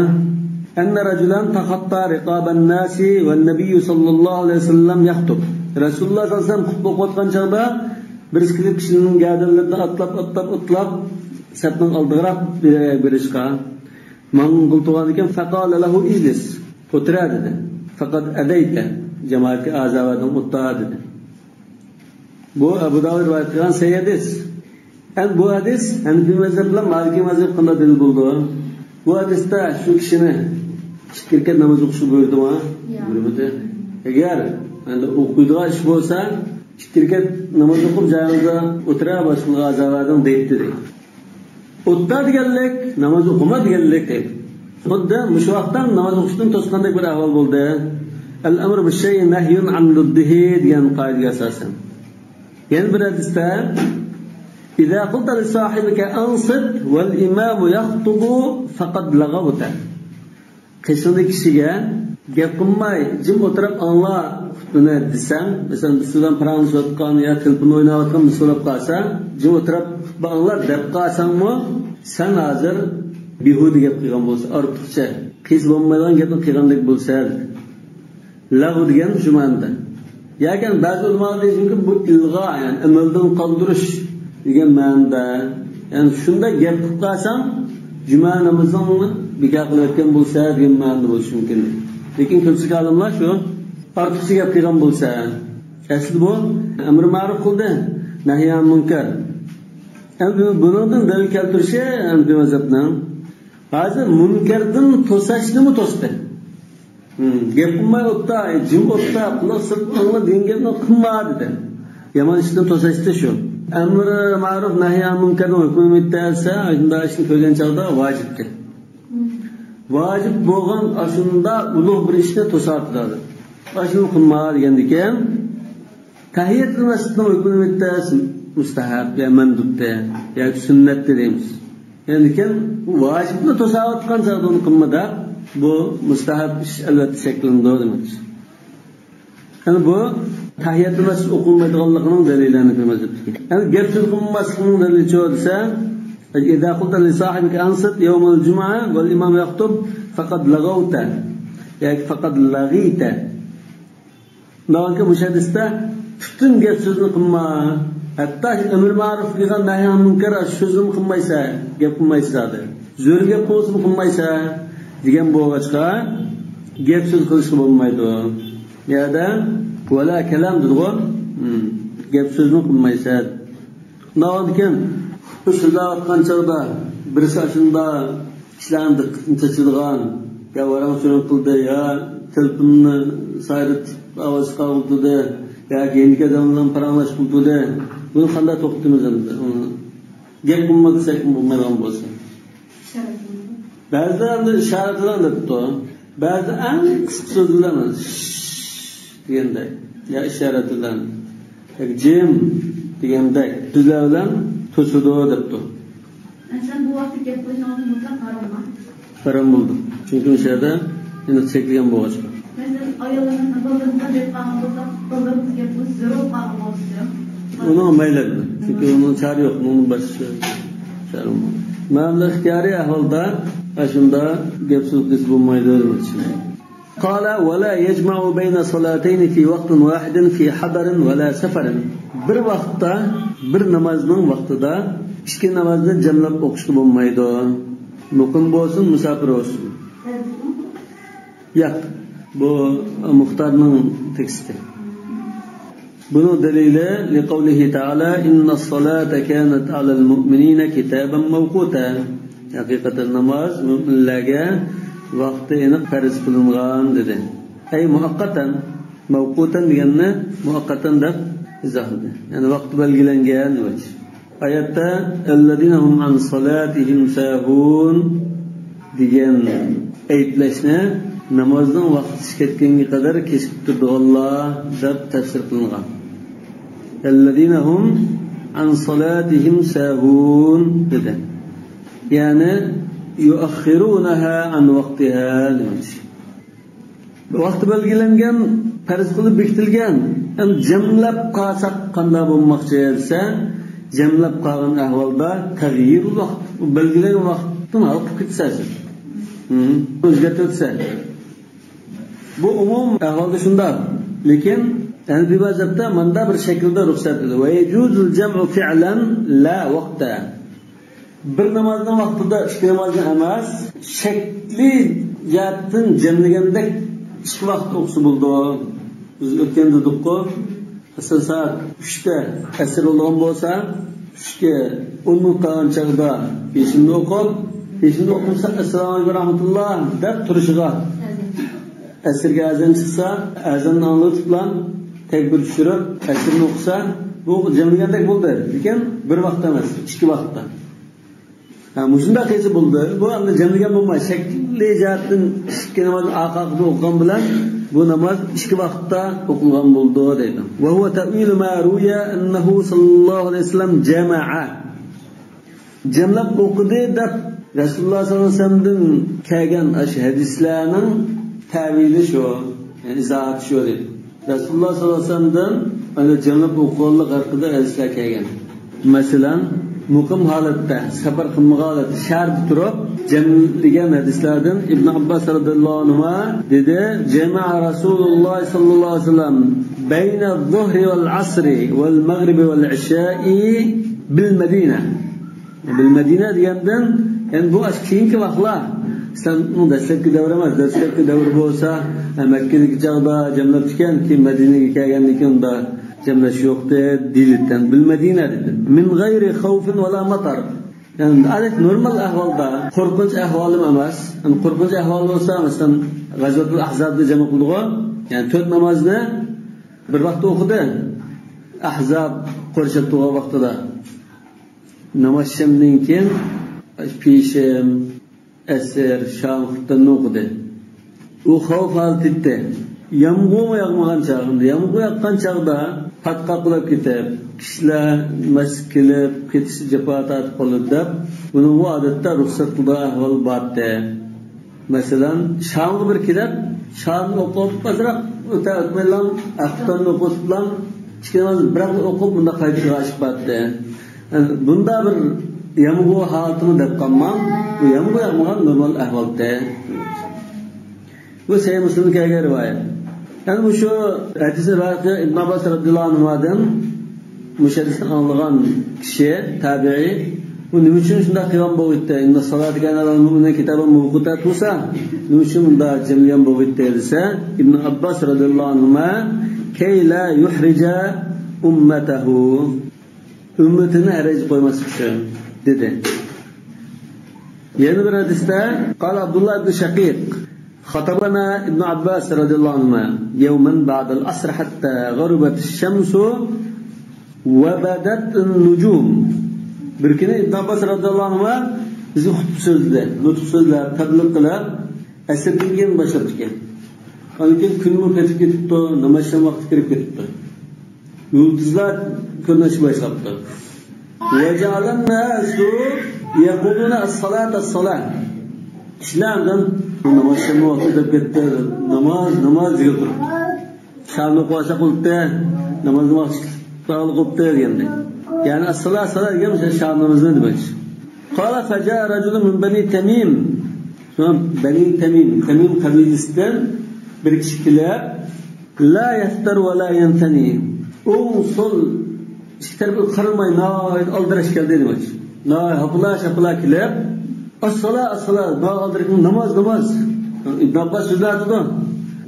أن رجلا تخطى رقاب الناس والنبي صلى الله عليه وسلم يخطب. رەسۇلۇللا ساللاللاھۇ ئەلەيھى ۋەسەللەم خۇتبە ئوقۇۋاتقان چاغدا بىرسى كېلىپ كىشىنىڭ گەدەنلىرىدىن ئاتلاپ، ئاتلاپ، ئاتلاپ سەپنىڭ ئالدىغىراق بېرىشقا، ماڭغىلى تۇرغاندىكىن، فقال له اجلس، ئولتۇرە دېدى. فقد أذيت، جامائەتكە ئازار بەردىڭ، ئولتۇر دېدى. بۇ ئەبۇ داۋۇد رىۋايەت قىلغان سەھىھ ھەدىس. ئەمدى بۇ ھەدىس ھەنەفىي مەزھەپ بىلەن مالىكىي مەزھەپ قانداق دەلىل بولىدۇ؟ بۇ ھەدىستە شۇ كىشىنى ئىككى رەكەت ناماز ئوقۇشقا بۇيرۇدىمۇ؟ ياق. بۇيرۇمىدى. ئەگەر ئەمدى ئوقۇيدىغان ئىش بولسا، ئىككى رەكەت ناماز ئوقۇپ، جايىڭىزدا ئولتۇرە، باشقىلارغا ئازار بەردىڭ دەيتتى، دەيدۇ. ئولتۇر دېگەنلىك، ناماز ئوقۇما دېگەنلىك دەيدۇ. خۇددى مۇشۇ ۋاقىتتا ناماز ئوقۇشتىن توسقاندەك بىر ئەھۋال بولدى. الأمر بالشيء نهي عن ضده دېگەن قائىدىگە ئاساسەن. يەنە بىر ھەدىستە، إذا قلت لصاحبك أنصت والإمام يخطب فقد لغوت. قېشىڭدىكى كىشىگە گەپ قىلماي، جىم ئولتۇرۇپ ئاڭلا خۇتبىنى دېسەڭ، مەسىلەن، بىرسى بىلەن پاراڭلىشىۋاتقان يا تېلېفون ئويناۋاتقان بىرسى بولۇپ قالسا، جىم ئولتۇرۇپ خۇتبە ئاڭلا دەپ قالساڭمۇ، سەن ھازىر بىھۇدە گەپ قىلغان بولىسەن، ئارتۇقچە، قىلسا بولمايدىغان گەپنى قىلغاندەك بولىسەن. لەغۋ دېگەن شۇ مەنىدە. يەنى بەزى ئۆلىمالار دېيىشى مۇمكىن، بۇ ئىلغا، يەنى ئەمەلدىن قالدۇرۇش دېگەن مەنىدە. يەنى شۇنداق گەپ قىلىپ قالساڭ، جۈمە نامىزىڭنى بىكار قىلىۋەتكەن بولىسەن دېگەن مەنىدە بولۇشى مۇمكىن. لېكىن كۆپچىلىك ئالىملار شۇ ئارتۇقچە گەپ قىلغان بولسا، ئەسلى بۇ ئەمرى مەرۇف قىلدى، نەھيى ئەن مۇنكەر. ئەمدى بۇنىڭدىن دەلىل كەلتۈرۈشى ھەنەفىي مەزھەپنىڭ. ھازىر مۇنكەردىن توساشنىمۇ توستى. ھىم، گەپ قىلماي ئوتتا، جىم ئوتتا، قۇلاق سېلىپ ئاڭلا دېگەن گەپنى قىلما دېدى. يامان ئىشتىن توساشتى شۇ. ئەمرى مەرۇف نەھيى ئەن مۇنكەرنىڭ ھۆكمىنى بىلدى دېسە، ئاشۇنداق ئىشنى كۆرگەن چاغدا ۋاجىپكەن. ۋاجىپ بولغان ئاشۇنداق ئۇلۇغ بىر ئىشنى توساتىدۇ. ئاشۇنى قىلما دېگەندىكىن، تەھىيەتۇل مەسجىدنىڭ ھۆكمىنى بىلدى دېسە، مۇستەھەب يا مەندۇبتى ياكى سۈننەتتى دەيمىز. يەنىكىن بۇ ۋاجىپنى توساۋاتقان چاغدا ئۇنى قىلما دەپ، بۇ مۇستەھەب ئىش ئەلۋەتتە چەكلىنىدۇ دېمەكچى. يەنى بۇ تەھىيەتۇل مەسجىد ئوقۇلمايدىغانلىقىنىڭ دەلىلى ھەنەفىي مەزھەپتىكى. يەنى گەپ سۆز قىلماسلىقنىڭ دەلىلىچۇ دېسە، إذا قلت لصاحبك أنصت يوم الجمعة والإمام يخطب فقد لغوت ياكى فقد لغيت. دەۋاكى مۇشۇ ھەدىستە پۈتۈن گەپ سۆزنى قىلما. ھەتتا ئەمر مەرۇف قىلغان نەھيان مۇنكەر سۆزنىمۇ قىلمايسەن، گەپ قىلمايسەن زادى. زۆرۈر گەپ قىلسىمۇ قىلمايسەن دېگەن بولغاچقا، گەپ سۆز قىلىشقا بولمايدۇ. يەدە ۋەلا كەلام دېدىغۇ. ھىم. گەپ سۆزنى قىلمايسەن. ئۇنداقكەن، بۇ سۆزلەۋاتقان چاغدا بىرسى ئاشۇنداق كىشىلەرنىڭ دىققىتىنى چېچىدىغان، يا ۋاراڭ-چۇرۇڭ قىلدى، يا تېلېفوننى سايرىتىپ ئاۋاز چىقارغۇلتۇدى، ياكى يېنىدىكى ئادەم بىلەن پاراڭلاشقۇلتۇدى. بۇنى قانداق توختىتىمىز ئەمدى؟ ئۇنى گەپ قىلما دېسەكمۇ بولمايدىغان بولسا. بەزىلەر ئەمدى ئىشارەت بىلەن دەپتۇ. بەزى ئەڭ قىسقا سۆز بىلەن شش دېگەندەك، يا ئىشارەت بىلەن، ياكى جىم دېگەندەك سۆزلەر بىلەن توسىدۇ دەپتۇ. مەسىلەن، بۇ ۋاقىتتا گەپ قىلىشىڭىز مۇتلەق ھاراممۇ؟ ھارام بولىدۇ. چۈنكى ئۇ شەھەردە ئېنىق چەكلىگەن بولغاچقا. مەسىلەن، ئاياللىرىمىز بالىلىرىمىزغا دەپ قالغان بولساق، بالىلىرىمىز گەپ قىلىش زۆرۈر قالغان بولسا. ئۇنىڭ مەيلى. چۈنكى ئۇنىڭ چارە يوق، ئۇنىڭ باشقا چارە بولمايدۇ. مەن ئىختىيارىي ئەھۋالدا ئاشۇنداق گەپ سۆز قىلسا بولمايدۇ دېمەكچى. قال ولا يجمع بين صلاتين في وقت واحد في حضر ولا سفر. بىر ۋاقىتتا بىر نامازنىڭ ۋاقتىدا ئىككى نامازنى جەملەپ ئوقۇشقا بولمايدۇ. مۇقىم بولسۇن، مۇساپىر بولسۇن. ياق، بۇ مۇختارنىڭ تېكىستى. بۇنىڭ دەلىلى لقوله تعالى إن الصلاة كانت على المؤمنين كتابا موقوتا. ھەقىقەتەن ناماز مۆمىنلەرگە ۋاقتى ئېنىق پەرز قىلىنغان دېدى. ئەي مۇئەققەتەن، مەۋقۇتەن دېگەننى مۇئەققەتەن دەپ ئىزاھلىدى. يەنى ۋاقتى بەلگىلەنگەن دېمەكچى. ئايەتتە الذين هم عن صلاتهم ساهون دېگەن ئەيىبلەشنى نامازنىڭ ۋاقتى چىقىپ كەتكەنگە قەدەر كېچىكىپ تۇرىدىغانلار دەپ تەپسىر قىلىنغان. الذين هم عن صلاتهم ساهون دېدى. يەنى يؤخرونها عن وقتها دېمەكچى. ۋاقتى بەلگىلەنگەن، پەرز قىلىپ بېكىتىلگەن. ئەمدى جەملەپ قالساق قانداق بولماقچى دېسە، جەملەپ قالغان ئەھۋالدا تەغيىرۇل ۋاقىت، بەلگىلەنگەن ۋاقىتتىن ھالقىپ كېتىسەن. ھىم، ئۆزگەرتىۋەتسە. بۇ ئومۇم ئەھۋالدا شۇنداق. لېكىن ھەنەفىي مەزھەپتە ماندا بىر شەكىلدە رۇخسەت قىلدى. ويجوز الجمع فعلا لا وقتا. بىر نامازنىڭ ۋاقتىدا ئىككى نامازنى ئەمەس، شەكلىي جەھەتتىن جەملىگەندەك ئىككى ۋاقىت ئوقۇسا بولىدۇ. بىز ئۆتكەندە دېدۇققۇ، مەسىلەن، سائەت ئۈچتە ئەسىر بولىدىغان بولسا، ئۈچكە ئون مىنۇت قالغان چاغدا پېشىننى ئوقۇپ، پېشىننى ئوقۇمىسا، ئەسسالامۇ ئەلەيكۇم رەھمەتۇللا دەپ تۇرۇشىغا، ئەسىرگە ئەزان چىقسا، ئەزاننى ئاڭلىتىپلا تەكبىر چۈشۈرۈپ، ئەسىرنى ئوقۇسا، بۇ جەملىگەندەك بولدى. لېكىن بىر ۋاقىتتا ئەمەس، ئىككى ۋاقىتتا. ھە، مۇشۇنداق قىلسا بولدى. بۇ ئەمدى جەملىگەن بولماي، شەكلىي جەھەتتىن ئىككى نامازنى ئارقا-ئارقىدىن ئوقۇغان بىلەن بۇ ناماز ئىككى ۋاقىتتا ئوقۇلغان بولىدۇ دەيدۇ. وهو تأويل ما روي أنه صلى الله عليه وسلم جمع. جەملەپ ئوقۇدى دەپ رەسۇلۇللا ساللاللاھۇ ئەلەيھى ۋەسەللەمدىن كەلگەن ئاشۇ ھەدىسلەرنىڭ تەۋىلى شۇ، يەنى ئىزاھاتى شۇ دەيدۇ. رەسۇلۇللا ساللاللاھۇ ئەلەيھى ۋەسەللەمدىن ئەنە جەملەپ ئوقۇغانلىق ھەققىدە ھەدىسلەر كەلگەن. مەسىلەن، مۇقىم ھالەتتە، سەپەر قىلمىغان ھالەتتە شەھەردە تۇرۇپ جەملىگەن ھەدىسلەردىن ئىبن ئابباس رەزىياللاھۇ ئەنھۇما دېدى، جەمەئە رەسۇلۇللا ساللاللاھۇ ئەلەيھى ۋەسەللەم بەينە زۇھرى ۋەل ئەسرى ۋەل مەغرىبى ۋەل ئىشائى بىل مەدىنە. بىل مەدىنە دېگەندىن، يەنى بۇ ئاشۇ كېيىنكى ۋاقىتلار. ئىسلامنىڭ دەسلەپكى دەۋرى ئەمەس، دەسلەپكى دەۋرى بولسا، ھە، مەككىدىكى چاغدا جەملەپتىكەن، كېيىن مەدىنىگە كەلگەندىن كېيىن ئۇندا جەملەش يوقتى، دېيىلىپتى. بىل مەدىنە دېدى. مىن غەيرى خەۋفىن ۋەلا مەتەر. يەنى ئادەت نورمال ئەھۋالدا، قورقۇنچ ئەھۋالىمۇ ئەمەس. يەنى قورقۇنچ ئەھۋال بولسا، مەسىلەن، غەزۋەتۇل ئەھزابدا جەم قىلىدىغۇ. يەنى تۆت نامازنى بىر ۋاقىتتا ئوقۇدى. ئەھزاب قورشاپ تۇرغان ۋاقتىدا. ناماز شەمدىن كېيىن پېشەم، ئەسىر، شام خۇپتەننى ئوقۇدى. ئۇ خەۋپ ھالىتى ئىدى. يامغۇرمۇ ياغمىغان چاغ، يامغۇر ياغقان چاغدا پاتقاق بولاپ كېتىپ، كىشىلەر مەس كېلىپ، كېتىشى جاپا تارتىپ قالىدۇ دەپ، بۇنىڭغا ئادەتتە رۇخسەت قىلىدىغان ئەھۋال بارتى. مەسىلەن، شامغا بىر كېلىپ، شامنى ئوقۇپ، ئازراق ئۆتە ئۆتمەيلا، ئەخۇتاننى ئوقۇتۇپلا، ئىككى ناماز بىراقلا ئوقۇپ، مۇنداق قايتىشىغا ئاشىق بارتى. يەنى بۇندا بىر يامغۇر ھالىتىمۇ دەپ قالماڭ، بۇ يامغۇر ياغمىغان نورمال ئەھۋالتى. بۇ سەھىھ مۇسلىمدا كەلگەن رىۋايەت. يەنى مۇشۇ ھەدىسنى رىۋايەت قىلغان ئىبن ئابباس رەزىياللاھۇ ئەنھۇدىن مۇشۇ ھەدىسنى ئاڭلىغان كىشى، تابىئىي، بۇ نېمە ئۈچۈن شۇنداق قىلغان بولغىيتتى؟ ئىننەس سالاتا كانەت ئەلەل مۇئمىنىنە كىتابەن مەۋقۇتا دېسە، نېمە ئۈچۈن بۇنداق جەملىگەن بولغىيتتى دېسە، ئىبن ئابباس رەزىياللاھۇ ئەنھۇما كەي لا يۇھرىجە ئۇممەتەھۇ. ئۈممىتىنى ھەرەجگە قويماسلىق ئۈچۈن، دېدى. يەنە بىر ھەدىستە، قال عبد الله بن شقيق، خطبنا ابن عباس رضي الله عنهما يوما بعد العصر حتى غربت الشمس وبدت النجوم. بىر كۈنى ئىبن ئابباس رەزىياللاھۇ ئەنھۇما بىزگە خۇتبە سۆزلىدى، نۇتۇق سۆزلەپ، تەبلىغ قىلىپ، ئەسىردىن كېيىن باشلاپتىكەن. ئاندىن كېيىن كۈنمۇ پېتىپ كېتىپتۇ، ناماز شام ۋاقتى كىرىپ كېتىپتۇ. يۇلتۇزلار كۆرۈنۈشكە باشلاپتۇ. وجعل الناس يقولون الصلاة الصلاة. كىشىلەر ئاندىن ناماز شام ۋاقتى كىرىپ كەتتى، ناماز، ناماز دېگىلى تۇرۇپتۇ. شامنى ئوقۇۋالساق بولۇپتۇ، نامازنى ۋاقتى قوپتى دېگەندەك. يەنى ئەسسالا، ئەسسالا دېگەن مۇشۇ شام نامىزىنى دېمەكچى. قال فجاء رجل من بني تميم. شۇڭا بەنى تەمىم، تەمىم قەبىلىسىدىن بىر كىشى كېلىپ، لا يفتر ولا ينثني. ئوڭ، سول، ئىككى تەرەپكە قارىماي، ناھايىتى ئالدىراش كەلدى دېمەكچى. ناھايىتى ھاپىلا-شاپىلا كېلىپ، ئەسسالا، ئەسسالا، ناھايىتى ئالدىراش، ناماز، ناماز. ئىبن ئابباس سۆزلەۋاتىدۇ.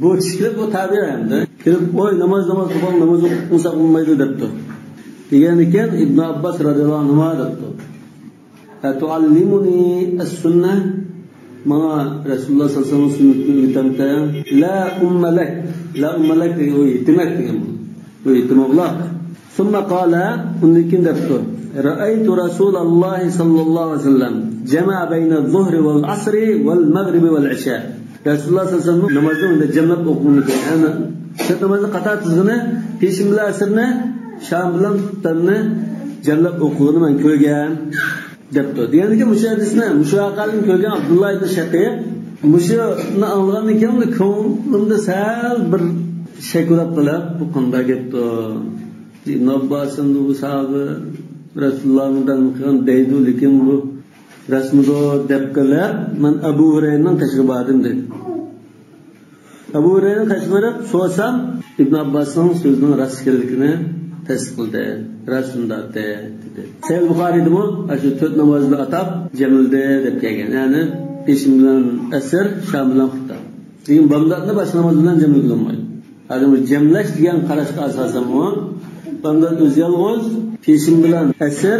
بۇ كىشى كېلىپ، بۇ تابىئىي ئەمدى. كېلىپ، ۋاي، ناماز، ناماز، قوپال ناماز ئوقۇمىساق بولمايدۇ دەپتۇ. دېگەنىكەن، ئىبن ئابباس رەزىياللاھۇ ئەنھۇما دەپتۇ. أتعلمني السنة؟ ماڭا رەسۇلۇللاھ سەللەللاھۇ ئەلەيھى ۋەسەللەمنىڭ سۈننىتىنى ئۆگىتەمتى؟ لا أم لك. لا أم لك دېگەن ئۇ يېتىمەك دېگەن بۇ. ئۇ يېتىم ئوغلاق. ثم قال، ئۇندىن كېيىن دەپتۇ، رأيت رسول الله صلى الله عليه وسلم جمع بين الظهر والعصر والمغرب والعشاء. رەسۇلۇللاھ سەللەللاھۇ ئەلەيھى ۋەسەللەم نامازنى ئۇنداق جەملەپ ئوقۇغىنى، يەنى تۆت نامازنى قاتار تىزغىنى، پېشىن بىلەن ئەسىرنى، شام بىلەن خۇپتەننى جەملەپ ئوقۇغىنى مەن كۆرگەن. دەپتۇ. دېگەندىكىن مۇشۇ ھەدىسنى، مۇشۇ ۋەقەدىن كۆرگەن ئابدۇللا ئىبن شەقىق، مۇشۇنى ئاڭلىغاندىن كېيىن كۆڭلۈمدە سەل بىر شەك بولۇپ قېلىپ، بۇ قانداق گەپتۇ؟ ئىبن ئابباس ئەمدى بۇ ساھابە رەسۇلۇللاھنى بىلەن قىلغان دەيدۇ، لېكىن بۇ راستمىدۇ دەپ قېلىپ، مەن ئەبۇ ھۇرەيرىنىڭ قېشىغا باردىم دېدى. ئەبۇ ھۇرەيرىنىڭ قېشىغا بېرىپ سورىسام، ئىبن ئابباسنىڭ سۆزىنىڭ راست ئىكەنلىكىنى تەستىقلىدى. راست شۇنداق دەيدۇ، دېدى. سەھىھ بۇخارىيدىمۇ ئاشۇ تۆت نامازنى ئاتاپ جەملىدى دەپ كەلگەن. يەنى پېشىن بىلەن ئەسىر، شام بىلەن خۇپتەن. لېكىن بامداتنى باشقا ناماز بىلەن جەملىگىلى بولمايدۇ. ھازىر بۇ جەملەش دېگەن قاراشقا ئاساسەنمۇ، بامدات ئۆزى يالغۇز، پېشىن بىلەن ئەسىر،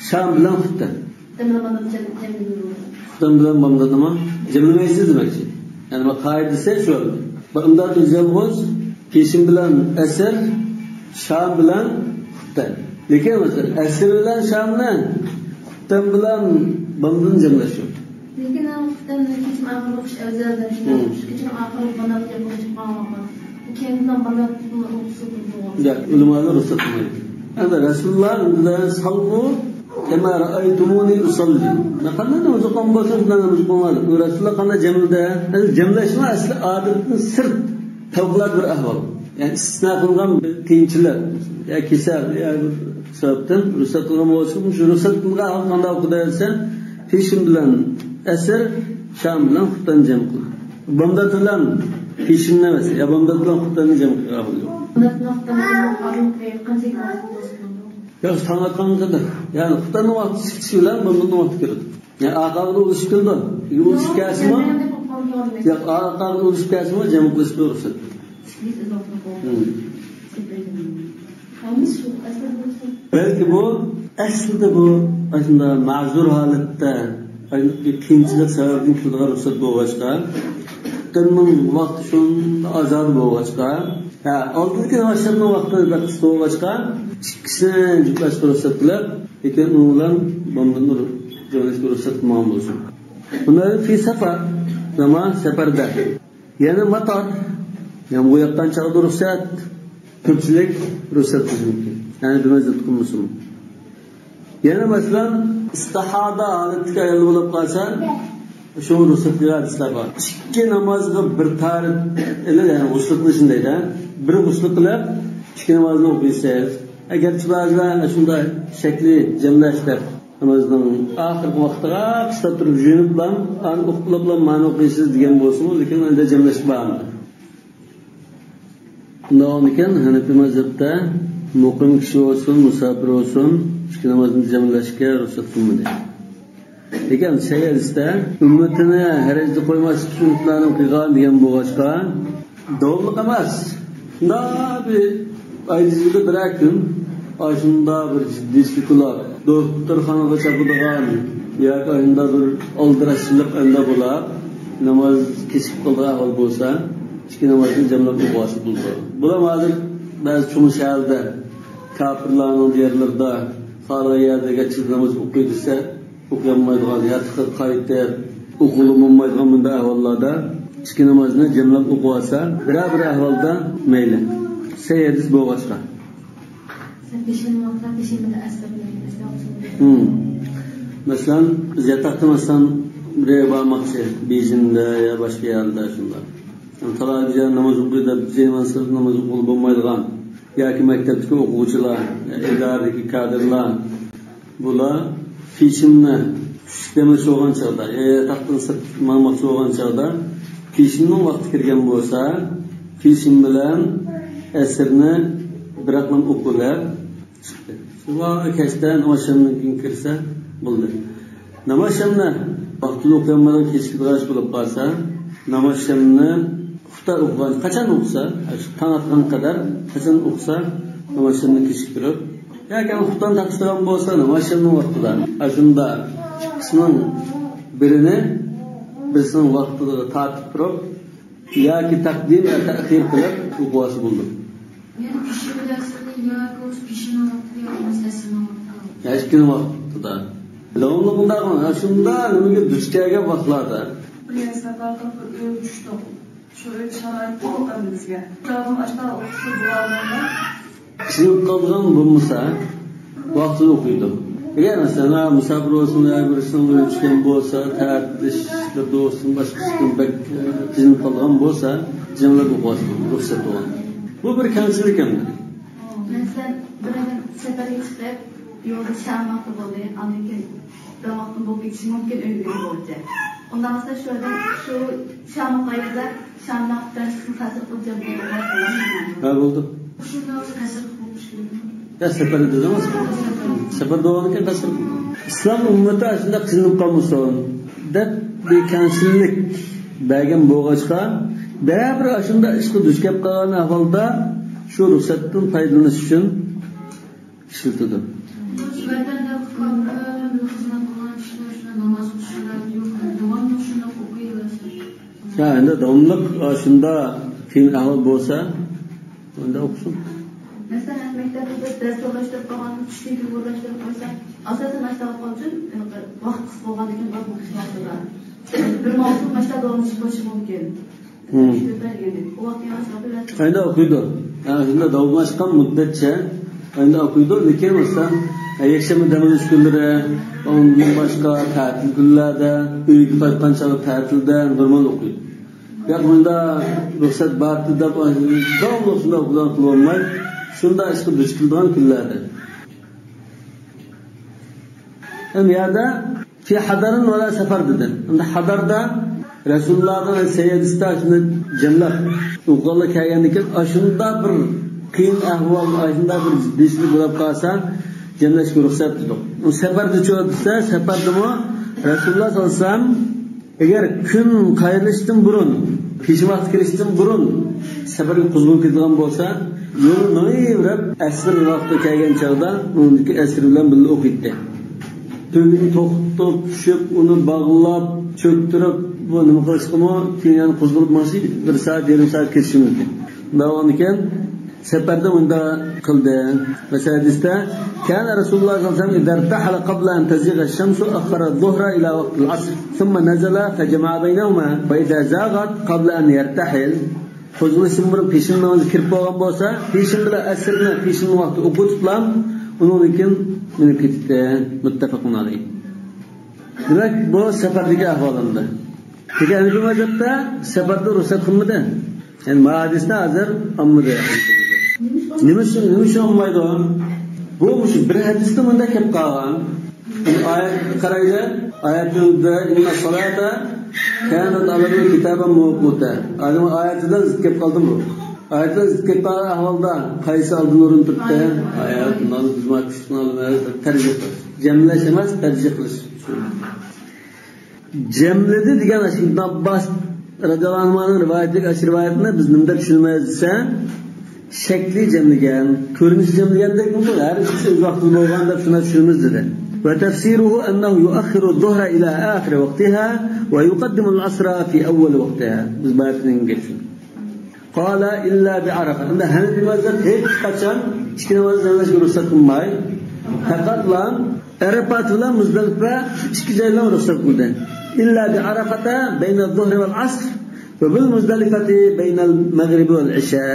شام بىلەن خۇپتەن. خۇپتەن بىلەن بامداتنى جەملىمەيمىز. خۇپتەن بىلەن بامداتنىمۇ جەملىمەيسىز دېمەكچى. يەنى بۇ قائىدىسى شۇ. بامدات ئۆزى يالغۇز، پېشىن بىلەن ئەسىر، شام بىلەن خۇپتەن. لېكىن مەسىلەن، ئەسىر بىلەن شامنى خۇپتەن بىلەن بامداتنى جەملەش يوق. لېكىن ئۇ خۇپتەن كېچىنىڭ ئاخىرى ئوقۇش ئەۋزەل دەپ، مم. كېچىنىڭ ئاخىرى بامدات دەپ ئوقۇشقا قالمىغان. كەينىدىن بامدات ئوقۇسا بولىدۇ. ياق، ئۆلىمالار رۇخسەت قىلمايدۇ. ئەمدى رەسۇلۇللاھ دېدى، سەللۇ كەما رەئەيتۇمۇنى ئۇسەللى. مەن قانداق ناماز ئوقۇغان بولسام، شۇنداق ناماز ئوقۇڭلار دەپ. رەسۇلۇللاھ قانداق جەملىدى؟ ئەمدى جەملەشمۇ ئەسلى ئادەتتىن سىرت، پەۋقۇلئاددە بىر ئەھۋال. يەنى ئىستىسنا قىلىنغان بىر قىيىنچىلىق يا كېسەل يا بىر سەۋەبتىن رۇخسەت قىلغان بولسا، شۇ رۇخسەت قىلغان ھال قانداق ئوقۇدى دېسە، پېشىن بىلەن ئەسىر، شام بىلەن خۇپتەننى جەم قىل. بامدات بىلەن پېشىننى ئەمەس، يا بامدات بىلەن خۇپتەننى جەم قىلغان ھال يوق. بامدات بىلەن خۇپتەننى جەم قىلغان قانچىلىك ۋاقىت بولسا بولىدۇ؟ ياخشى، تاڭ ئاتقانغا قەدەر. يەنى خۇتاننىڭ ۋاقتى چىقىشى بىلەن بۇندىن ۋاقتى كىرىدۇ. يەنى ئارقىغا ئۇرۇشۇپ كېلىدۇ. ئۇرۇشۇپ كەلسىمۇ، ياق، ئارقىغا ئۇرۇشۇپ كەلسىمۇ جەم قىلىشقا رۇخسەت. بەلكى بۇ ئەسلىدە بۇ ئاشۇنداق مەزۇر ھالەتتە، قىيىنچىلىق سەۋەبىدىن كېلىدىغان رۇخسەت بولغاچقا، خۇتاننىڭ ۋاقتى شۇنداق ئازادە بولغاچقا، ھە، ئالدىدىكى ناماز شەمنىڭ ۋاقتى بەك قىسقا بولغاچقا، ئىككىسىنى جۈپلەشكە رۇخسەت قىلىپ، لېكىن ئۇنىڭ بىلەن بامدىن جۈپلەشكە رۇخسەت قىلمىغان بولسۇن. بۇنى في سفر، ناماز سەپەردە. يەنە ماتار، يامغۇر ياغقان چاغدا رۇخسەت، كۆپچىلىك رۇخسەت قىلىشى مۇمكىن. يەنى بىر مەززەت قىلمىسىمۇ. يەنە مەسىلەن، ئىستىھادە ھالىتىدىكى ئايال بولۇپ قالسا، شۇ رۇخسەت قىلغان ھەدىسلەر بار. ئىككى نامازغا بىر تارىپ ئېلىپ، يەنى غۇسل قىلىشنى دەيدۇ. بىر غۇسل قىلىپ، ئىككى نامازنى ئوقۇيسىز. ئەگەرچە بەزىلەر شۇنداق شەكلى جەملەش دەپ، نامازنىڭ ئاخىرقى ۋاقتىغا قىستاپ تۇرۇپ يۇيۇنۇپلا، ئانى ئوقۇپلا مانا ئوقۇيسىز دېگەن بولسىمۇ، لېكىن ئەندە جەملەشكە بارمىدى. ئۇنداق بولغانىكەن، ھەنەپىي مەزھەپتە مۇقىم كىشى بولسۇن، مۇساپىر بولسۇن، ئىككى نامازنى جەملەشكە رۇخسەت قىلمىدى. لېكىن سەھىھ ھەدىستە ئۈممىتىنى ھەرەجدە قويماسلىق ئۈچۈن پۇلانىنى قىلغان دېگەن بولغاچقا، داۋاملىق ئەمەس. شۇنداق بىر ئايدا يىلدا بىرەر كۈن ئاشۇنداق بىر جىددىي ئىشكە قۇلاپ، دوختۇرخانىغا چاپىدىغان ياكى ئاشۇنداق بىر ئالدىراشچىلىق ئەندە بولاپ، ناماز كېچىكىپ قالىدىغان ئەھۋال بولسا، ئىككى نامازنى جەملەپ ئوقۇۋالسا بولىدۇ. بۇلار ھازىر بەزى چوڭ شەھەردە، كاپىرلارنىڭ دىيارلىرىدا خالىغان يەردە گەرچە ناماز ئوقۇي دېسە، ئوقۇيالمايدىغان، ياتىقىغا قايتىپ ئوقۇغىلى بولمايدىغان بۇنداق ئەھۋاللاردا ئىككى نامازنى جەملەپ ئوقۇۋالسا، بىرەر بىر ئەھۋالدا مەيلى. سەھىھ ھەدىس بولغاچقا. سەن پېشىننىڭ ۋاقتىدا پېشىنمىدە ئەسلەپ، ئەسلەپ. مەسىلەن، بىز ياتاقتا، مەسىلەن، بىر يەرگە بارماقچى، بېيجىڭدا يا باشقا يەردە شۇنداق. تالايىدا ناماز ئوقۇيدۇ دەپ، بىز ئىمام سىرتىدا ناماز ئوقۇغىلى بولمايدىغان ياكى مەكتەپتىكى ئوقۇغۇچىلار، يا ئىدارىدىكى كادىرلار، بۇلار پېشىننى چۈشلۈك دەم ئېلىش بولغان چاغدا، يا ياتاقتىن سىرت ماڭماقچى بولغان چاغدا پېشىننىڭ ۋاقتى كىرگەن بولسا، پېشىن بىلەن ئەسىرنى بىراقلا ئوقۇۋېلىپ، شۇڭا كەچتە ناماز شەمدىن كېيىن كىرسە بولدى. ناماز شەمنى ۋاقتىدا ئوقۇيالمايدىغان كېچىكىدىغان ئىش بولۇپ قالسا، ناماز شەمنى ئۇختا ئوقۇغان، قاچان ئوقۇسا، شۇ تاڭ ئاتقان قەدەر قاچان ئوقۇسا، ناماز شەمنى كېچىكتۈرۈپ، ياكى ئۇختا تاقىشىدىغان بولسا، ناماز شەمنىڭ ۋاقتىدا، ئاشۇندا ئىككىسىنىڭ بىرىنى، بىرسىنىڭ ۋاقتىدا تارتىپ تۇرۇپ، ياكى تەقدىم ۋە تەخىر قىلىپ ئوقۇۋالسا بولىدۇ. يەنى پېشىن بىلەن ئەسىرنى ياكى بولمىسا پېشىننىڭ ۋاقتىدا ياكى بولمىسا ئەسىرنىڭ ۋاقتىدا. يا ئىككىنىڭ ۋاقتىدا. داۋاملىق بۇنداق، شۇنداق نېمىگە دۇچ كەلگەن ۋاقىتلاردا. بىر يەر سەپەردە بىر ئۆي چۈشتۇق. شۇ ئۆي شارائىتى يوق ئەمدى بىزگە. شۇ ئادەم ئاشتا ئوقۇسا بولالمايدۇ. قىينىلىپ قالىدىغان بولمىسا، ۋاقتىدا ئوقۇيدۇ. ئەگەر مەسىلەن، ھە، مۇساپىر بولسۇن يا بىرسىنىڭ ئۆيى چۈشكەن بولسا، تەتىلدە بولسۇن، باشقا ئىشتىن بەك، ئە، قىينىلىپ قالغان بولسا، جەملەپ ئوقۇۋالسا رۇخسەت بولغان. بۇ بىر كەمچىلىك ئەمدى. مەسىلەن، بىر ئادەم سەپەرگە چىقىپ، يولدا شام ۋاقتى بولدى، ئاندىن كېيىن داڭلىقتىن بولۇپ كېتىشى مۇمكىن ئۆيگە بولغۇچە. ئۇنداق بولسا شۇ ئادەم شۇ شام ۋاقتىدا شامنى قۇتارىشنى تەسىر قىلىپ جەم قىلىپ بولمايدۇ. ھە، بولدى. شۇنداق تەسىر قىلىپ بولۇش كېرەكمۇ؟ يا سەپەردە دېدىڭىز؟ سەپەر. سەپەر بولغاندىكىن تەسىر قىلىدۇ. ئىسلام ئۈممىتى ئاشۇنداق قىينىلىپ قالمىسۇن دەپ بىر كەڭچىللىك بەرگەن بولغاچقا، بەرىبىر ئاشۇنداق ئىشقا دۇچ كەپ قالغان ئەھۋالدا شۇ رۇخسەتتىن پايدىلىنىش ئۈچۈن ئىشلىتىدۇ. ۋەتەندە كاپىرلار بىلەن بىللە خىزمەت قىلغان كىشىلەر شۇنداق ناماز ئوقۇشلىرى يوق، داۋاملىق شۇنداق ئوقۇيۋەرسە. ھە، ئەمدى داۋاملىق، ئا، شۇنداق قىيىن ئەھۋال بولسا، ئەمدى ئوقۇسۇن. مەسىلەن، مەكتەپتە بىز دەرس ئورۇنلاشتۇرۇپ قالغان، چۈشتىن كېيىن ئورۇنلاشتۇرۇپ قويسا، ئاساسەن ئاشۇنداق ئوقۇغان ئۈچۈن، ۋاقىت قىس بولغاندىكىن بۇ ئىشلار بىر مەۋسۇم باشلاپ داۋاملىشىپ قېلىشى مۇمكىن. ئەينى ئوقۇيدۇ. ھە، شۇنداق داۋاملاشقان مۇددەتچە ئەينى ئوقۇيدۇ. لېكىن مەسىلەن، يەكشەنبە دەم ئېلىش كۈنلىرى، ئۇندىن باشقا تەتىل كۈنلەردە، ئۆيگە قايتقان چاغدا تەتىلدە نورمال ئوقۇيدۇ. ياق، مۇندا رۇخسەت بارتى دەپ، داۋاملىق شۇنداق ئوقۇيدىغان قىلىۋالماي، شۇنداق ئىشقا دۇچ كېلىدىغان كۈنلەردە. ئەمدى يەردە في حضر ولا سفر دېدى. ئەمدى ھەزەردە رەسۇلۇللاھنىڭ سەييىدىسىدە شۇنى جەملەپ ئوقۇغانلار كەلگەندىن كېيىن، ئاشۇنداق بىر قىيىن ئەھۋال، ئاشۇنداق بىر جىددىيچىلىك بولۇپ قالسا، جەملەشكە رۇخسەت دېدۇق. ئۇ سەپەردىچۇ دېسە، سەپەردىمۇ رەسۇلۇللاھ سەللەللاھۇ ئەلەيھى ۋەسەللەم ئەگەر كۈن قايرىلىشتىن بۇرۇن، پېشىن ۋاقتى كىرىشتىن بۇرۇن سەپەرگە قوزغىلىپ كېتىدىغان بولسا، يولنى مېڭىۋېرىپ، ئەسىر ۋاقتى كەلگەن چاغدا ئۇنىڭدىكى ئەسىر بىلەن بىللە ئوقۇيتتى. تۆگىنى توختىتىپ چۈشۈپ، ئۇنى باغلاپ، چۆكتۈرۈپ، بۇ نېمە قىلىشقىمۇ، كېيىن يەنە قوزغىلىپ ماڭسا، بىر سائەت، يېرىم سائەت كېتىشى مۇمكىن. شۇنداق بولغاندىكىن، سەپەردە مۇنداق قىلدى. مەسىلەن، ھەدىستە، كان رسول الله صلى الله عليه وسلم إذا ارتحل قبل أن تزيغ الشمس أخر الظهر إلى وقت العصر، ثم نزل فجمع بينهما، فإذا زاغت قبل أن يرتحل، قوزغىلىشتىن بۇرۇن پېشىن نامىزى كىرىپ بولغان بولسا، پېشىن بىلەن ئەسىرنى پېشىن ۋاقتى ئوقۇتۇپلا، ئۇنىڭدىن كېيىن مېڭىپ كېتىتتى. مۇتتەپەقۇن ئەلەيھ. دېمەك، بۇ سەپەردىكى ئەھۋالىمدا. لېكىن ھەنەفىي مەزھەپتە سەپەردە رۇخسەت قىلمىدى. يەنى ما ھەدىسنى ھازىر ئالمىدى. نېمە ئۈچۈن، نېمە ئۈچۈن ئالمايدۇ؟ بۇ مۇشۇ بىر ھەدىستە مۇنداق كېلىپ قالغان. ئايەتكە قارايلى. ئايەتتە، إن الصلاة كانت على المؤمنين كتابا موقوتا. ئادەم ئايەتتە زىت كېلىپ قالدى بۇ. ئايەتتە زىت كېلىپ قالغان ئەھۋالدا قايسى ئالدىن ئورۇن تۇتتى؟ ئايەت، نان، جۇما، كۈچ، نان، تەرجىھ قىلىش. جەملەش ئەمەس، تەرجىھ قىلىش. جەملىدى دېگەن ئاشۇ ئىبن ئابباس رەزىياللاھۇ ئەنھۇنىڭ رىۋايىتىدىكى ئاشۇ رىۋايەتنى بىز نېمە دەپ چۈشىنىمىز دېسە، شەكلى جەملىگەن، كۆرۈنۈشى جەملىگەندەك بولىدۇ، ھەر ئىككىسى ئۆز ۋاقتىدا بولغان دەپ شۇنداق چۈشىنىمىز دېدى. وتفسيره أنه يؤخر الظهر إلى آخر وقتها ويقدم العصر في أول وقتها. بىز بايا دېگەن گەپ شۇ. قال إلا بعرفة. ئەمدى ھەنەفىي مەزھەپ ھېچقاچان ئىككى نامازنى جەملەشكە رۇخسەت قىلماي، پەقەتلا ئەرەپات بىلەن مۇزدەلىپە ئىككى جايلا رۇخسەت قىلدى. إلا بعرفة بين الظهر والعصر وبالمزدلفة بين المغرب والعشاء.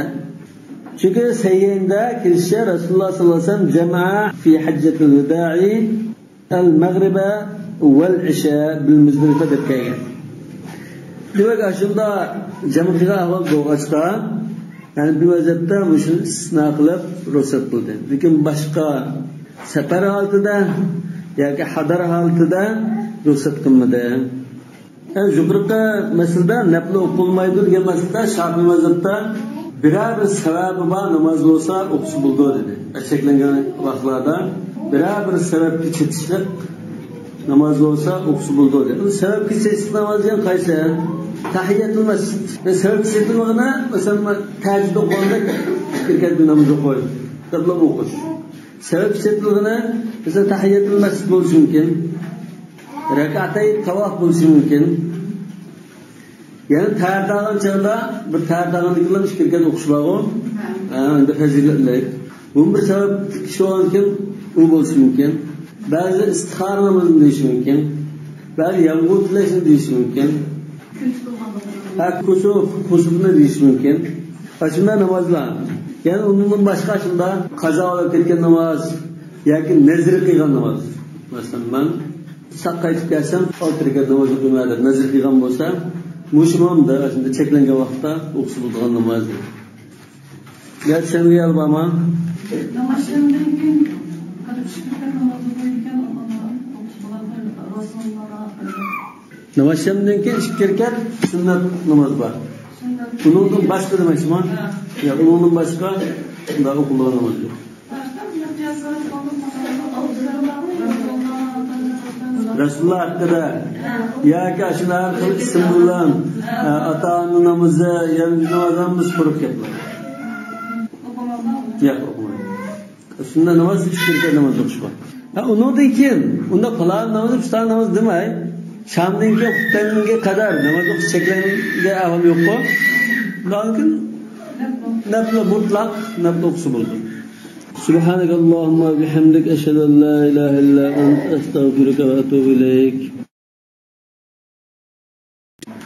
چۈنكى سەھىھەيندە كېلىشىچە رەسۇلۇللاھ سەللەللاھۇ ئەلەيھى ۋەسەللەم جەمەئە في حجة الوداع المغرب والعشاء بالمزدلفة دەپ كەلگەن. دېمەك، ئاشۇنداق جەم قىلغان ئەھۋال بولغاچقا، يەنى بۇ ۋەزىيەتتە مۇشۇنى ئىستىسنا قىلىپ رۇخسەت قىلدى. لېكىن باشقا سەپەر ھالىتىدە ياكى ھەدەر ھالىتىدە رۇخسەت قىلمىدى. يەنى يۇقىرىقى مەسىلىدە نەپلى ئوقۇلمايدۇ دېگەن مەسىلىدە شافىئىي مەزھەپتە بىرەر بىر سەۋەبى بار ناماز بولسا ئوقۇسا بولىدۇ دېدى. چەكلەنگەن ۋاقىتلاردا بىرەر بىر سەۋەبكە چېتىشلىق ناماز بولسا ئوقۇسا بولىدۇ دېدى. بۇ سەۋەبكە چېتىشلىق ناماز دېگەن قايسى؟ تەھىيەتۇل مەسجىد. بۇ سەۋەبكە چېتىلمىغىنى، مەسىلەن، تەھەججۇد ئوقۇغاندەك ئىككى رەكەت بىر ناماز ئوقۇش، دەپلا ئوقۇش. سەۋەبكە چېتىلغىنى، مەسىلەن، تەھىيەتۇل مەسجىد بولۇشى مۇمكىن. رەكەتەي تاۋاپ بولۇشى مۇمكىن. يەنى تەھەر تاغان چاغدا، بىر تەھەر تاغاندىكىنلا ئىككى رەكەت ئوقۇش بارغۇ. ھە، ئەمدى پەزىلەتلىك. بۇ بىر سەۋەب كىشى بولغاندىكىن ئۇ بولۇشى مۇمكىن. بەزى ئىستىخارە نامىزىنى دېيىشى مۇمكىن. بەزى يامغۇر تىلەشنى دېيىشى مۇمكىن. ھە، كۇسۇف، كۇسۇفنى دېيىشى مۇمكىن. ئاشۇنداق نامازلار. يەنى ئۇنىڭدىن باشقا شۇنداق قازا بولۇپ كەتكەن ناماز ياكى نەزىر قىلغان ناماز. مەسىلەن، مەن ساق قايتىپ كەلسەم، ئالتە رەكەت ناماز ئوقۇيمەن دەپ نەزىر قىلغان بولسا، مۇشۇ مامدا شۇنداق چەكلەنگەن ۋاقىتتا ئوقۇسا بولىدىغان ناماز. يا چۈشەنگەن بارمۇ؟ ناماز شەمدىن كېيىن قىلىپ ئىككى رەكەت ناماز ئوقۇيدىكەن، ئۇنى ئوقۇش بولىدۇ. رەسۇلۇللاھ. ناماز شەمدىن كېيىن ئىككى رەكەت سۈننەت ناماز بار. سۈننەت. ئۇنىڭدىن باشقا دېمەكچىمۇ؟ ھە. ياق، ئۇنىڭدىن باشقا شۇنداق ئوقۇلىدىغان ناماز يوق. رەسۇلۇللاھ ھەققىدە ياكى ئاشۇنداق ھەر خىل ئىسىم بىلەن، ئە، ئاتا-ئانا نامىزى، يەنە ناماز ھەممىسى قۇرۇق گەپلەر. ياق، ئوقۇمايدۇ. سۈننەت ناماز ئىككى رەكەت ناماز ئوقۇش بار. ھە، ئۇنىڭدىن كېيىن ئۇنداق پالان ناماز، پىستان ناماز دېمەي، شامدىن كېيىن خۇپتەنگە قەدەر ناماز ئوقۇش چەكلەنگەن ئەھۋال يوققۇ. ئۇنىڭدىن كېيىن نەپلى مۇتلەق، نەپلى ئوقۇسا بولىدۇ. سبحانك اللهم وبحمدك، أشهد أن لا إله إلا أنت، أستغفرك وأتوب إليك.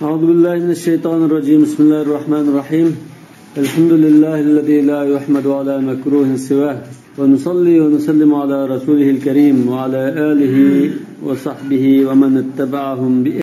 أعوذ بالله من الشيطان الرجيم. بسم الله الرحمن الرحيم. الحمد لله الذي لا يحمد على مكروه سواه. ونصلي ونسلم على رسوله الكريم وعلى آله وصحبه ومن اتبعهم بإحسان